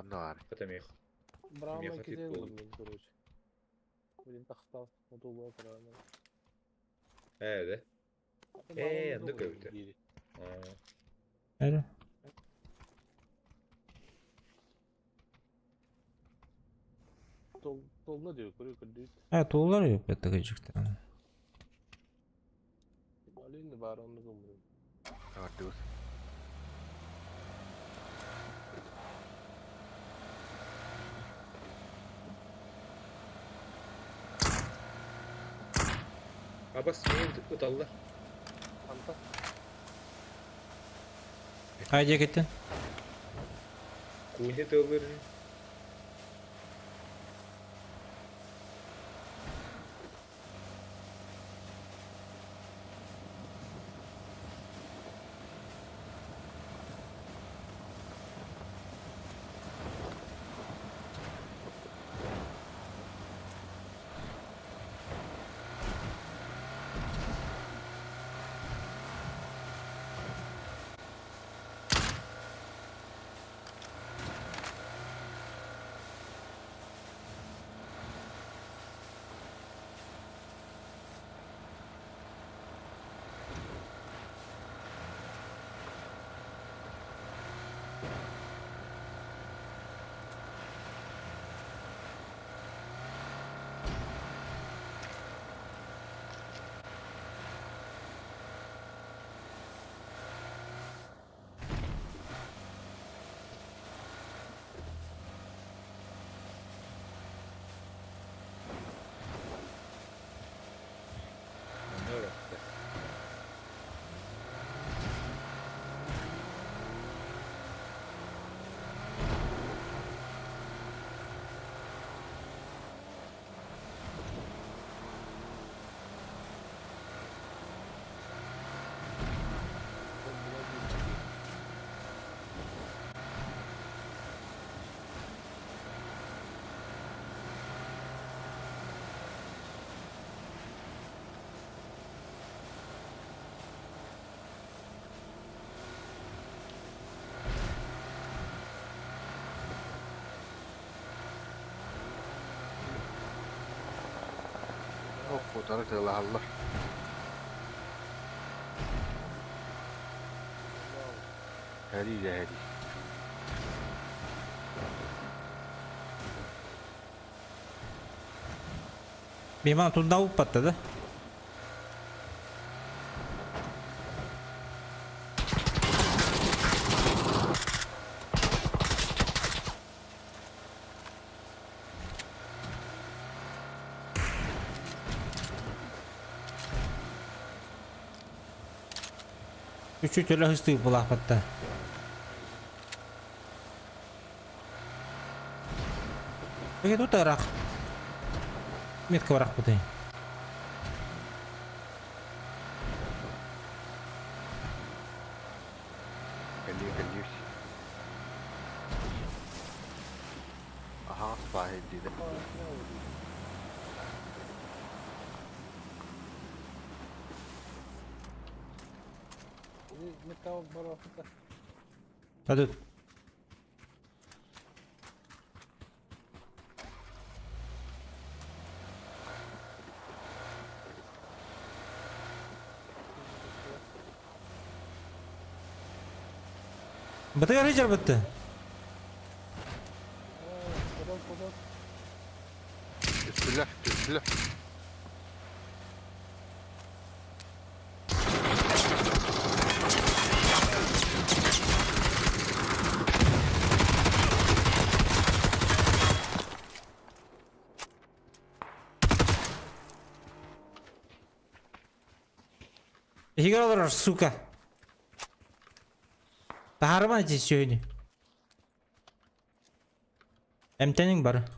Ханна баар? Хата миэх. Брауна Миэхэ китен тип ылым мин, короче. Блин, тахтал. Утулуа правильно. Ээ, да? Ээ, онно көбүтэ. Аа. Эрэ. Тол, толла диyor, көрө көрдүйт. Э, туулар yok это кыжыктан. Алин бар онны гымрым. Ардыбыт. Абас миин ыталлар. Анта. Хайа диэкиттин? Куня тылыр. Онно ырахта. Ох, утары тыалаһаллар. Һэрии да һэрии. Миман тунда уппатта да? Чуть-чуть өлө хыстыы булаахпатта. Эге тут арах. Метка барахпыты. Кэлиэ кэлиэ. Аһаҕас бааһы диде. Hadi. Бытыгар ыжар бытты. Түстүлэр, түстүлэр. Игер олорор, сука. Тахарма эти сегодня. Эмтенин бар.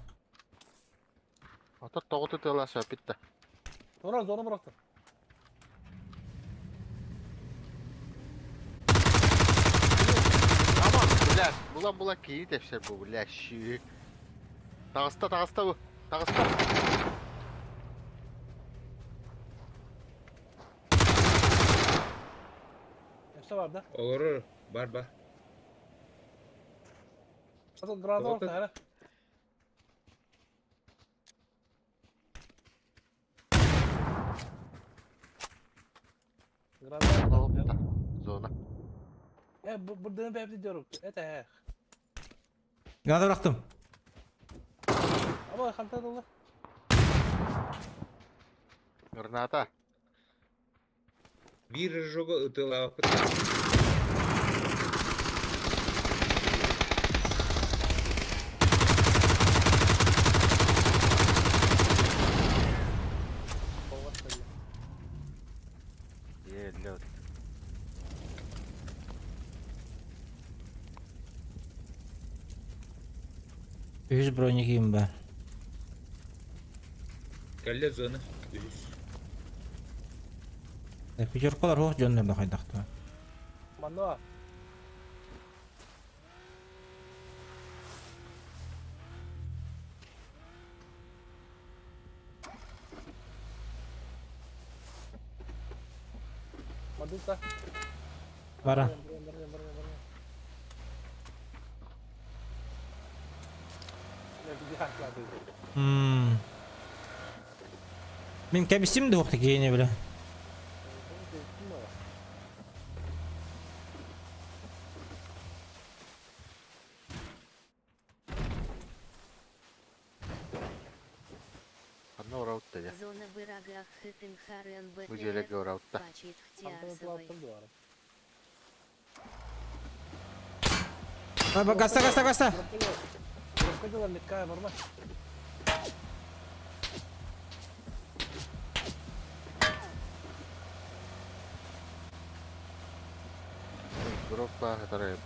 Ото тоҕу тыала сөпүттэ. Зона зона bıraktım. Tamam, блядь, була була киһи тэпсэр бу, блядь, щи. Таҕыста, таҕыста бу. Таҕыста. Hepsi var da. Олорор бар бар. Zaten granada Тоҕо var hele. Granada var. Зона. E bu burada ben hepsi diyorum. Et he. Granada bıraktım. Ama kanta dolu. Граната. Биир жога ытылааппыт. Е, лед. Үз брониким бар. Кэллэ зона. Үһүс. Пятеркалар хоқ жоннорда хайдахта. Manda. Maduta. Бара. Hmm. Мен кәбістім де оқты кейіне біле. Анна ораутта я. Зона в Ирагах Хэтэнхарен Бу дьиэлэргэ ораутта. Пачит Хтиарсовой. Гаста, гаста, гаста. Группа, которая...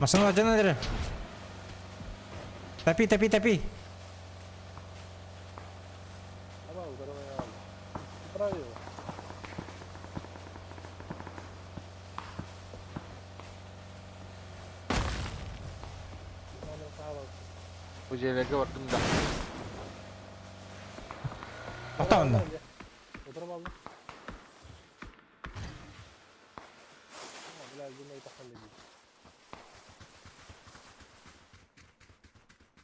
Машина жана дері. Тапи, тапи, тапи. Бу дьиэлэргэ бардым да. Тоқта онда.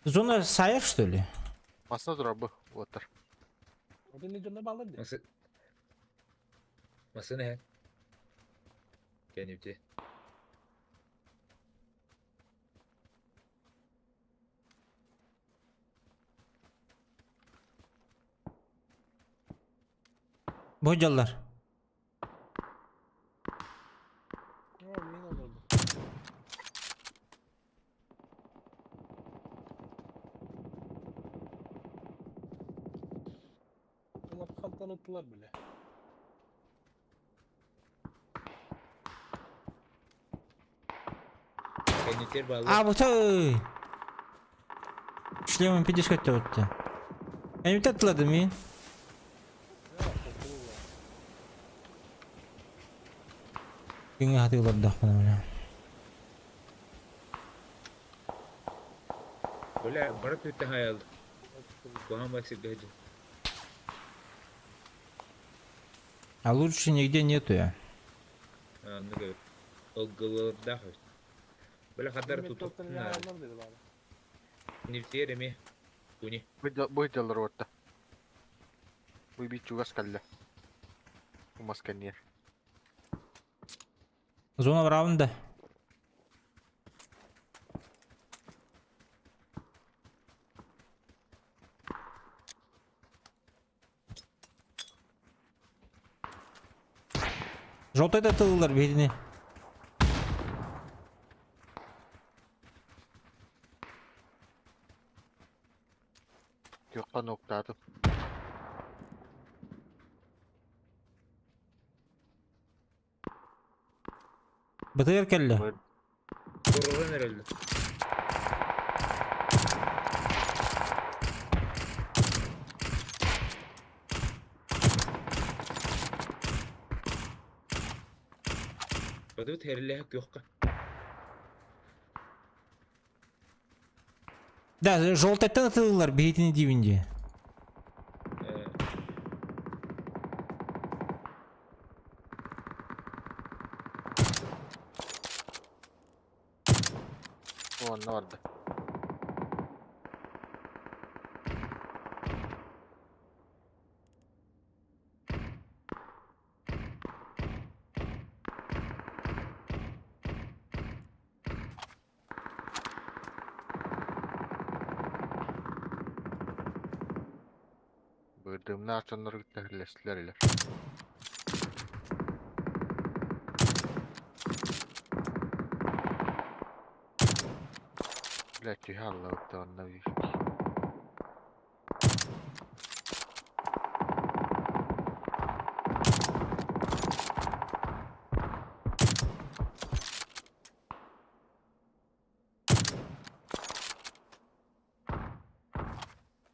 Зона сайыр, что ли? Масына турар бу, уоттар. Масы... Масына һэ. Кэнибти. Бу жаллар. Unuttular bile. Нефтер баллы. А, вот ой! Шлемом пидешь хотя вот ты. Я не татладым ми. Күҥҥэ хатыылардахпына бля. Бля, бары түттэ хайал. Куһаҕан бай сиргэ сылдьар. А лучше нигде нету я. Оннук эбит. Ылгылардаах эбит. Бля, хаддар тутуктун Нефтер эмиэ. Куни. Бу дьаллар уотта. Бу бит чугас кэллэ. Умас кэнниэр. Зона в раунда. Желтый да тыллар биһигини. Күөххэ нуктаатым. Бытыгар кэллэ. Туруран эрэллэр. Батыбыт хэрилэһэ күөххэ. Да, желтайтан ытыллар биһитини диибин дии. Онно барда. Бырдымнаах дьоннору кытта үллэстилэр илэр. Бля, түһэ аллабыт да онно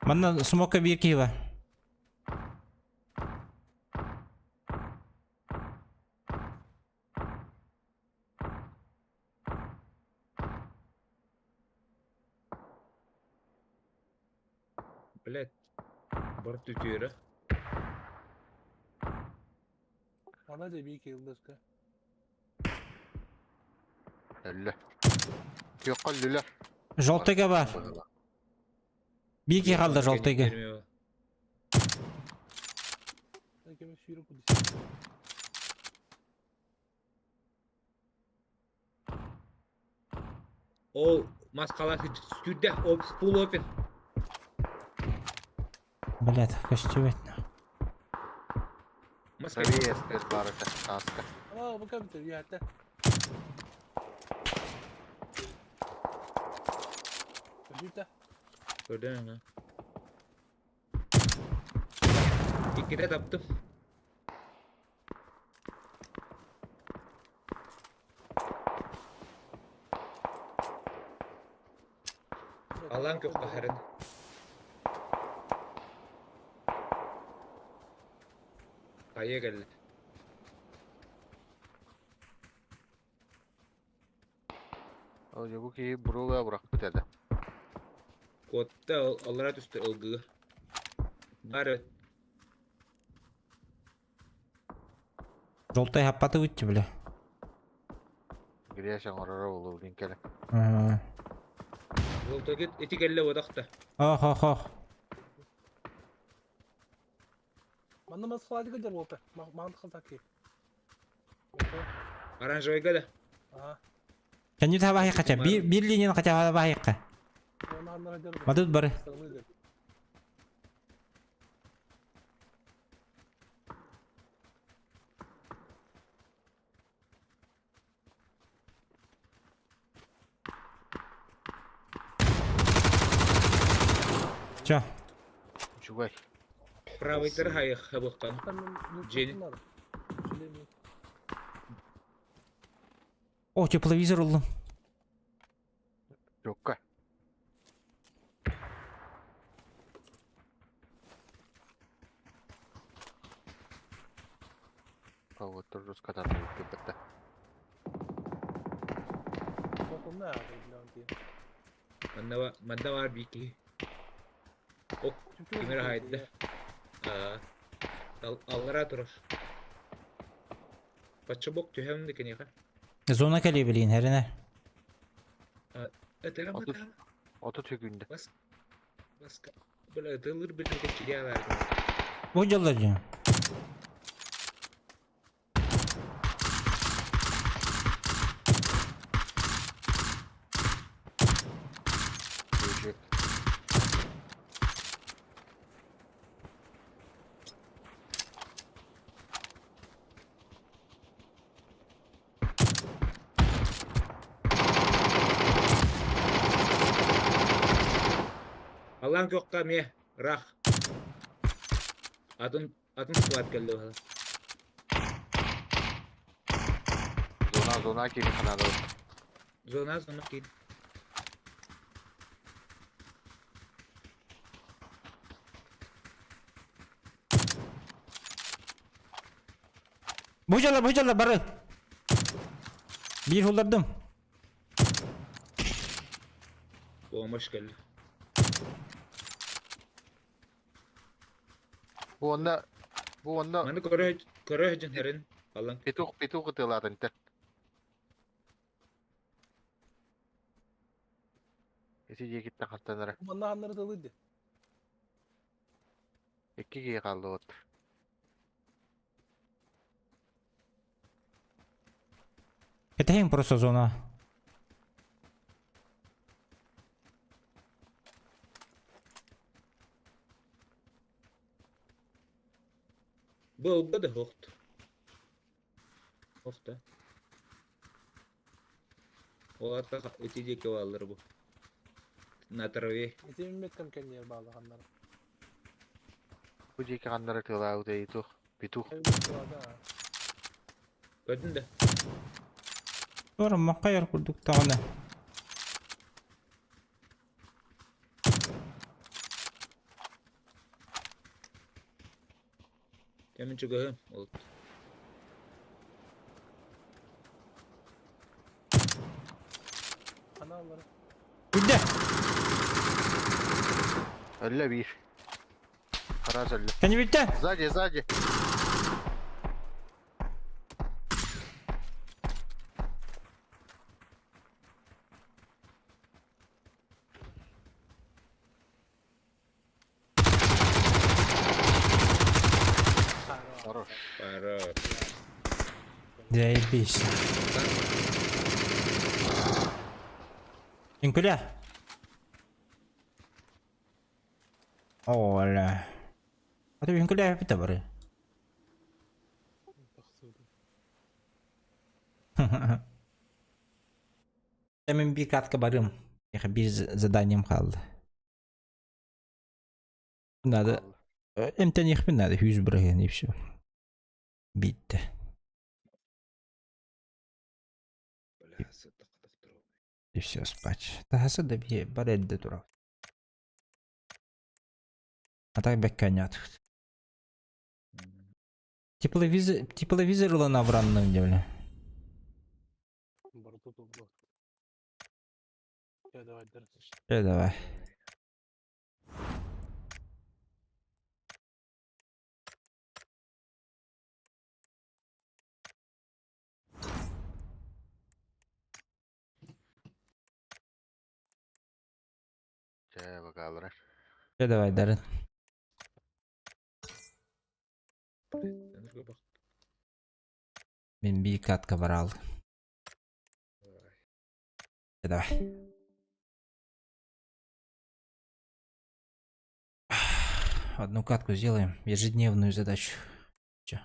Манна смока биир киһи бар. Блять, бар түтүөрэ. Ана дьэ биир киһи Өллө. Күөххэ өллүлэр. Желтыйга бар. Биир киһи хаалла желтыйга. Ол маскалаах сүүрдэх full open. Блядь, көстүбэт. Маска Привет, барыта, таска. Aa bu компьютер үйәтте. Компьютер. Көрдөн ага. Иккитэ таптым. Алан көх бахарын. Хайа кэллэ. Ол дьэ бу киһи бурула бырахпыт этэ. Куотта аллара түстэ ылгыга. Бары Желтай хаппаты выйти, бля. Грязь оҥороро буолуо билин кэлэ. Ага. Желтогит ити кэллэ бодахта. Ох, ох, ох. Манна мас халадыга дьэр буолта. Маан халтаки. Оранжевыйга да. Ага. Кэннит хабахи хотя. Бир, бир линияны хотя хабахи. Мадут бары. Чё? Үчүгэй. Правыйтар хайых хабыккан. Джени. О, тепловизор уллум. Жокка. Вот руска там бітті. Токумна бля. Манна бар бики. Ок, кимер хайда. Аллара турар. Патчабок түһәм дә кенеха. Зона кэлиэ билигин хэринэ. Этелем Отут. этелем. 30 секунда. Бас. Баска. Бля, тылыр бит кечиге бар. Бу дьоллор дьон. Бежит. Аллан көккә ме рах. Атын атын склад келди бала. Зона, зона кири ханада. Зона зона кид. Бу дьоллор, бу дьоллор бары. Биир уллардым. Помощь келди. Бу онна бу онна Маны көрө көрө жин херин. Аллан. петух петух тылатын тер. Эти жекитте хаттанара. Манна ханнары тылыды. Икки киһи хаалла вот. Кэтэһиҥ просто зона. Бу да хохт. Хохта. Оларда эти деке баллар бу. На траве. Ити меткам кеннер баалы ханнары. Бу жеки ханнара тылаа петух. Петух. Көрдүн да. Ора маккайар курдук даҕаны. Кемин чугахым. Ол. Аналары. Бүдде. Өллө биир. Харас өллө. Кәне бүтте. Сзади, сзади. Хорош. Пара. Заебись. Үҥкүүлээ. Оля. А ты үҥкүүлээ бүттэ бары. Тахсыды. Мин биир катка барым. Биир заданием хаалла. Надо. Эмтэниэхпин надо. 100 бырыһыан и все. Бүттэ. Бля, сыттық доктор. И все, спать. Тахаса да бие бар эрдэ турар. А так бэкканят. Тепловизор, тепловизор ылан абыранным дебиле. Бары туту Я давай дыр. Э, давай. Чэ, бакалара. Э, давай, Дарын. Блядь, бак. Мин биир катка барал. Э, давай. Одну катку сделаем. Ежедневную задачу. Чё?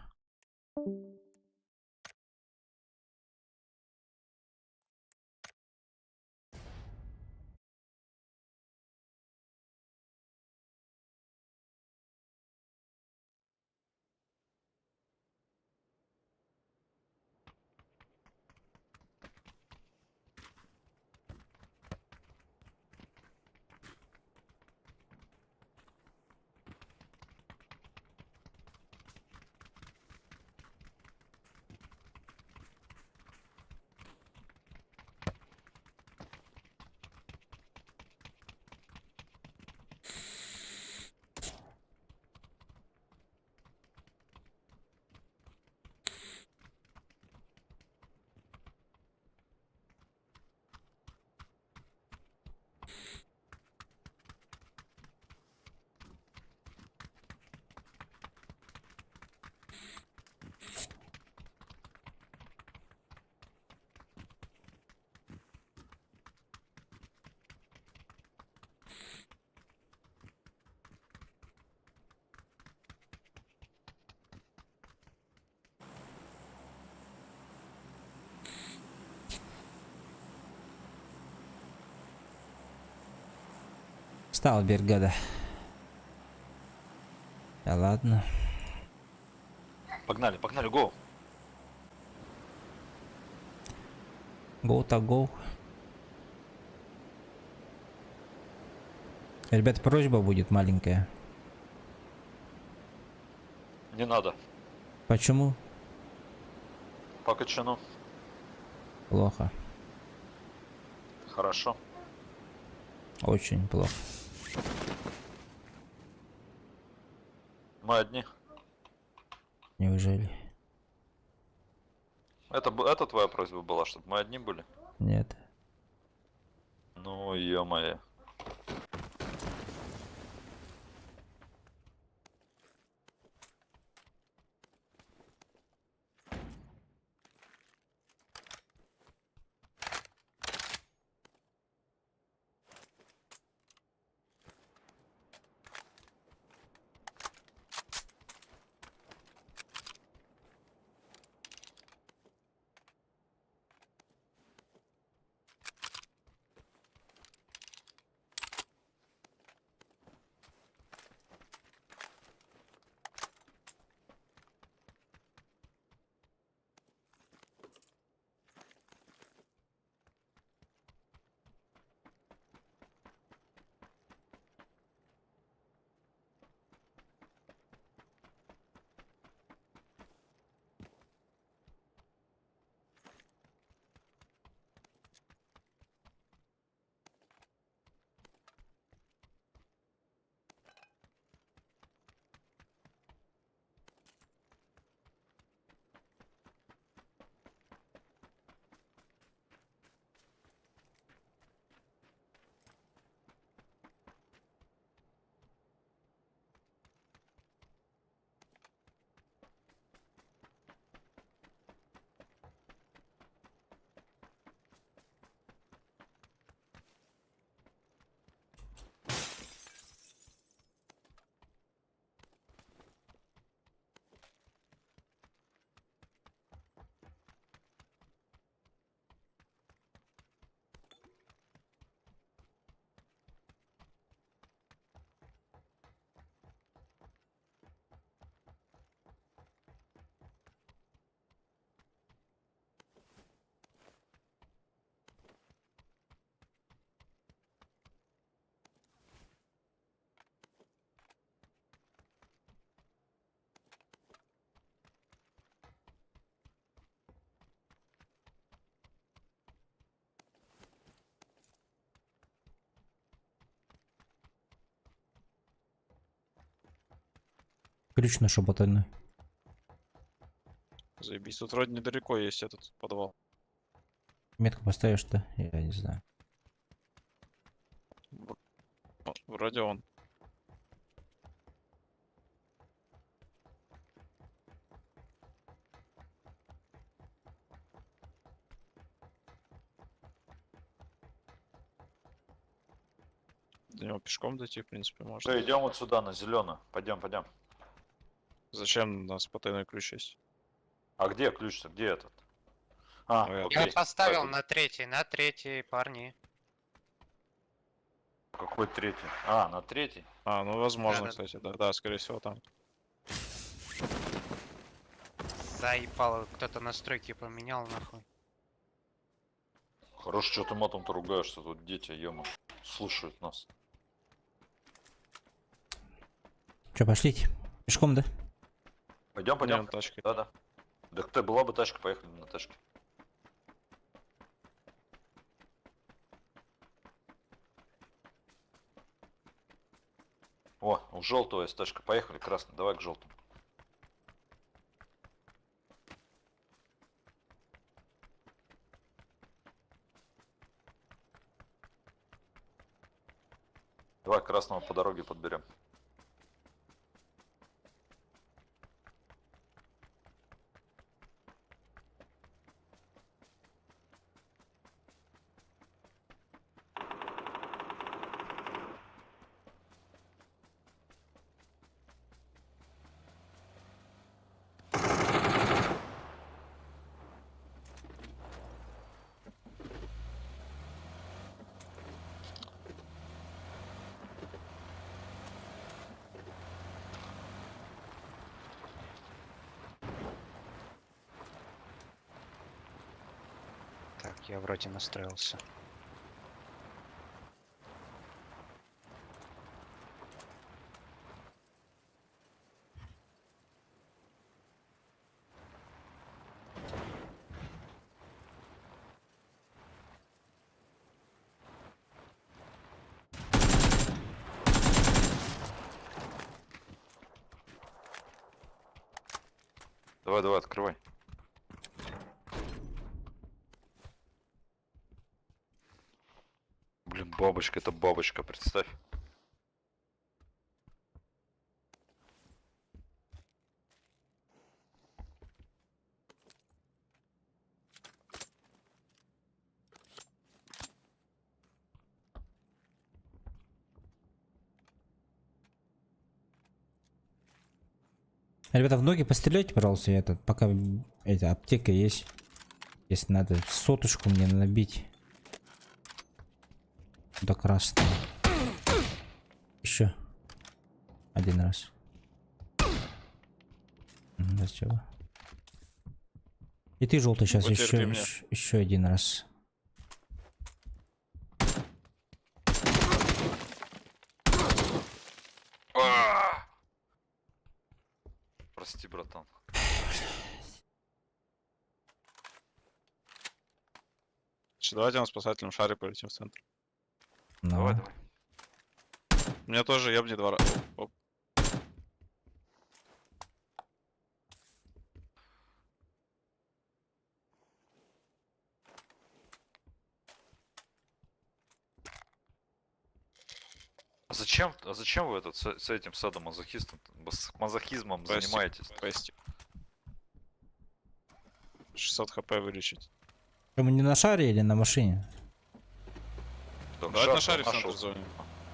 Устал бергада. Да ладно. Погнали, погнали, го! Go то go. Ребят, просьба будет маленькая. Не надо. Почему? По кочану. Плохо. Хорошо. Очень плохо. Мы одни. Неужели? Это твоя просьба была, чтобы мы одни были? Нет. Ну, ё-моё. Ключ на шоботальную. Заебись, тут вроде недалеко есть этот подвал. Метку поставишь, да? Я не знаю. Вроде он. До него пешком дойти, в принципе, можно. Что, идем вот сюда, на зеленую. Пойдем, пойдем. Зачем у нас потайной ключ есть? А где ключ-то? Где этот? А, Ну, я окей. Я поставил Пойду. на третий, парни. Какой третий? А, на третий? А, ну возможно, Да-да. кстати, да. Да, скорее всего там. Заебало, кто-то настройки поменял, нахуй. Хорош, что ты матом-то ругаешься, тут дети, ё слушают нас. Че, пошлите? Пешком, да? Пойдем, пойдем. Не, на тачке. Да-да. Да кто была бы тачка, поехали на тачке. О, у желтого есть тачка. Поехали, красный, давай к желтому. Давай красного по дороге подберем. Я вроде настроился. Давай, давай, открывай. Блин, бабочка, это бабочка, представь. Ребята, в ноги постреляйте, пожалуйста, я этот, пока эта аптека есть. Если надо, соточку мне набить. До красного. Еще. Один раз. Спасибо. И ты желтый сейчас Потерпи еще, меня. еще один раз. А! Прости, братан. Че, давайте на спасательном шаре полетим в центр. Давай, Ну. давай. Меня тоже ебни два раза. Оп. А зачем вы этот, с этим садомазохистом, мазохизмом Пестик, занимаетесь? Пестик. 600 хп вылечить. Что, мы не на шаре или на машине? Там Давайте на шар-то шаре в центр нашел. зоне.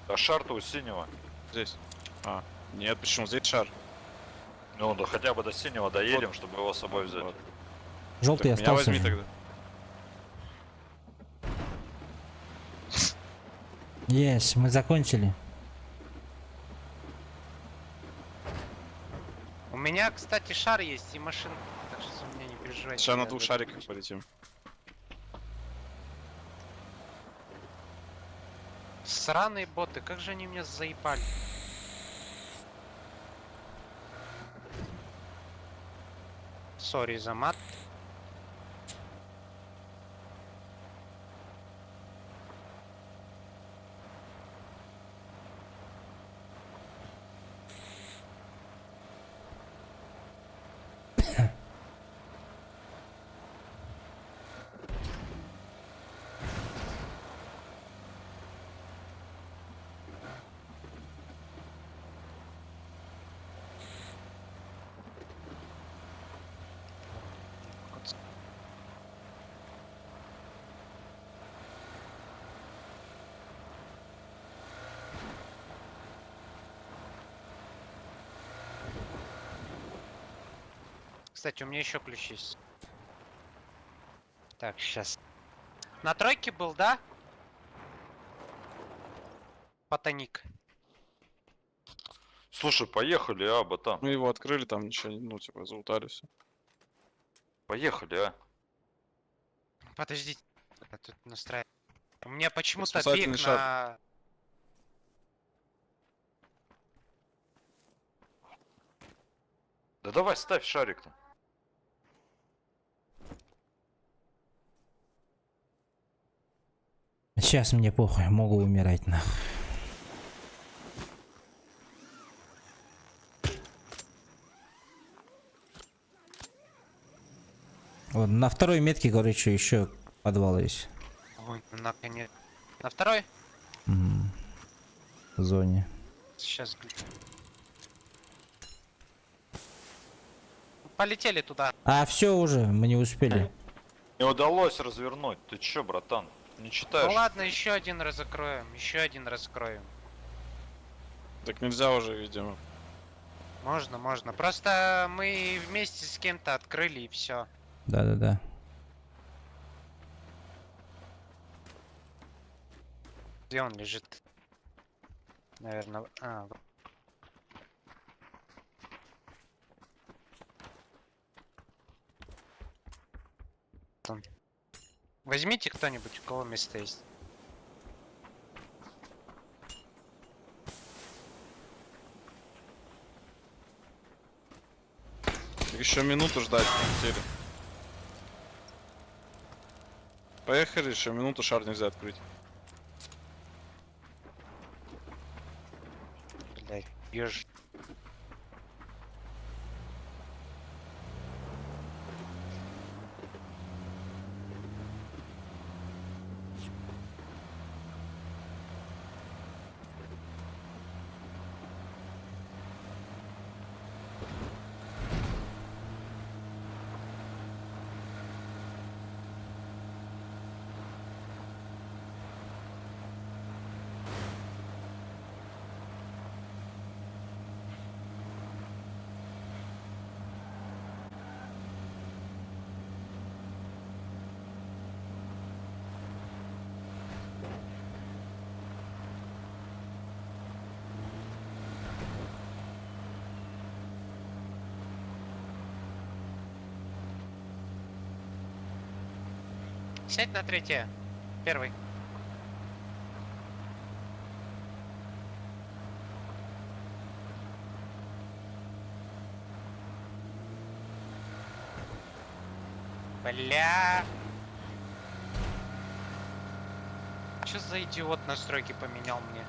А шар-то у синего. Здесь. А, нет, почему? Здесь шар. Ну, да хотя бы до синего доедем, чтобы его с собой взять. Вот. Желтый Так, меня остался. возьми же. тогда. Yes, мы закончили. У меня, кстати, шар есть и машина, так что за меня не переживайте. Сейчас на я двух за- шариках полетим. Сраные боты, как же они меня заебали. Sorry за мат. Кстати, у меня еще ключ есть. Так, сейчас. На тройке был, да? Потоник. Слушай, поехали, а, ботан. Мы его открыли, там ничего, ну, типа, залутали все. Поехали, а. Подождите, я тут настраиваю. У меня почему-то Спасательный бег шар. на... Да давай ставь шарик-то. Сейчас мне похуй, могу умирать нахуй. Вот, на второй метке, короче, еще подвал есть. Ой, ну наконец. На второй? В зоне. Сейчас. Полетели туда. А, все уже, мы не успели. Не удалось развернуть. Ты чё, братан? Не читаешь? Ну ладно, еще один разокроем. Еще один раскроем. Так нельзя уже, видимо. Можно, можно. Просто мы вместе с кем-то открыли и все. Да-да-да. Где он лежит? Наверное. А, вот он. Возьмите кто-нибудь, у кого место есть. Еще минуту ждать хотели. Поехали, еще минуту шар нельзя открыть. Блядь, ешь. Сядь на третье. Первый. Бля. Чё за идиот настройки поменял мне?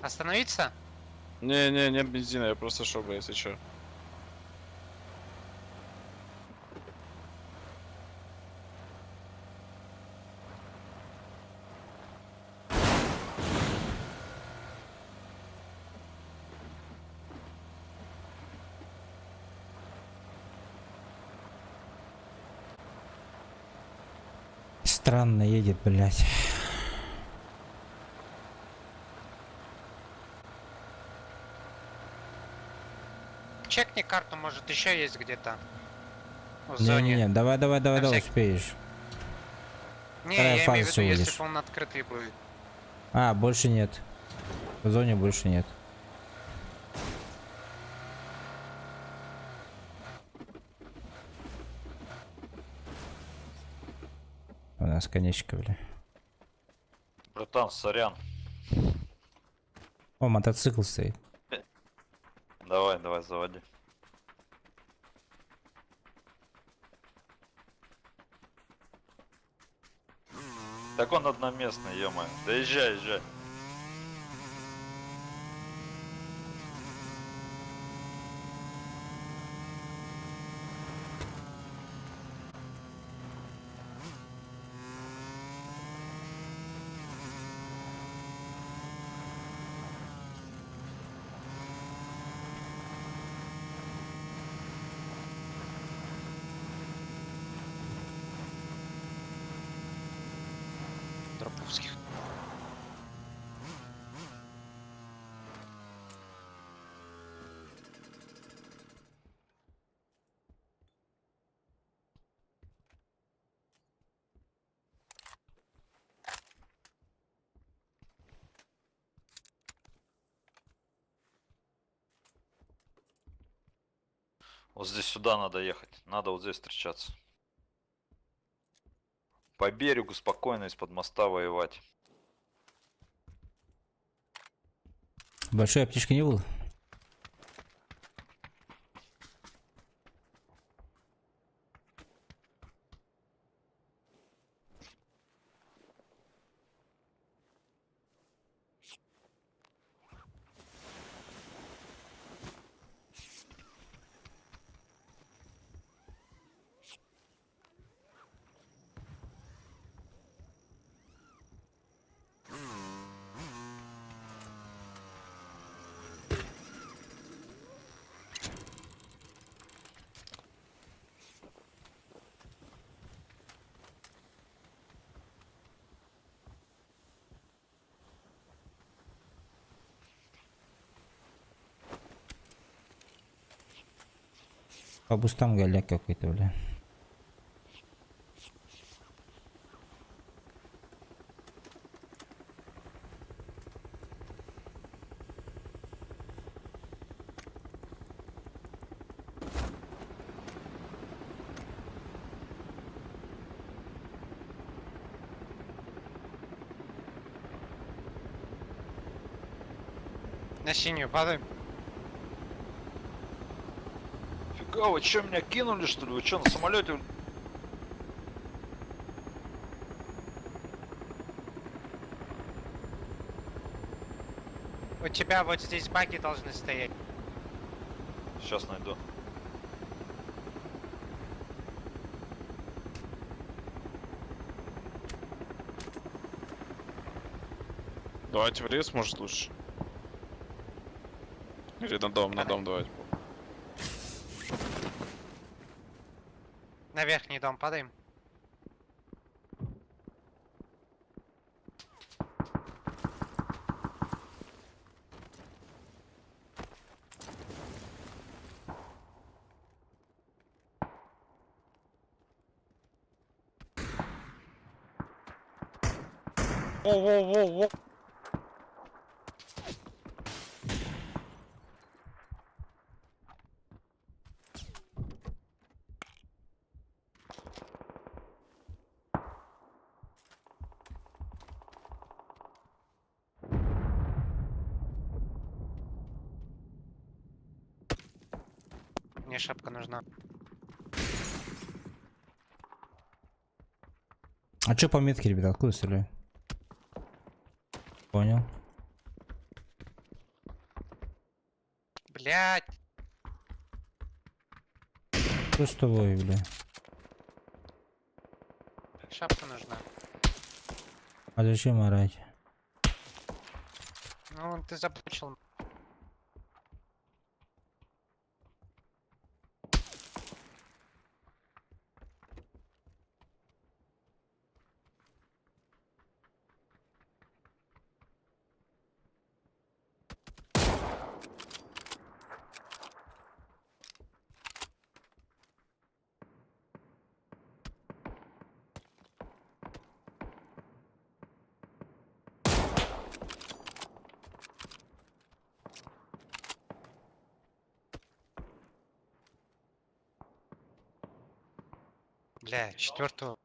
Остановиться? Не-не, нет бензина, я просто чтобы, если что. Странно едет, блядь. Чекни карту, может еще есть где-то. В зоне. Не-не-не, давай, давай, давай, На давай, всякий- успеешь. Не, Вторая я фаза имею в виду, всего если лишь. бы он открытый будет. А, больше нет. В зоне больше нет. У нас конечка, бля. Братан, сорян. О, мотоцикл стоит. Давай, давай, заводи. Так он одноместный, ё-моё. Да езжай, езжай. Дроповских. Вот здесь сюда надо ехать. Надо вот здесь встречаться. По берегу спокойно из-под моста воевать. Большой аптечки не было? По бустам голяк какой-то, бля. На синюю падаем. Фига, вы чё, меня кинули, что ли? Вы чё, на самолете? У тебя вот здесь баги должны стоять. Сейчас найду. Давайте в лес, может, лучше. Или на дом давайте. На верхний дом падаем. Воу-воу-воу-воу. Мне шапка нужна. А чё по метке, ребята, откуда стреляют? Понял. Блять. Что с тобой, бля? Шапка нужна. А зачем орать? Ну, ты заблочил. Бля, четвертого.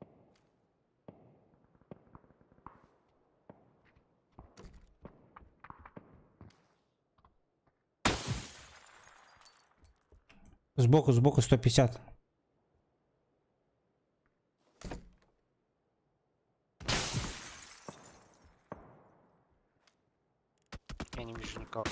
Сбоку, сбоку 150. Я не вижу никого.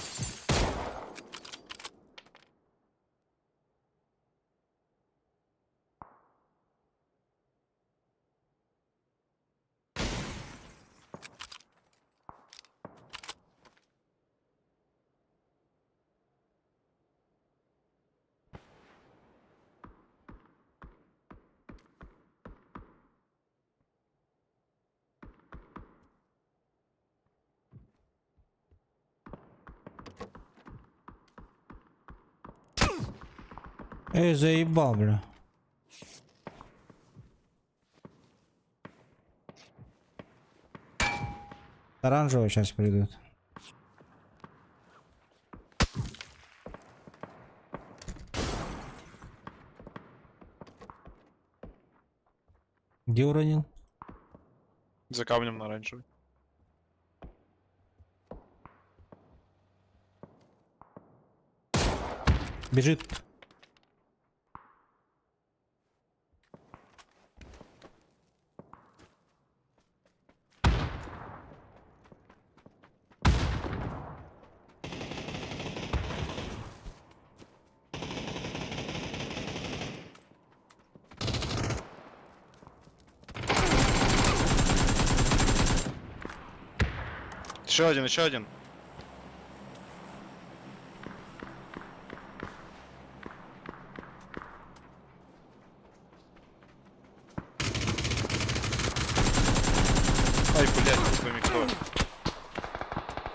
Эй, заебал, бля. Оранжевые сейчас придут. Где уронил? За камнем на оранжевый. Бежит. Еще один, еще один. Ай, блядь, с вами кто?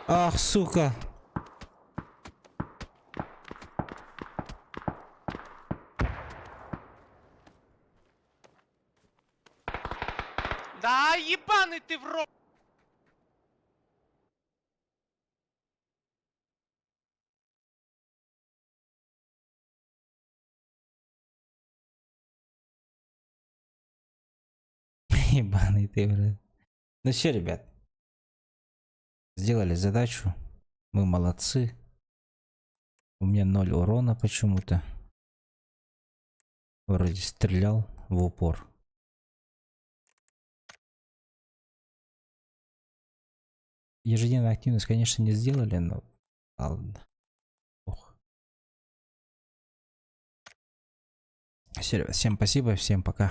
Ах, сука. Да ебаный ты в рот! Ебаный ты, блядь. Ну все, ребят. Сделали задачу. Мы молодцы. У меня ноль урона почему-то. Вроде стрелял в упор. Ежедневную активность, конечно, не сделали, но ладно. Ох. Все, ребят, всем спасибо, всем пока.